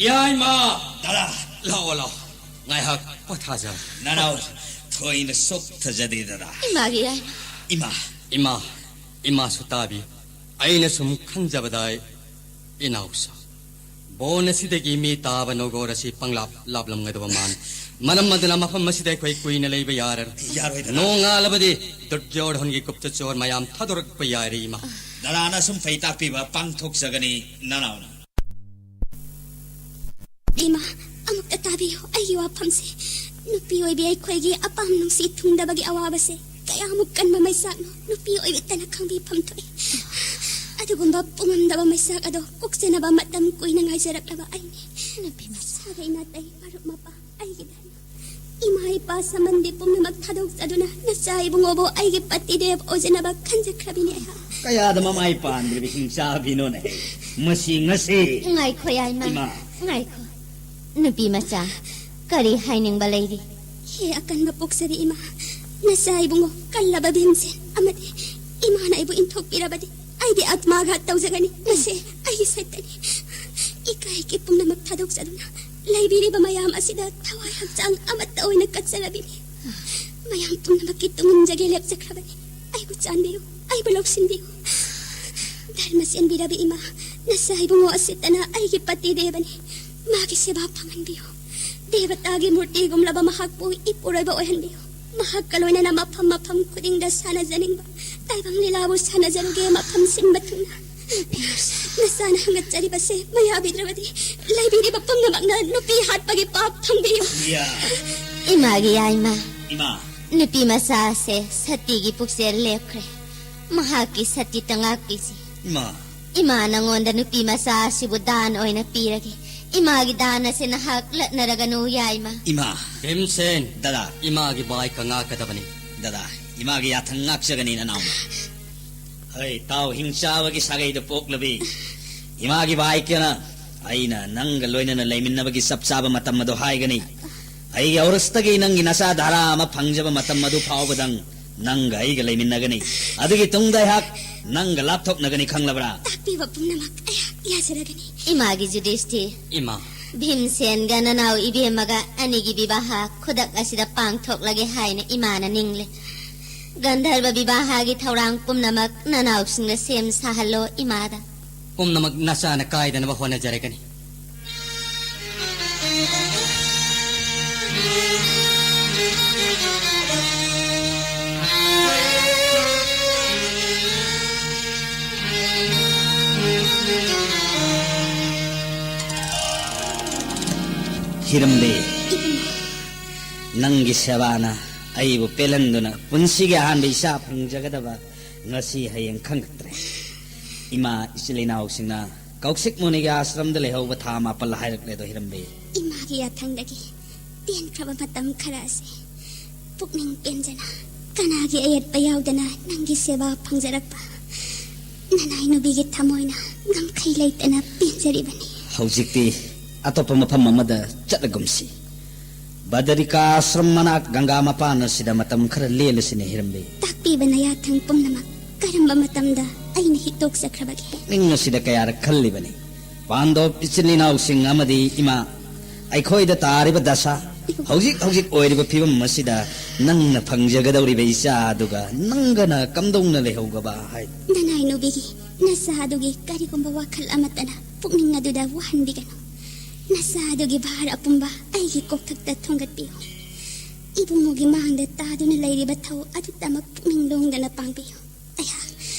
ꯌꯥꯏꯃ! ꯗꯥꯗꯥ! ꯂꯥꯛꯑꯣ, ꯂꯥꯛꯑꯣ꯫ ꯉꯥꯏꯍꯥꯛ ꯄꯣꯊꯥꯖꯔꯣ꯫ ꯅꯅꯥꯎ ꯊꯣꯏꯅ ꯁꯣꯛꯊꯖꯗꯦ, ꯗꯥꯗꯥ꯫ ꯏꯃꯥꯒꯤ ꯌꯥꯏꯃ꯫ ꯏꯃꯥ! ꯏꯃꯥ! ꯏꯃꯥꯁꯨ ꯇꯥꯕꯤ꯫ ꯑꯩꯅ ꯁꯨꯝ ꯈꯟꯖꯕꯗ, ꯏꯅꯥꯎꯁꯨ ꯕꯣꯟ ꯑꯁꯤꯗꯒꯤ ꯃꯤ ꯇꯥꯕ ꯅꯣꯒꯣꯔ ꯑꯁꯤ ꯄꯪꯂꯥꯞ ꯂꯥꯞꯂꯝꯒꯗꯕ ꯃꯥꯟ꯫ ꯃꯔꯝ ꯑꯗꯨꯅ ꯃꯐꯝ ꯑꯁꯤꯗ ꯑꯩꯈꯣꯏ ꯀꯨꯏꯅ ꯂꯩꯕ ꯌꯥꯔꯔꯣꯏ꯫ ꯌꯥꯔꯣꯏꯗ꯫ ꯅꯣꯡꯉꯥꯜꯂꯕꯗꯤ ꯗꯨꯔꯖꯣꯙꯟꯒꯤ ꯒꯨꯞꯇꯆꯣꯔ ꯃꯌꯥꯝ ꯊꯥꯗꯣꯔꯛꯄ ꯌꯥꯔꯦ, ꯏꯃꯥ꯫ ꯗꯥꯗꯥꯅ ꯁꯨꯝ ꯐꯩ ꯇꯥꯛꯄꯤꯕ ꯄꯥꯡꯊꯣꯛꯆꯒꯅꯤ, ꯅꯅꯥꯎꯅ꯫ ꯏꯃꯥ, ꯑꯃꯨꯛꯇ ꯇꯥꯕꯤꯌꯨ ꯑꯩꯒꯤ ꯋꯥꯐꯝꯁꯦ꯫ ꯅꯨꯄꯤ ꯑꯣꯏꯕꯤ ꯑꯩꯈꯣꯏꯒꯤ ꯑꯄꯥꯝ ꯅꯨꯡꯁꯤ ꯊꯨꯡꯗꯕꯒꯤ ꯑꯋꯥꯕꯁꯦ ꯀꯌꯥꯃꯨꯛ ꯀꯟꯕ ꯃꯩꯆꯥꯛꯅꯣ ꯅꯨꯄꯤ ꯑꯣꯏꯕꯤꯇꯅ ꯈꯪꯕꯤꯐꯝ ꯊꯣꯛꯏ꯫ ꯑꯗꯨꯒꯨꯝꯕ ꯄꯨꯡꯉꯝꯗꯕ ꯃꯩꯆꯥꯛ ꯑꯗꯣ ꯀꯣꯛꯆꯅꯕ ꯃꯇꯝ ꯀꯨꯏꯅ ꯉꯥꯏꯖꯔꯛꯂꯕ ꯑꯩꯅꯤ꯫ ꯅꯨꯄꯤ ꯃꯆꯥ꯫ ꯁꯥꯒꯩ ꯅꯥꯇꯩ ꯃꯔꯨꯞ ꯃꯄꯥꯡ ꯑꯩꯒꯤ ꯙꯔꯃ, ꯏꯃꯥ ꯏꯄꯥ ꯁꯝꯕꯟꯗꯤ ꯄꯨꯝꯅꯃꯛ ꯊꯥꯗꯣꯛꯆꯗꯨꯅ ꯅꯆꯥ ꯏꯕꯨꯡꯉꯣꯕꯨ ꯑꯩꯒꯤ ꯄꯇꯤꯗꯦꯕ ꯑꯣꯏꯖꯅꯕ ꯈꯟꯖꯈ꯭ꯔꯕꯤꯅꯤ ꯑꯩꯍꯥꯛ꯫ ꯀꯌꯥꯗ ꯃꯃꯥꯏ ꯄꯥꯟꯗ꯭ꯔꯤꯕ ꯍꯤꯡꯆꯥꯕꯤꯅꯣꯅꯦ ꯃꯁꯤ ꯉꯁꯤ꯫ ꯉꯥꯏꯈꯣ ꯌꯥꯏꯃ, ꯏꯃꯥ꯫ ꯉꯥꯏꯈꯣ꯫ ꯅꯨꯄꯤ ꯃꯆꯥ, ꯀꯔꯤ ꯍꯥꯏꯅꯤꯡꯕ ꯂꯩꯔꯤ? ꯍꯦ ꯑꯀꯟꯕ ꯄꯣꯛꯆꯕꯤ ꯏꯃꯥ, ꯅꯆꯥ ꯏꯕꯨꯡꯉꯣ ꯀꯜꯂꯕ ꯚꯤꯝꯁꯦꯟ ꯑꯃꯗꯤ ꯏꯃꯥꯅ ꯑꯩꯕꯨ ꯏꯟꯊꯣꯛꯄꯤꯔꯕꯗꯤ ꯑꯩꯗꯤ ꯑꯥꯇꯃꯥꯘꯥꯠ ꯇꯧꯖꯒꯅꯤ꯫ ꯃꯁꯦ ꯑꯩꯒꯤ ꯁꯛꯇꯅꯤ꯫ ꯏꯀꯥꯏꯒꯤ ꯄꯨꯝꯅꯃꯛ ꯊꯥꯗꯣꯛꯆꯗꯨꯅ ꯂꯩꯕꯤꯔꯤꯕ ꯃꯌꯥꯝ ꯑꯁꯤꯗ ꯊꯋꯥꯏ ꯍꯛꯆꯥꯡ ꯑꯃꯠꯇ ꯑꯣꯏꯅ ꯀꯠꯆꯔꯕꯤꯅꯤ꯫ ꯃꯌꯥꯝ ꯄꯨꯝꯅꯃꯛꯀꯤ ꯇꯨꯡ ꯏꯟꯖꯒꯦ ꯂꯦꯞꯆꯈ꯭ꯔꯕꯅꯤ꯫ ꯑꯩꯕꯨ ꯆꯥꯟꯕꯤꯌꯨ, ꯑꯩꯕꯨ ꯂꯧꯁꯤꯟꯕꯤꯌꯨ꯫ ꯙꯔꯃ ꯆꯦꯟꯕꯤꯔꯕꯤ ꯏꯃꯥ, ꯅꯆꯥ ꯏꯕꯨꯡꯉꯣ ꯑꯁꯤꯇꯅ ꯑꯩꯒꯤ ꯄꯇꯤ ꯗꯦꯕꯅꯤ꯫ ꯃꯥꯒꯤ ꯁꯦꯕꯥ ꯐꯪꯍꯟꯕꯤꯌꯨ꯫ ꯗꯦꯕꯇꯥꯒꯤ ꯃꯨꯔꯇꯤꯒꯨꯝꯂꯕ ꯃꯍꯥꯛꯄꯨ ꯏꯄꯨꯔꯣꯏꯕ ꯑꯣꯏꯍꯟꯕꯤꯌꯨ꯫ ꯃꯍꯥꯛꯀ ꯂꯣꯏꯅꯅ ꯃꯐꯝ ꯃꯐꯝ ꯈꯨꯗꯤꯡꯗ ꯁꯥꯟꯅꯖꯅꯤꯡꯕ ꯇꯥꯏꯕꯪ ꯂꯤꯂꯥꯕꯨ ꯁꯥꯟꯅꯖꯔꯨꯒꯦ ꯃꯐꯝ ꯁꯤꯟꯕ ꯊꯨꯡꯅ꯫ ꯅꯆꯥꯅ ꯍꯪꯒꯠꯆꯔꯤꯕꯁꯦ ꯃꯌꯥꯕꯤꯗ꯭ꯔꯕꯗꯤ ꯂꯩꯕꯤꯔꯤꯕ ꯄꯨꯝꯅꯃꯛꯅ ꯅꯨꯄꯤ ꯍꯥꯠꯄꯒꯤ ꯄꯥꯞ ꯐꯪꯕꯤꯌꯨ꯫ ꯏꯃꯥꯒꯤ ꯌꯥꯏꯃ꯫ ꯏꯃꯥ꯫ ꯅꯨꯄꯤ ꯃꯆꯥ ꯑꯁꯦ ꯁꯇꯤꯒꯤ ꯄꯨꯛꯆꯦꯜ ꯂꯦꯞꯈ꯭ꯔꯦ꯫ ꯃꯍꯥꯛꯀꯤ ꯁꯇꯤꯇ ꯉꯥꯛꯄꯤꯁꯤ꯫ ꯏꯃꯥ꯫ ꯏꯃꯥ ꯅꯉꯣꯟꯗ ꯅꯨꯄꯤ ꯃꯆꯥ ꯑꯁꯤꯕꯨ ꯗꯥꯟ ꯑꯣꯏꯅ ꯄꯤꯔꯒꯦ꯫ ꯏꯃꯥꯒꯤ ꯗꯥꯟ ꯑꯁꯤ ꯅꯍꯥꯛ ꯂꯠꯅꯔꯒꯅꯨ ꯌꯥꯏꯃ꯫ ꯏꯃꯥ꯫ ꯚꯤꯝꯁꯦꯟ꯫ ꯗꯗꯥ꯫ ꯏꯃꯥꯒꯤ ꯕꯥꯏꯀ ꯉꯥꯛꯀꯗꯕꯅꯤ꯫ ꯗꯗꯥ꯫ ꯏꯃꯥꯒꯤ ꯌꯥꯊꯪ ꯉꯥꯛꯆꯒꯅꯤ ꯅꯅꯥꯎꯅ꯫ ꯍꯩ, ꯇꯥꯎ ꯍꯤꯡꯆꯥꯕꯒꯤ ꯁꯥꯒꯩꯗ ꯄꯣꯛꯂꯕꯤ꯫ ꯏꯃꯥꯒꯤ ꯕꯥꯏꯀꯅ ꯑꯩꯅ ꯅꯪꯒ ꯂꯣꯏꯅꯅ ꯂꯩꯃꯤꯟꯅꯕꯒꯤ ꯆꯞ ꯆꯥꯕ ꯃꯇꯝ ꯑꯗꯨ ꯍꯥꯏꯒꯅꯤ꯫ ꯑꯩꯒꯤ ꯍꯧꯔꯁꯇꯒꯤ ꯅꯪꯒꯤ ꯅꯆꯥ ꯙꯥꯔꯥ ꯑꯃ ꯐꯪꯖꯕ ꯃꯇꯝ ꯑꯗꯨ ꯐꯥꯎꯕꯗꯪ ꯅꯪꯒ ꯑꯩꯒ ꯂꯩꯃꯤꯟꯅꯒꯅꯤ꯫ ꯑꯗꯨꯒꯤ ꯇꯨꯡꯗ ꯑꯩꯍꯥꯛ ꯅꯪꯒ ꯂꯥꯞꯊꯣꯛꯅꯒꯅꯤ, ꯈꯪꯂꯕ꯭ꯔꯥ? ꯇꯥꯛꯄꯤꯕ ꯄꯨꯝꯅꯃꯛ ꯑꯩꯍꯥꯛ ꯌꯥꯖꯔꯒꯅꯤ꯫ ꯏꯃꯥꯒꯤ ꯖꯨꯗꯤꯁꯇꯤ꯫ ꯏꯃꯥ꯫ ꯚꯤꯝꯁꯦꯟꯒ ꯅꯅꯥꯎ ꯏꯕꯦꯝꯃꯒ ꯑꯅꯤꯒꯤ ꯕꯤꯕꯥꯍ ꯈꯨꯗꯛ ꯑꯁꯤꯗ ꯄꯥꯡꯊꯣꯛꯂꯒꯦ ꯍꯥꯏꯅ ꯏꯃꯥꯅ ꯅꯤꯡꯂꯦ꯫ ꯒꯟꯙꯔꯕ ꯕꯤꯕꯥꯍꯒꯤ ꯊꯧꯔꯥꯡ ꯄꯨꯝꯅꯃꯛ ꯅꯅꯥꯎꯁꯤꯡꯅ ꯁꯦꯝ ꯁꯥꯍꯜꯂꯣ ꯏꯃꯥꯗ꯫ ꯄꯨꯝꯅꯃꯛ ꯅꯆꯥꯅ ꯀꯥꯏꯗꯅꯕ ꯍꯣꯠꯅꯖꯔꯒꯅꯤ꯫ ꯍꯤꯔꯝꯕꯤ, ꯅꯪꯒꯤ ꯁꯦꯕꯥꯅ ꯑꯩꯕꯨ ꯄꯦꯜꯍꯟꯗꯨꯅ ꯄꯨꯟꯁꯤꯒꯤ ꯑꯍꯥꯟꯕ ꯏꯆꯥ ꯐꯪꯖꯒꯗꯕ ꯉꯁꯤ ꯍꯌꯦꯡ ꯈꯪꯉꯛꯇ꯭ꯔꯦ꯫ ꯏꯃꯥ, ꯏꯆꯤꯜ ꯏꯅꯥꯎꯁꯤꯡꯅ ꯀꯧꯁꯤꯛ ꯃꯨꯅꯤꯒꯤ ꯑꯥꯁ꯭ꯔꯝꯗ ꯂꯩꯍꯧꯕ ꯊꯥ ꯃꯥꯄꯜ ꯍꯥꯏꯔꯛꯂꯦꯗꯣ, ꯍꯤꯔꯝꯕꯤ꯫ ꯏꯃꯥꯒꯤ ꯌꯥꯊꯪꯗꯒꯤ ꯇꯦꯟꯈ꯭ꯔꯕ ꯃꯇꯝ ꯈꯔ ꯑꯁꯤ ꯄꯨꯛꯅꯤꯡ ꯄꯦꯟꯖꯅ, ꯀꯅꯥꯒꯤ ꯑꯌꯦꯠꯄ ꯌꯥꯎꯗꯅ ꯅꯪꯒꯤ ꯁꯦꯕꯥ ꯐꯪꯖꯔꯛꯄ ꯅꯅꯥꯏ ꯅꯨꯕꯤꯒꯤ ꯊꯃꯣꯏꯅ ꯉꯝꯈꯩ ꯂꯩꯇꯅ ꯄꯦꯟꯖꯔꯤꯕꯅꯤ꯫ ꯍꯧꯖꯤꯛꯇꯤ ꯑꯇꯣꯞꯄ ꯃꯐꯝ ꯑꯃꯗ ꯆꯠꯂꯒꯨꯝꯁꯤ꯫ ꯕꯗꯔꯤꯀꯥ ꯑꯥꯁ꯭ꯔꯝ ꯃꯅꯥꯛ ꯒꯪꯒꯥ ꯃꯄꯥꯟ ꯑꯁꯤꯗ ꯃꯇꯝ ꯈꯔ ꯂꯦꯜꯂꯁꯤꯅꯦ, ꯍꯤꯔꯝꯕꯤ꯫ ꯇꯥꯛꯄꯤꯕ ꯅꯌꯥꯊꯪ ꯄꯨꯝꯅꯃꯛ ꯀꯔꯝꯕ ꯃꯇꯝꯗ ꯑꯩꯅ ꯍꯤꯛꯇꯣꯛꯆꯈ꯭ꯔꯕꯒꯦ? ꯄꯨꯛꯅꯤꯡ ꯑꯁꯤꯗ ꯀꯌꯥꯔꯛ ꯈꯜꯂꯤꯕꯅꯤ꯫ ꯄꯥꯟꯗꯣꯞ ꯏꯆꯤꯜ ꯏꯅꯥꯎꯁꯤꯡ ꯑꯃꯗꯤ ꯏꯃꯥ, ꯑꯩꯈꯣꯏꯗ ꯇꯥꯔꯤꯕ ꯗꯁꯥ, ꯍꯧꯖꯤꯛ ꯍꯧꯖꯤꯛ ꯑꯣꯏꯔꯤꯕ ꯐꯤꯕꯝ ꯑꯁꯤꯗ ꯅꯪꯅ ꯐꯪꯖꯒꯗꯧꯔꯤꯕ ꯏꯆꯥ ꯑꯗꯨꯒ ꯅꯪꯒꯅ ꯀꯝꯗꯧꯅ ꯂꯩꯍꯧꯒꯕ ꯍꯥꯏ? ꯅꯅꯥꯏ ꯅꯨꯕꯤꯒꯤ ꯅꯆꯥ ꯑꯗꯨꯒꯤ ꯀꯔꯤꯒꯨꯝꯕ ꯋꯥꯈꯜ ꯑꯃꯠꯇꯅ ꯄꯨꯛꯅꯤꯡ ꯑꯗꯨꯗ ꯋꯥꯍꯟꯕꯤꯒꯅꯨ꯫ ꯅꯆꯥ ꯑꯗꯨꯒꯤ ꯚꯥꯔ ꯑꯄꯨꯝꯕ ꯑꯩꯒꯤ ꯀꯣꯛꯊꯛꯇ ꯊꯣꯡꯒꯠꯄꯤꯌꯨ꯫ ꯏꯕꯨꯡꯉꯣꯒꯤ ꯃꯥꯡꯗ ꯇꯥꯗꯨꯅ ꯂꯩꯔꯤꯕ ꯊꯧ ꯑꯗꯨꯇꯃꯛ ꯄꯨꯛꯅꯤꯡ ꯂꯣꯡꯗꯅ ꯄꯥꯡꯕꯤꯌꯨ꯫ ꯑꯩꯍꯥꯛ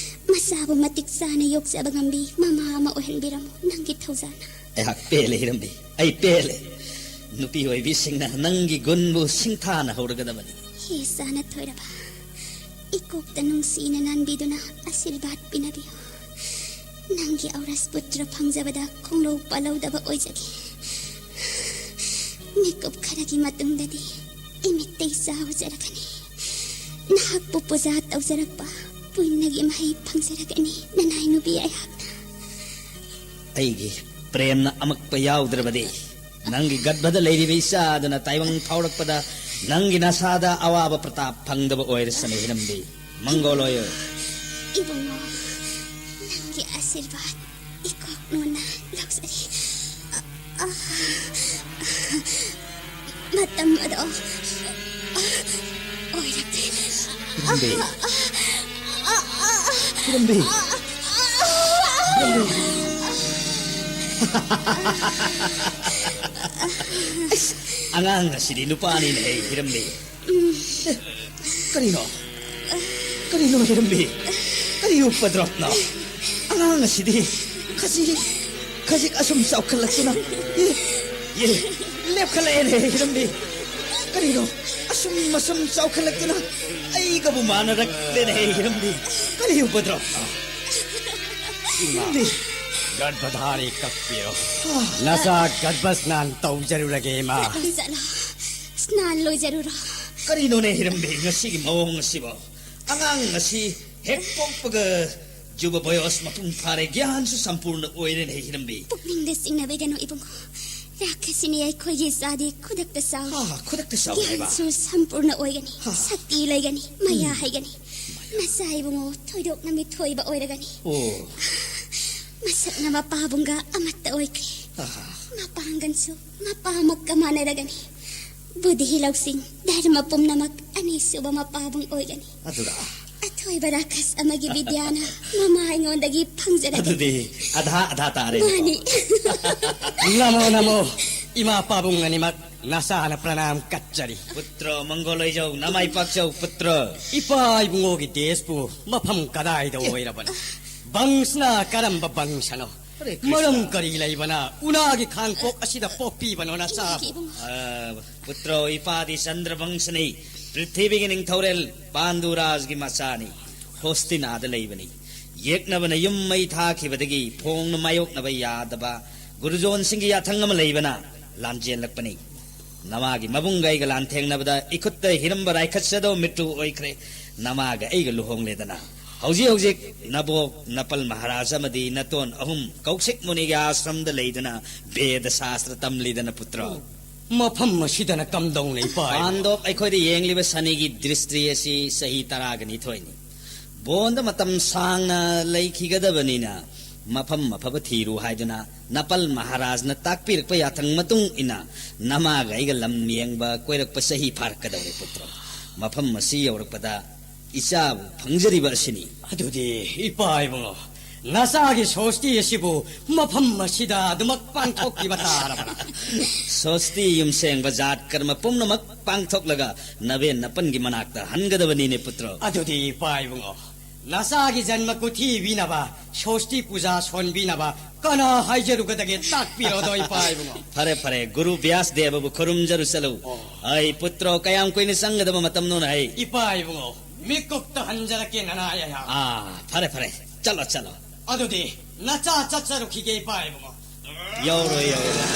ꯃꯆꯥꯕꯨ ꯃꯇꯤꯛ ꯆꯥꯅ ꯌꯣꯛꯆꯕ ꯉꯝꯕꯤ ꯃꯃꯥ ꯑꯃ ꯑꯣꯏꯍꯟꯕꯤꯔꯝꯃꯨ, ꯅꯪꯒꯤ ꯊꯧꯖꯥꯜꯅ꯫ ꯑꯩꯍꯥꯛ ꯄꯦꯜꯂꯦ, ꯍꯤꯔꯝꯕꯤ, ꯑꯩ ꯄꯦꯜꯂꯦ꯫ ꯅꯨꯄꯤ ꯑꯣꯏꯕꯤꯁꯤꯡꯅ ꯅꯪꯒꯤ ꯒꯨꯟꯕꯨ ꯁꯤꯡꯊꯥꯅ ꯍꯧꯔꯒꯗꯕꯅꯤ꯫ ꯍꯦ ꯆꯥꯅ ꯊꯣꯏꯔꯕ, ꯏꯀꯣꯛꯇ ꯅꯨꯡꯁꯤꯅ ꯅꯥꯟꯕꯤꯗꯨꯅ ꯑꯥꯁꯤꯔꯕꯥꯗ ꯄꯤꯅꯕꯤꯌꯨ꯫ ꯅꯪꯒꯤ ꯑꯧꯔꯁ ꯄꯨꯇ꯭ꯔ ꯐꯪꯖꯕꯗ ꯈꯣꯡꯂꯧ ꯄꯥꯜꯍꯧꯗꯕ ꯑꯣꯏꯖꯒꯦ꯫ ꯃꯤꯀꯨꯞ ꯈꯔꯒꯤ ꯃꯇꯨꯡꯗꯗꯤ ꯏꯃꯤꯠꯇꯩ ꯏꯆꯥ ꯎꯖꯔꯛꯀꯅꯤ꯫ ꯅꯍꯥꯛꯄꯨ ꯄꯨꯖꯥ ꯇꯧꯖꯔꯛꯄ ꯄꯨꯏꯅꯒꯤ ꯃꯍꯩ ꯐꯪꯖꯔꯛꯀꯅꯤ, ꯅꯅꯥꯏ ꯅꯨꯄꯤ ꯑꯩꯍꯥꯛꯅ꯫ ꯑꯩꯒꯤ ꯄ꯭ꯔꯦꯝꯅ ꯑꯃꯛꯄ ꯌꯥꯎꯗ꯭ꯔꯕꯗꯤ, ꯅꯪꯒꯤ ꯒꯔꯚꯗ ꯂꯩꯔꯤꯕ ꯏꯆꯥ ꯑꯗꯨꯅ ꯇꯥꯏꯕꯪ ꯐꯥꯎꯔꯛꯄꯗ ꯅꯪꯒꯤ ꯅꯁꯥꯗ ꯑꯋꯥꯕ ꯄ꯭ꯔꯇꯥꯞ ꯐꯪꯗꯕ ꯑꯣꯏꯔꯁꯅꯨ, ꯍꯤꯔꯝꯕꯤ꯫ ꯃꯪꯒꯣꯜ ꯑꯣꯏꯌꯨ꯫ ꯏꯕꯨꯡꯉꯣ, ꯅꯪꯒꯤ ꯑꯥꯁꯤꯔꯕꯥꯗ ꯏꯀꯣꯛ ꯅꯣꯟꯅ ꯂꯧꯖꯔꯤ꯫ ꯑ, ꯑ, ꯃꯇꯝ ꯑꯗꯣ, ꯑ, ꯑꯣꯏꯔꯛꯇꯦ꯫ ꯍꯤꯔꯝꯕꯤ꯫ ꯍꯤꯔꯝꯕꯤ꯫ ꯍꯤꯔꯝꯕꯤ꯫ ꯑꯩꯁ, ꯑꯉꯥꯡ ꯑꯁꯤꯗꯤ ꯅꯨꯄꯥꯅꯤꯅꯦꯍꯦ, ꯍꯤꯔꯝꯕꯤ꯫ ꯀꯔꯤꯅꯣ? ꯀꯔꯤꯅꯣ, ꯍꯤꯔꯝꯕꯤ? ꯀꯔꯤ ꯎꯄꯗ꯭ꯔꯞꯅꯣ? ꯑꯉꯥꯡ ꯑꯁꯤꯗꯤ ꯈꯖꯤꯛ, ꯈꯖꯤꯛ ꯑꯁꯨꯝ ꯆꯥꯎꯈꯠꯂꯛꯇꯨꯅ, ꯌꯦ, ꯌꯦ, ꯂꯦꯞꯈꯠꯂꯛꯑꯦꯅꯦ, ꯍꯤꯔꯝꯕꯤ꯫ ꯀꯔꯤꯅꯣ? ꯑꯁ, ꯃꯁꯨꯝ ꯆꯥꯎꯈꯠꯂꯛꯇꯨꯅ ꯑꯩꯒꯕꯨ ꯃꯥꯟꯅꯔꯛꯂꯦꯅꯦ, ꯍꯤꯔꯝꯕꯤ꯫ ꯀꯔꯤ ꯎꯄꯗ꯭ꯔꯣ? ꯏꯃꯥ, ꯍꯤꯔꯝꯕꯤ꯫ ꯒꯔꯚꯙꯥꯔꯤ ꯀꯛꯄꯤꯔꯣ꯫ ꯅꯆꯥ ꯒꯔꯚ ꯁ꯭ꯅꯥꯟ ꯇꯧꯖꯔꯨꯔꯒꯦ, ꯏꯃꯥ꯫ ꯆꯠꯂꯣ, ꯆꯠꯂꯣ꯫ ꯁ꯭ꯅꯥꯟ ꯂꯣꯏꯖꯔꯨꯔꯣ꯫ ꯀꯔꯤꯅꯣꯅꯦ, ꯍꯤꯔꯝꯕꯤ, ꯉꯁꯤꯒꯤ ꯃꯑꯣꯡ ꯑꯁꯤꯕꯣ? ꯑꯉꯥꯡ ꯑꯁꯤ ꯍꯦꯛ ꯄꯣꯛꯄꯒ ꯖꯨꯕ ꯕꯣꯌꯣꯁ ꯃꯄꯨꯡ ꯐꯥꯔꯦ, ꯒ꯭ꯌꯥꯟꯁꯨ ꯁꯝꯄꯨꯔꯅ ꯑꯣꯏꯔꯦꯅꯦ, ꯍꯤꯔꯝꯕꯤ꯫ ꯄꯨꯛꯅꯤꯡꯗ ꯆꯤꯡꯅꯕꯤꯒꯅꯨ, ꯏꯕꯨꯡꯉꯣ꯫ ꯔꯥꯈꯁꯤꯅꯤ ꯑꯩꯈꯣꯏꯒꯤ ꯏꯆꯥꯗꯤ ꯈꯨꯗꯛꯇ ꯆꯥꯎꯏ꯫ ꯑꯥ, ꯈꯨꯗꯛꯇ ꯆꯥꯎꯏ ꯍꯥꯏꯕ꯫ ꯒ꯭ꯌꯥꯟꯁꯨ ꯁꯝꯄꯨꯔꯅ ꯑꯣꯏꯒꯅꯤ, ꯍꯥ꯫ ꯁꯛꯇꯤ ꯂꯩꯒꯅꯤ, ꯃꯌꯥ ꯎꯝ꯫ ꯍꯩꯒꯅꯤ꯫ ꯃꯆꯥ ꯏꯕꯨꯡꯉꯣ ꯊꯣꯏꯗꯣꯛꯅ ꯃꯤꯊꯣꯏꯕ ꯑꯣꯏꯔꯒꯅꯤ꯫ ꯑꯣ꯫ ꯃꯁꯛꯅ ꯃꯄꯥꯕꯨꯡꯒ ꯑꯃꯠꯇ ꯑꯣꯏꯈ꯭ꯔꯦ꯫ ꯑꯥ꯫ ꯃꯄꯥꯡꯒꯜꯁꯨ ꯃꯄꯥꯃꯛꯀ ꯃꯥꯟꯅꯔꯒꯅꯤ꯫ ꯕꯨꯙꯤ ꯂꯧꯁꯤꯡ ꯙꯔꯃ ꯄꯨꯝꯅꯃꯛ ꯑꯅꯤꯁꯨꯕ ꯃꯄꯥꯕꯨꯡ ꯑꯣꯏꯒꯅꯤ꯫ ꯑꯗꯨꯔ? ꯑꯊꯣꯏꯕ ꯔꯥꯈꯁ ꯑꯃꯒꯤ ꯕꯤꯗ꯭ꯌꯥꯅ ꯃꯃꯥ ꯑꯩꯉꯣꯟꯗꯒꯤ ꯐꯪꯖꯔꯒꯅꯤ꯫ ꯑꯗꯨꯗꯤ ꯑꯙꯥ ꯑꯙꯥ ꯇꯥꯔꯦꯅꯦꯀꯣ꯫ ꯃꯥꯅꯤ꯫ ꯅꯃꯣ ꯅꯃꯣ, ꯏꯃꯥ ꯄꯥꯕꯨꯡ ꯑꯅꯤꯃꯛ ꯅꯁꯥꯅ ꯄ꯭ꯔꯅꯥꯝ ꯀꯠꯆꯔꯤ꯫ ꯄꯨꯇ꯭ꯔꯣ ꯃꯪꯒꯣꯜ ꯑꯣꯏꯖꯧ, ꯅꯃꯥꯏ ꯄꯥꯛꯆꯧ ꯄꯨꯇ꯭ꯔꯣ꯫ ꯏꯄꯥ ꯏꯕꯨꯡꯉꯣꯒꯤ ꯗꯦꯁꯄꯨ ꯃꯐꯝ ꯀꯗꯥꯏꯗ ꯑꯣꯏꯔꯕꯅꯣ? ꯕꯪꯁꯅ ꯀꯔꯝꯕ ꯕꯪꯁꯅꯣ? ꯍꯔꯦ ꯀ꯭ꯔꯤꯁꯅ꯫ ꯃꯔꯝ ꯀꯔꯤ ꯂꯩꯕꯅ ꯎꯅꯥꯒꯤ ꯈꯥꯡꯄꯣꯛ ꯑꯁꯤꯗ ꯄꯣꯛꯄꯤꯕꯅꯣ ꯅꯆꯥꯕꯨ? ꯏꯕꯨꯡꯉꯣ꯫ ꯑ, ꯄꯨꯇ꯭ꯔꯣ, ꯏꯄꯥꯗꯤ ꯆꯟꯗ꯭ꯔ ꯕꯪꯁꯅꯤ, ꯄ꯭ꯔꯤꯊꯤꯕꯤꯒꯤ ꯅꯤꯡꯊꯧꯔꯦꯜ ꯄꯥꯟꯗꯨꯔꯥꯖꯒꯤ ꯃꯆꯥꯅꯤ꯫ ꯍꯣꯁꯇꯤꯅꯥꯗ ꯂꯩꯕꯅꯤ꯫ ꯌꯦꯛꯅꯕꯅ ꯌꯨꯝ ꯃꯩ ꯊꯥꯈꯤꯕꯗꯒꯤ ꯐꯣꯡꯅ ꯃꯥꯌꯣꯛꯅꯕ ꯌꯥꯗꯕ ꯒꯨꯔꯨꯖꯣꯟꯁꯤꯡꯒꯤ ꯌꯥꯊꯪ ꯑꯃ ꯂꯩꯕꯅ ꯂꯥꯟꯖꯦꯜꯂꯛꯄꯅꯤ꯫ ꯅꯃꯥꯒꯤ ꯃꯕꯨꯡꯒ ꯑꯩꯒ ꯂꯥꯟꯊꯦꯡꯅꯕꯗ ꯏꯈꯨꯠꯇ ꯍꯤꯔꯝꯕ ꯔꯥꯏꯈꯠꯁꯗꯣ ꯃꯤꯇ꯭ꯔꯨ ꯑꯣꯏꯈ꯭ꯔꯦ꯫ ꯅꯃꯥꯒ ꯑꯩꯒ ꯂꯨꯍꯣꯡꯂꯦꯗꯅ ꯍꯧꯖꯤꯛ ꯍꯧꯖꯤꯛ ꯅꯕꯣꯛ ꯅꯄꯜ ꯃꯍꯥꯔꯥꯖ ꯑꯃꯗꯤ ꯅꯇꯣꯟ ꯑꯍꯨꯝ ꯀꯧꯁꯤꯛ ꯃꯨꯅꯤꯒꯤ ꯑꯥꯁ꯭ꯔꯝꯗ ꯂꯩꯗꯨꯅ ꯚꯦꯗ ꯁꯥꯁ꯭ꯇ꯭ꯔ ꯇꯝꯂꯤꯗꯅ ꯄꯨꯇ꯭ꯔꯣ꯫ ꯃꯐꯝ ꯑꯁꯤꯗꯅ ꯀꯝꯗꯧꯅ ꯏꯄꯥ ꯏꯕꯨꯡꯉꯣ? ꯄꯥꯟꯗꯣꯞ ꯑꯩꯈꯣꯏꯗ ꯌꯦꯡꯂꯤꯕ ꯁꯅꯤꯒꯤ ꯗ꯭ꯔꯤꯁꯇ꯭ꯔꯤ ꯑꯁꯤ ꯆꯍꯤ ꯇꯔꯥꯒ ꯅꯤꯊꯣꯏꯅꯤ꯫ ꯕꯣꯟꯗ ꯃꯇꯝ ꯁꯥꯡꯅ ꯂꯩꯈꯤꯒꯗꯕꯅꯤꯅ ꯃꯐꯝ ꯑꯐꯕ ꯊꯤꯔꯨ ꯍꯥꯏꯗꯨꯅ ꯅꯄꯜ ꯃꯍꯥꯔꯥꯖꯅ ꯇꯥꯛꯄꯤꯔꯛꯄ ꯌꯥꯊꯪ ꯃꯇꯨꯡ ꯏꯟꯅ ꯅꯃꯥꯒ ꯑꯩꯒ ꯂꯝ ꯌꯦꯡꯕ ꯀꯣꯏꯔꯛꯄ ꯆꯍꯤ ꯐꯥꯔꯛꯀꯗꯧꯔꯦ ꯄꯨꯇ꯭ꯔꯣ꯫ ꯃꯐꯝ ꯑꯁꯤ ꯌꯧꯔꯛꯄꯗ ꯏꯆꯥꯕꯨ ꯐꯪꯖꯔꯤꯕ ꯑꯁꯤꯅꯤ꯫ ꯑꯗꯨꯗꯤ ꯏꯄꯥ ꯏꯕꯨꯡꯉꯣ, ꯅꯆꯥꯒꯤ ꯁꯣꯁꯇꯤ ꯑꯁꯤꯕꯨ ꯃꯐꯝ ꯑꯁꯤꯗ ꯑꯗꯨꯃꯛ ꯄꯥꯡꯊꯣꯛꯈꯤꯕ ꯇꯥꯔꯕ꯭ꯔꯥ? ꯁꯣꯁꯇꯤ ꯌꯨꯝꯁꯦꯡꯕ ꯖꯥꯠ ꯀꯔꯃ ꯄꯨꯝꯅꯃꯛ ꯄꯥꯡꯊꯣꯛꯂꯒ ꯅꯕꯦꯟ ꯅꯄꯟꯒꯤ ꯃꯅꯥꯛꯇ ꯍꯟꯒꯗꯕꯅꯤꯅꯦ ꯄꯨꯇ꯭ꯔꯣ꯫ ꯑꯗꯨꯗꯤ ꯏꯄꯥ ꯏꯕꯨꯡꯉꯣ, ꯅꯆꯥꯒꯤ ꯖꯟꯃ ꯀꯨꯊꯤ ꯄꯤꯅꯕ, ꯁꯣꯁꯇꯤ ꯄꯨꯖꯥ ꯁꯣꯟꯕꯤꯅꯕ ꯀꯅꯥ ꯍꯥꯏꯖꯔꯨꯒꯗꯒꯦ? ꯇꯥꯛꯄꯤꯔꯣꯗꯣ, ꯏꯄꯥ ꯏꯕꯨꯡꯉꯣ꯫ ꯐꯔꯦ, ꯐꯔꯦ, ꯒꯨꯔꯨ ꯕ꯭ꯌꯥꯁ ꯗꯦꯕꯕꯨ ꯈꯨꯔꯨꯝꯖꯔꯨ ꯆꯠꯂꯨ꯫ ꯑꯣ꯫ ꯑꯩ ꯄꯨꯠꯇ꯭ꯔꯣ, ꯀꯌꯥꯝ ꯀꯨꯏꯅ ꯆꯪꯒꯗꯕ ꯃꯇꯝꯅꯣꯅ ꯍꯥꯏ? ꯏꯄꯥ ꯏꯕꯨꯡꯉꯣ, ꯃꯤꯀꯨꯞꯇ ꯍꯟꯖꯔꯛꯀꯦ, ꯅꯅꯥꯏ ꯑꯩꯍꯥꯛ꯫ ꯑꯥ, ꯐꯔꯦ, ꯐꯔꯦ, ꯆꯠꯂꯣ, ꯆꯠꯂꯣ꯫ ꯑꯗꯨꯗꯤ ꯅꯆꯥ ꯆꯠꯆꯔꯨꯈꯤꯒꯦ, ꯏꯄꯥ ꯏꯕꯨꯡꯉꯣ꯫ ꯌꯧꯔꯣꯏ, ꯌꯧꯔꯣꯏ꯫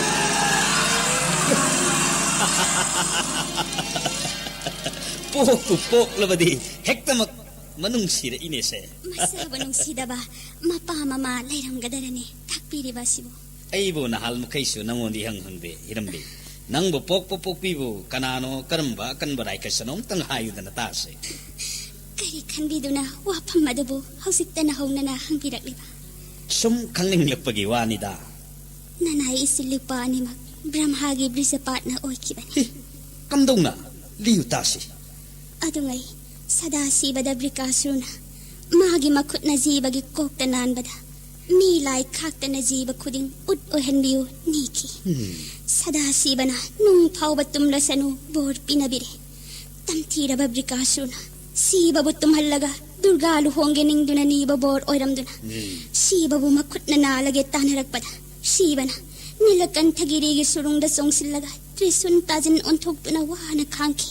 ꯄꯣꯛꯄꯨ ꯄꯣꯛꯂꯕꯗꯤ ꯍꯦꯛꯇꯃꯛ ꯃꯅꯨꯡ ꯁꯤꯔꯛꯏꯅꯦꯁꯦ꯫ ꯃꯆꯥꯕꯨ ꯅꯨꯡꯁꯤꯗꯕ ꯃꯄꯥ ꯃꯃꯥ ꯂꯩꯔꯝꯒꯗꯔꯅꯦ ꯇꯥꯛꯄꯤꯔꯤꯕ ꯑꯁꯤꯕꯨ꯫ ꯑꯩꯕꯨ ꯅꯍꯥꯜ ꯃꯈꯩꯁꯨ ꯅꯉꯣꯟꯗ ꯏꯍꯪ ꯍꯪꯗꯦ, ꯍꯤꯔꯝꯕꯤ꯫ ꯅꯪꯕꯨ ꯄꯣꯛꯄ ꯄꯣꯛꯄꯤꯕꯨ ꯀꯅꯥꯅꯣ, ꯀꯔꯝꯕ ꯑꯀꯟꯕ ꯔꯥꯏꯀꯁꯅꯣ ꯑꯝꯇꯪ ꯍꯥꯏꯌꯨꯗꯅ ꯇꯥꯁꯦ꯫ ꯀꯔꯤ ꯈꯟꯕꯤꯗꯨꯅ ꯋꯥꯐꯝ ꯑꯗꯨꯕꯨ ꯍꯧꯖꯤꯛꯇ ꯅꯍꯧꯅꯅ ꯍꯪꯕꯤꯔꯛꯂꯤꯕ? ꯁꯨꯝ ꯈꯪꯅꯤꯡꯂꯛꯄꯒꯤ ꯋꯥꯅꯤꯗ꯫ ꯅꯅꯥꯏ ꯏꯆꯤꯜ ꯏꯄꯥ ꯑꯅꯤꯃꯛ ꯕ꯭ꯔꯍ꯭ꯃꯥꯒꯤ ꯕ꯭ꯔꯤꯖꯄꯥꯠꯅ ꯑꯣꯏꯈꯤꯕꯅꯤ꯫ ꯀꯝꯗꯧꯅ? ꯂꯤꯌꯨ ꯇꯥꯁꯤ꯫ ꯑꯗꯨꯉꯩ ꯁꯗꯥꯁꯤꯕꯗ ꯕ꯭ꯔꯤꯀꯥꯁꯨꯔꯅ ꯃꯥꯒꯤ ꯃꯈꯨꯠꯅ ꯖꯤꯕꯒꯤ ꯀꯣꯛꯇ ꯅꯥꯟꯕꯗ ꯃꯤ ꯂꯥꯏ ꯈꯥꯛꯇꯅ ꯖꯤꯕ ꯈꯨꯗꯤꯡ ꯎꯠ ꯑꯣꯏꯍꯟꯕꯤꯌꯨ ꯅꯤꯈꯤ꯫ ꯎꯝ꯫ ꯁꯗꯥꯁꯤꯕꯅ ꯅꯨꯡ ꯐꯥꯎꯕ ꯇꯨꯝꯂꯁꯅꯨ ꯕꯣꯔ ꯄꯤꯅꯕꯤꯔꯦ꯫ ꯇꯝꯊꯤꯔꯕ ꯕ꯭ꯔꯤꯀꯥꯁꯨꯔꯅ ꯁꯤꯕꯕꯨ ꯇꯨꯝꯍꯜꯂꯒ ꯗꯨꯔꯒꯥ ꯂꯨꯍꯣꯡꯒꯦ ꯅꯤꯡꯗꯨꯅ ꯅꯤꯕ ꯕꯣꯔ ꯑꯣꯏꯔꯝꯗꯨꯅ ꯎꯝ꯫ ꯁꯤꯕꯕꯨ ꯃꯈꯨꯠꯅ ꯅꯥꯜꯂꯒꯦ ꯇꯥꯟꯅꯔꯛꯄꯗ ꯁꯤꯕꯅ ꯅꯤꯂꯀꯟꯊꯒꯤꯔꯤꯒꯤ ꯁꯨꯔꯨꯡꯗ ꯆꯣꯡꯁꯤꯜꯂꯒ ꯇ꯭ꯔꯤꯁꯨꯟ ꯇꯥꯖꯤꯟ ꯑꯣꯟꯊꯣꯛꯇꯨꯅ ꯋꯥꯅ ꯈꯥꯡꯈꯤ꯫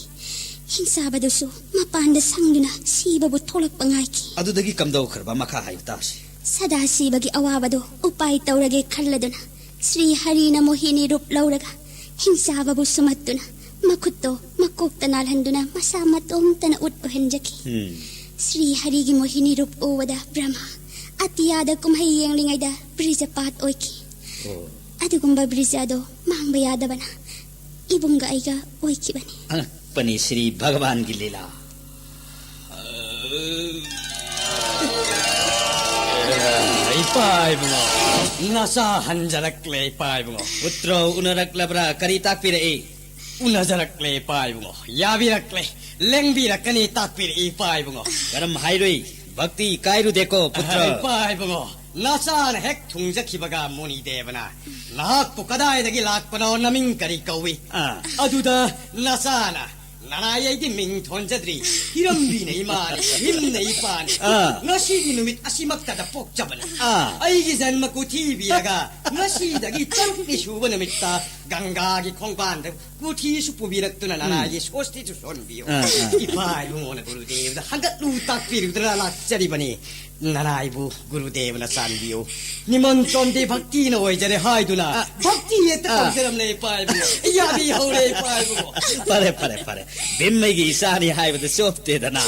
ꯍꯤꯡꯆꯥꯕꯗꯨꯁꯨ ꯃꯄꯥꯟꯗ ꯁꯪꯗꯨꯅ ꯁꯤꯕꯕꯨ ꯊꯣꯛꯂꯛꯄ ꯉꯥꯏꯈꯤ꯫ ꯑꯗꯨꯗꯒꯤ ꯀꯝꯗꯧꯈ꯭ꯔꯕ? ꯃꯈꯥ ꯍꯥꯏꯌꯨ ꯇꯥꯁꯤ꯫ ꯁꯗꯥꯁꯤꯕꯒꯤ ꯑꯋꯥꯕꯗꯨ ꯎꯄꯥꯏ ꯇꯧꯔꯒꯦ ꯈꯜꯂꯗꯨꯅ ꯁ꯭ꯔꯤ ꯍꯔꯤꯅ ꯃꯣꯍꯤꯅꯤ ꯔꯨꯞ ꯂꯧꯔꯒ ꯍꯤꯡꯆꯥꯕꯕꯨ ꯁꯨꯝꯍꯠꯇꯨꯅ ꯃꯈꯨꯠꯇꯣ ꯃꯀꯣꯛꯇ ꯅꯥꯜꯍꯟꯗꯨꯅ ꯃꯁꯥ ꯃꯇꯣꯝꯇꯅ ꯎꯠ ꯑꯣꯏꯍꯟꯖꯈꯤ꯫ ꯎꯝ꯫ ꯁ꯭ꯔꯤ ꯍꯔꯤꯒꯤ ꯃꯣꯍꯤꯅꯤ ꯔꯨꯞ ꯎꯕꯗ ꯕ꯭ꯔꯍ꯭ꯃ ꯑꯇꯤꯌꯥꯗ ꯀꯨꯝꯍꯩ ꯌꯦꯡꯂꯤꯉꯩꯗ ꯕ꯭ꯔꯤꯖꯄꯥꯠ ꯑꯣꯏꯈꯤ꯫ ꯑꯣ꯫ ꯑꯗꯨꯒꯨꯝꯕ ꯕ꯭ꯔꯤꯖ ꯑꯗꯣ ꯃꯥꯡꯕ ꯌꯥꯗꯕꯅ ꯏꯕꯨꯡꯒ ꯑꯩꯒ ꯑꯣꯏꯈꯤꯕꯅꯤ꯫ ꯑꯉꯛꯄꯅꯤ ꯁ꯭ꯔꯤ ꯚꯒꯋꯥꯟꯒꯤ ꯂꯤꯂꯥ꯫ ꯏꯄꯥ ꯏꯕꯨꯡꯉꯣ, ꯅꯆꯥ ꯍꯟꯖꯔꯛꯂꯦ, ꯏꯄꯥ ꯏꯕꯨꯡꯉꯣ꯫ ꯄꯨꯠꯇ꯭ꯔꯣ, ꯎꯅꯔꯛꯂꯕ꯭ꯔꯥ? ꯀꯔꯤ ꯇꯥꯛꯄꯤꯔꯛꯏ? ꯎꯅꯖꯔꯛꯂꯦ, ꯏꯄꯥ ꯏꯕꯨꯡꯉꯣ꯫ ꯌꯥꯕꯤꯔꯛꯂꯦ, ꯂꯦꯡꯕꯤꯔꯛꯀꯅꯤ, ꯇꯥꯛꯄꯤꯔꯛꯏ, ꯏꯄꯥ ꯏꯕꯨꯡꯉꯣ꯫ ꯀꯔꯝ ꯍꯥꯏꯔꯨꯏ? ꯚꯛꯇꯤ ꯀꯥꯏꯔꯨꯗꯦꯀꯣ, ꯄꯨꯠꯇ꯭ꯔꯣ꯫ ꯏꯄꯥ ꯏꯕꯨꯡꯉꯣ, ꯅꯆꯥꯅ ꯍꯦꯛ ꯊꯨꯡꯖꯈꯤꯕꯒ ꯃꯨꯅꯤꯗꯦꯕꯅ, "ꯅꯍꯥꯛꯄꯨ ꯀꯗꯥꯏꯗꯒꯤ ꯂꯥꯛꯄꯅꯣ? ꯅꯃꯤꯡ ꯀꯔꯤ ꯀꯧꯏ?" ꯑꯥ꯫ ꯑꯗꯨꯗ ꯅꯆꯥꯅ, ꯅꯅꯥꯏ, ꯑꯩꯗꯤ ꯃꯤꯡ ꯊꯣꯟꯖꯗ꯭ꯔꯤ꯫ ꯍꯤꯔꯝꯕꯤꯅ ꯏꯃꯥꯅꯤ, ꯚꯤꯝꯅ ꯏꯄꯥꯅꯤ꯫ ꯑꯥ꯫ ꯉꯁꯤꯒꯤ ꯅꯨꯃꯤꯠ ꯑꯁꯤꯃꯛꯇꯗ ꯄꯣꯛꯆꯕꯅꯤ꯫ ꯑꯥ꯫ ꯑꯩꯒꯤ ꯖꯟꯃ ꯀꯨꯊꯤ ꯄꯤꯔꯒ ꯉꯁꯤꯗꯒꯤ ꯇꯔꯨꯛꯅꯤ ꯁꯨꯕ ꯅꯨꯃꯤꯠꯇ ꯒꯪꯒꯥꯒꯤ ꯈꯣꯡꯕꯥꯟꯗ ꯀꯨꯊꯤꯁꯨ ꯄꯨꯕꯤꯔꯛꯇꯨꯅ ꯅꯅꯥꯏꯒꯤ ꯁꯣꯁꯇꯤꯁꯨ ꯁꯣꯟꯕꯤꯌꯨ꯫ ꯑꯥ, ꯑꯥ꯫ ꯏꯄꯥ ꯏꯕꯨꯡꯉꯣꯅ ꯒꯨꯔꯨꯗꯦꯕꯗ ꯍꯟꯒꯠꯂꯨ ꯇꯥꯛꯄꯤꯔꯨꯗꯨꯅ ꯂꯥꯛꯆꯔꯤꯕꯅꯤ꯫ ꯅꯅꯥꯏꯕꯨ ꯒꯨꯔꯨꯗꯦꯕꯅ ꯆꯥꯟꯕꯤꯌꯨ꯫ ꯅꯤꯃꯟꯇ꯭ꯔꯣꯟꯗꯤ ꯚꯛꯇꯤꯅ ꯑꯣꯏꯖꯔꯦ ꯍꯥꯏꯗꯨꯅ ꯑꯥ꯫ ꯚꯛꯇꯤ ꯍꯦꯛꯇ ꯑꯥ꯫ ꯇꯧꯖꯔꯝꯂꯦ ꯏꯄꯥ ꯏꯕꯨꯡꯉꯣ꯫ ꯌꯥꯕꯤꯍꯧꯔꯦ ꯏꯄꯥ ꯏꯕꯨꯡꯉꯣ꯫ ꯐꯔꯦ, ꯐꯔꯦ, ꯐꯔꯦ꯫ ꯚꯤꯝ ꯑꯩꯒꯤ ꯏꯆꯥꯅꯤ ꯍꯥꯏꯕꯗ ꯆꯣꯞꯇꯦꯗꯅ꯫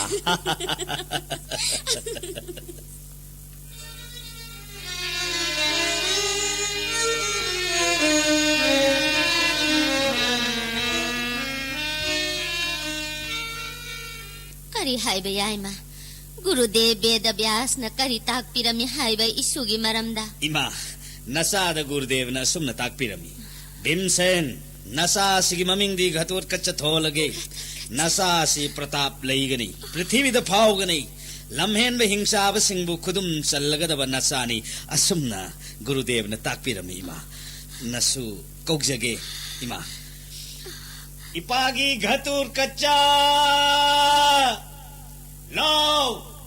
ꯀꯔꯤ ꯍꯥꯏꯕ ꯌꯥꯏꯃ? ꯒꯨꯔꯨꯗꯦꯕ ꯕꯦꯗꯕ꯭ꯌꯥꯁꯅ ꯀꯔꯤ ꯇꯥꯛꯄꯤꯔꯝꯃꯤ ꯍꯥꯏꯕ ꯏꯁꯨꯒꯤ ꯃꯔꯝꯗ? ꯏꯃꯥ, ꯅꯆꯥꯗ ꯒꯨꯔꯨꯗꯦꯕꯅ ꯑꯁꯨꯝꯅ ꯇꯥꯛꯄꯤꯔꯝꯃꯤ, "ꯚꯤꯝꯁꯦꯟ, ꯅꯆꯥ ꯑꯁꯤꯒꯤ ꯃꯃꯤꯡꯗꯤ ꯘꯇꯣꯠꯀꯆ ꯊꯣꯜꯂꯒꯦ꯫ ꯅꯆꯥ ꯑꯁꯤ ꯄ꯭ꯔꯇꯥꯞ ꯂꯩꯒꯅꯤ, ꯄ꯭ꯔꯤꯊꯤꯕꯤꯗ ꯐꯥꯎꯒꯅꯤ꯫ ꯂꯝꯍꯦꯟꯕ ꯍꯤꯡꯆꯥꯕꯁꯤꯡꯕꯨ ꯈꯨꯗꯨꯝ ꯆꯜꯂꯒꯗꯕ ꯅꯆꯥꯅꯤ"꯫ ꯑꯁꯨꯝꯅ ꯒꯨꯔꯨꯗꯦꯕꯅ ꯇꯥꯛꯄꯤꯔꯝꯃꯤ, ꯏꯃꯥ꯫ ꯅꯁꯨ ꯀꯧꯖꯒꯦ, ꯏꯃꯥ꯫ ꯏꯄꯥꯒꯤ ꯘꯇꯣꯠꯀꯆ! ꯂꯥꯎ,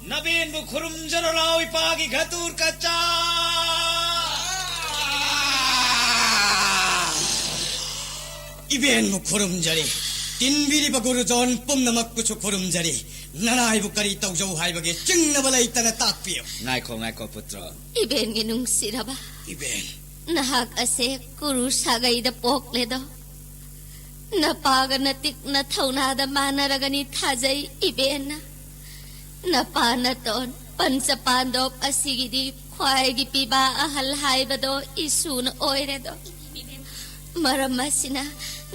ꯅꯕꯦꯟꯕꯨ ꯈꯨꯔꯨꯝꯖꯔꯣ ꯂꯥꯎ, ꯏꯄꯥꯒꯤ ꯘꯇꯣꯠꯀꯆ! ꯏꯕꯦꯟꯕꯨ ꯈꯨꯔꯨꯝꯖꯔꯤ꯫ ꯇꯤꯟꯕꯤꯔꯤꯕ ꯒꯨꯔꯨꯖꯣꯟ ꯄꯨꯝꯅꯃꯛꯄꯨꯁꯨ ꯈꯨꯔꯨꯝꯖꯔꯤ꯫ ꯅꯅꯥꯏꯕꯨ ꯀꯔꯤ ꯇꯧꯖꯧ ꯍꯥꯏꯕꯒꯦ? ꯆꯤꯡꯅꯕ ꯂꯩꯇꯅ ꯇꯥꯛꯄꯤꯌꯨ꯫ ꯉꯥꯏꯈꯣ, ꯉꯥꯏꯈꯣ, ꯄꯨꯇ꯭ꯔ꯫ ꯏꯕꯦꯟꯒꯤ ꯅꯨꯡꯁꯤꯔꯕ, ꯏꯕꯦꯟ꯫ ꯅꯍꯥꯛ ꯑꯁꯦ ꯀꯨꯔꯨ ꯁꯥꯒꯩꯗ ꯄꯣꯛꯂꯦꯗꯣ꯫ ꯅꯄꯥꯒ ꯅꯇꯤꯛꯅ ꯊꯧꯅꯥꯗ ꯃꯥꯟꯅꯔꯒꯅꯤ ꯊꯥꯖꯩ ꯏꯕꯦꯟꯅ꯫ ꯅꯄꯥ ꯅꯇꯣꯟ ꯄꯟꯆ ꯄꯥꯟꯗꯣꯞ ꯑꯁꯤꯒꯤꯗꯤ ꯈ꯭ꯋꯥꯏꯒꯤ ꯄꯤꯕꯥ ꯑꯍꯜ ꯍꯥꯏꯕꯗꯣ ꯏꯁꯨꯅ ꯑꯣꯏꯔꯦꯗꯣ꯫ ꯃꯔꯝ ꯑꯁꯤꯅ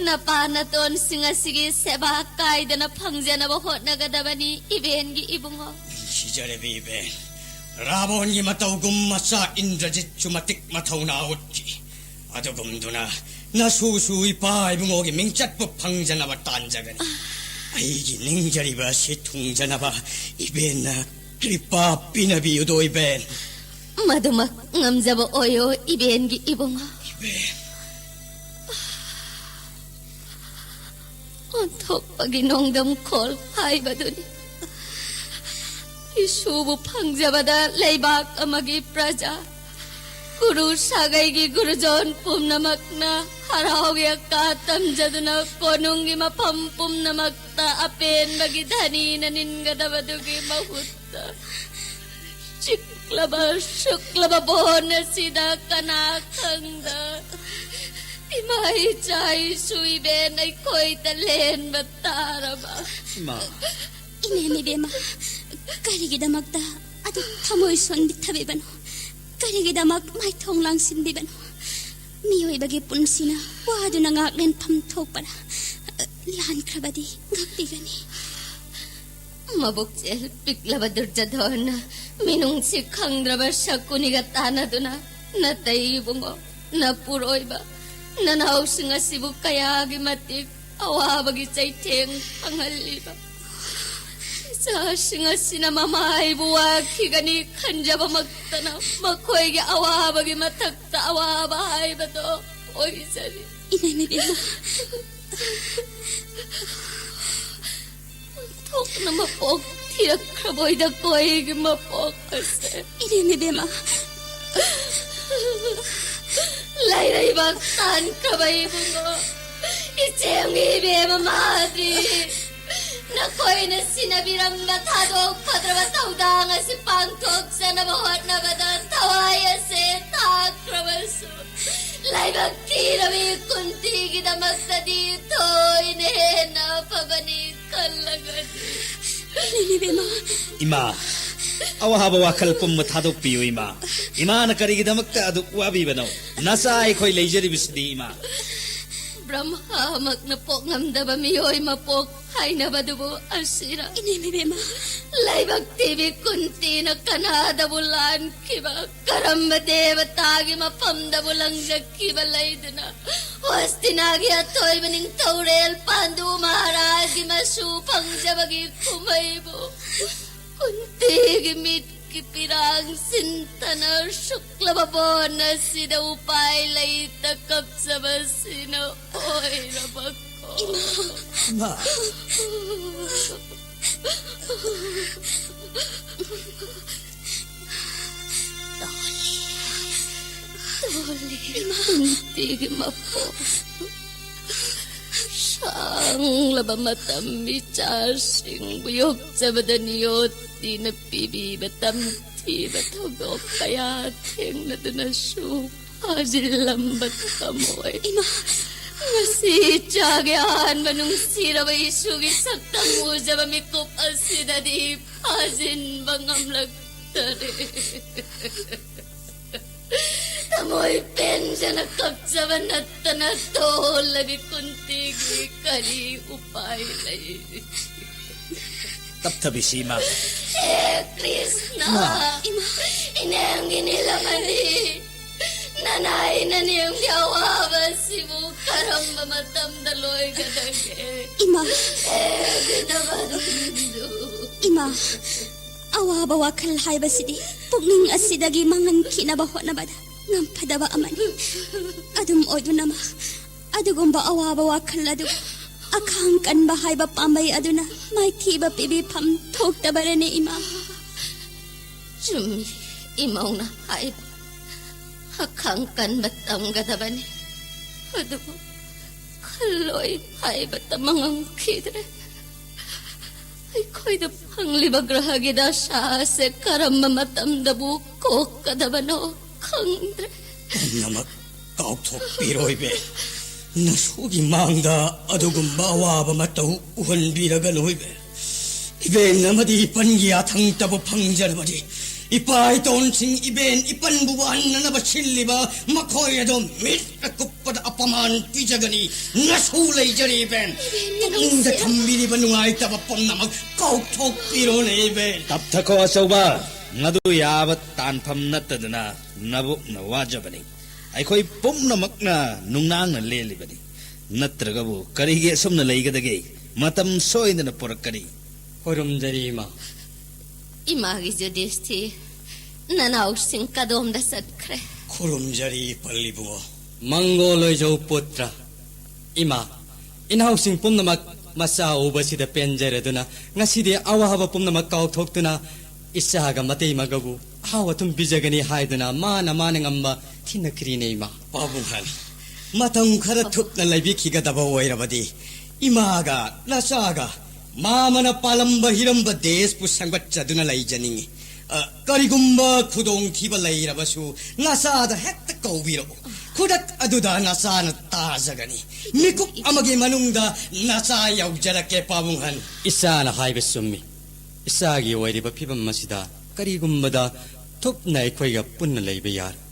ꯅꯄꯥ ꯅꯇꯣꯟꯁꯤꯡ ꯑꯁꯤꯒꯤ ꯁꯦꯕꯥ ꯀꯥꯏꯗꯅ ꯐꯪꯖꯅꯕ ꯍꯣꯠꯅꯒꯗꯕꯅꯤ ꯏꯕꯦꯟꯒꯤ ꯏꯕꯨꯡꯉꯣ꯫ ꯅꯨꯡꯁꯤꯖꯔꯕꯤ ꯏꯕꯦꯟ, ꯔꯥꯕꯣꯟꯒꯤ ꯃꯇꯧꯒꯨꯝ ꯃꯆꯥ ꯏꯟꯗ꯭ꯔꯖꯤꯠꯁꯨ ꯃꯇꯤꯛ ꯃꯊꯧꯅꯥ ꯎꯠꯈꯤ꯫ ꯑꯗꯨꯒꯨꯝꯗꯨꯅ ꯅꯁꯨꯁꯨ ꯏꯄꯥ ꯏꯕꯨꯡꯉꯣꯒꯤ ꯃꯤꯡꯆꯠꯄꯨ ꯐꯪꯖꯅꯕ ꯇꯥꯟꯖꯒꯅꯤ꯫ ꯑꯩꯒꯤ ꯅꯤꯡꯖꯔꯤꯕ ꯑꯁꯤ ꯊꯨꯡꯖꯅꯕ ꯏꯕꯦꯟꯅ ꯀ꯭ꯔꯤꯄꯥ ꯄꯤꯅꯕꯤꯌꯨꯗꯣ ꯏꯕꯦꯟ꯫ ꯃꯗꯨꯃꯛ ꯉꯝꯖꯕ ꯑꯣꯏꯌꯣ ꯏꯕꯦꯟꯒꯤ ꯏꯕꯨꯡꯉꯣ꯫ ꯏꯕꯦꯟ꯫ ꯑꯣꯟꯊꯣꯛꯄꯒꯤ ꯅꯣꯡꯗꯝꯈꯣꯜ ꯍꯥꯏꯕꯗꯨꯅꯤ꯫ ꯏꯁꯨꯕꯨ ꯐꯪꯖꯕꯗ ꯂꯩꯕꯥꯛ ꯑꯃꯒꯤ ꯄ꯭ꯔꯖꯥ, ꯒꯨꯔꯨ ꯁꯥꯒꯩꯒꯤ ꯒꯨꯔꯨꯖꯣꯟ ꯄꯨꯝꯅꯃꯛꯅ ꯍꯔꯥꯎꯒꯤ ꯑꯀꯥ ꯇꯝꯖꯗꯨꯅ ꯀꯣꯅꯨꯡꯒꯤ ꯃꯐꯝ ꯄꯨꯝꯅꯃꯛꯇ ꯑꯄꯦꯟꯕꯒꯤ ꯙꯅꯤꯅ ꯅꯤꯟꯒꯗꯕꯗꯨꯒꯤ ꯃꯍꯨꯠꯇ, ꯆꯤꯛꯂꯕ ꯁꯨꯛꯂꯕ ꯕꯣꯟ ꯑꯁꯤꯗ ꯀꯅꯥ ꯈꯪꯗ ꯏꯃꯥ ꯏꯆꯥ ꯏꯁꯨ ꯏꯕꯦꯟ ꯑꯩꯈꯣꯏꯗ ꯂꯦꯟꯕ ꯇꯥꯔꯕ꯫ ꯏꯃꯥ꯫ ꯏꯅꯦꯝ ꯏꯕꯦꯝꯃ, ꯀꯔꯤꯒꯤꯗꯃꯛꯇ ꯑꯗꯨꯛ ꯊꯃꯣꯏ ꯁꯣꯟꯕꯤꯊꯕꯤꯕꯅꯣ? ꯀꯔꯤꯒꯤꯗꯃꯛ ꯃꯥꯏꯊꯣꯡ ꯂꯥꯡꯁꯤꯟꯕꯤꯕꯅꯣ? ꯃꯤꯑꯣꯏꯕꯒꯤ ꯄꯨꯟꯁꯤꯅ ꯋꯥꯗꯨꯅ ꯉꯥꯛꯂꯦꯟꯐꯝ ꯊꯣꯛꯄꯔꯥ? ꯂꯥꯟꯈ꯭ꯔꯕꯗꯤ ꯉꯥꯛꯄꯤꯒꯅꯤ꯫ ꯃꯕꯨꯛꯆꯦꯜ ꯄꯤꯛꯂꯕ ꯗꯨꯔꯖꯣꯙꯣꯟꯅ ꯃꯤꯅꯨꯡꯁꯤ ꯈꯪꯗ꯭ꯔꯕ ꯁꯀꯨꯅꯤꯒ ꯇꯥꯟꯅꯗꯨꯅ ꯅꯇꯩ ꯏꯕꯨꯡꯉꯣ, ꯅꯄꯨꯔꯣꯏꯕ, ꯅꯅꯥꯎꯁꯤꯡ ꯑꯁꯤꯕꯨ ꯀꯌꯥꯒꯤ ꯃꯇꯤꯛ ꯑꯋꯥꯕꯒꯤ ꯆꯩꯊꯦꯡ ꯐꯪꯍꯜꯂꯤꯕ ꯏꯆꯥꯁꯤꯡ ꯑꯁꯤꯅ ꯃꯃꯥ ꯑꯩꯕꯨ ꯋꯥꯈꯤꯒꯅꯤ ꯈꯟꯖꯕꯃꯛꯇꯅ ꯃꯈꯣꯏꯒꯤ ꯑꯋꯥꯕꯒꯤ ꯃꯊꯛꯇ ꯑꯋꯥꯕ ꯍꯥꯏꯕꯗꯣ ꯑꯣꯏꯖꯔꯤ꯫ ꯏꯅꯦꯝ ꯏꯕꯦꯝꯃ, ꯊꯣꯛꯅ ꯃꯄꯣꯛ ꯊꯤꯔꯛꯈ꯭ꯔꯕꯣꯏꯗ ꯀꯣꯏꯒꯤ ꯃꯄꯣꯛ ꯑꯁꯦ꯫ ꯏꯅꯦꯝ ꯏꯕꯦꯝꯃ, ꯂꯩꯔꯩꯕꯥꯛ ꯇꯥꯟꯈ꯭ꯔꯕ ꯏꯕꯨꯡꯉꯣ, ꯏꯆꯦꯝꯒꯤ ꯏꯕꯦꯝꯃ ꯃꯥꯗ꯭ꯔꯤ, ꯅꯈꯣꯏꯅ ꯁꯤꯟꯅꯕꯤꯔꯝꯕ ꯊꯥꯗꯣꯛ ꯐꯗ꯭ꯔꯕ ꯊꯧꯗꯥꯡ ꯑꯁꯤ ꯄꯥꯡꯊꯣꯛꯆꯅꯕ ꯍꯣꯠꯅꯕꯗ ꯊꯋꯥꯏ ꯑꯁꯦ ꯊꯥꯈ꯭ꯔꯕꯁꯨ, ꯂꯥꯏꯕꯛ ꯊꯤꯔꯕꯤ ꯀꯨꯟꯇꯤꯒꯤꯗꯃꯛꯇꯗꯤ ꯊꯣꯏꯅ ꯍꯦꯟꯅ ꯑꯐꯕꯅꯤ ꯈꯜꯂꯒꯗꯤ꯫ ꯏꯅꯦꯝ ꯏꯕꯦꯝꯃ, ꯏꯃꯥ, ꯑꯋꯥꯕ ꯋꯥꯈꯜ ꯄꯨꯝꯕ ꯊꯥꯗꯣꯛꯄꯤꯌꯨ ꯏꯃꯥ꯫ ꯏꯃꯥꯅ ꯀꯔꯤꯒꯤꯗꯃꯛꯇ ꯑꯗꯨꯛ ꯋꯥꯕꯤꯕꯅꯣ? ꯅꯆꯥ ꯑꯩꯈꯣꯏ ꯂꯩꯖꯔꯤꯕꯁꯤꯗꯤ ꯏꯃꯥ꯫ ꯕ꯭ꯔꯍ꯭ꯃꯥꯃꯛꯅ ꯄꯣꯛ ꯉꯝꯗꯕ ꯃꯤꯑꯣꯏ ꯃꯄꯣꯛ ꯍꯥꯏꯅꯕꯗꯨꯕꯨ ꯑꯁꯤꯔ? ꯏꯅꯦꯝ ꯏꯕꯦꯝꯃ, ꯂꯥꯏꯕꯛ ꯊꯤꯕꯤ ꯀꯨꯟꯇꯤꯅ ꯀꯅꯥꯗꯕꯨ ꯂꯥꯟꯈꯤꯕ, ꯀꯔꯝꯕ ꯗꯦꯕꯇꯥꯒꯤ ꯃꯐꯝꯗꯕꯨ ꯂꯪꯖꯈꯤꯕ ꯂꯩꯗꯨꯅ, ꯍꯣꯁꯇꯤꯅꯥꯒꯤ ꯑꯊꯣꯏꯕ ꯅꯤꯡꯊꯧꯔꯦꯜ ꯄꯥꯟꯗꯨ ꯃꯍꯥꯔꯥꯖꯒꯤ ꯃꯁꯨ ꯐꯪꯖꯕꯒꯤ ꯀꯨꯝꯍꯩꯕꯨ ꯀꯨꯟꯇꯤꯒꯤ ꯃꯤꯠꯀꯤ ꯄꯤꯔꯥꯡ ꯁꯤꯟꯊꯅ ꯁꯨꯛꯂꯕ ꯕꯣꯟ ꯑꯁꯤꯗ ꯎꯄꯥꯏ ꯂꯩꯇ ꯀꯞꯆꯕꯁꯤꯅ ꯑꯣꯏꯔꯕꯀꯣ꯫ ꯏꯃꯥ꯫ ꯏꯃꯥ꯫ ꯇꯣꯜꯂꯤ, ꯇꯣꯜꯂꯤ, ꯏꯃꯥ꯫ ꯄꯨꯟꯁꯤꯒꯤ ꯃꯄꯣꯛ꯫ ꯁꯥꯡꯂꯕ ꯃꯇꯝ ꯏꯆꯥꯁꯤꯡꯕꯨ ꯌꯣꯛꯆꯕꯗ ꯅꯤꯌꯣꯇꯤꯅ ꯄꯤꯕꯤꯕ ꯇꯝꯊꯤꯕ ꯊꯧꯗꯣꯛ ꯀꯌꯥ ꯊꯦꯡꯅꯗꯨꯅꯁꯨ ꯐꯥꯖꯤꯜꯂꯝꯕ ꯊꯃꯣꯏ꯫ ꯏꯃꯥ! ꯉꯁꯤ ꯏꯆꯥꯒꯤ ꯑꯍꯥꯟꯕ ꯅꯨꯡꯁꯤꯔꯕ ꯏꯁꯨꯒꯤ ꯁꯛꯇꯝ ꯎꯖꯕ ꯃꯤꯀꯨꯞ ꯑꯁꯤꯗꯗꯤ ꯐꯥꯖꯤꯟꯕ ꯉꯝꯂꯛꯇꯔꯦ꯫ ꯊꯃꯣꯏ ꯄꯦꯟꯖꯅ ꯀꯞꯆꯕ ꯅꯠꯇꯅ ꯇꯣꯜꯂꯕꯤ ꯀꯨꯟꯇꯤꯒꯤ ꯀꯔꯤ ꯎꯄꯥꯏ ꯂꯩ? ꯇꯞꯊꯕꯤꯁꯤ ꯏꯃꯥ꯫ ꯍꯦ ꯀ꯭ꯔꯤꯁꯅ! ꯏꯃꯥ! ꯏꯅꯦꯝꯒꯤ ꯅꯤꯂꯃꯅꯤ! ꯅꯅꯥꯏ ꯅꯅꯦꯝꯒꯤ ꯑꯋꯥꯕ ꯑꯁꯤꯕꯨ ꯀꯔꯝꯕ ꯃꯇꯝꯗ ꯂꯣꯏꯒꯗꯒꯦ? ꯏꯃꯥ! ꯍꯦ ꯗꯤꯅꯕꯟꯙꯨ! ꯏꯃꯥ! ꯑꯋꯥꯕ ꯋꯥꯈꯜ ꯍꯥꯏꯕꯁꯤꯗꯤ ꯄꯨꯛꯅꯤꯡ ꯑꯁꯤꯗꯒꯤ ꯃꯥꯡꯍꯟꯈꯤꯅꯕ ꯍꯣꯠꯅꯕꯗ ꯉꯝꯐꯗꯕ ꯑꯃꯅꯤ꯫ ꯑꯗꯨꯝ ꯑꯣꯏꯗꯨꯅꯃꯛ, ꯑꯗꯨꯒꯨꯝꯕ ꯑꯋꯥꯕ ꯋꯥꯈꯜ ꯑꯗꯨ ꯑꯈꯥꯡ ꯀꯟꯕ ꯍꯥꯏꯕ ꯄꯥꯝꯕꯩ ꯑꯗꯨꯅ ꯃꯥꯏꯊꯤꯕ ꯄꯤꯕꯤꯐꯝ ꯊꯣꯛꯇꯕꯔꯅꯦ, ꯏꯃꯥ꯫ ꯆꯨꯝꯃꯤ, ꯏꯃꯧꯅ ꯍꯥꯏꯕ꯫ ꯑꯈꯥꯡ ꯀꯟꯕ ꯇꯝꯒꯗꯕꯅꯤ꯫ ꯑꯗꯨꯕꯨ ꯈꯜꯂꯣꯏ ꯍꯥꯏꯕ ꯇꯝꯕ ꯉꯝꯈꯤꯗ꯭ꯔꯦ꯫ ꯑꯩꯈꯣꯏꯗ ꯐꯪꯂꯤꯕ ꯒ꯭ꯔꯍꯒꯤ ꯗꯁꯥ ꯑꯁꯦ ꯀꯔꯝꯕ ꯃꯇꯝꯗꯕꯨ ꯀꯣꯛꯀꯗꯕꯅꯣ ꯈꯪꯗ꯭ꯔꯦ꯫ ꯄꯨꯝꯅꯃꯛ ꯀꯥꯎꯊꯣꯛꯄꯤꯔꯣ ꯏꯕꯦꯟ꯫ ꯅꯁꯨꯒꯤ ꯃꯥꯡꯗ ꯑꯗꯨꯒꯨꯝꯕ ꯑꯋꯥꯕ ꯃꯇꯧ ꯎꯍꯟꯕꯤꯔꯒꯅꯨ ꯏꯕꯦꯟ꯫ ꯏꯕꯦꯟ ꯑꯃꯗꯤ ꯏꯄꯟꯒꯤ ꯌꯥꯊꯪ ꯇꯧꯕ ꯐꯪꯖꯔꯕꯗꯤ ꯏꯄꯥ ꯏꯇꯣꯟꯁꯤꯡ ꯏꯕꯦꯟ ꯏꯄꯟꯕꯨ ꯋꯥꯍꯟꯅꯅꯕ ꯁꯤꯜꯂꯤꯕ ꯃꯈꯣꯏ ꯑꯗꯨ ꯃꯤꯠ ꯑꯀꯨꯞꯄꯗ ꯑꯄꯃꯥꯟ ꯄꯤꯖꯒꯅꯤ꯫ ꯅꯁꯨ ꯂꯩꯖꯔꯤ ꯏꯕꯦꯟ꯫ ꯄꯨꯛꯅꯤꯡꯗ ꯊꯝꯕꯤꯔꯤꯕ ꯅꯨꯡꯉꯥꯏꯇꯕ ꯄꯨꯝꯅꯃꯛ ꯀꯥꯎꯊꯣꯛꯄꯤꯔꯣꯅꯦ ꯏꯕꯦꯟ꯫ ꯇꯞꯊꯈꯣ ꯑꯆꯧꯕ, ꯃꯗꯨ ꯌꯥꯕ ꯇꯥꯟꯐꯝ ꯅꯠꯇꯗꯅ ꯅꯕꯨꯛꯅ ꯋꯥꯖꯕꯅꯤ꯫ ꯑꯩꯈꯣꯏ ꯄꯨꯝꯅꯃꯛꯅ ꯅꯨꯡꯅꯥꯡꯅ ꯂꯦꯜꯂꯤꯕꯅꯤ꯫ ꯅꯠꯇ꯭ꯔꯒꯕꯨ ꯀꯔꯤꯒꯤ ꯑꯁꯨꯝꯅ ꯂꯩꯒꯗꯒꯦ? ꯃꯇꯝ ꯁꯣꯏꯗꯅ ꯄꯨꯔꯛꯀꯅꯤ꯫ ꯈꯨꯔꯨꯝꯖꯔꯤ ꯏꯃꯥ꯫ ꯏꯃꯥꯒꯤ ꯖꯨꯗꯤꯁꯇꯤ ꯅꯅꯥꯎꯁꯤꯡ ꯀꯗꯣꯝꯗ ꯆꯠꯈ꯭ꯔꯦ? ꯈꯨꯔꯨꯝꯖꯔꯤ ꯄꯜꯂꯤꯕꯨꯡꯉꯣ꯫ ꯃꯪꯒꯣꯜ ꯑꯣꯏꯖꯧ ꯄꯨꯠꯇ꯭ꯔ꯫ ꯏꯃꯥ, ꯏꯅꯥꯎꯁꯤꯡ ꯄꯨꯝꯅꯃꯛ ꯃꯆꯥ ꯎꯕꯁꯤꯗ ꯄꯦꯟꯖꯔꯗꯨꯅ, ꯉꯁꯤꯗꯤ ꯑꯋꯥꯕ ꯄꯨꯝꯅꯃꯛ ꯀꯥꯎꯊꯣꯛꯇꯨꯅ, ꯏꯆꯥꯒ ꯃꯇꯩꯃꯒꯕꯨ ꯑꯍꯥꯎ ꯑꯊꯨꯝ ꯄꯤꯖꯒꯅꯤ ꯍꯥꯏꯗꯨꯅ ꯃꯥꯅ ꯃꯥꯅ ꯉꯝꯕ ꯊꯤꯟꯅꯈ꯭ꯔꯤꯅꯦ, ꯏꯃꯥ꯫ ꯄꯥꯕꯨꯡ ꯑꯍꯜ, ꯃꯇꯝ ꯈꯔ ꯊꯨꯞꯅ ꯂꯩꯕꯤꯈꯤꯒꯗꯕ ꯑꯣꯏꯔꯕꯗꯤ, ꯏꯃꯥꯒ ꯅꯆꯥꯒ ꯃꯥꯃꯅ ꯄꯥꯜꯂꯝꯕ ꯍꯤꯔꯝꯕ ꯗꯦꯁꯄꯨ ꯁꯦꯝꯒꯠꯆꯗꯨꯅ ꯂꯩꯖꯅꯤꯡꯏ꯫ ꯑ, ꯀꯔꯤꯒꯨꯝꯕ ꯈꯨꯗꯣꯡꯊꯤꯕ ꯂꯩꯔꯕꯁꯨ, ꯅꯆꯥꯗ ꯍꯦꯛꯇ ꯀꯧꯕꯤꯔꯛꯎ꯫ ꯈꯨꯗꯛ ꯑꯗꯨꯗ ꯅꯆꯥꯅ ꯇꯥꯖꯒꯅꯤ꯫ ꯃꯤꯀꯨꯞ ꯑꯃꯒꯤ ꯃꯅꯨꯡꯗ ꯅꯆꯥ ꯌꯧꯖꯔꯛꯀꯦ, ꯄꯥꯕꯨꯡ ꯑꯍꯜ꯫ ꯏꯆꯥꯅ ꯍꯥꯏꯕ ꯆꯨꯝꯃꯤ꯫ ꯏꯆꯥꯒꯤ ꯑꯣꯏꯔꯤꯕ ꯐꯤꯕꯝ ꯑꯁꯤꯗ ꯀꯔꯤꯒꯨꯝꯕꯗ ꯊꯨꯞꯅ ꯑꯩꯈꯣꯏꯒ ꯄꯨꯟꯅ ꯂꯩꯕ ꯌꯥꯔꯣꯏ꯫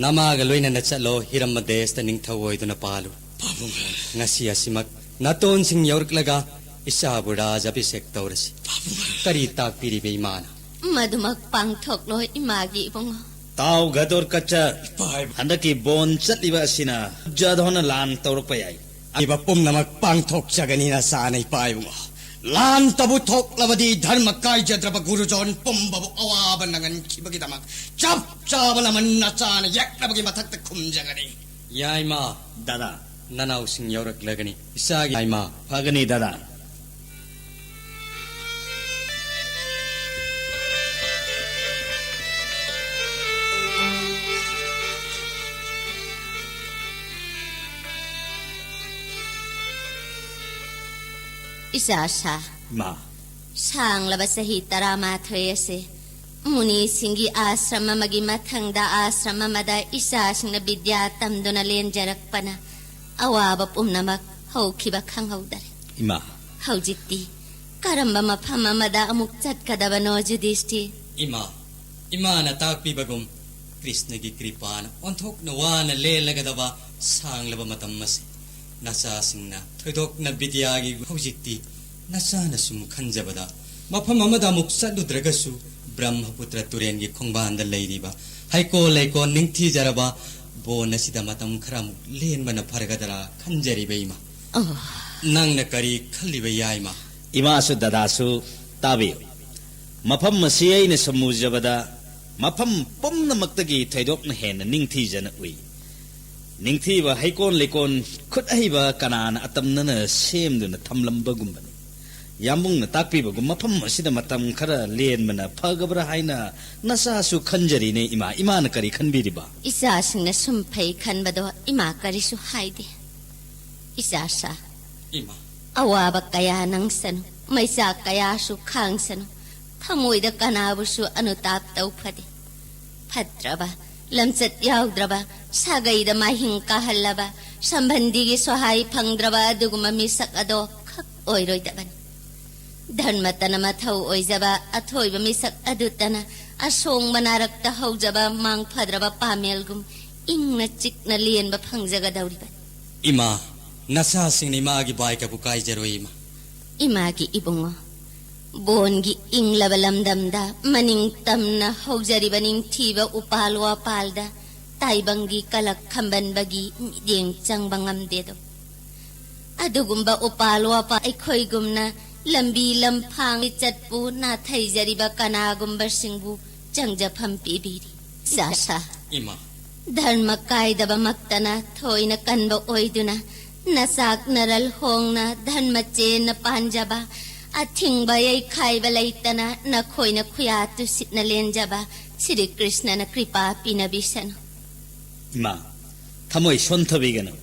ꯅꯃꯥꯒ ꯂꯣꯏꯅꯅ ꯆꯠꯂꯣ, ꯍꯤꯔꯝꯕ ꯗꯦꯁꯇ ꯅꯤꯡꯊꯧ ꯑꯣꯏꯗꯨꯅ ꯄꯥꯜꯂꯨ꯫ ꯄꯥꯕꯨꯡ ꯑꯍꯜ꯫ ꯉꯁꯤ ꯑꯁꯤꯃꯛ ꯅꯇꯣꯟꯁꯤꯡ ꯌꯧꯔꯛꯂꯒ ꯏꯆꯥꯕꯨ ꯔꯥꯖ ꯑꯚꯤꯁꯦꯛ ꯇꯧꯔꯁꯤ꯫ ꯄꯥꯕꯨꯡ ꯑꯍꯜ꯫ ꯀꯔꯤ ꯇꯥꯛꯄꯤꯔꯤꯕ ꯏꯃꯥꯅ? ꯃꯗꯨꯃꯛ ꯄꯥꯡꯊꯣꯛꯂꯣ, ꯏꯃꯥꯒꯤ ꯏꯕꯨꯡꯉꯣ꯫ ꯇꯥꯎ, ꯘꯇꯣꯠꯀꯆ꯫ ꯏꯄꯥ ꯏꯕꯨꯡ꯫ ꯍꯟꯗꯛꯀꯤ ꯕꯣꯟ ꯆꯠꯂꯤꯕ ꯑꯁꯤꯅ ꯗꯨꯔꯖꯥꯙꯣꯟꯅ ꯂꯥꯟ ꯇꯧꯔꯛꯄ ꯌꯥꯏ꯫ ꯏꯕ ꯄꯨꯝꯅꯃꯛ ꯄꯥꯡꯊꯣꯛꯆꯒꯅꯤ ꯅꯆꯥꯅ, ꯏꯄꯥ ꯏꯕꯨꯡꯉꯣ꯫ ꯂꯥꯟꯇꯕꯨ ꯊꯣꯛꯂꯕꯗꯤ ꯙꯔꯃ ꯀꯥꯏꯖꯗ꯭ꯔꯕ ꯒꯨꯔꯨꯖꯣꯟ ꯄꯨꯝꯕꯕꯨ ꯑꯋꯥꯕ ꯅꯪꯍꯟꯈꯤꯕꯒꯤꯗꯃꯛ ꯆꯞ ꯆꯥꯕ ꯂꯃꯟ ꯅꯆꯥꯅ ꯌꯦꯛꯅꯕꯒꯤ ꯃꯊꯛꯇ ꯈꯨꯝꯖꯒꯅꯤ꯫ ꯌꯥꯏꯃ꯫ ꯗꯥꯗꯥ꯫ ꯅꯅꯥꯎꯁꯤꯡ ꯌꯧꯔꯛꯂꯒꯅꯤ꯫ ꯏꯆꯥꯒꯤ ꯌꯥꯏꯃ꯫ ꯐꯒꯅꯤ ꯗꯥꯗꯥ꯫ ꯏꯆꯥ ꯁꯥ꯫ ꯏꯃꯥ꯫ ꯁꯥꯡꯂꯕ ꯆꯍꯤ ꯇꯔꯥꯃꯥꯊꯣꯏ ꯑꯁꯤ ꯃꯨꯅꯤꯁꯤꯡꯒꯤ ꯑꯥꯁ꯭ꯔꯝ ꯑꯃꯒꯤ ꯃꯊꯪꯗ ꯑꯥꯁ꯭ꯔꯝ ꯑꯃꯗ ꯏꯆꯥꯁꯤꯡꯅ ꯕꯤꯗ꯭ꯌꯥ ꯇꯝꯗꯨꯅ ꯂꯦꯟꯖꯔꯛꯄꯅ ꯑꯋꯥꯕ ꯄꯨꯝꯅꯃꯛ ꯍꯧꯈꯤꯕ ꯈꯪꯍꯧꯗꯔꯦ꯫ ꯏꯃꯥ꯫ ꯍꯧꯖꯤꯛꯇꯤ ꯀꯔꯝꯕ ꯃꯐꯝ ꯑꯃꯗ ꯑꯃꯨꯛ ꯆꯠꯀꯗꯕꯅꯣ, ꯌꯨꯙꯤꯁꯇꯤꯔ? ꯏꯃꯥ, ꯏꯃꯥꯅ ꯇꯥꯛꯄꯤꯕꯒꯨꯝ ꯀ꯭ꯔꯤꯁꯅꯒꯤ ꯀ꯭ꯔꯤꯄꯥꯅ ꯑꯣꯟꯊꯣꯛꯅ ꯋꯥꯅ ꯂꯦꯜꯂꯒꯗꯕ ꯁꯥꯡꯂꯕ ꯃꯇꯝ ꯑꯁꯤ ꯅꯆꯥꯁꯤꯡꯅ ꯊꯣꯏꯗꯣꯛꯅ ꯕꯤꯗ꯭ꯌꯥꯒꯤ ꯍꯧꯖꯤꯛꯇꯤ ꯅꯆꯥꯅ ꯁꯨꯝ ꯈꯟꯖꯕꯗ ꯃꯐꯝ ꯑꯃꯗ ꯑꯃꯨꯛ ꯆꯠꯂꯨꯗ꯭ꯔꯒꯁꯨ ꯕ꯭ꯔꯍ꯭ꯃꯄꯨꯇ꯭ꯔ ꯇꯨꯔꯦꯟꯒꯤ ꯈꯣꯡꯕꯥꯟꯗ ꯂꯩꯔꯤꯕ ꯍꯩꯀꯣꯜ ꯂꯩꯀꯣꯜ ꯅꯤꯡꯊꯤꯖꯔꯕ ꯕꯣꯟ ꯑꯁꯤꯗ ꯃꯇꯝ ꯈꯔ ꯑꯃꯨꯛ ꯂꯦꯟꯕꯅ ꯐꯔꯒꯗ꯭ꯔꯥ ꯈꯟꯖꯔꯤꯕ ꯏꯃꯥ꯫ ꯑꯣ꯫ ꯅꯪꯅ ꯀꯔꯤ ꯈꯜꯂꯤꯕ ꯌꯥꯏꯃ? ꯏꯃꯥꯁꯨ ꯗꯗꯥꯁꯨ ꯇꯥꯕꯤꯌꯨ꯫ ꯃꯐꯝ ꯑꯁꯤ ꯑꯩꯅ ꯁꯨꯝ ꯎꯖꯕꯗ ꯃꯐꯝ ꯄꯨꯝꯅꯃꯛꯇꯒꯤ ꯊꯣꯏꯗꯣꯛꯅ ꯍꯦꯟꯅ ꯅꯤꯡꯊꯤꯖꯅ ꯎꯏ꯫ ꯅꯤꯡꯊꯤꯕ ꯍꯩꯀꯣꯜ ꯂꯩꯀꯣꯜ ꯈꯨꯠ ꯑꯍꯩꯕ ꯀꯅꯥꯅ ꯑꯇꯝꯅꯅ ꯁꯦꯝꯗꯨꯅ ꯊꯝꯂꯝꯕꯒꯨꯝꯕꯅꯤ꯫ ꯌꯥꯝꯕꯨꯡꯅ ꯇꯥꯛꯄꯤꯕꯒꯨꯝ ꯃꯐꯝ ꯑꯁꯤꯗ ꯃꯇꯝ ꯈꯔ ꯂꯦꯟꯕꯅ ꯐꯒꯕ꯭ꯔꯥ ꯍꯥꯏꯅ ꯅꯆꯥꯁꯨ ꯈꯟꯖꯔꯤꯅꯦ ꯏꯃꯥ꯫ ꯏꯃꯥꯅ ꯀꯔꯤ ꯈꯟꯕꯤꯔꯤꯕ? ꯏꯆꯥꯁꯤꯡꯅ ꯁꯨꯝ ꯐꯩ ꯈꯟꯕꯗꯣ ꯏꯃꯥ ꯀꯔꯤꯁꯨ ꯍꯥꯏꯗꯦ꯫ ꯏꯆꯥꯁꯥ, ꯏꯃꯥ꯫ ꯑꯋꯥꯕ ꯀꯌꯥ ꯅꯪꯁꯅꯨ, ꯃꯩꯆꯥꯛ ꯀꯌꯥꯁꯨ ꯈꯥꯡꯁꯅꯨ, ꯊꯃꯣꯏꯗ ꯀꯅꯥꯕꯨꯁꯨ ꯑꯅꯨꯇꯥꯞ ꯇꯧ ꯐꯗꯦ꯫ ꯐꯠꯇ꯭ꯔꯕ, ꯂꯝꯆꯠ ꯌꯥꯎꯗ꯭ꯔꯕ, ꯁꯥꯒꯩꯗ ꯃꯥꯏꯍꯤꯡ ꯀꯥꯍꯜꯂꯕ, ꯁꯝꯕꯟꯗꯤꯒꯤ ꯁꯣꯍꯥꯏ ꯐꯪꯗ꯭ꯔꯕ ꯑꯗꯨꯒꯨꯝꯕ ꯃꯤꯁꯛ ꯑꯗꯣ ꯈꯛ ꯑꯣꯏꯔꯣꯏꯗꯕꯅꯤ꯫ ꯙꯔꯃꯇꯅ ꯃꯊꯧ ꯑꯣꯏꯖꯕ ꯑꯊꯣꯏꯕ ꯃꯤꯁꯛ ꯑꯗꯨꯇꯅ ꯑꯁꯣꯡꯕ ꯅꯥꯔꯛꯇ ꯍꯧꯖꯕ ꯃꯥꯡ ꯐꯗ꯭ꯔꯕ ꯄꯥꯃꯦꯜꯒꯨꯝ ꯏꯪꯅ ꯆꯤꯛꯅ ꯂꯦꯟꯕ ꯐꯪꯖꯒꯗꯧꯔꯤꯕꯅꯤ꯫ ꯏꯃꯥ, ꯅꯆꯥꯁꯤꯡꯅ ꯏꯃꯥꯒꯤ ꯕꯥꯏꯀꯕꯨ ꯀꯥꯏꯖꯔꯣꯏ, ꯏꯃꯥ꯫ ꯏꯃꯥꯒꯤ ꯏꯕꯨꯡꯉꯣ, ꯕꯣꯟꯒꯤ ꯏꯪꯂꯕ ꯂꯝꯗꯝꯗ ꯃꯅꯤꯡ ꯇꯝꯅ ꯍꯧꯖꯔꯤꯕ ꯅꯤꯡꯊꯤꯕ ꯎꯄꯥꯜ ꯋꯥꯄꯥꯜꯗ ꯇꯥꯏꯕꯪꯒꯤ ꯀꯂꯛ ꯈꯝꯕꯟꯕꯒꯤ ꯃꯤꯠꯌꯦꯡ ꯆꯪꯕ ꯉꯝꯗꯦꯗꯣ꯫ ꯑꯗꯨꯒꯨꯝꯕ ꯎꯄꯥꯜ ꯋꯥꯄꯥꯜ ꯑꯩꯈꯣꯏꯒꯨꯝꯅ ꯂꯝꯕꯤ ꯂꯝꯐꯥꯡ ꯆꯠꯄꯨ ꯅꯥꯊꯩꯖꯔꯤꯕ ꯀꯅꯥꯒꯨꯝꯕꯁꯤꯡꯕꯨ ꯆꯪꯖꯐꯝ ꯄꯤꯕꯤꯔꯤ꯫ ꯆꯥꯁꯥ꯫ ꯏꯃꯥ꯫ ꯙꯔꯃ ꯀꯥꯏꯗꯕꯃꯛꯇꯅ ꯊꯣꯏꯅ ꯀꯟꯕ ꯑꯣꯏꯗꯨꯅ ꯅꯆꯥꯛ ꯅꯔꯜ ꯍꯣꯡꯅ ꯙꯔꯃ ꯆꯦꯟꯅ ꯄꯥꯟꯖꯕ, ꯑꯊꯤꯡꯕ ꯌꯩꯈꯥꯏꯕ ꯂꯩꯇꯅ ꯅꯈꯣꯏꯅ ꯈꯨꯌꯥ ꯇꯨꯁꯤꯠꯅ ꯂꯦꯟꯖꯕ ꯁ꯭ꯔꯤ ꯀ꯭ꯔꯤꯁꯅꯅ ꯀ꯭ꯔꯤꯄꯥ ꯄꯤꯅꯕꯤꯁꯅꯨ꯫ ꯏꯃꯥ, ꯊꯃꯣꯏ ꯁꯣꯟꯊꯕꯤꯒꯅꯨ꯫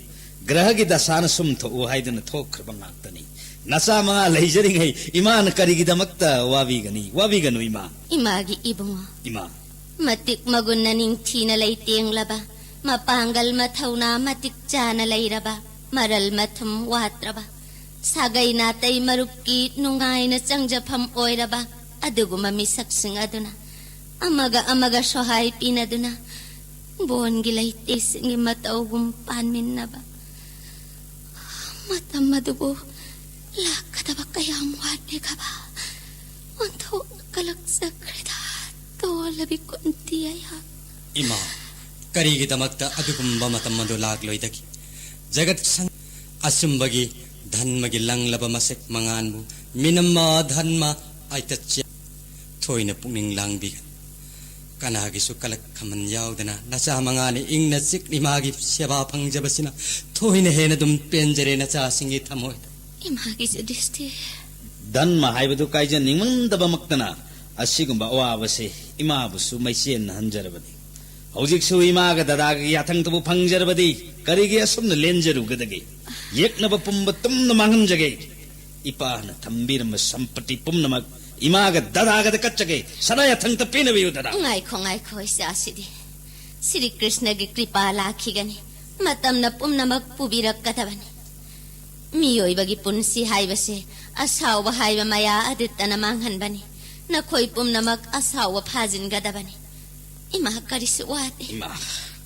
ꯒ꯭ꯔꯍꯒꯤ ꯗꯁꯥꯅ ꯁꯨꯝ ꯊꯣꯛꯎ ꯍꯥꯏꯗꯨꯅ ꯊꯣꯛꯈ꯭ꯔꯕ ꯉꯥꯛꯇꯅꯤ꯫ ꯅꯆꯥ ꯃꯉꯥ ꯂꯩꯖꯔꯤꯉꯩ ꯏꯃꯥꯅ ꯀꯔꯤꯒꯤꯗꯃꯛꯇ ꯋꯥꯕꯤꯒꯅꯤ? ꯋꯥꯕꯤꯒꯅꯨ, ꯏꯃꯥ꯫ ꯏꯃꯥꯒꯤ ꯏꯕꯨꯡꯉꯣ꯫ ꯏꯃꯥ꯫ ꯃꯇꯤꯛ ꯃꯒꯨꯟꯅ ꯅꯤꯡꯊꯤꯅ ꯂꯩꯇꯦꯡꯂꯕ, ꯃꯄꯥꯡꯒꯜ ꯃꯊꯧꯅꯥ ꯃꯇꯤꯛ ꯆꯥꯅ ꯂꯩꯔꯕ, ꯃꯔꯜ ꯃꯊꯨꯝ ꯋꯥꯠꯇ꯭ꯔꯕ, ꯁꯥꯒꯩ ꯅꯥꯇꯩ ꯃꯔꯨꯞꯀꯤ ꯅꯨꯡꯉꯥꯏꯅ ꯆꯪꯖꯐꯝ ꯑꯣꯏꯔꯕ ꯑꯗꯨꯒꯨꯝꯕ ꯃꯤꯁꯛꯁꯤꯡ ꯑꯗꯨꯅ ꯑꯃꯒ ꯑꯃꯒ ꯁꯣꯍꯥꯏ ꯄꯤꯅꯗꯨꯅ ꯕꯣꯟꯒꯤ ꯂꯩꯇꯦꯡꯁꯤꯡꯒꯤ ꯃꯇꯧꯒꯨꯝ ꯄꯥꯟꯃꯤꯟꯅꯕ ꯃꯇꯝ ꯑꯗꯨꯕꯨ ꯂꯥꯛꯀꯗꯕ ꯀꯌꯥꯝ ꯋꯥꯠꯂꯤꯈ꯭ꯔꯕ ꯑꯣꯟꯊꯣꯛꯅ ꯀꯂꯛꯆꯈ꯭ꯔꯦꯗ, ꯇꯣꯜꯂꯕꯤ ꯀꯨꯟꯇꯤ ꯑꯩꯍꯥꯛ꯫ ꯏꯃꯥ, ꯀꯔꯤꯒꯤꯗꯃꯛꯇ ꯑꯗꯨꯒꯨꯝꯕ ꯃꯇꯝ ꯑꯗꯨ ꯂꯥꯛꯂꯣꯏꯗꯒꯦ? ꯖꯒꯠ ꯁꯪ-, ꯑꯆꯨꯝꯕꯒꯤ ꯙꯟꯃꯒꯤ ꯂꯪꯂꯕ ꯃꯁꯛ ꯃꯉꯥꯟꯕꯨ ꯃꯤꯅꯝꯃ ꯙꯟꯃ ꯑꯥꯏꯇꯠꯆꯦ ꯊꯣꯏꯅ ꯄꯨꯛꯅꯤꯡ ꯂꯥꯡꯕꯤꯒꯅꯨ꯫ ꯀꯅꯥꯒꯤꯁꯨ ꯀꯂꯛ ꯈꯝꯃꯟ ꯌꯥꯎꯗꯅ ꯅꯆꯥ ꯃꯉꯥꯅꯤ ꯏꯪꯅ ꯆꯤꯛꯅ ꯏꯃꯥꯒꯤ ꯁꯦꯕꯥ ꯐꯪꯖꯕꯁꯤꯅ ꯊꯣꯏꯅ ꯍꯦꯟꯅ ꯑꯗꯨꯝ ꯄꯦꯟꯖꯔꯦ ꯅꯆꯥꯁꯤꯡꯒꯤ ꯊꯃꯣꯏꯗ꯫ ꯏꯃꯥꯒꯤ ꯌꯨꯗꯤꯁꯇꯤꯔ꯫ ꯙꯟꯃ ꯍꯥꯏꯕꯗꯨ ꯀꯥꯏꯖꯅꯤꯡꯃꯟꯗꯕꯃꯛꯇꯅ ꯑꯁꯤꯒꯨꯝꯕ ꯑꯋꯥꯕꯁꯦ ꯏꯃꯥꯕꯨꯁꯨ ꯃꯩꯆꯦꯟꯅ ꯍꯟꯖꯔꯕꯅꯤ꯫ ꯍꯧꯖꯤꯛꯁꯨ ꯏꯃꯥꯒ ꯗꯗꯥꯒꯤ ꯌꯥꯊꯪꯗꯕꯨ ꯐꯪꯖꯔꯕꯗꯤ ꯀꯔꯤꯒꯤ ꯑꯁꯨꯝꯅ ꯂꯦꯟꯖꯔꯨꯒꯗꯒꯦ? ꯌꯦꯛꯅꯕ ꯄꯨꯝꯕ ꯇꯨꯝꯅ ꯃꯥꯡꯍꯟꯖꯒꯦ꯫ ꯏꯄꯥꯅ ꯊꯝꯕꯤꯔꯝꯕ ꯁꯝꯄꯇꯤ ꯄꯨꯝꯅꯃꯛ ꯏꯃꯥꯒ ꯗꯗꯥꯒꯗ ꯀꯠꯆꯒꯦ꯫ ꯁꯅꯥ ꯌꯥꯊꯪꯇ ꯄꯤꯅꯕꯤꯌꯨ, ꯗꯗꯥ꯫ ꯉꯥꯏꯈꯣ, ꯉꯥꯏꯈꯣ, ꯏꯆꯥꯁꯤꯗꯤ꯫ ꯁ꯭ꯔꯤ ꯀ꯭ꯔꯤꯁꯅꯒꯤ ꯀ꯭ꯔꯤꯄꯥ ꯂꯥꯛꯈꯤꯒꯅꯤ꯫ ꯃꯇꯝꯅ ꯄꯨꯝꯅꯃꯛ ꯄꯨꯕꯤꯔꯛꯀꯗꯕꯅꯤ꯫ ꯃꯤꯑꯣꯏꯕꯒꯤ ꯄꯨꯟꯁꯤ ꯍꯥꯏꯕꯁꯦ ꯑꯁꯥꯎꯕ ꯍꯥꯏꯕ ꯃꯌꯥ ꯑꯗꯨꯇꯅ ꯃꯥꯡꯍꯟꯕꯅꯤ꯫ ꯅꯈꯣꯏ ꯄꯨꯝꯅꯃꯛ ꯑꯁꯥꯎꯕ ꯐꯥꯖꯤꯟꯒꯗꯕꯅꯤ꯫ ꯏꯃꯥ ꯀꯔꯤꯁꯨ ꯋꯥꯗꯦ꯫ ꯏꯃꯥ꯫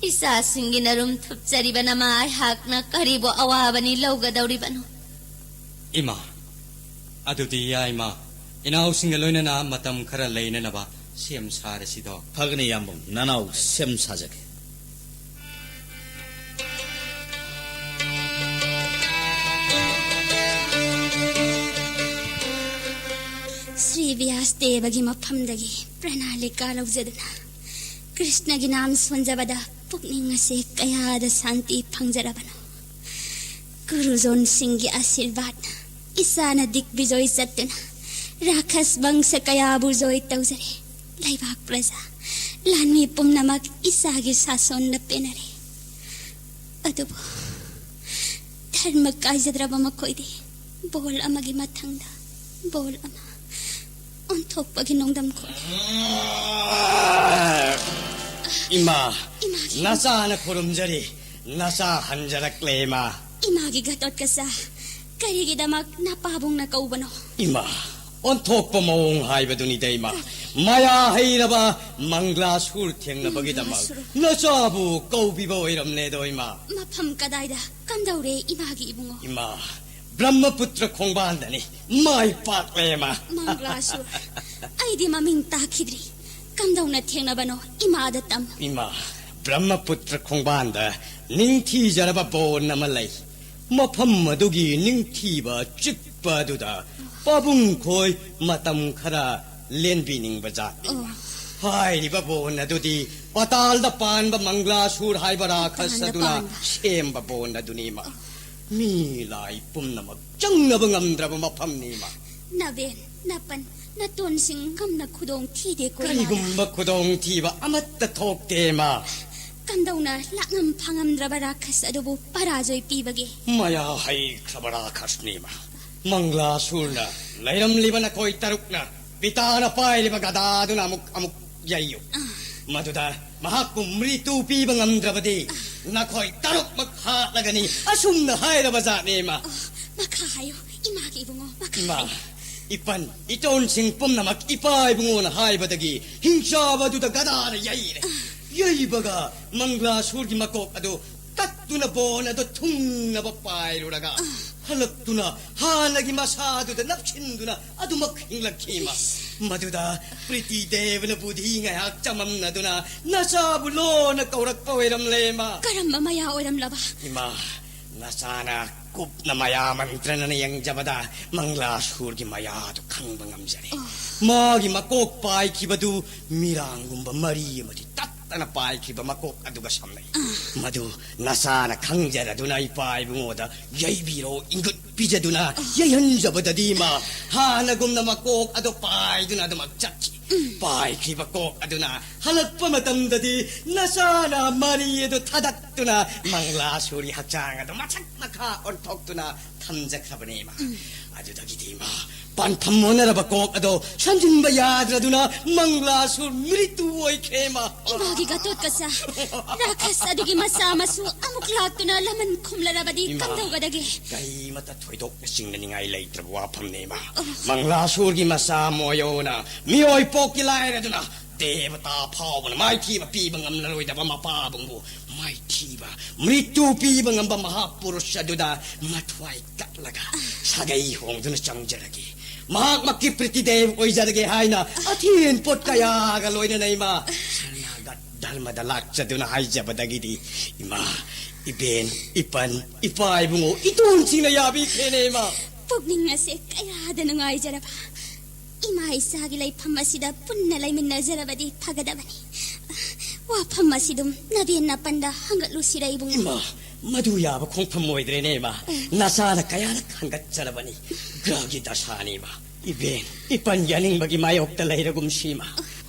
ꯏꯆꯥꯁꯤꯡꯒꯤ ꯅꯔꯨꯝ ꯊꯨꯞꯆꯔꯤꯕ ꯅꯃꯥ ꯑꯩꯍꯥꯛꯅ ꯀꯔꯤꯕꯨ ꯑꯋꯥꯕꯅꯤ ꯂꯧꯒꯗꯧꯔꯤꯕꯅꯣ? ꯏꯃꯥ, ꯑꯗꯨꯗꯤ ꯌꯥꯏꯃ, ꯏꯅꯥꯎꯁꯤꯡꯒ ꯂꯣꯏꯅꯅ ꯃꯇꯝ ꯈꯔ ꯂꯩꯅꯅꯕ ꯁꯦꯝ ꯁꯥꯔꯁꯤꯗꯣ꯫ ꯐꯒꯅꯤ ꯌꯥꯝꯕꯨꯡ, ꯅꯅꯥꯎ ꯁꯦꯝ ꯁꯥꯖꯒꯦ꯫ ꯁ꯭ꯔꯤ ꯕ꯭ꯌꯥꯁ ꯗꯦꯕꯒꯤ ꯃꯐꯝꯗꯒꯤ ꯄ꯭ꯔꯅꯥꯂꯤꯀꯥ ꯂꯧꯖꯗꯨꯅ ꯀ꯭ꯔꯤꯁꯅꯒꯤ ꯅꯥꯝ ꯁꯣꯟꯖꯕꯗ ꯄꯨꯛꯅꯤꯡ ꯑꯁꯦ ꯀꯌꯥꯗ ꯁꯥꯟꯇꯤ ꯐꯪꯖꯔꯕꯅꯣ꯫ ꯒꯨꯔꯨꯖꯣꯟꯁꯤꯡꯒꯤ ꯑꯥꯁꯤꯔꯕꯥꯗꯅ ꯏꯆꯥꯅ ꯗꯤꯛꯕꯤꯖꯣꯏ ꯆꯠꯇꯨꯅ ꯔꯥꯈꯁ ꯕꯪꯁ ꯀꯌꯥꯕꯨ ꯖꯣꯏ ꯇꯧꯖꯔꯦ꯫ ꯂꯩꯕꯥꯛ ꯄ꯭ꯔꯖꯥ, ꯂꯥꯟꯃꯤ ꯄꯨꯝꯅꯃꯛ ꯏꯆꯥꯒꯤ ꯁꯥꯁꯣꯟꯗ ꯄꯦꯟꯅꯔꯦ꯫ ꯑꯗꯨꯕꯨ ꯙꯔꯃ ꯀꯥꯏꯖꯗ꯭ꯔꯕ ꯃꯈꯣꯏꯗꯤ ꯕꯣꯜ ꯑꯃꯒꯤ ꯃꯊꯪꯗ ꯕꯣꯜ ꯑꯃ ꯑꯣꯟꯊꯣꯛꯄꯒꯤ ꯅꯣꯡꯗꯝ ꯈꯣꯠꯂꯤ꯫ ꯏꯃꯥ, ꯏꯃꯥꯒꯤ ꯅꯆꯥꯅ ꯈꯨꯔꯨꯝꯖꯔꯤ, ꯅꯆꯥ ꯍꯟꯖꯔꯛꯂꯦ, ꯏꯃꯥ꯫ ꯏꯃꯥꯒꯤ ꯘꯇꯣꯠꯀꯆꯥ, ꯀꯔꯤꯒꯤꯗꯃꯛ ꯅꯄꯥꯕꯨꯡꯅ ꯀꯧꯕꯅꯣ? ꯏꯃꯥ, ꯑꯣꯟꯊꯣꯛꯄ ꯃꯑꯣꯡ ꯍꯥꯏꯕꯗꯨꯅꯤꯗ, ꯏꯃꯥ꯫ ꯃꯌꯥ ꯍꯩꯔꯕ ꯃꯪꯒ꯭ꯂꯥꯁꯨꯔ ꯊꯦꯡꯅꯕꯒꯤꯗꯃꯛ ꯃꯪꯒ꯭ꯂꯥꯁꯨꯔ꯫ ꯅꯆꯥꯕꯨ ꯀꯧꯕꯤꯕ ꯑꯣꯏꯔꯝꯂꯦꯗꯣ, ꯏꯃꯥ꯫ ꯃꯐꯝ ꯀꯗꯥꯏꯗ? ꯀꯝꯗꯧꯔꯦ ꯏꯃꯥꯒꯤ ꯏꯕꯨꯡꯉꯣ? ꯏꯃꯥ, ꯕ꯭ꯔꯍ꯭ꯃꯄꯨꯇ꯭ꯔ ꯈꯣꯡꯕꯥꯟꯗꯅꯤ꯫ ꯃꯥꯏ ꯄꯥꯛꯂꯦ, ꯏꯃꯥ꯫ ꯃꯪꯒ꯭ꯂꯥꯁꯨꯔ꯫ ꯑꯩꯗꯤ ꯃꯃꯤꯡ ꯇꯥꯈꯤꯗ꯭ꯔꯤ꯫ ꯀꯝꯗꯧꯅ ꯊꯦꯡꯅꯕꯅꯣ? ꯏꯃꯥꯗ ꯇꯝꯃꯨ꯫ ꯏꯃꯥ, ꯕ꯭ꯔꯍ꯭ꯃꯄꯨꯇ꯭ꯔ ꯈꯣꯡꯕꯥꯟꯗ ꯅꯤꯡꯊꯤꯖꯔꯕ ꯕꯣꯟ ꯑꯃ ꯂꯩ꯫ ꯃꯐꯝ ꯑꯗꯨꯒꯤ ꯅꯤꯡꯊꯤꯕ ꯆꯤꯛꯄ ꯑꯗꯨꯗ ꯄꯥꯕꯨꯡ ꯈꯣꯏ ꯃꯇꯝ ꯈꯔ ꯂꯦꯟꯕꯤꯅꯤꯡꯕ ꯖꯥꯠꯅꯤ꯫ ꯑꯣ꯫ ꯍꯥꯏꯔꯤꯕ ꯕꯣꯟ ꯑꯗꯨꯗꯤ ꯄꯇꯥꯜꯗ ꯄꯥꯟꯕ ꯃꯪꯒ꯭ꯂꯥꯁꯨꯔ ꯍꯥꯏꯕ ꯔꯥꯈꯁ ꯑꯗꯨꯅ ꯁꯦꯝꯕ ꯕꯣꯟ ꯑꯗꯨꯅꯤ ꯏꯃꯥ꯫ ꯃꯤ ꯂꯥꯏ ꯄꯨꯝꯅꯃꯛ ꯆꯪꯅꯕ ꯉꯝꯗ꯭ꯔꯕ ꯃꯐꯝꯅꯤ ꯏꯃꯥ꯫ ꯅꯕꯦꯟ, ꯅꯄꯟ, ꯅꯇꯣꯟꯁꯤꯡ ꯉꯝꯅ ꯈꯨꯗꯣꯡ ꯊꯤꯗꯦꯀꯣ ꯏꯃꯥ꯫ ꯀꯔꯤꯒꯨꯝꯕ ꯈꯨꯗꯣꯡꯊꯤꯕ ꯑꯃꯠꯇ ꯊꯣꯛꯇꯦ ꯏꯃꯥ꯫ ꯀꯝꯗꯧꯅ ꯂꯥꯛꯉꯝ ꯐꯥꯉꯝꯗ꯭ꯔꯕ ꯔꯥꯈꯁ ꯑꯗꯨꯕꯨ ꯄꯔꯥꯖꯣꯏ ꯄꯤꯕꯒꯦ? ꯃꯌꯥ ꯍꯩꯈ꯭ꯔꯕ ꯔꯥꯈꯁꯅꯤ ꯏꯃꯥ꯫ ꯃꯪꯒ꯭ꯂꯥꯁꯨꯔꯅ ꯂꯩꯔꯝꯂꯤꯕ ꯅꯈꯣꯏ ꯇꯔꯨꯛꯅ ꯄꯤꯇꯥꯅ ꯄꯥꯏꯔꯤꯕ ꯒꯗꯥꯗꯨꯅ ꯑꯃꯨꯛ ꯑꯃꯨꯛ ꯌꯩꯌꯨ꯫ ꯃꯗꯨꯗ ꯃꯍꯥꯛꯄꯨ ꯃ꯭ꯔꯤꯇꯨ ꯄꯤꯕ ꯉꯝꯗ꯭ꯔꯕꯗꯤ ꯅꯈꯣꯏ ꯇꯔꯨꯛꯃꯛ ꯍꯥꯠꯂꯒꯅꯤ꯫ ꯑꯁꯨꯝꯅ ꯍꯥꯏꯔꯕ ꯖꯥꯠꯅꯤ ꯏꯃꯥ꯫ ꯑꯣ, ꯃꯈꯥ ꯍꯥꯏꯌꯨ, ꯏꯃꯥꯒꯤ ꯏꯕꯨꯡꯉꯣ, ꯃꯈꯥ ꯏꯃꯥ, ꯍꯥꯏꯌꯨ꯫ ꯏꯄꯟ, ꯏꯇꯣꯟꯁꯤꯡ ꯄꯨꯝꯅꯃꯛ ꯏꯄꯥ ꯏꯕꯨꯡꯉꯣꯅ ꯍꯥꯏꯕꯗꯒꯤ ꯍꯤꯡꯆꯥꯕ ꯑꯗꯨꯗ ꯒꯗꯥꯅ ꯌꯩꯔꯦ꯫ ꯌꯩꯕꯒ ꯃꯪꯒ꯭ꯂꯥꯁꯨꯔꯒꯤ ꯃꯀꯣꯛ ꯑꯗꯨ ꯇꯠꯇꯨꯅ ꯕꯣꯟ ꯑꯗꯨ ꯊꯨꯡꯅꯕ ꯄꯥꯏꯔꯨꯔꯒ ꯍꯜꯂꯛꯇꯨꯅ ꯍꯥꯟꯅꯒꯤ ꯃꯁꯥꯗꯨꯗ ꯅꯞꯁꯤꯟꯗꯨꯅ ꯑꯗꯨꯃꯛ ꯍꯤꯡꯂꯛꯈꯤ ꯏꯃꯥ꯫ ꯃꯗꯨꯗ ꯄ꯭ꯔꯤꯇꯤ ꯗꯦꯕꯅ ꯕꯨꯙꯤ ꯉꯥꯏꯍꯥꯛ ꯆꯃꯝꯅꯗꯨꯅ ꯅꯆꯥꯕꯨ ꯂꯣꯟꯅ ꯀꯧꯔꯛꯄ ꯑꯣꯏꯔꯝꯂꯦ ꯏꯃꯥ꯫ ꯀꯔꯝꯕ ꯃꯌꯥ ꯑꯣꯏꯔꯝꯂꯕ? ꯏꯃꯥ, ꯅꯆꯥꯅ ꯀꯨꯞꯅ ꯃꯌꯥ ꯃꯟꯇ꯭ꯔꯅꯅ ꯌꯦꯡꯖꯕꯗ ꯃꯪꯒ꯭ꯂꯥꯁꯨꯔꯒꯤ ꯃꯌꯥꯗꯨ ꯈꯪꯕ ꯉꯝꯖꯔꯦ꯫ ꯑꯣ꯫ ꯃꯥꯒꯤ ꯃꯀꯣꯛ ꯄꯥꯏꯈꯤꯕꯗꯨ ꯃꯤꯔꯥꯡꯒꯨꯝꯕ ꯃꯔꯤ ꯑꯃꯗꯤ ꯇꯠꯇꯅ ꯄꯥꯏꯈꯤꯕ ꯃꯀꯣꯛ ꯑꯗꯨꯒ ꯁꯝꯅꯩ꯫ ꯑꯥ꯫ ꯃꯗꯨ ꯅꯆꯥꯅ ꯈꯪꯖꯔꯗꯨꯅ ꯏꯄꯥ ꯏꯕꯨꯡꯉꯣꯗ ꯌꯩꯕꯤꯔꯣ, ꯏꯪꯒꯨꯠ ꯄꯤꯖꯗꯨꯅ ꯌꯩꯍꯟꯖꯕꯗꯗꯤ ꯃꯥ ꯍꯥꯟꯅꯒꯨꯝꯅ ꯃꯀꯣꯛ ꯑꯗꯨ ꯄꯥꯏꯗꯨꯅ ꯑꯗꯨꯃꯛ ꯆꯠꯈꯤ꯫ ꯄꯥꯏꯈꯤꯕ ꯀꯣꯛ ꯑꯗꯨꯅ ꯍꯜꯂꯛꯄ ꯃꯇꯝꯗꯗꯤ ꯅꯆꯥꯅ ꯃꯔꯤ ꯑꯗꯨ ꯊꯥꯗꯠꯇꯨꯅ ꯃꯪꯂꯥꯁꯨꯔꯤ ꯍꯛꯆꯥꯡ ꯑꯗꯨ ꯃꯊꯛ ꯃꯈꯥ ꯑꯣꯟꯊꯣꯛꯇꯨꯅ ꯊꯝꯖꯈ꯭ꯔꯕꯅꯦ ꯏꯃꯥ꯫ ꯑꯗꯨꯗꯒꯤꯗꯤ ꯏꯃꯥ, ꯄꯥꯟꯐꯝ ꯑꯣꯟꯅꯔꯕ ꯀꯣꯛ ꯑꯗꯣ ꯁꯝꯖꯤꯟꯕ ꯌꯥꯗ꯭ꯔꯗꯨꯅ ꯃꯪꯂꯥꯁꯨꯔ ꯃ꯭ꯔꯤꯇꯨ ꯑꯣꯏꯈ꯭ꯔꯦ ꯏꯃꯥ꯫ ꯏꯃꯥꯒꯤ ꯒꯇꯣꯠꯀꯆꯥ! ꯔꯥꯈꯁ ꯑꯗꯨꯒꯤ ꯃꯆꯥ ꯃꯁꯨ ꯑꯃꯨꯛ ꯂꯥꯛꯇꯨꯅ ꯂꯃꯟ ꯈꯨꯝꯂꯔꯕꯗꯤ ꯏꯃꯥ, ꯀꯝꯗꯧꯒꯗꯒꯦ? ꯀꯔꯤꯃꯇ ꯊꯣꯏꯗꯣꯛꯅ ꯆꯤꯡꯅꯅꯤꯡꯉꯥꯏ ꯂꯩꯇ꯭ꯔꯕ ꯋꯥꯐꯝꯅꯦ ꯏꯃꯥ꯫ ꯑꯣ꯫ ꯃꯪꯂꯥꯁꯨꯔꯒꯤ ꯃꯆꯥ ꯃꯣꯌꯣꯅ ꯃꯤꯑꯣꯏ ꯄꯣꯛꯀꯤ ꯂꯥꯏꯔꯗꯨꯅ ꯗꯦꯕꯇꯥ ꯐꯥꯎꯕꯅ ꯃꯥꯏꯊꯤꯕ ꯄꯤꯕ ꯉꯝꯂꯔꯣꯏꯗꯕ ꯃꯄꯥꯕꯨꯡꯕꯨ ꯃꯥꯏꯊꯤꯕ ꯃ꯭ꯔꯤꯇꯨ ꯄꯤꯕ ꯉꯝꯕ ꯃꯍꯥꯄꯨꯔꯨꯁ ꯑꯗꯨꯗ ꯃꯊ꯭ꯋꯥꯏ ꯀꯠꯂꯒ ꯁꯥꯒꯩ ꯍꯣꯡꯗꯨꯅ ꯆꯪꯖꯔꯒꯦ, ꯃꯍꯥꯛꯃꯛꯀꯤ ꯄ꯭ꯔꯤꯇꯤꯗꯦꯕ ꯑꯣꯏꯖꯔꯒꯦ ꯍꯥꯏꯅ ꯑꯊꯦꯟ ꯄꯣꯠ ꯀꯌꯥꯒ ꯂꯣꯏꯅꯅ ꯏꯃꯥ ꯁꯔꯅꯥꯒꯠ ꯙꯔꯃꯗ ꯂꯥꯛꯆꯗꯨꯅ ꯍꯥꯏꯖꯕꯗꯒꯤꯗꯤ ꯏꯃꯥ, ꯏꯕꯦꯟ, ꯏꯄꯟ, ꯏꯄꯥ ꯏꯕꯨꯡꯉꯣ, ꯏꯇꯣꯟꯁꯤꯡꯅ ꯌꯥꯕꯤꯈ꯭ꯔꯦꯅꯦ ꯏꯃꯥ꯫ ꯄꯨꯛꯅꯤꯡ ꯑꯁꯦ ꯀꯌꯥꯗ ꯅꯨꯡꯉꯥꯏꯖꯔꯕ꯫ ꯏꯃꯥ ꯏꯆꯥꯒꯤ ꯂꯩꯐꯝ ꯑꯁꯤꯗ ꯄꯨꯟꯅ ꯂꯩꯃꯤꯟꯅꯖꯔꯕꯗꯤ ꯐꯒꯗꯕꯅꯤ꯫ ꯋꯥꯐꯝ ꯑꯁꯤꯗꯨꯝ ꯅꯕꯦꯟ ꯅꯄꯟꯗ ꯍꯪꯒꯠꯂꯨꯁꯤꯔ, ꯏꯕꯨꯡꯉꯣ? ꯏꯃꯥ, ꯃꯗꯨ ꯌꯥꯕ ꯈꯣꯡꯐꯝ ꯑꯣꯏꯗ꯭ꯔꯦꯅꯦ, ꯏꯃꯥ꯫ ꯅꯆꯥꯅ ꯀꯌꯥꯔꯛ ꯍꯪꯒꯠꯆꯔꯕꯅꯤ꯫ ꯒ꯭ꯔꯍꯒꯤ ꯗꯁꯥꯅꯤ, ꯏꯃꯥ꯫ ꯏꯕꯦꯟ ꯏꯄꯟ ꯌꯥꯅꯤꯡꯕꯒꯤ ꯃꯥꯌꯣꯛꯇ ꯂꯩꯔꯒꯨꯝꯁꯤ, ꯏꯃꯥ꯫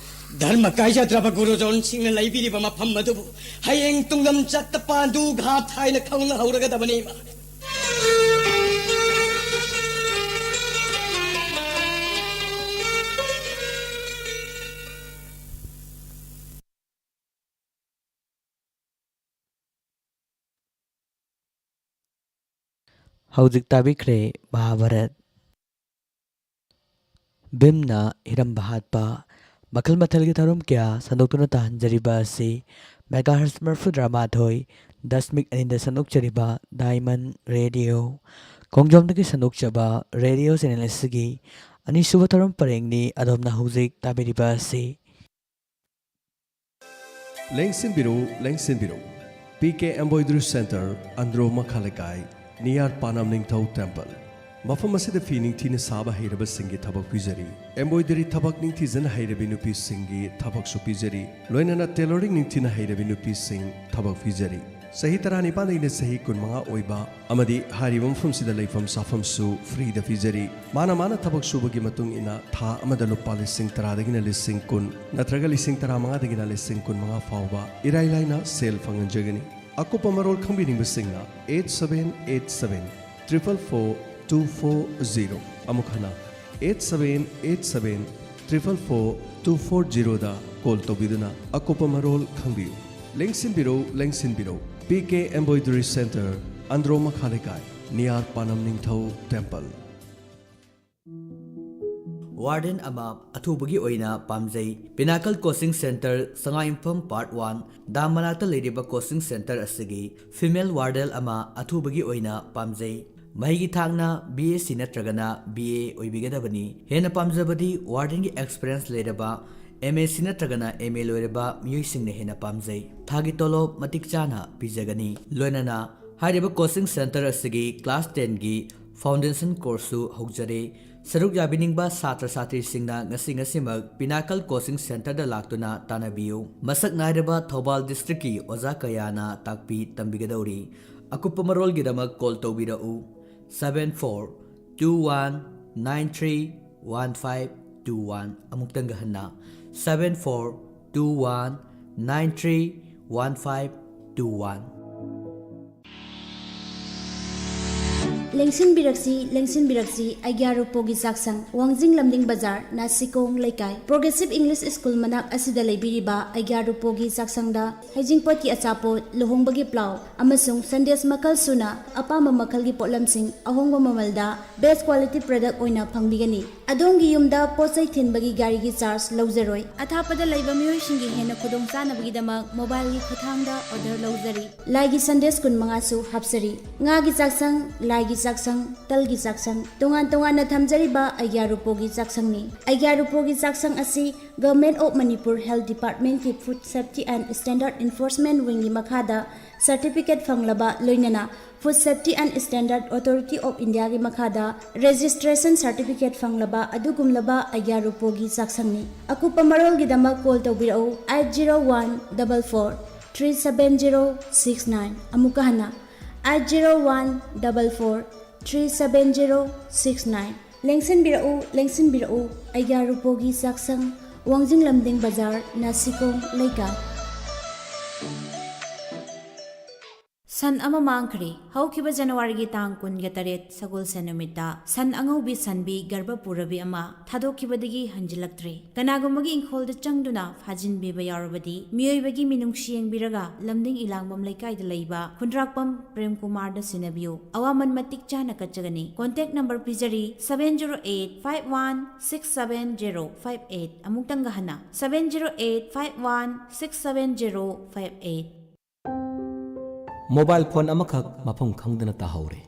ꯙꯔꯃ ꯀꯥꯏꯖꯗ꯭ꯔꯕ ꯒꯨꯔꯨꯖꯣꯟꯁꯤꯡꯅ ꯂꯩꯕꯤꯔꯤꯕ ꯃꯐꯝ ꯑꯗꯨꯕꯨ ꯍꯌꯦꯡ ꯇꯨꯡꯂꯝꯆꯠꯇ ꯄꯥꯟꯗꯨ ꯘꯥꯠ ꯍꯥꯏꯅ ꯈꯪꯅꯍꯧꯔꯒꯗꯕꯅꯤ, ꯏꯃꯥ꯫ ꯍꯧꯖꯤꯛ ꯇꯥꯕꯤꯈ꯭ꯔꯦ ꯃꯍꯥꯚꯥꯔꯠ꯫ ꯚꯤꯝꯅ ꯍꯤꯔꯝꯕ ꯍꯥꯠꯄ꯫ ꯃꯈꯜ ꯃꯊꯦꯜꯒꯤ ꯊꯧꯔꯝ ꯀꯌꯥ ꯁꯟꯗꯣꯛꯇꯨꯅ ꯇꯥꯍꯟꯖꯔꯤꯕ ꯑꯁꯤ megahertz ꯃꯔꯤꯐꯨꯇꯔꯥ ꯃꯥꯊꯣꯏ ꯗꯁꯃꯤꯛ ꯑꯅꯤꯗ ꯁꯟꯗꯣꯛꯆꯔꯤꯕ Diamond Radio, ꯈꯣꯡꯖꯣꯝꯗꯒꯤ ꯁꯟꯗꯣꯛꯆꯕ ꯔꯦꯗꯤꯑꯣ ꯆꯦꯅꯦꯜ ꯑꯁꯤꯒꯤ ꯑꯅꯤꯁꯨꯕ ꯊꯧꯔꯝ ꯄꯔꯦꯡꯅꯤ꯫ ꯑꯗꯣꯝꯅ ꯍꯧꯖꯤꯛ ꯇꯥꯕꯤꯔꯤꯕ ꯑꯁꯤ ꯂꯦꯡꯁꯤꯟꯕꯤꯔꯨ, ꯂꯦꯡꯁꯤꯟꯕꯤꯔꯨ꯫ P K Embroidery Centre, Andro ꯃꯈꯥ ꯂꯩꯀꯥꯏ, ꯅꯤꯌꯥꯔ ꯄꯥꯅꯝ ꯅꯤꯡꯊꯧ ꯇꯦꯝꯄꯜ꯫ ꯃꯐꯝ ꯑꯁꯤꯗ ꯐꯤ ꯅꯤꯡꯊꯤꯅ ꯁꯥꯕ ꯍꯩꯔꯕꯁꯤꯡꯒꯤ ꯊꯕꯛ ꯄꯤꯖꯔꯤ꯫ Embroidery ꯊꯕꯛ ꯅꯤꯡꯊꯤꯖꯅ ꯍꯩꯔꯕꯤ ꯅꯨꯄꯤꯁꯤꯡꯒꯤ ꯊꯕꯛꯁꯨ ꯄꯤꯖꯔꯤ꯫ ꯂꯣꯏꯅꯅ tailoring ꯅꯤꯡꯊꯤꯅ ꯍꯩꯔꯕꯤ ꯅꯨꯄꯤꯁꯤꯡ ꯊꯕꯛ ꯄꯤꯖꯔꯤ꯫ ꯆꯍꯤ ꯇꯔꯥꯅꯤꯄꯥꯟꯗꯒꯤꯅ ꯆꯍꯤ ꯀꯨꯟꯃꯉꯥ ꯑꯣꯏꯕ ꯑꯃꯗꯤ ꯍꯥꯏꯔꯤꯕ ꯃꯐꯝꯁꯤꯗ ꯂꯩꯐꯝ ꯆꯥꯐꯝꯁꯨ freeꯗ ꯄꯤꯖꯔꯤ꯫ ꯃꯥꯅ ꯃꯥꯅ ꯊꯕꯛ ꯁꯨꯕꯒꯤ ꯃꯇꯨꯡ ꯏꯟꯅ ꯊꯥ ꯑꯃꯗ ꯂꯨꯄꯥ ꯂꯤꯁꯤꯡ ꯇꯔꯥꯗꯒꯤꯅ ꯂꯤꯁꯤꯡ ꯀꯨꯟ ꯅꯠꯇ꯭ꯔꯒ ꯂꯤꯁꯤꯡ ꯇꯔꯥꯃꯉꯥꯗꯒꯤꯅ ꯂꯤꯁꯤꯡ ꯀꯨꯟꯃꯉꯥ ꯐꯥꯎꯕ ꯏꯔꯥꯏ ꯂꯥꯏꯅ ꯁꯦꯜ ꯐꯪꯍꯟꯖꯒꯅꯤ꯫ ꯑꯀꯨꯞꯄ ꯃꯔꯣꯜ ꯈꯪꯕꯤꯅꯤꯡꯕꯁꯤꯡꯅ eight seven eight seven triple four two four zero, ꯑꯃꯨꯛ ꯍꯟꯅ eight seven eight seven triple four two four zeroꯗ call ꯇꯧꯕꯤꯗꯨꯅ ꯑꯀꯨꯞꯄ ꯃꯔꯣꯜ ꯈꯪꯕꯤꯌꯨ꯫ ꯂꯦꯡꯁꯤꯟꯕꯤꯔꯣ, ꯂꯦꯡꯁꯤꯟꯕꯤꯔꯣ꯫ P K Embroidery Centre, Andro ꯃꯈꯥ ꯂꯩꯀꯥꯏ, ꯅꯤꯌꯥꯔ ꯄꯥꯅꯝ ꯅꯤꯡꯊꯧ ꯇꯦꯝꯄꯜ꯫ Warden ꯑꯃ ꯑꯊꯨꯕꯒꯤ ꯑꯣꯏꯅ ꯄꯥꯝꯖꯩ꯫ Pinnacle Coaching Centre, ꯁꯉꯥꯏꯌꯨꯝꯐꯝ Part One, ꯗꯥꯝ ꯃꯅꯥꯛꯇ ꯂꯩꯔꯤꯕ coaching centre ꯑꯁꯤꯒꯤ female warden ꯑꯃ ꯑꯊꯨꯕꯒꯤ ꯑꯣꯏꯅ ꯄꯥꯝꯖꯩ꯫ ꯃꯍꯩꯒꯤ ꯊꯥꯛꯅ B S C ꯅꯠꯇ꯭ꯔꯒꯅ B A ꯑꯣꯏꯕꯤꯒꯗꯕꯅꯤ꯫ ꯍꯦꯟꯅ ꯄꯥꯝꯖꯕꯗꯤ wardenꯒꯤ experience ꯂꯩꯔꯕ M S C ꯅꯠꯇ꯭ꯔꯒꯅ M A ꯂꯣꯏꯔꯕ ꯃꯤꯑꯣꯏꯁꯤꯡꯅ ꯍꯦꯟꯅ ꯄꯥꯝꯖꯩ꯫ ꯊꯥꯒꯤ ꯇꯣꯂꯣꯞ ꯃꯇꯤꯛ ꯆꯥꯅ ꯄꯤꯖꯒꯅꯤ꯫ ꯂꯣꯏꯅꯅ ꯍꯥꯏꯔꯤꯕ coaching centre ꯑꯁꯤꯒꯤ class tenꯒꯤ Foundation courseꯁꯨ ꯍꯧꯖꯔꯦ꯫ ꯁꯔꯨꯛ ꯌꯥꯕꯤꯅꯤꯡꯕ ꯁꯥꯇ꯭ꯔ ꯁꯥꯇ꯭ꯔꯤꯁꯤꯡꯅ ꯉꯁꯤ ꯉꯁꯤꯃꯛ Pinnacle Coaching Centreꯗ ꯂꯥꯛꯇꯨꯅ ꯇꯥꯟꯅꯕꯤꯌꯨ꯫ ꯃꯁꯛ ꯅꯥꯏꯔꯕ ꯊꯧꯕꯥꯜ districtꯀꯤ ꯑꯣꯖꯥ ꯀꯌꯥꯅ ꯇꯥꯛꯄꯤ ꯇꯝꯕꯤꯒꯗꯧꯔꯤ꯫ ꯑꯀꯨꯞꯄ ꯃꯔꯣꯜꯒꯤꯗꯃꯛ call ꯇꯧꯕꯤꯔꯛꯎ, seven four two one nine three one five two one꯫ ꯑꯃꯨꯛꯇꯪꯒ ꯍꯟꯅ, seven four two one nine three one five two one꯫ ꯂꯦꯡꯁꯤꯟꯕꯤꯔꯛꯁꯤ, ꯂꯦꯡꯁꯤꯟꯕꯤꯔꯛꯁꯤ, ꯑꯩꯒ꯭ꯌꯥꯔꯨꯄꯣꯒꯤ ꯆꯥꯛꯁꯪ, ꯋꯥꯡꯖꯤꯡ ꯂꯝꯗꯤꯡ ꯕꯖꯥꯔ, ꯅꯥꯁꯤꯀꯣꯡ ꯂꯩꯀꯥꯏ, Progressive English School ꯃꯅꯥꯛ ꯑꯁꯤꯗ ꯂꯩꯕꯤꯔꯤꯕ ꯑꯩꯒ꯭ꯌꯥꯔꯨꯄꯣꯒꯤ ꯆꯥꯛꯁꯪꯗ ꯍꯩꯖꯤꯡꯄꯣꯠꯀꯤ ꯑꯆꯥꯄꯣꯠ, ꯂꯨꯍꯣꯡꯕꯒꯤ ꯄ꯭ꯂꯥꯎ ꯑꯃꯁꯨꯡ Sundays ꯃꯈꯜ ꯁꯨꯅ ꯑꯄꯥꯝꯕ ꯃꯈꯜꯒꯤ ꯄꯣꯠꯂꯝꯁꯤꯡ ꯑꯍꯣꯡꯕ ꯃꯃꯜꯗ best quality product ꯑꯣꯏꯅ ꯐꯪꯕꯤꯒꯅꯤ꯫ ꯑꯗꯣꯝꯒꯤ ꯌꯨꯝꯗ ꯄꯣꯠ ꯆꯩ ꯊꯤꯟꯕꯒꯤ ꯒꯥꯔꯤꯒꯤ charge ꯂꯧꯖꯔꯣꯏ꯫ ꯑꯊꯥꯞꯄꯗ ꯂꯩꯕ ꯃꯤꯑꯣꯏꯁꯤꯡꯒꯤ ꯍꯦꯟꯅ ꯈꯨꯗꯣꯡꯆꯥꯅꯕꯒꯤꯗꯃꯛ mobileꯒꯤ ꯈꯨꯠꯊꯥꯡꯗ order ꯂꯧꯖꯔꯤ꯫ ꯂꯥꯏꯒꯤ Sundays ꯀꯨꯟꯃꯉꯥꯁꯨ ꯍꯥꯞꯆꯔꯤ꯫ ꯉꯥꯒꯤ ꯆꯥꯛꯁꯪ, ꯂꯥꯏꯒꯤ ꯆꯥꯛꯁꯪ, ꯇꯜꯒꯤ ꯆꯥꯛꯁꯪ, ꯇꯣꯉꯥꯟ ꯇꯣꯉꯥꯟꯅ ꯊꯝꯖꯔꯤꯕ ꯑꯩꯒ꯭ꯌꯥꯔꯨꯄꯣꯒꯤ ꯆꯥꯛꯁꯪꯅꯤ꯫ ꯑꯩꯒ꯭ꯌꯥꯔꯨꯄꯣꯒꯤ ꯆꯥꯛꯁꯪ ꯑꯁꯤ Government of Manipur Health Departmentꯀꯤ Food Safety and Standard Enforcement Wingꯒꯤ ꯃꯈꯥꯗ certificate ꯐꯪꯂꯕ, ꯂꯣꯏꯅꯅ Food Safety and Standard Authority of Indiaꯒꯤ ꯃꯈꯥꯗ registration certificate ꯐꯪꯂꯕ ꯑꯗꯨꯒꯨꯝꯂꯕ ꯑꯩꯒ꯭ꯌꯥꯔꯨꯄꯣꯒꯤ ꯆꯥꯛꯁꯪꯅꯤ꯫ ꯑꯀꯨꯞꯄ ꯃꯔꯣꯜꯒꯤꯗꯃꯛ call ꯇꯧꯕꯤꯔꯛꯎ, eight zero one double four three seven zero six nine꯫ ꯑꯃꯨꯛꯀ ꯍꯟꯅ, eight zero one double four three seven zero six nine꯫ ꯂꯦꯡꯁꯤꯟꯕꯤꯔꯛꯎ, ꯂꯦꯡꯁꯤꯟꯕꯤꯔꯛꯎ, ꯑꯩꯒ꯭ꯌꯥꯔꯨꯄꯣꯒꯤ ꯆꯥꯛꯁꯪ, ꯋꯥꯡꯖꯤꯡ ꯂꯝꯗꯤꯡ ꯕꯖꯥꯔ, ꯅꯥꯁꯤꯀꯣꯡ ꯂꯩꯀꯥꯏ꯫ ꯁꯟ ꯑꯃ ꯃꯥꯡꯈ꯭ꯔꯦ꯫ ꯍꯧꯈꯤꯕ ꯖꯅꯋꯥꯔꯤꯒꯤ ꯇꯥꯡ ꯀꯨꯟꯒ ꯇꯔꯦꯠ, ꯁꯒꯣꯜꯁꯦꯟ ꯅꯨꯃꯤꯠꯇ ꯁꯟ ꯑꯉꯧꯕꯤ ꯁꯟꯕꯤ ꯒꯔꯚ ꯄꯨꯔꯕꯤ ꯑꯃ ꯊꯥꯗꯣꯛꯈꯤꯕꯗꯒꯤ ꯍꯟꯖꯤꯜꯂꯛꯇ꯭ꯔꯦ꯫ ꯀꯅꯥꯒꯨꯝꯕꯒꯤ ꯏꯪꯈꯣꯜꯗ ꯆꯪꯗꯨꯅ ꯐꯥꯖꯤꯟꯕꯤꯕ ꯌꯥꯎꯔꯕꯗꯤ, ꯃꯤꯑꯣꯏꯕꯒꯤ ꯃꯤꯅꯨꯡꯁꯤ ꯌꯦꯡꯕꯤꯔꯒ ꯂꯝꯗꯤꯡ ꯏꯂꯥꯡꯕꯝ ꯂꯩꯀꯥꯏꯗ ꯂꯩꯕ ꯈꯨꯟꯗ꯭ꯔꯥꯛꯄꯝ ꯄ꯭ꯔꯦꯝ ꯀꯨꯃꯥꯔꯗ ꯁꯤꯟꯅꯕꯤꯌꯨ꯫ ꯑꯋꯥꯃꯟ ꯃꯇꯤꯛ ꯆꯥꯅ ꯀꯠꯆꯒꯅꯤ꯫ Contact number ꯄꯤꯖꯔꯤ, seven zero eight five one six seven zero five eight꯫ ꯑꯃꯨꯛꯇꯪꯒ ꯍꯟꯅ, seven zero eight five one six seven zero five eight꯫ Mobile phone ꯑꯃꯈꯛ ꯃꯐꯝ ꯈꯪꯗꯅ ꯇꯥꯍꯧꯔꯦ꯫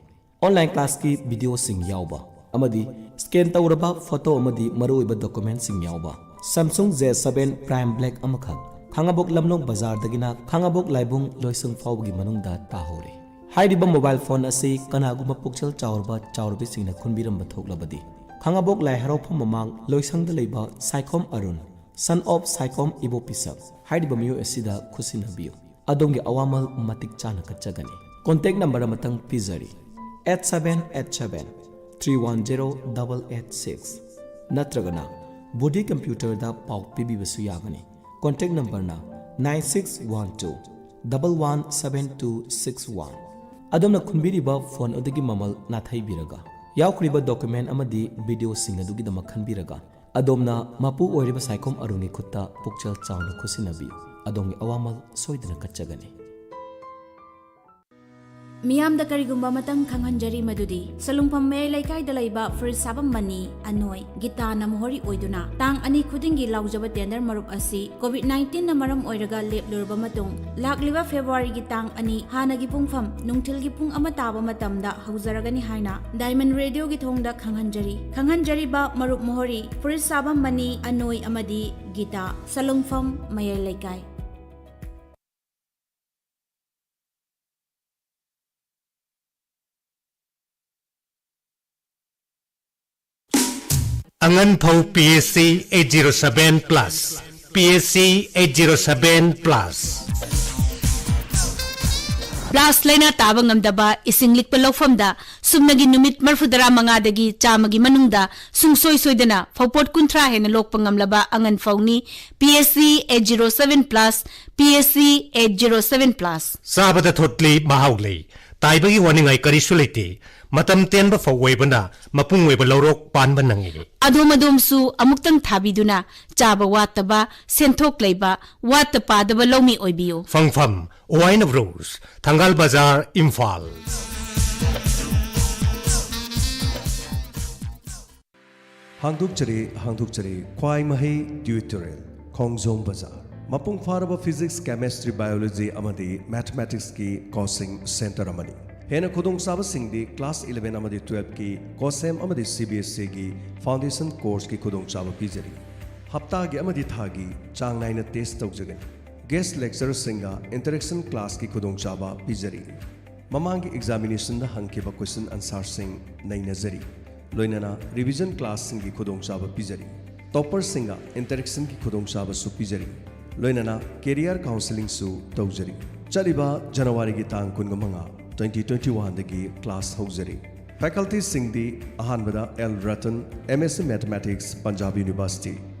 Online classꯀꯤ videoꯁꯤꯡ ꯌꯥꯎꯕ ꯑꯃꯗꯤ scan ꯇꯧꯔꯕ photo ꯑꯃꯗꯤ ꯃꯔꯨꯑꯣꯏꯕ documentꯁꯤꯡ ꯌꯥꯎꯕ Samsung J seven Prime Black ꯑꯃꯈꯛ ꯈꯥꯉꯕꯣꯛ ꯂꯝꯂꯣꯡ ꯕꯖꯥꯔꯗꯒꯤꯅ ꯈꯥꯉꯕꯣꯛ ꯂꯥꯏꯕꯨꯡ ꯂꯣꯏꯁꯪ ꯐꯥꯎꯕꯒꯤ ꯃꯅꯨꯡꯗ ꯇꯥꯍꯧꯔꯦ꯫ ꯍꯥꯏꯔꯤꯕ ꯃꯣꯕꯥꯏꯜ ꯐꯣꯟ ꯑꯁꯤ ꯀꯅꯥꯒꯨꯝꯕ ꯄꯨꯛꯆꯦꯜ ꯆꯥꯎꯔꯕ ꯆꯥꯎꯔꯕꯤꯁꯤꯡꯅ ꯈꯨꯟꯕꯤꯔꯝꯕ ꯊꯣꯛꯂꯕꯗꯤ, ꯈꯥꯉꯕꯣꯛ ꯂꯥꯏ ꯍꯔꯥꯎꯐꯝ ꯃꯃꯥꯡ ꯂꯣꯏꯁꯪꯗ ꯂꯩꯕ ꯁꯥꯏꯈꯣꯝ ꯑꯔꯨꯟ, son of ꯁꯥꯏꯈꯣꯝ ꯏꯕꯣꯄꯤꯁꯛ ꯍꯥꯏꯔꯤꯕ ꯃꯤꯑꯣꯏ ꯑꯁꯤꯗ ꯈꯨꯠꯁꯤꯟꯅꯕꯤꯌꯨ꯫ ꯑꯗꯣꯝꯒꯤ ꯑꯋꯥꯃꯜ ꯃꯇꯤꯛ ꯆꯥꯅ ꯀꯠꯆꯒꯅꯤ꯫ ꯀꯣꯟꯇꯦꯛ ꯅꯝꯕꯔ ꯑꯃꯇꯪ ꯄꯤꯖꯔꯤ, eight seven eight seven three one zero double eight six, ꯅꯠꯇ꯭ꯔꯒꯅ ꯕꯨꯙꯤ ꯀꯝꯄ꯭ꯌꯨꯇꯔꯗ ꯄꯥꯎ ꯄꯤꯕꯤꯕꯁꯨ ꯌꯥꯒꯅꯤ꯫ ꯀꯣꯟꯇꯦꯛ ꯅꯝꯕꯔꯅ nine six one two double one seven two six one꯫ ꯑꯗꯣꯝꯅ ꯈꯨꯟꯕꯤꯔꯤꯕ ꯐꯣꯟ ꯑꯗꯨꯒꯤ ꯃꯃꯜ ꯅꯥꯊꯩꯕꯤꯔꯒ, ꯌꯥꯎꯈ꯭ꯔꯤꯕ ꯗꯣꯀꯨꯃꯦꯟ ꯑꯃꯗꯤ ꯚꯤꯗꯤꯑꯣꯁꯤꯡ ꯑꯗꯨꯒꯤꯗꯃꯛ ꯈꯟꯕꯤꯔꯒ, ꯑꯗꯣꯝꯅ ꯃꯄꯨ ꯑꯣꯏꯔꯤꯕ ꯁꯥꯏꯈꯣꯝ ꯑꯔꯨꯟꯒꯤ ꯈꯨꯠꯇ ꯄꯨꯛꯆꯦꯜ ꯆꯥꯎꯅ ꯈꯨꯠꯁꯤꯟꯅꯕꯤꯌꯨ꯫ ꯑꯗꯣꯝꯒꯤ ꯑꯋꯥꯃꯜ ꯁꯣꯏꯗꯅ ꯀꯠꯆꯒꯅꯤ꯫ ꯃꯤꯌꯥꯝꯗ ꯀꯔꯤꯒꯨꯝꯕ ꯑꯃꯇꯪ ꯈꯪꯍꯟꯖꯔꯤ, ꯃꯗꯨꯗꯤ ꯁꯂꯨꯡꯐꯝ ꯃꯌꯥꯏ ꯂꯩꯀꯥꯏꯗ ꯂꯩꯕ ꯐ꯭ꯔꯤꯖ ꯁꯥꯕ ꯃꯅꯤ ꯑꯅꯣꯏ ꯒꯤꯇꯥꯅ ꯃꯣꯍꯣꯔꯤ ꯑꯣꯏꯗꯨꯅ ꯇꯥꯡ ꯑꯅꯤ ꯈꯨꯗꯤꯡꯒꯤ ꯂꯥꯎꯖꯕ ꯇꯦꯟꯗꯔ ꯃꯔꯨꯞ ꯑꯁꯤ ꯀꯣꯚꯤꯗ ꯅꯥꯏꯟꯇꯤꯟꯅ ꯃꯔꯝ ꯑꯣꯏꯔꯒ ꯂꯦꯞꯂꯨꯔꯕ ꯃꯇꯨꯡ, ꯂꯥꯛꯂꯤꯕ ꯐꯦꯕ꯭ꯔꯨꯋꯥꯔꯤꯒꯤ ꯇꯥꯡ ꯑꯅꯤ ꯍꯥꯟꯅꯒꯤ ꯄꯨꯡꯐꯝ ꯅꯨꯡꯊꯤꯜꯒꯤ ꯄꯨꯡ ꯑꯃ ꯇꯥꯕ ꯃꯇꯝꯗ ꯍꯧꯖꯔꯒꯅꯤ ꯍꯥꯏꯅ ꯗꯥꯏꯃꯟ ꯔꯦꯗꯤꯑꯣꯒꯤ ꯊꯣꯡꯗ ꯈꯪꯍꯟꯖꯔꯤ꯫ ꯈꯪꯍꯟꯖꯔꯤꯕ ꯃꯔꯨꯞ ꯃꯣꯍꯣꯔꯤ ꯐ꯭ꯔꯤꯖ ꯁꯥꯕ ꯃꯅꯤ ꯑꯅꯣꯏ ꯑꯃꯗꯤ ꯒꯤꯇꯥ, ꯁꯂꯨꯡꯐꯝ ꯃꯌꯥꯏ ꯂꯩꯀꯥꯏ꯫ ꯑꯉꯟꯐꯧ P H C eight zero seven plus, P H C eight zero seven plus꯫ Blast ꯂꯥꯏꯅꯥ ꯇꯥꯕ ꯉꯝꯗꯕ ꯏꯁꯤꯡ ꯂꯤꯛꯄ ꯂꯧꯐꯝꯗ ꯁꯨꯞꯅꯒꯤ ꯅꯨꯃꯤꯠ ꯃꯔꯤꯐꯨꯇꯔꯥ ꯃꯉꯥꯗꯒꯤ ꯆꯥꯝꯃꯒꯤ ꯃꯅꯨꯡꯗ ꯁꯨꯡꯁꯣꯏ ꯁꯣꯏꯗꯅ ꯐꯧꯄꯣꯠ ꯀꯨꯟꯊ꯭ꯔꯥ ꯍꯦꯟꯅ ꯂꯣꯛꯄ ꯉꯝꯂꯕ ꯑꯉꯟꯐꯧꯅꯤ꯫ P H C eight zero seven plus, P H C eight zero seven plus꯫ ꯆꯥꯕꯗ ꯊꯣꯠꯂꯤ, ꯃꯍꯥꯎ ꯂꯩ꯫ ꯇꯥꯏꯕꯒꯤ ꯋꯥꯅꯤꯡꯉꯥꯏ ꯀꯔꯤꯁꯨ ꯂꯩꯇꯦ꯫ ꯃꯇꯝ ꯇꯦꯟꯕ ꯐꯧ ꯑꯣꯏꯕꯅ ꯃꯄꯨꯡ ꯑꯣꯏꯕ ꯂꯧꯔꯣꯛ ꯄꯥꯟꯕ ꯅꯪꯉꯤ꯫ ꯑꯗꯣꯝ ꯑꯗꯣꯝꯁꯨ ꯑꯃꯨꯛꯇꯪ ꯊꯥꯕꯤꯗꯨꯅ ꯆꯥꯕ ꯋꯥꯠꯇꯕ, ꯁꯦꯟꯊꯣꯛ ꯂꯩꯕ, ꯋꯥꯠꯇ ꯄꯥꯗꯕ ꯂꯧꯃꯤ ꯑꯣꯏꯕꯤꯌꯨ꯫ ꯐꯪꯐꯝ, Wine of Rose, ꯊꯪꯒꯥꯜ ꯕꯖꯥꯔ, ꯏꯝꯐꯥꯜ꯫ ꯍꯥꯡꯗꯣꯛꯆꯔꯤ, ꯍꯥꯡꯗꯣꯛꯆꯔꯤ, ꯈ꯭ꯋꯥꯏ ꯃꯍꯩ ꯇ꯭ꯌꯨꯇꯣꯔꯤꯌꯦꯜ, ꯈꯣꯡꯖꯣꯝ ꯕꯖꯥꯔ꯫ ꯃꯄꯨꯡ ꯐꯥꯔꯕ ꯐꯤꯖꯤꯛꯁ, ꯀꯦꯃꯦꯁꯇ꯭ꯔꯤ, ꯕꯥꯏꯑꯣꯂꯣꯖꯤ ꯑꯃꯗꯤ ꯃꯦꯊꯃꯦꯇꯤꯛꯁꯀꯤ ꯀꯣꯆꯤꯡ ꯁꯦꯟꯇꯔ ꯑꯃꯅꯤ꯫ ꯍꯦꯟꯅ ꯈꯨꯗꯣꯡꯆꯥꯕꯁꯤꯡꯗꯤ ꯀ꯭ꯂꯥꯁ ꯏꯂꯦꯚꯦꯟ ꯑꯃꯗꯤ ꯇꯨꯋꯦꯜꯐꯀꯤ ꯀꯣꯁꯦꯝ ꯑꯃꯗꯤ C B S Eꯒꯤ ꯐꯥꯎꯟꯗꯦꯁꯟ ꯀꯣꯔꯁꯀꯤ ꯈꯨꯗꯣꯡꯆꯥꯕ ꯄꯤꯖꯔꯤ꯫ ꯍꯞꯇꯥꯒꯤ ꯑꯃꯗꯤ ꯊꯥꯒꯤ ꯆꯥꯡ ꯅꯥꯏꯅ ꯇꯦꯁ ꯇꯧꯖꯒꯅꯤ꯫ ꯒꯦꯁ ꯂꯦꯛꯆꯔꯔꯁꯤꯡꯒ ꯏꯟꯇꯔꯦꯛꯁꯟ ꯀ꯭ꯂꯥꯁꯀꯤ ꯈꯨꯗꯣꯡꯆꯥꯕ ꯄꯤꯖꯔꯤ꯫ ꯃꯃꯥꯡꯒꯤ ꯑꯦꯛꯖꯥꯃꯤꯅꯦꯁꯟꯗ ꯍꯪꯈꯤꯕ ꯀꯣꯏꯁꯟ ꯑꯟꯁꯥꯔꯁꯤꯡ ꯅꯩꯅꯖꯔꯤ꯫ ꯂꯣꯏꯅꯅ ꯔꯤꯚꯤꯖꯟ ꯀ꯭ꯂꯥꯁꯁꯤꯡꯒꯤ ꯈꯨꯗꯣꯡꯆꯥꯕ ꯄꯤꯖꯔꯤ꯫ ꯇꯣꯄꯔꯁꯤꯡꯒ ꯏꯟꯇꯔꯦꯛꯁꯟꯒꯤ ꯈꯨꯗꯣꯡꯆꯥꯕꯁꯨ ꯄꯤꯖꯔꯤ꯫ ꯂꯣꯏꯅꯅ ꯀꯦꯔꯤꯌꯔ ꯀꯥꯎꯟꯁꯦꯂꯤꯡꯁꯨ ꯇꯧꯖꯔꯤ꯫ ꯆꯠꯂꯤꯕ ꯖꯅꯋꯥꯔꯤꯒꯤ ꯇꯥꯡ ꯀꯨꯟꯃꯉꯥ, twenty twenty-one ꯗꯒꯤ ꯀ꯭ꯂꯥꯁ ꯍꯧꯖꯔꯤ꯫ ꯐꯦꯀꯜꯇꯤꯁꯤꯡꯗꯤ ꯑꯍꯥꯟꯕꯗ L Ratan, M S C Mathematics, Punjab University꯫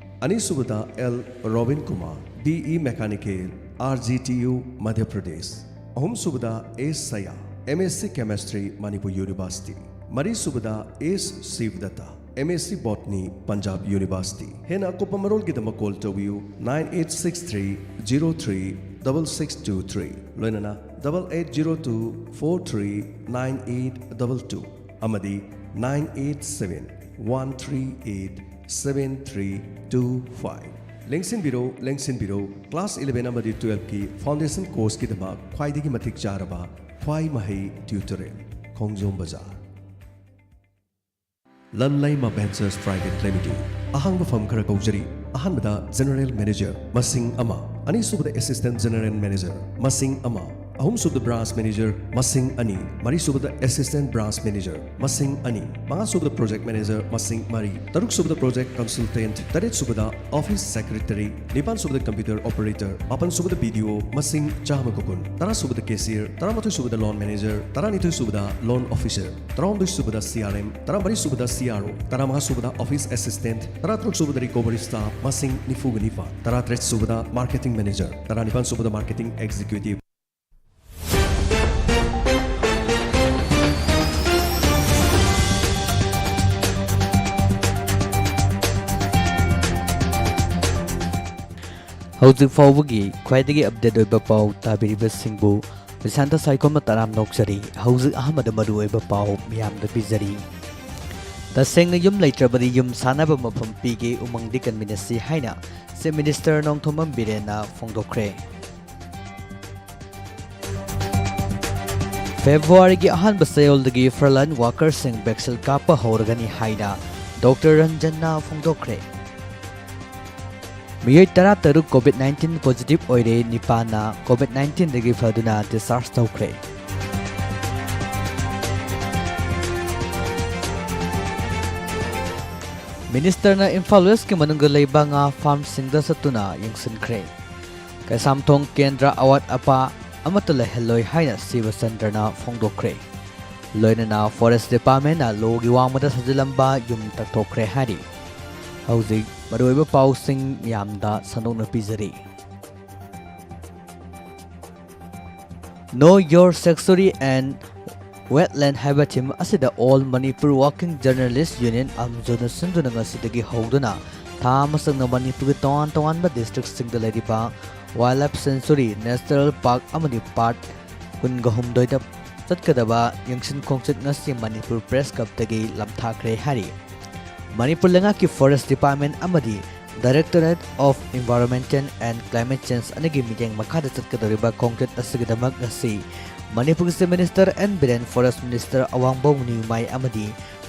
ꯑꯅꯤꯁꯨꯕꯗ L robin Kumar, B E Mechanical, R G T U, Madhya Pradesh. ꯑꯍꯨꯝꯁꯨꯕꯗ ꯑꯦꯁ ꯁꯌꯥ, M S C Chemistry, Manipur University꯫ ꯃꯔꯤꯁꯨꯕꯗ ꯑꯦꯁ ꯁꯤꯕꯗꯠꯇ, M S C Botany, Punjab University꯫ ꯍꯦꯟꯅ ꯑꯀꯨꯞꯄ ꯃꯔꯣꯜꯒꯤꯗꯃꯛ ꯀꯣꯜ ꯇꯧꯕꯤꯌꯨ, nine eight six three zero three double six two three, ꯂꯣꯏꯅꯅ double eight zero two four three nine eight double two ꯑꯃꯗꯤ nine eight seven one three eight seven three two five꯫ ꯂꯦꯡꯁꯤꯟꯕꯤꯔꯣ, ꯂꯦꯡꯁꯤꯟꯕꯤꯔꯣ, ꯀ꯭ꯂꯥꯁ eleven ꯑꯃꯗꯤ twelve ꯀꯤ ꯐꯥꯎꯟꯗꯦꯁꯟ ꯀꯣꯔꯁꯀꯤꯗꯃꯛ ꯈ꯭ꯋꯥꯏꯗꯒꯤ ꯃꯇꯤꯛ ꯆꯥꯔꯕ ꯈ꯭ꯋꯥꯏ ꯃꯍꯩ ꯇ꯭ꯌꯨꯇꯣꯔꯤꯌꯦꯜ, ꯈꯣꯡꯖꯣꯝ ꯕꯖꯥꯔ꯫ Lanleima ventures private limited. ꯑꯍꯥꯡꯕ ꯐꯝ ꯈꯔ ꯀꯧꯖꯔꯤ꯫ ꯑꯍꯥꯟꯕꯗ ꯖꯦꯅꯔꯦꯜ ꯃꯦꯅꯦꯖꯔ, ꯃꯁꯤꯡ ꯑꯃ꯫ ꯑꯅꯤꯁꯨꯕꯗ ꯑꯦꯁꯤꯁꯇꯦꯟꯠ ꯖꯦꯅꯔꯦꯜ ꯃꯦꯅꯦꯖꯔ, ꯃꯁꯤꯡ ꯑꯃ꯫ ꯑꯍꯨꯝꯁꯨꯕꯗ ꯕ꯭ꯔꯥꯟꯆ ꯃꯦꯅꯦꯖꯔ, ꯃꯁꯤꯡ ꯑꯅꯤ꯫ ꯃꯔꯤꯁꯨꯕꯗ ꯑꯦꯁꯤꯁꯇꯦꯟꯠ ꯕ꯭ꯔꯥꯟꯆ ꯃꯦꯅꯦꯖꯔ, ꯃꯁꯤꯡ ꯑꯅꯤ꯫ ꯃꯉꯥꯁꯨꯕꯗ ꯄ꯭ꯔꯣꯖꯦꯛ ꯃꯦꯅꯦꯖꯔ, ꯃꯁꯤꯡ ꯃꯔꯤ꯫ ꯇꯔꯨꯛꯁꯨꯕꯗ ꯄ꯭ꯔꯣꯖꯦꯛ ꯀꯟꯁꯜꯇꯦꯟꯠ, ꯇꯔꯦꯠꯁꯨꯕꯗ ꯑꯣꯐꯤꯁ ꯁꯦꯀ꯭ꯔꯦꯇꯔꯤ, ꯅꯤꯄꯥꯟꯁꯨꯕꯗ ꯀꯝꯄ꯭ꯌꯨꯇꯔ ꯑꯣꯄꯔꯦꯇꯔ, ꯃꯥꯄꯟꯁꯨꯕꯗ BDO, ꯃꯁꯤꯡ ꯆꯥꯝꯃꯒ ꯀꯨꯟ꯫ ꯇꯔꯥꯁꯨꯕꯗ ꯀꯦꯁꯤꯌꯔ, ꯇꯔꯥꯃꯥꯊꯣꯏꯁꯨꯕꯗ ꯂꯣꯟ ꯃꯦꯅꯦꯖꯔ, ꯇꯔꯥꯅꯤꯊꯣꯏꯁꯨꯕꯗ ꯂꯣꯟ ꯑꯣꯐꯤꯁꯔ, ꯇꯔꯥꯍꯨꯝꯗꯣꯏꯁꯨꯕꯗ CRM, ꯇꯔꯥꯃꯔꯤꯁꯨꯕꯗ CRO, ꯇꯔꯥꯃꯉꯥꯁꯨꯕꯗ ꯑꯣꯐꯤꯁ ꯑꯦꯁꯤꯁꯇꯦꯟꯠ, ꯇꯔꯥꯇꯔꯨꯛꯁꯨꯕꯗ ꯔꯤꯀꯣꯚꯔꯤ ꯁ꯭ꯇꯥꯐ, ꯃꯁꯤꯡ ꯅꯤꯐꯨꯒ ꯅꯤꯄꯥꯟ, ꯇꯔꯥꯇꯔꯦꯠꯁꯨꯕꯗ ꯃꯥꯔꯀꯦꯇꯤꯡ ꯃꯦꯅꯦꯖꯔ, ꯇꯔꯥꯅꯤꯄꯥꯟꯁꯨꯕꯗ ꯃꯥꯔꯀꯦꯇꯤꯡ ꯑꯦꯛꯖꯤꯀ꯭ꯌꯨꯇꯤꯚ꯫ ꯍꯧꯖꯤꯛ ꯐꯥꯎꯕꯒꯤ ꯈ꯭ꯋꯥꯏꯗꯒꯤ ꯑꯞꯗꯦꯠ ꯑꯣꯏꯕ ꯄꯥꯎ ꯇꯥꯕꯤꯔꯤꯕꯁꯤꯡꯕꯨ ꯕꯤꯁꯥꯟꯇ ꯁꯥꯏꯈꯣꯝꯅ ꯇꯔꯥꯝꯅ ꯑꯣꯛꯆꯔꯤ꯫ ꯍꯧꯖꯤꯛ ꯑꯍꯥꯟꯕꯗ ꯃꯔꯨꯑꯣꯏꯕ ꯄꯥꯎ ꯃꯤꯌꯥꯝꯗ ꯄꯤꯖꯔꯤ꯫ ꯇꯁꯦꯡꯅ ꯌꯨꯝ ꯂꯩꯇ꯭ꯔꯕꯗꯤ ꯌꯨꯝ ꯁꯥꯅꯕ ꯃꯐꯝ ꯄꯤꯒꯦ, ꯎꯃꯪꯗꯤ ꯀꯟꯃꯤꯟꯅꯁꯤ ꯍꯥꯏꯅ Chief Minister ꯅꯣꯡꯊꯣꯝꯕꯝ ꯕꯤꯔꯦꯟꯅ ꯐꯣꯡꯗꯣꯛꯈ꯭ꯔꯦ꯫ ꯐꯦꯕ꯭ꯔꯨꯋꯥꯔꯤꯒꯤ ꯑꯍꯥꯟꯕ ꯆꯌꯣꯜꯗꯒꯤ frontline workerꯁꯤꯡ vaccine ꯀꯥꯞꯄ ꯍꯧꯔꯒꯅꯤ ꯍꯥꯏꯅ ꯗꯣꯛꯇꯔ ꯔꯟꯖꯟꯅ ꯐꯣꯡꯗꯣꯛꯈ꯭ꯔꯦ꯫ ꯃꯤꯑꯣꯏ ꯇꯔꯥꯇꯔꯨꯛ COVID nineteen positive ꯑꯣꯏꯔꯦ, ꯅꯤꯄꯥꯟꯅ COVID nineteenꯗꯒꯤ ꯐꯗꯨꯅ discharge ꯇꯧꯈ꯭ꯔꯦ꯫ ꯃꯤꯅꯤꯁꯇꯔꯅ ꯏꯝꯐꯥꯜ ꯋꯦꯁꯀꯤ ꯃꯅꯨꯡꯗ ꯂꯩꯕ ꯉꯥ ꯐꯥꯔꯝꯁꯤꯡꯗ ꯆꯠꯇꯨꯅ ꯌꯦꯡꯁꯤꯟꯈ꯭ꯔꯦ꯫ ꯀꯩꯁꯥꯝꯊꯣꯡ ꯀꯦꯟꯗ꯭ꯔ ꯑꯋꯥꯠ ꯑꯄꯥ ꯑꯃꯠꯇ ꯂꯩꯍꯜꯂꯣꯏ ꯍꯥꯏꯅ ꯁꯤꯕꯆꯟꯗ꯭ꯔꯅ ꯐꯣꯡꯗꯣꯛꯈ꯭ꯔꯦ꯫ ꯂꯣꯏꯅꯅ ꯐꯣꯔꯦꯁ ꯗꯤꯄꯥꯔꯠꯃꯦꯟꯅ ꯂꯣꯒꯤ ꯋꯥꯡꯃꯗ ꯁꯥꯖꯤꯜꯂꯝꯕ ꯌꯨꯝ ꯇꯛꯊꯣꯛꯈ꯭ꯔꯦ ꯍꯥꯏꯔꯤ꯫ ꯍꯧꯖꯤꯛ ꯃꯔꯨꯑꯣꯏꯕ ꯄꯥꯎꯁꯤꯡ ꯃꯤꯌꯥꯝꯗ ꯁꯟꯗꯣꯛꯅ ꯄꯤꯖꯔꯤ꯫ Know Your Sanctuary and Wetland ꯍꯥꯏꯕ ꯊꯤꯝ ꯑꯁꯤꯗ All Manipur Working Journalist Union, ꯑꯝꯖꯨꯅ ꯁꯤꯟꯗꯨꯅ ꯉꯁꯤꯗꯒꯤ ꯍꯧꯗꯨꯅ ꯊꯥ ꯑꯃ ꯆꯪꯅ ꯃꯅꯤꯄꯨꯔꯒꯤ ꯇꯣꯉꯥꯟ ꯇꯣꯉꯥꯟꯕ ꯗꯤꯁꯇ꯭ꯔꯤꯛꯁꯤꯡꯗ ꯂꯩꯔꯤꯕ wild life century, national park ꯑꯃꯗꯤ ꯄꯥꯔꯠ ꯀꯨꯟꯒ ꯍꯨꯝꯗꯣꯏꯗ ꯆꯠꯀꯗꯕ ꯌꯦꯡꯁꯤꯟ ꯈꯣꯡꯆꯠ ꯉꯁꯤ ꯃꯅꯤꯄꯨꯔ ꯄ꯭ꯔꯦꯁ ꯀ꯭ꯂꯕꯇꯒꯤ ꯂꯝꯊꯥꯈ꯭ꯔꯦ ꯍꯥꯏꯔꯤ꯫ ꯃꯅꯤꯄꯨꯔ ꯂꯩꯉꯥꯛꯀꯤ ꯐꯣꯔꯦꯁ ꯗꯤꯄꯥꯔꯠꯃꯦꯟ ꯑꯃꯗꯤ Directorate of Environmental and Climate Change ꯑꯅꯤꯒꯤ ꯃꯤꯠꯌꯦꯡ ꯃꯈꯥꯗ ꯆꯠꯀꯗꯧꯔꯤꯕ ꯈꯣꯡꯆꯠ ꯑꯁꯤꯒꯤꯗꯃꯛ ꯉꯁꯤ ꯃꯅꯤꯄꯨꯔꯒꯤ chief minister N Biren, forest minister Awangbou Newmai ꯑꯃꯗꯤ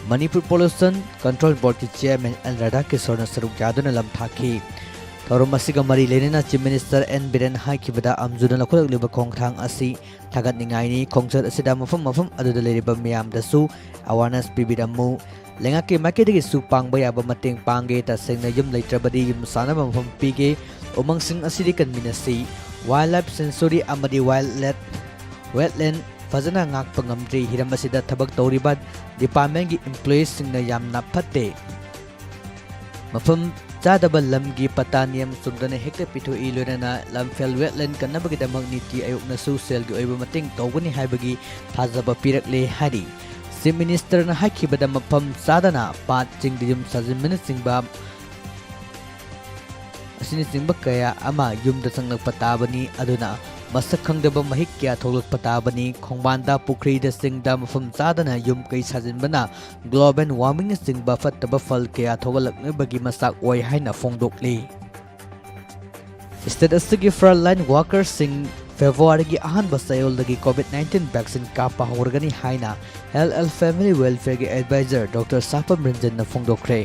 ꯃꯅꯤꯄꯨꯔ ꯄꯣꯂꯨꯁꯟ ꯀꯟꯇ꯭ꯔꯣꯜ ꯕꯣꯔꯗꯀꯤ ꯆꯤꯌꯔꯃꯦꯟ ꯑꯦꯟ ꯔꯥꯙꯥꯀꯤꯁꯣꯔꯅ ꯁꯔꯨꯛ ꯌꯥꯗꯨꯅ ꯂꯝꯊꯥꯈꯤ꯫ ꯊꯧꯔꯝ ꯑꯁꯤꯒ ꯃꯔꯤ ꯂꯩꯅꯅ ꯆꯤꯐ ꯃꯤꯅꯤꯁꯇꯔ ꯑꯦꯟ ꯕꯤꯔꯦꯟ ꯍꯥꯏꯈꯤꯕꯗ ꯑꯝꯖꯨꯅ ꯂꯧꯈꯠꯂꯛꯂꯤꯕ ꯈꯣꯡꯊꯥꯡ ꯑꯁꯤ ꯊꯥꯒꯠꯅꯤꯡꯉꯥꯏꯅꯤ꯫ ꯈꯣꯡꯆꯠ ꯑꯁꯤꯗ ꯃꯐꯝ ꯃꯐꯝ ꯑꯗꯨꯗ ꯂꯩꯔꯤꯕ ꯃꯤꯌꯥꯝꯗꯁꯨ ꯑꯦꯋꯥꯔꯅꯦꯁ ꯄꯤꯕꯤꯔꯝꯃꯨ꯫ ꯂꯩꯉꯥꯛꯀꯤ ꯃꯥꯏꯀꯩꯗꯒꯤꯁꯨ ꯄꯥꯡꯕ ꯌꯥꯕ ꯃꯇꯦꯡ ꯄꯥꯡꯒꯦ꯫ ꯇꯁꯦꯡꯅ ꯌꯨꯝ ꯂꯩꯇ꯭ꯔꯕꯗꯤ ꯌꯨꯝ ꯁꯥꯅꯕ ꯃꯐꯝ ꯄꯤꯒꯦ꯫ ꯎꯃꯪꯁꯤꯡ ꯑꯁꯤꯗꯤ ꯀꯟꯃꯤꯟꯅꯁꯤ꯫ ꯋꯥꯏꯜ ꯂꯥꯏꯐ ꯁꯦꯟꯆꯨꯔꯤ ꯑꯃꯗꯤ ꯋꯥꯏꯜ ꯂꯦꯠ-, ꯋꯦꯠꯂꯦꯟ ꯐꯖꯅ ꯉꯥꯛꯄ ꯉꯝꯗ꯭ꯔꯤ꯫ ꯍꯤꯔꯝ ꯑꯁꯤꯗ ꯊꯕꯛ ꯇꯧꯔꯤꯕ ꯗꯤꯄꯥꯔꯠꯃꯦꯟꯒꯤ ꯏꯝꯄ꯭ꯂꯣꯌꯤꯁꯁꯤꯡꯅ ꯌꯥꯝꯅ ꯐꯠꯇꯦ꯫ ꯃꯐꯝ ꯆꯥꯗꯕ ꯂꯝꯒꯤ ꯄꯇꯥ ꯅꯤꯌꯝ ꯆꯨꯝꯗꯅ ꯍꯦꯛꯇ ꯄꯤꯊꯣꯛꯏ, ꯂꯣꯏꯅꯅ ꯂꯝꯐꯦꯜ ꯋꯦꯠꯂꯦꯟ ꯀꯟꯅꯕꯒꯤꯗꯃꯛ ꯅꯤꯇꯤ ꯑꯥꯌꯣꯒꯅꯁꯨ ꯁꯦꯜꯒꯤ ꯑꯣꯏꯕ ꯃꯇꯦꯡ ꯇꯧꯒꯅꯤ ꯍꯥꯏꯕꯒꯤ ꯊꯥꯖꯕ ꯄꯤꯔꯛꯂꯦ ꯍꯥꯏꯔꯤ꯫ ꯆꯤꯐ ꯃꯤꯅꯤꯁꯇꯔꯅ ꯍꯥꯏꯈꯤꯕꯗ ꯃꯐꯝ ꯆꯥꯗꯅ ꯄꯥꯠꯁꯤꯡꯗ ꯌꯨꯝ ꯁꯥꯖꯤꯟꯕꯅꯆꯤꯡꯕ ꯑꯁꯤꯅꯆꯤꯡꯕ ꯀꯌꯥ ꯑꯃ ꯌꯨꯝꯗ ꯆꯪꯂꯛꯄ ꯇꯥꯕꯅꯤ꯫ ꯑꯗꯨꯅ ꯃꯁꯛ ꯈꯪꯗꯕ ꯃꯍꯤꯛ ꯀꯌꯥ ꯊꯣꯛꯂꯛꯄ ꯇꯥꯕꯅꯤ꯫ ꯈꯣꯡꯕꯥꯟꯗ, ꯄꯨꯈ꯭ꯔꯤꯗ, ꯆꯤꯡꯗ ꯃꯐꯝ ꯆꯥꯗꯅ ꯌꯨꯝ ꯀꯩ ꯁꯥꯖꯤꯟꯕꯅ global warmingꯅꯆꯤꯡꯕ ꯐꯠꯇꯕ ꯐꯜ ꯀꯌꯥ ꯊꯣꯛꯍꯜꯂꯛꯅꯕꯒꯤ ꯃꯆꯥꯛ ꯑꯣꯏ ꯍꯥꯏꯅ ꯐꯣꯡꯗꯣꯛꯂꯤ꯫ ꯁ꯭ꯇꯦꯠ ꯑꯁꯤꯒꯤ frontline workerꯁꯤꯡ ꯐꯦꯕ꯭ꯔꯨꯋꯥꯔꯤꯒꯤ ꯑꯍꯥꯟꯕ ꯆꯌꯣꯜꯗꯒꯤ COVID nineteen vaccine ꯀꯥꯞꯄ ꯍꯧꯔꯒꯅꯤ ꯍꯥꯏꯅ Health and Family Welfareꯒꯤ advisor Doctor ꯁꯥꯄꯝ ꯔꯟꯖꯟꯅ ꯐꯣꯡꯗꯣꯛꯈ꯭ꯔꯦ꯫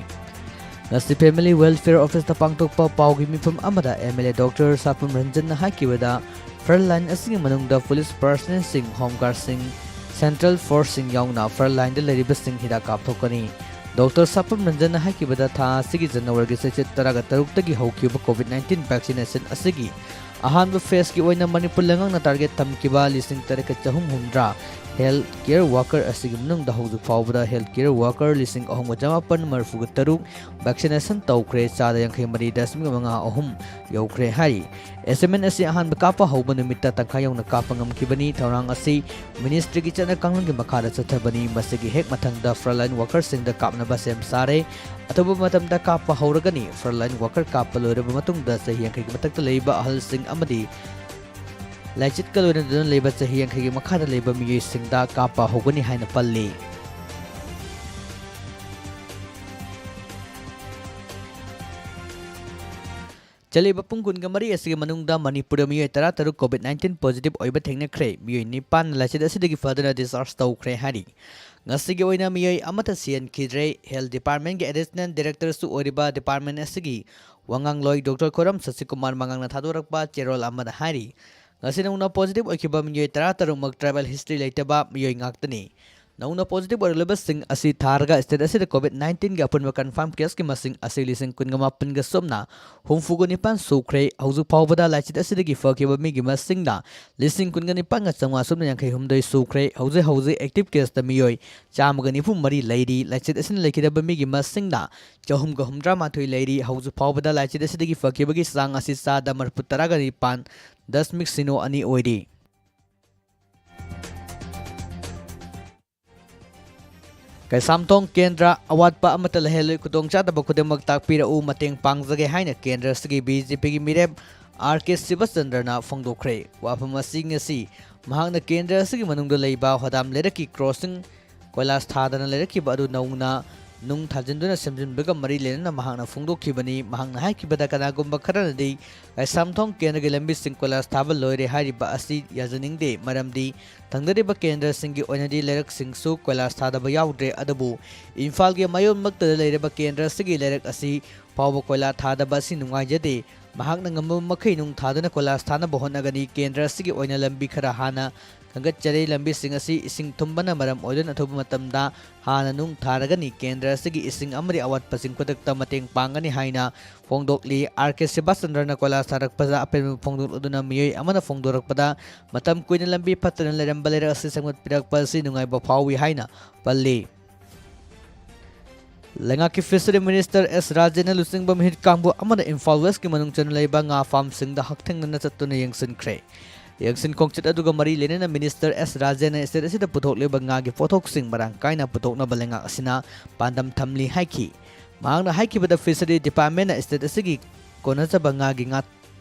ꯉꯁꯤ Family Welfare Officeꯇ ꯄꯥꯡꯊꯣꯛꯄ ꯄꯥꯎꯒꯤ ꯃꯤꯐꯝ ꯑꯃꯗ MLA Doctor ꯁꯥꯄꯝ ꯔꯟꯖꯟꯅ ꯍꯥꯏꯈꯤꯕꯗ, frontline ꯑꯁꯤꯒꯤ ꯃꯅꯨꯡꯗ police personnelꯁꯤꯡ, home guardꯁꯤꯡ, central forceꯁꯤꯡ ꯌꯥꯎꯅ frontlineꯗ ꯂꯩꯔꯤꯕꯁꯤꯡ ꯍꯤꯗꯥꯛ ꯀꯥꯞꯊꯣꯛꯀꯅꯤ꯫ ꯗꯣꯛꯇꯔ ꯁꯥꯄꯝ ꯔꯟꯖꯟꯅ ꯍꯥꯏꯈꯤꯕꯗ, ꯊꯥ ꯑꯁꯤꯒꯤ ꯖꯅꯋꯥꯔꯤꯒꯤ ꯆꯩꯆꯠ ꯇꯔꯥꯒ ꯇꯔꯨꯛꯇꯒꯤ ꯍꯧꯈꯤꯕ COVID nineteen vaccination ꯑꯁꯤꯒꯤ ꯑꯍꯥꯟꯕ phaseꯀꯤ ꯑꯣꯏꯅ ꯃꯅꯤꯄꯨꯔ ꯂꯩꯉꯥꯛꯅ target ꯊꯝꯈꯤꯕ ꯂꯤꯁꯤꯡ ꯇꯔꯦꯠꯀ ꯆꯍꯨꯝ ꯍꯨꯝꯗ꯭ꯔꯥ health care worker ꯑꯁꯤꯒꯤ ꯃꯅꯨꯡꯗ ꯍꯧꯖꯤꯛ ꯐꯥꯎꯕꯗ health care worker ꯂꯤꯁꯤꯡ ꯑꯍꯨꯝꯒ ꯆꯃꯥꯄꯟ ꯃꯔꯤꯐꯨꯒ ꯇꯔꯨꯛ vaccination ꯇꯧꯈ꯭ꯔꯦ, ꯆꯥꯗ ꯌꯥꯡꯈꯩ ꯃꯔꯤ ꯗꯁꯃꯤꯛ ꯃꯉꯥ ꯑꯍꯨꯝ ꯌꯧꯈ꯭ꯔꯦ ꯍꯥꯏꯔꯤ꯫ Assignment ꯑꯁꯤ ꯑꯍꯥꯟꯕ ꯀꯥꯞꯄ ꯍꯧꯕ ꯅꯨꯃꯤꯠꯇ ꯇꯪꯈꯥꯏ ꯌꯧꯅ ꯀꯥꯞꯄ ꯉꯝꯈꯤꯕꯅꯤ꯫ ꯊꯧꯔꯥꯡ ꯑꯁꯤ ministryꯒꯤ ꯆꯠꯅ ꯀꯥꯡꯂꯣꯟꯒꯤ ꯃꯈꯥꯗ ꯆꯠꯊꯕꯅꯤ꯫ ꯃꯁꯤꯒꯤ ꯍꯦꯛ ꯃꯊꯪꯗ frontline workerꯁꯤꯡꯗ ꯀꯥꯞꯅꯕ ꯁꯦꯝ ꯁꯥꯔꯦ꯫ ꯑꯊꯨꯕ ꯃꯇꯝꯗ ꯀꯥꯞꯄ ꯍꯧꯔꯒꯅꯤ꯫ Frontline worker ꯀꯥꯞꯄ ꯂꯣꯏꯔꯕ ꯃꯇꯨꯡꯗ ꯆꯍꯤ ꯌꯥꯡꯈꯩꯒꯤ ꯃꯊꯛꯇ ꯂꯩꯕ ꯑꯍꯜꯁꯤꯡ ꯑꯃꯗꯤ ꯂꯥꯏꯆꯠꯀ ꯂꯣꯏꯅꯗꯨꯅ ꯂꯩꯕ ꯆꯍꯤ ꯌꯥꯡꯈꯩꯒꯤ ꯃꯈꯥꯗ ꯂꯩꯕ ꯃꯤꯑꯣꯏꯁꯤꯡꯗ ꯀꯥꯞꯄ ꯍꯧꯒꯅꯤ ꯍꯥꯏꯅ ꯄꯜꯂꯤ꯫ ꯆꯠꯂꯤꯕ ꯄꯨꯡ ꯀꯨꯟꯒ ꯃꯔꯤ ꯑꯁꯤꯒꯤ ꯃꯅꯨꯡꯗ ꯃꯅꯤꯄꯨꯔꯗ ꯃꯤꯑꯣꯏ ꯇꯔꯥ ꯇꯔꯨꯛ COVID nineteen positive ꯑꯣꯏꯕ ꯊꯦꯡꯅꯈ꯭ꯔꯦ꯫ ꯃꯤꯑꯣꯏ ꯅꯤꯄꯥꯟꯅ ꯂꯥꯏꯆꯠ ꯑꯁꯤꯗꯒꯤ ꯐꯗꯨꯅ discharge ꯇꯧꯈ꯭ꯔꯦ ꯍꯥꯏꯔꯤ꯫ ꯉꯁꯤꯒꯤ ꯑꯣꯏꯅ ꯃꯤꯑꯣꯏ ꯑꯃꯠꯇ ꯁꯤꯍꯟꯈꯤꯗ꯭ꯔꯦ꯫ Health departmentꯀꯤ additional directorꯁꯨ ꯑꯣꯏꯔꯤꯕ department ꯑꯁꯤꯒꯤ ꯋꯥꯉꯥꯡꯂꯣꯏ ꯗꯣꯛꯇꯔ ꯈꯣꯏꯔꯝ ꯁꯁꯤꯀꯨꯃꯥꯔ ꯃꯉꯥꯡꯅ ꯊꯥꯗꯣꯔꯛꯄ ꯆꯦꯔꯣꯜ ꯑꯃꯗ ꯍꯥꯏꯔꯤ꯫ ꯉꯁꯤ ꯅꯧꯅ positive ꯑꯣꯏꯈꯤꯕ ꯃꯤꯑꯣꯏ ꯇꯔꯥ ꯇꯔꯨꯛꯃꯛ tribal history ꯂꯩꯇꯕ ꯃꯤꯑꯣꯏ ꯉꯥꯛꯇꯅꯤ꯫ ꯅꯧꯅ positive ꯑꯣꯏꯔꯛꯂꯤꯕꯁꯤꯡ ꯑꯁꯤ ꯊꯥꯔꯒ state ꯑꯁꯤꯗ COVID nineteenꯒꯤ ꯑꯄꯨꯟꯕ confirm caseꯀꯤ ꯃꯁꯤꯡ ꯑꯁꯤ ꯂꯤꯁꯤꯡ ꯀꯨꯟꯒ ꯃꯥꯄꯟꯒ ꯁꯨꯞꯅ ꯍꯨꯝꯐꯨꯒ ꯅꯤꯄꯥꯟ ꯁꯨꯈ꯭ꯔꯦ꯫ ꯍꯧꯖꯤꯛ ꯐꯥꯎꯕꯗ ꯂꯥꯏꯆꯠ ꯑꯁꯤꯗꯒꯤ ꯐꯈꯤꯕ ꯃꯤꯒꯤ ꯃꯁꯤꯡꯅ ꯂꯤꯁꯤꯡ ꯀꯨꯟꯒ ꯅꯤꯄꯥꯟꯒ ꯆꯥꯝꯃꯉꯥ ꯁꯨꯞꯅ ꯌꯥꯡꯈꯩ ꯍꯨꯝꯗꯣꯏ ꯁꯨꯈ꯭ꯔꯦ꯫ ꯍꯧꯖꯤꯛ ꯍꯧꯖꯤꯛ active caseꯇ ꯃꯤꯑꯣꯏ ꯆꯥꯝꯃꯒ ꯅꯤꯐꯨ ꯃꯔꯤ ꯂꯩꯔꯤ꯫ ꯂꯥꯏꯆꯠ ꯑꯁꯤꯅ ꯂꯩꯈꯤꯗꯕ ꯃꯤꯒꯤ ꯃꯁꯤꯡꯅ ꯆꯍꯨꯝꯒ ꯍꯨꯝꯗ꯭ꯔꯥ ꯃꯥꯊꯣꯏ ꯂꯩꯔꯤ꯫ ꯍꯧꯖꯤꯛ ꯐꯥꯎꯕꯗ ꯂꯥꯏꯆꯠ ꯑꯁꯤꯗꯒꯤ ꯐꯈꯤꯕꯒꯤ ꯆꯥꯡ ꯑꯁꯤ ꯆꯥꯗ ꯃꯔꯤꯐꯨ ꯇꯔꯥꯒ ꯅꯤꯄꯥꯟ ꯗꯁꯃꯤꯛ ꯁꯤꯅꯣ ꯑꯅꯤ ꯑꯣꯏꯔꯤ꯫ ꯀꯩꯁꯥꯝꯊꯣꯡ ꯀꯦꯟꯗ꯭ꯔ, ꯑꯋꯥꯠꯄ ꯑꯃꯠꯇ ꯂꯩꯍꯜꯂꯣꯏ, ꯈꯨꯗꯣꯡꯆꯥꯗꯕ ꯈꯨꯗꯤꯡꯃꯛ ꯇꯥꯛꯄꯤꯔꯛꯎ, ꯃꯇꯦꯡ ꯄꯥꯡꯖꯒꯦ ꯍꯥꯏꯅ ꯀꯦꯟꯗ꯭ꯔ ꯑꯁꯤꯒꯤ BJPꯒꯤ ꯃꯤꯔꯦꯞ R K ꯁꯤꯕꯆꯟꯗ꯭ꯔꯅ ꯐꯣꯡꯗꯣꯛꯈ꯭ꯔꯦ꯫ ꯋꯥꯐꯝ ꯑꯁꯤ ꯉꯁꯤ ꯃꯍꯥꯛꯅ ꯀꯦꯟꯗ꯭ꯔ ꯑꯁꯤꯒꯤ ꯃꯅꯨꯡꯗ ꯂꯩꯕ ꯍꯣꯗꯥꯝ ꯂꯩꯔꯛꯀꯤ crossing ꯀꯣꯏꯂꯥꯁ ꯊꯥꯗꯅ ꯂꯩꯔꯛꯈꯤꯕ ꯑꯗꯨ ꯅꯧꯅ ꯅꯨꯡ ꯊꯥꯖꯤꯟꯗꯨꯅ ꯁꯦꯝꯖꯤꯟꯕꯒ ꯃꯔꯤ ꯂꯩꯅꯅ ꯃꯍꯥꯛꯅ ꯐꯣꯡꯗꯣꯛꯈꯤꯕꯅꯤ꯫ ꯃꯍꯥꯛꯅ ꯍꯥꯏꯈꯤꯕꯗ, ꯀꯅꯥꯒꯨꯝꯕ ꯈꯔꯅꯗꯤ ꯀꯩꯁꯥꯝꯊꯣꯡ ꯀꯦꯟꯗ꯭ꯔꯒꯤ ꯂꯝꯕꯤꯁꯤꯡ ꯀꯣꯏꯂꯥꯁ ꯊꯥꯕ ꯂꯣꯏꯔꯦ ꯍꯥꯏꯔꯤꯕ ꯑꯁꯤ ꯌꯥꯖꯅꯤꯡꯗꯦ, ꯃꯔꯝꯗꯤ ꯊꯪꯅꯔꯤꯕ ꯀꯦꯟꯗ꯭ꯔꯁꯤꯡꯒꯤ ꯑꯣꯏꯅꯗꯤ ꯂꯩꯔꯛꯁꯤꯡꯁꯨ ꯀꯣꯏꯂꯥꯁ ꯊꯥꯗꯕ ꯌꯥꯎꯗ꯭ꯔꯦ꯫ ꯑꯗꯨꯕꯨ ꯏꯝꯐꯥꯜꯒꯤ ꯃꯌꯣꯟꯃꯛꯇꯗ ꯂꯩꯔꯤꯕ ꯀꯦꯟꯗ꯭ꯔ ꯑꯁꯤꯒꯤ ꯂꯩꯔꯛ ꯑꯁꯤ ꯐꯥꯎꯕ ꯀꯣꯏꯂꯥ ꯊꯥꯗꯕ ꯑꯁꯤ ꯅꯨꯡꯉꯥꯏꯖꯗꯦ꯫ ꯃꯍꯥꯛꯅ ꯉꯝꯕ ꯃꯈꯩ ꯅꯨꯡ ꯊꯥꯗꯨꯅ ꯀꯣꯏꯂꯥꯁ ꯊꯥꯅꯕ ꯍꯣꯠꯅꯒꯅꯤ꯫ ꯀꯦꯟꯗ꯭ꯔ ꯑꯁꯤꯒꯤ ꯑꯣꯏꯅ ꯂꯝꯕꯤ ꯈꯔ ꯍꯥꯟꯅ ꯈꯟꯒꯠꯆꯔꯦ꯫ ꯂꯝꯕꯤꯁꯤꯡ ꯑꯁꯤ ꯏꯁꯤꯡ ꯊꯨꯝꯕꯅ ꯃꯔꯝ ꯑꯣꯏꯗꯨꯅ ꯑꯊꯨꯕ ꯃꯇꯝꯗ ꯍꯥꯟꯅ ꯅꯨꯡ ꯊꯥꯔꯒꯅꯤ꯫ ꯀꯦꯟꯗ꯭ꯔ ꯑꯁꯤꯒꯤ ꯏꯁꯤꯡ ꯑꯃꯗꯤ ꯑꯋꯥꯠꯄꯁꯤꯡ ꯈꯨꯗꯛꯇ ꯃꯇꯦꯡ ꯄꯥꯡꯒꯅꯤ ꯍꯥꯏꯅ ꯐꯣꯡꯗꯣꯛꯂꯤ꯫ ꯑꯥꯔ ꯀꯦ ꯁꯨꯕꯥꯁ ꯆꯟꯗ꯭ꯔꯅ ꯀꯣꯏꯂꯥꯁ ꯊꯥꯔꯛꯄꯗ ꯑꯄꯦꯟꯕ ꯐꯣꯡꯗꯣꯛꯂꯗꯨꯅ ꯃꯤꯑꯣꯏ ꯑꯃꯅ ꯐꯣꯡꯗꯣꯔꯛꯄꯗ ꯃꯇꯝ ꯀꯨꯏꯅ ꯂꯝꯕꯤ ꯐꯠꯇꯅ ꯂꯩꯔꯝꯕ ꯂꯩꯔꯛ ꯑꯁꯤ ꯁꯦꯝꯒꯠꯄꯤꯔꯛꯄ ꯑꯁꯤ ꯅꯨꯡꯉꯥꯏꯕ ꯐꯥꯎꯏ ꯍꯥꯏꯅ ꯄꯜꯂꯤ꯫ ꯂꯩꯉꯥꯛꯀꯤ ꯐꯤꯁꯔꯤ ꯃꯤꯅꯤꯁꯇꯔ ꯑꯦꯁ ꯔꯥꯖꯦꯟꯅ ꯂꯨꯆꯤꯡꯕ ꯃꯤꯍꯨꯠ ꯀꯥꯡꯕꯨ ꯑꯃꯅ ꯏꯝꯐꯥꯜ ꯋꯦꯁꯀꯤ ꯃꯅꯨꯡ ꯆꯟꯅ ꯂꯩꯕ ꯉꯥ ꯐꯥꯔꯝꯁꯤꯡꯗ ꯍꯛꯊꯦꯡꯅꯅ ꯆꯠꯇꯨꯅ ꯌꯦꯡꯁꯤꯟꯈ꯭ꯔꯦ꯫ ꯌꯦꯡꯁꯤꯟ ꯈꯣꯡꯆꯠ ꯑꯗꯨꯒ ꯃꯔꯤ ꯂꯩꯅꯅ ꯃꯤꯅꯤꯁꯇꯔ ꯑꯦꯁ ꯔꯥꯖꯦꯟꯅ ꯁ꯭ꯇꯦꯠ ꯑꯁꯤꯗ ꯄꯨꯊꯣꯛꯂꯤꯕ ꯉꯥꯒꯤ ꯄꯣꯠꯊꯣꯛꯁꯤꯡ ꯃꯔꯥꯡ ꯀꯥꯏꯅ ꯄꯨꯊꯣꯛꯅꯕ ꯂꯩꯉꯥꯛ ꯑꯁꯤꯅ ꯄꯥꯟꯗꯝ ꯊꯝꯂꯤ ꯍꯥꯏꯈꯤ꯫ ꯃꯍꯥꯛꯅ ꯍꯥꯏꯈꯤꯕꯗ ꯐꯤꯁꯔꯤ ꯗꯤꯄꯥꯔꯠꯃꯦꯟꯅ ꯁ꯭ꯇꯦꯠ ꯑꯁꯤꯒꯤ ꯀꯣꯟꯅꯖꯕ ꯉꯥꯒꯤ ꯉꯥ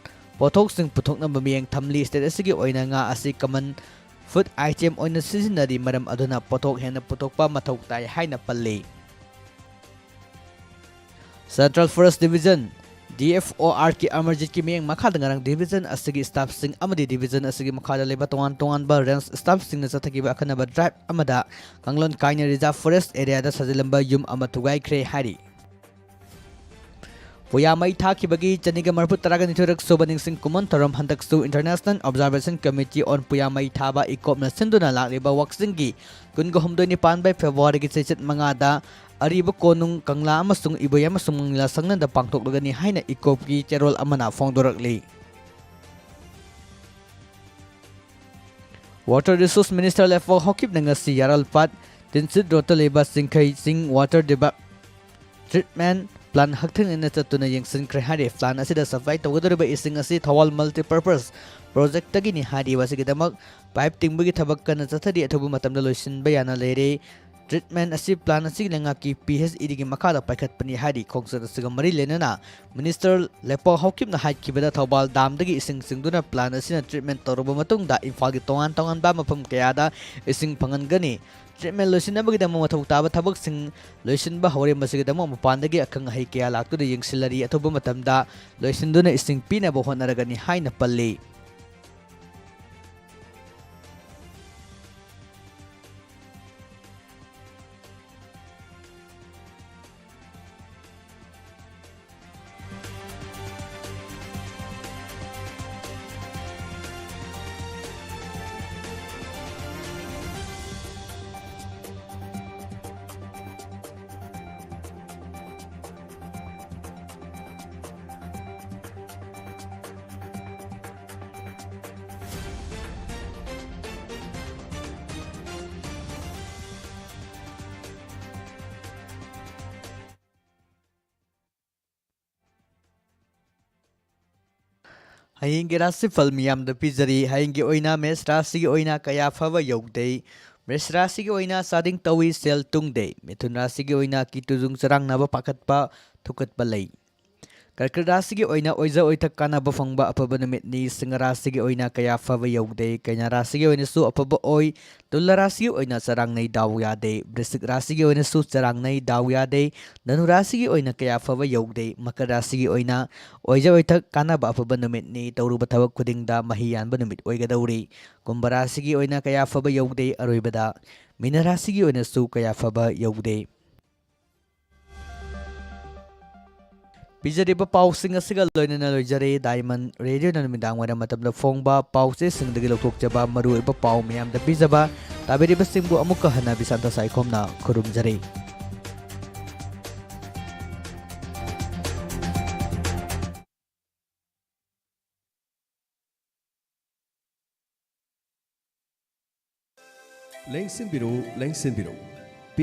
ꯄꯣꯠꯊꯣꯛꯁꯤꯡ ꯄꯨꯊꯣꯛꯅꯕ ꯃꯤꯠꯌꯦꯡ ꯊꯝꯂꯤ꯫ ꯁ꯭ꯇꯦꯠ ꯑꯁꯤꯒꯤ ꯑꯣꯏꯅ ꯉꯥ ꯑꯁꯤ ꯀꯃꯟ ꯐꯨꯗ ꯑꯥꯏꯇꯦꯝ ꯑꯣꯏꯅ ꯁꯤꯖꯤꯟꯅꯔꯤ, ꯃꯔꯝ ꯑꯗꯨꯅ ꯄꯣꯠꯊꯣꯛ ꯍꯦꯟꯅ ꯄꯨꯊꯣꯛꯄ ꯃꯊꯧ ꯇꯥꯏ ꯍꯥꯏꯅ ꯄꯜꯂꯤ꯫ Central forest division, D F O R K ꯑꯃꯔꯖꯤꯠꯀꯤ ꯃꯤꯠꯌꯦꯡ ꯃꯈꯥꯗ ꯉꯔꯥꯡ ꯗꯤꯕꯤꯖꯟ ꯑꯁꯤꯒꯤ ꯁ꯭ꯇꯥꯐꯁꯤꯡ ꯑꯃꯗꯤ ꯗꯤꯕꯤꯖꯟ ꯑꯁꯤꯒꯤ ꯃꯈꯥꯗ ꯂꯩꯕ ꯇꯣꯉꯥꯟ ꯇꯣꯉꯥꯟꯕ ꯔꯦꯟꯖ ꯁ꯭ꯇꯥꯐꯁꯤꯡꯅ ꯆꯠꯊꯈꯤꯕ ꯑꯈꯟꯅꯕ ꯗ꯭ꯔꯥꯏꯚ ꯑꯃꯗ ꯀꯥꯡꯂꯣꯟ ꯀꯥꯏꯅ ꯔꯤꯖꯥꯔꯚ ꯐꯣꯔꯦꯁ ꯑꯦꯔꯤꯌꯥꯗ ꯁꯥꯖꯤꯜꯂꯝꯕ ꯌꯨꯝ ꯑꯃ ꯊꯨꯒꯥꯏꯈ꯭ꯔꯦ ꯍꯥꯏꯔꯤ꯫ ꯄꯨꯌꯥ ꯃꯩ ꯊꯥꯈꯤꯕꯒꯤ ꯆꯅꯤꯒ ꯃꯔꯤꯐꯨ ꯇꯔꯥꯒ ꯅꯤꯊꯣꯏꯔꯛ ꯁꯨꯕ ꯅꯤꯡꯁꯤꯡ ꯈꯨꯃꯟ ꯊꯧꯔꯝ ꯍꯟꯗꯛꯁꯨ International Observation Committee on ꯄꯨꯌꯥ ꯃꯩ ꯊꯥꯕ ꯏꯀꯣꯞꯅ ꯁꯤꯟꯗꯨꯅ ꯂꯥꯛꯂꯤꯕ ꯋꯥꯛꯆꯤꯡꯒꯤ ꯀꯨꯟꯒ ꯍꯨꯝꯗꯣꯏꯅꯤ ꯄꯥꯟꯕ ꯐꯦꯕ꯭ꯔꯨꯋꯥꯔꯤꯒꯤ ꯆꯩꯆꯠ ꯃꯉꯥꯗ ꯑꯔꯤꯕ ꯀꯣꯅꯨꯡ ꯀꯪꯂꯥ ꯑꯃꯁꯨꯡ ꯏꯕꯨꯙꯤ ꯑꯃꯁꯨꯡ ꯃꯪꯂꯥ ꯁꯪꯂꯦꯟꯗ ꯄꯥꯡꯊꯣꯛꯂꯒꯅꯤ ꯍꯥꯏꯅ ꯏꯀꯣꯞꯀꯤ ꯆꯦꯔꯣꯜ ꯑꯃꯅ ꯐꯣꯡꯗꯣꯔꯛꯂꯤ꯫ Water Resource Minister ꯂꯩꯄꯥꯛ ꯍꯥꯎꯀꯤꯞꯅ ꯉꯁꯤ ꯌꯥꯔꯜꯄꯥꯠ ꯇꯤꯟꯁꯤꯠ ꯔꯣꯗꯇ ꯂꯩꯕ ꯆꯤꯡꯈꯩ ꯆꯤꯡ water deba-, treatment plant ꯍꯛꯊꯦꯡꯅꯅ ꯆꯠꯇꯨꯅ ꯌꯦꯡꯁꯤꯟꯈ꯭ꯔꯦ ꯍꯥꯏꯔꯤ꯫ Plant ꯑꯁꯤꯗ supply ꯇꯧꯒꯗꯧꯔꯤꯕ ꯏꯁꯤꯡ ꯑꯁꯤ ꯊꯧꯕꯥꯜ Multipurpose Projectꯇꯒꯤꯅꯤ ꯍꯥꯏꯔꯤ꯫ ꯃꯁꯤꯒꯤꯗꯃꯛ pipe ꯇꯤꯡꯕꯒꯤ ꯊꯕꯛ ꯀꯟꯅ ꯆꯠꯊꯔꯤ꯫ ꯑꯊꯨꯕ ꯃꯇꯝꯗ ꯂꯣꯏꯁꯤꯟꯕ ꯌꯥꯅ ꯂꯩꯔꯦ꯫ Treatment ꯑꯁꯤ plant ꯑꯁꯤ ꯂꯩꯉꯥꯛꯀꯤ P H E Dꯒꯤ ꯃꯈꯥꯗ ꯄꯥꯏꯈꯠꯄꯅꯤ ꯍꯥꯏꯔꯤ꯫ ꯈꯣꯡꯆꯠ ꯑꯁꯤꯒ ꯃꯔꯤ ꯂꯩꯅꯅ Minister ꯂꯩꯄꯥꯛ ꯍꯥꯎꯀꯤꯞꯅ ꯍꯥꯏꯈꯤꯕꯗ, ꯊꯧꯕꯥꯜ ꯗꯥꯝꯗꯒꯤ ꯏꯁꯤꯡ ꯆꯤꯡꯗꯨꯅ plant ꯑꯁꯤꯅ treatment ꯇꯧꯔꯕ ꯃꯇꯨꯡꯗ ꯏꯝꯐꯥꯜꯒꯤ ꯇꯣꯉꯥꯟ ꯇꯣꯉꯥꯟꯕ ꯃꯐꯝ ꯀꯌꯥꯗ ꯏꯁꯤꯡ ꯐꯪꯍꯟꯒꯅꯤ꯫ Treatment ꯂꯣꯏꯁꯤꯟꯅꯕꯒꯤꯗꯃꯛ ꯃꯊꯧ ꯇꯥꯕ ꯊꯕꯛꯁꯤꯡ ꯂꯣꯏꯁꯤꯟꯕ ꯍꯧꯔꯦ꯫ ꯃꯁꯤꯒꯤꯗꯃꯛ ꯃꯄꯥꯟꯗꯒꯤ ꯑꯈꯪ ꯑꯍꯩ ꯀꯌꯥ ꯂꯥꯛꯇꯨꯅ ꯌꯦꯡꯁꯤꯜꯂꯔꯤ꯫ ꯑꯊꯨꯕ ꯃꯇꯝꯗ ꯂꯣꯏꯁꯤꯟꯗꯨꯅ ꯏꯁꯤꯡ ꯄꯤꯅꯕ ꯍꯣꯠꯅꯔꯒꯅꯤ ꯍꯥꯏꯅ ꯄꯜꯂꯤ꯫ ꯍꯌꯦꯡꯒꯤ ꯔꯥꯁꯤꯐꯜ ꯃꯤꯌꯥꯝꯗ ꯄꯤꯖꯔꯤ꯫ ꯍꯌꯦꯡꯒꯤ ꯑꯣꯏꯅ ꯃꯦꯁ ꯔꯥꯁꯤꯒꯤ ꯑꯣꯏꯅ ꯀꯌꯥ ꯐꯕ ꯌꯧꯗꯦ꯫ ꯃꯦꯁ ꯔꯥꯁꯤꯒꯤ ꯑꯣꯏꯅ ꯆꯥꯗꯤꯡ ꯇꯧꯏ, ꯁꯦꯜ ꯇꯨꯡꯗꯦ꯫ ꯃꯤꯊꯨꯟ ꯔꯥꯁꯤꯒꯤ ꯑꯣꯏꯅ ꯀꯤꯇꯨꯖꯨꯡ ꯆꯔꯥꯡꯅꯕ ꯄꯥꯈꯠꯄ ꯊꯨꯀꯠꯄ ꯂꯩ꯫ ꯀꯔꯀꯠ ꯔꯥꯁꯤꯒꯤ ꯑꯣꯏꯅ ꯑꯣꯏꯖ ꯑꯣꯏꯊꯛ ꯀꯥꯟꯅꯕ ꯐꯪꯕ ꯑꯐꯕ ꯅꯨꯃꯤꯠꯅꯤ꯫ ꯁꯤꯡꯍ ꯔꯥꯁꯤꯒꯤ ꯑꯣꯏꯅ ꯀꯌꯥ ꯐꯕ ꯌꯧꯗꯦ꯫ ꯀꯩꯅꯥ ꯔꯥꯁꯤꯒꯤ ꯑꯣꯏꯅꯁꯨ ꯑꯐꯕ ꯑꯣꯏ꯫ ꯇꯨꯂꯥ ꯔꯥꯁꯤꯒꯤ ꯑꯣꯏꯅ ꯆꯔꯥꯡꯅꯩ, ꯗꯥꯎ ꯌꯥꯗꯦ꯫ ꯕ꯭ꯔꯤꯁꯤꯛ ꯔꯥꯁꯤꯒꯤ ꯑꯣꯏꯅꯁꯨ ꯆꯔꯥꯡꯅꯩ, ꯗꯥꯎ ꯌꯥꯗꯦ꯫ ꯙꯅꯨ ꯔꯥꯁꯤꯒꯤ ꯑꯣꯏꯅ ꯀꯌꯥ ꯐꯕ ꯌꯧꯗꯦ꯫ ꯃꯀꯔ ꯔꯥꯁꯤꯒꯤ ꯑꯣꯏꯅ ꯑꯣꯏꯖ ꯑꯣꯏꯊꯛ ꯀꯥꯟꯅꯕ ꯑꯐꯕ ꯅꯨꯃꯤꯠꯅꯤ꯫ ꯇꯧꯔꯨꯕ ꯊꯕꯛ ꯈꯨꯗꯤꯡꯗ ꯃꯍꯩ ꯌꯥꯟꯕ ꯅꯨꯃꯤꯠ ꯑꯣꯏꯒꯗꯧꯔꯤ꯫ ꯀꯨꯝꯚ ꯔꯥꯁꯤꯒꯤ ꯑꯣꯏꯅ ꯀꯌꯥ ꯐꯕ ꯌꯧꯗꯦ꯫ ꯑꯔꯣꯏꯕꯗ ꯃꯤꯅ ꯔꯥꯁꯤꯒꯤ ꯑꯣꯏꯅꯁꯨ ꯀꯌꯥ ꯐꯕ ꯌꯧꯗꯦ꯫ ꯄꯤꯖꯔꯤꯕ ꯄꯥꯎꯁꯤꯡ ꯑꯁꯤꯒ ꯂꯣꯏꯅꯅ ꯂꯣꯏꯖꯔꯦ ꯗꯥꯏꯃꯟ ꯔꯦꯗꯤꯑꯣꯅ ꯅꯨꯃꯤꯗꯥꯡ ꯋꯥꯏꯔꯝ ꯃꯇꯝꯗ ꯐꯣꯡꯕ ꯄꯥꯎꯆꯦꯁꯤꯡꯗꯒꯤ ꯂꯧꯊꯣꯛꯆꯕ ꯃꯔꯨꯑꯣꯏꯕ ꯄꯥꯎ ꯃꯌꯥꯝꯗ ꯄꯤꯖꯕ ꯇꯥꯕꯤꯔꯤꯕꯁꯤꯡꯕꯨ ꯑꯃꯨꯛꯀ ꯍꯟꯅ ꯕꯤꯁꯥꯟꯇ ꯁꯥꯏꯈꯣꯝꯅ ꯈꯨꯔꯨꯝꯖꯔꯤ꯫ ꯂꯦꯡꯁꯤꯟꯕꯤꯔꯨ, ꯂꯦꯡꯁꯤꯟꯕꯤꯔꯨ꯫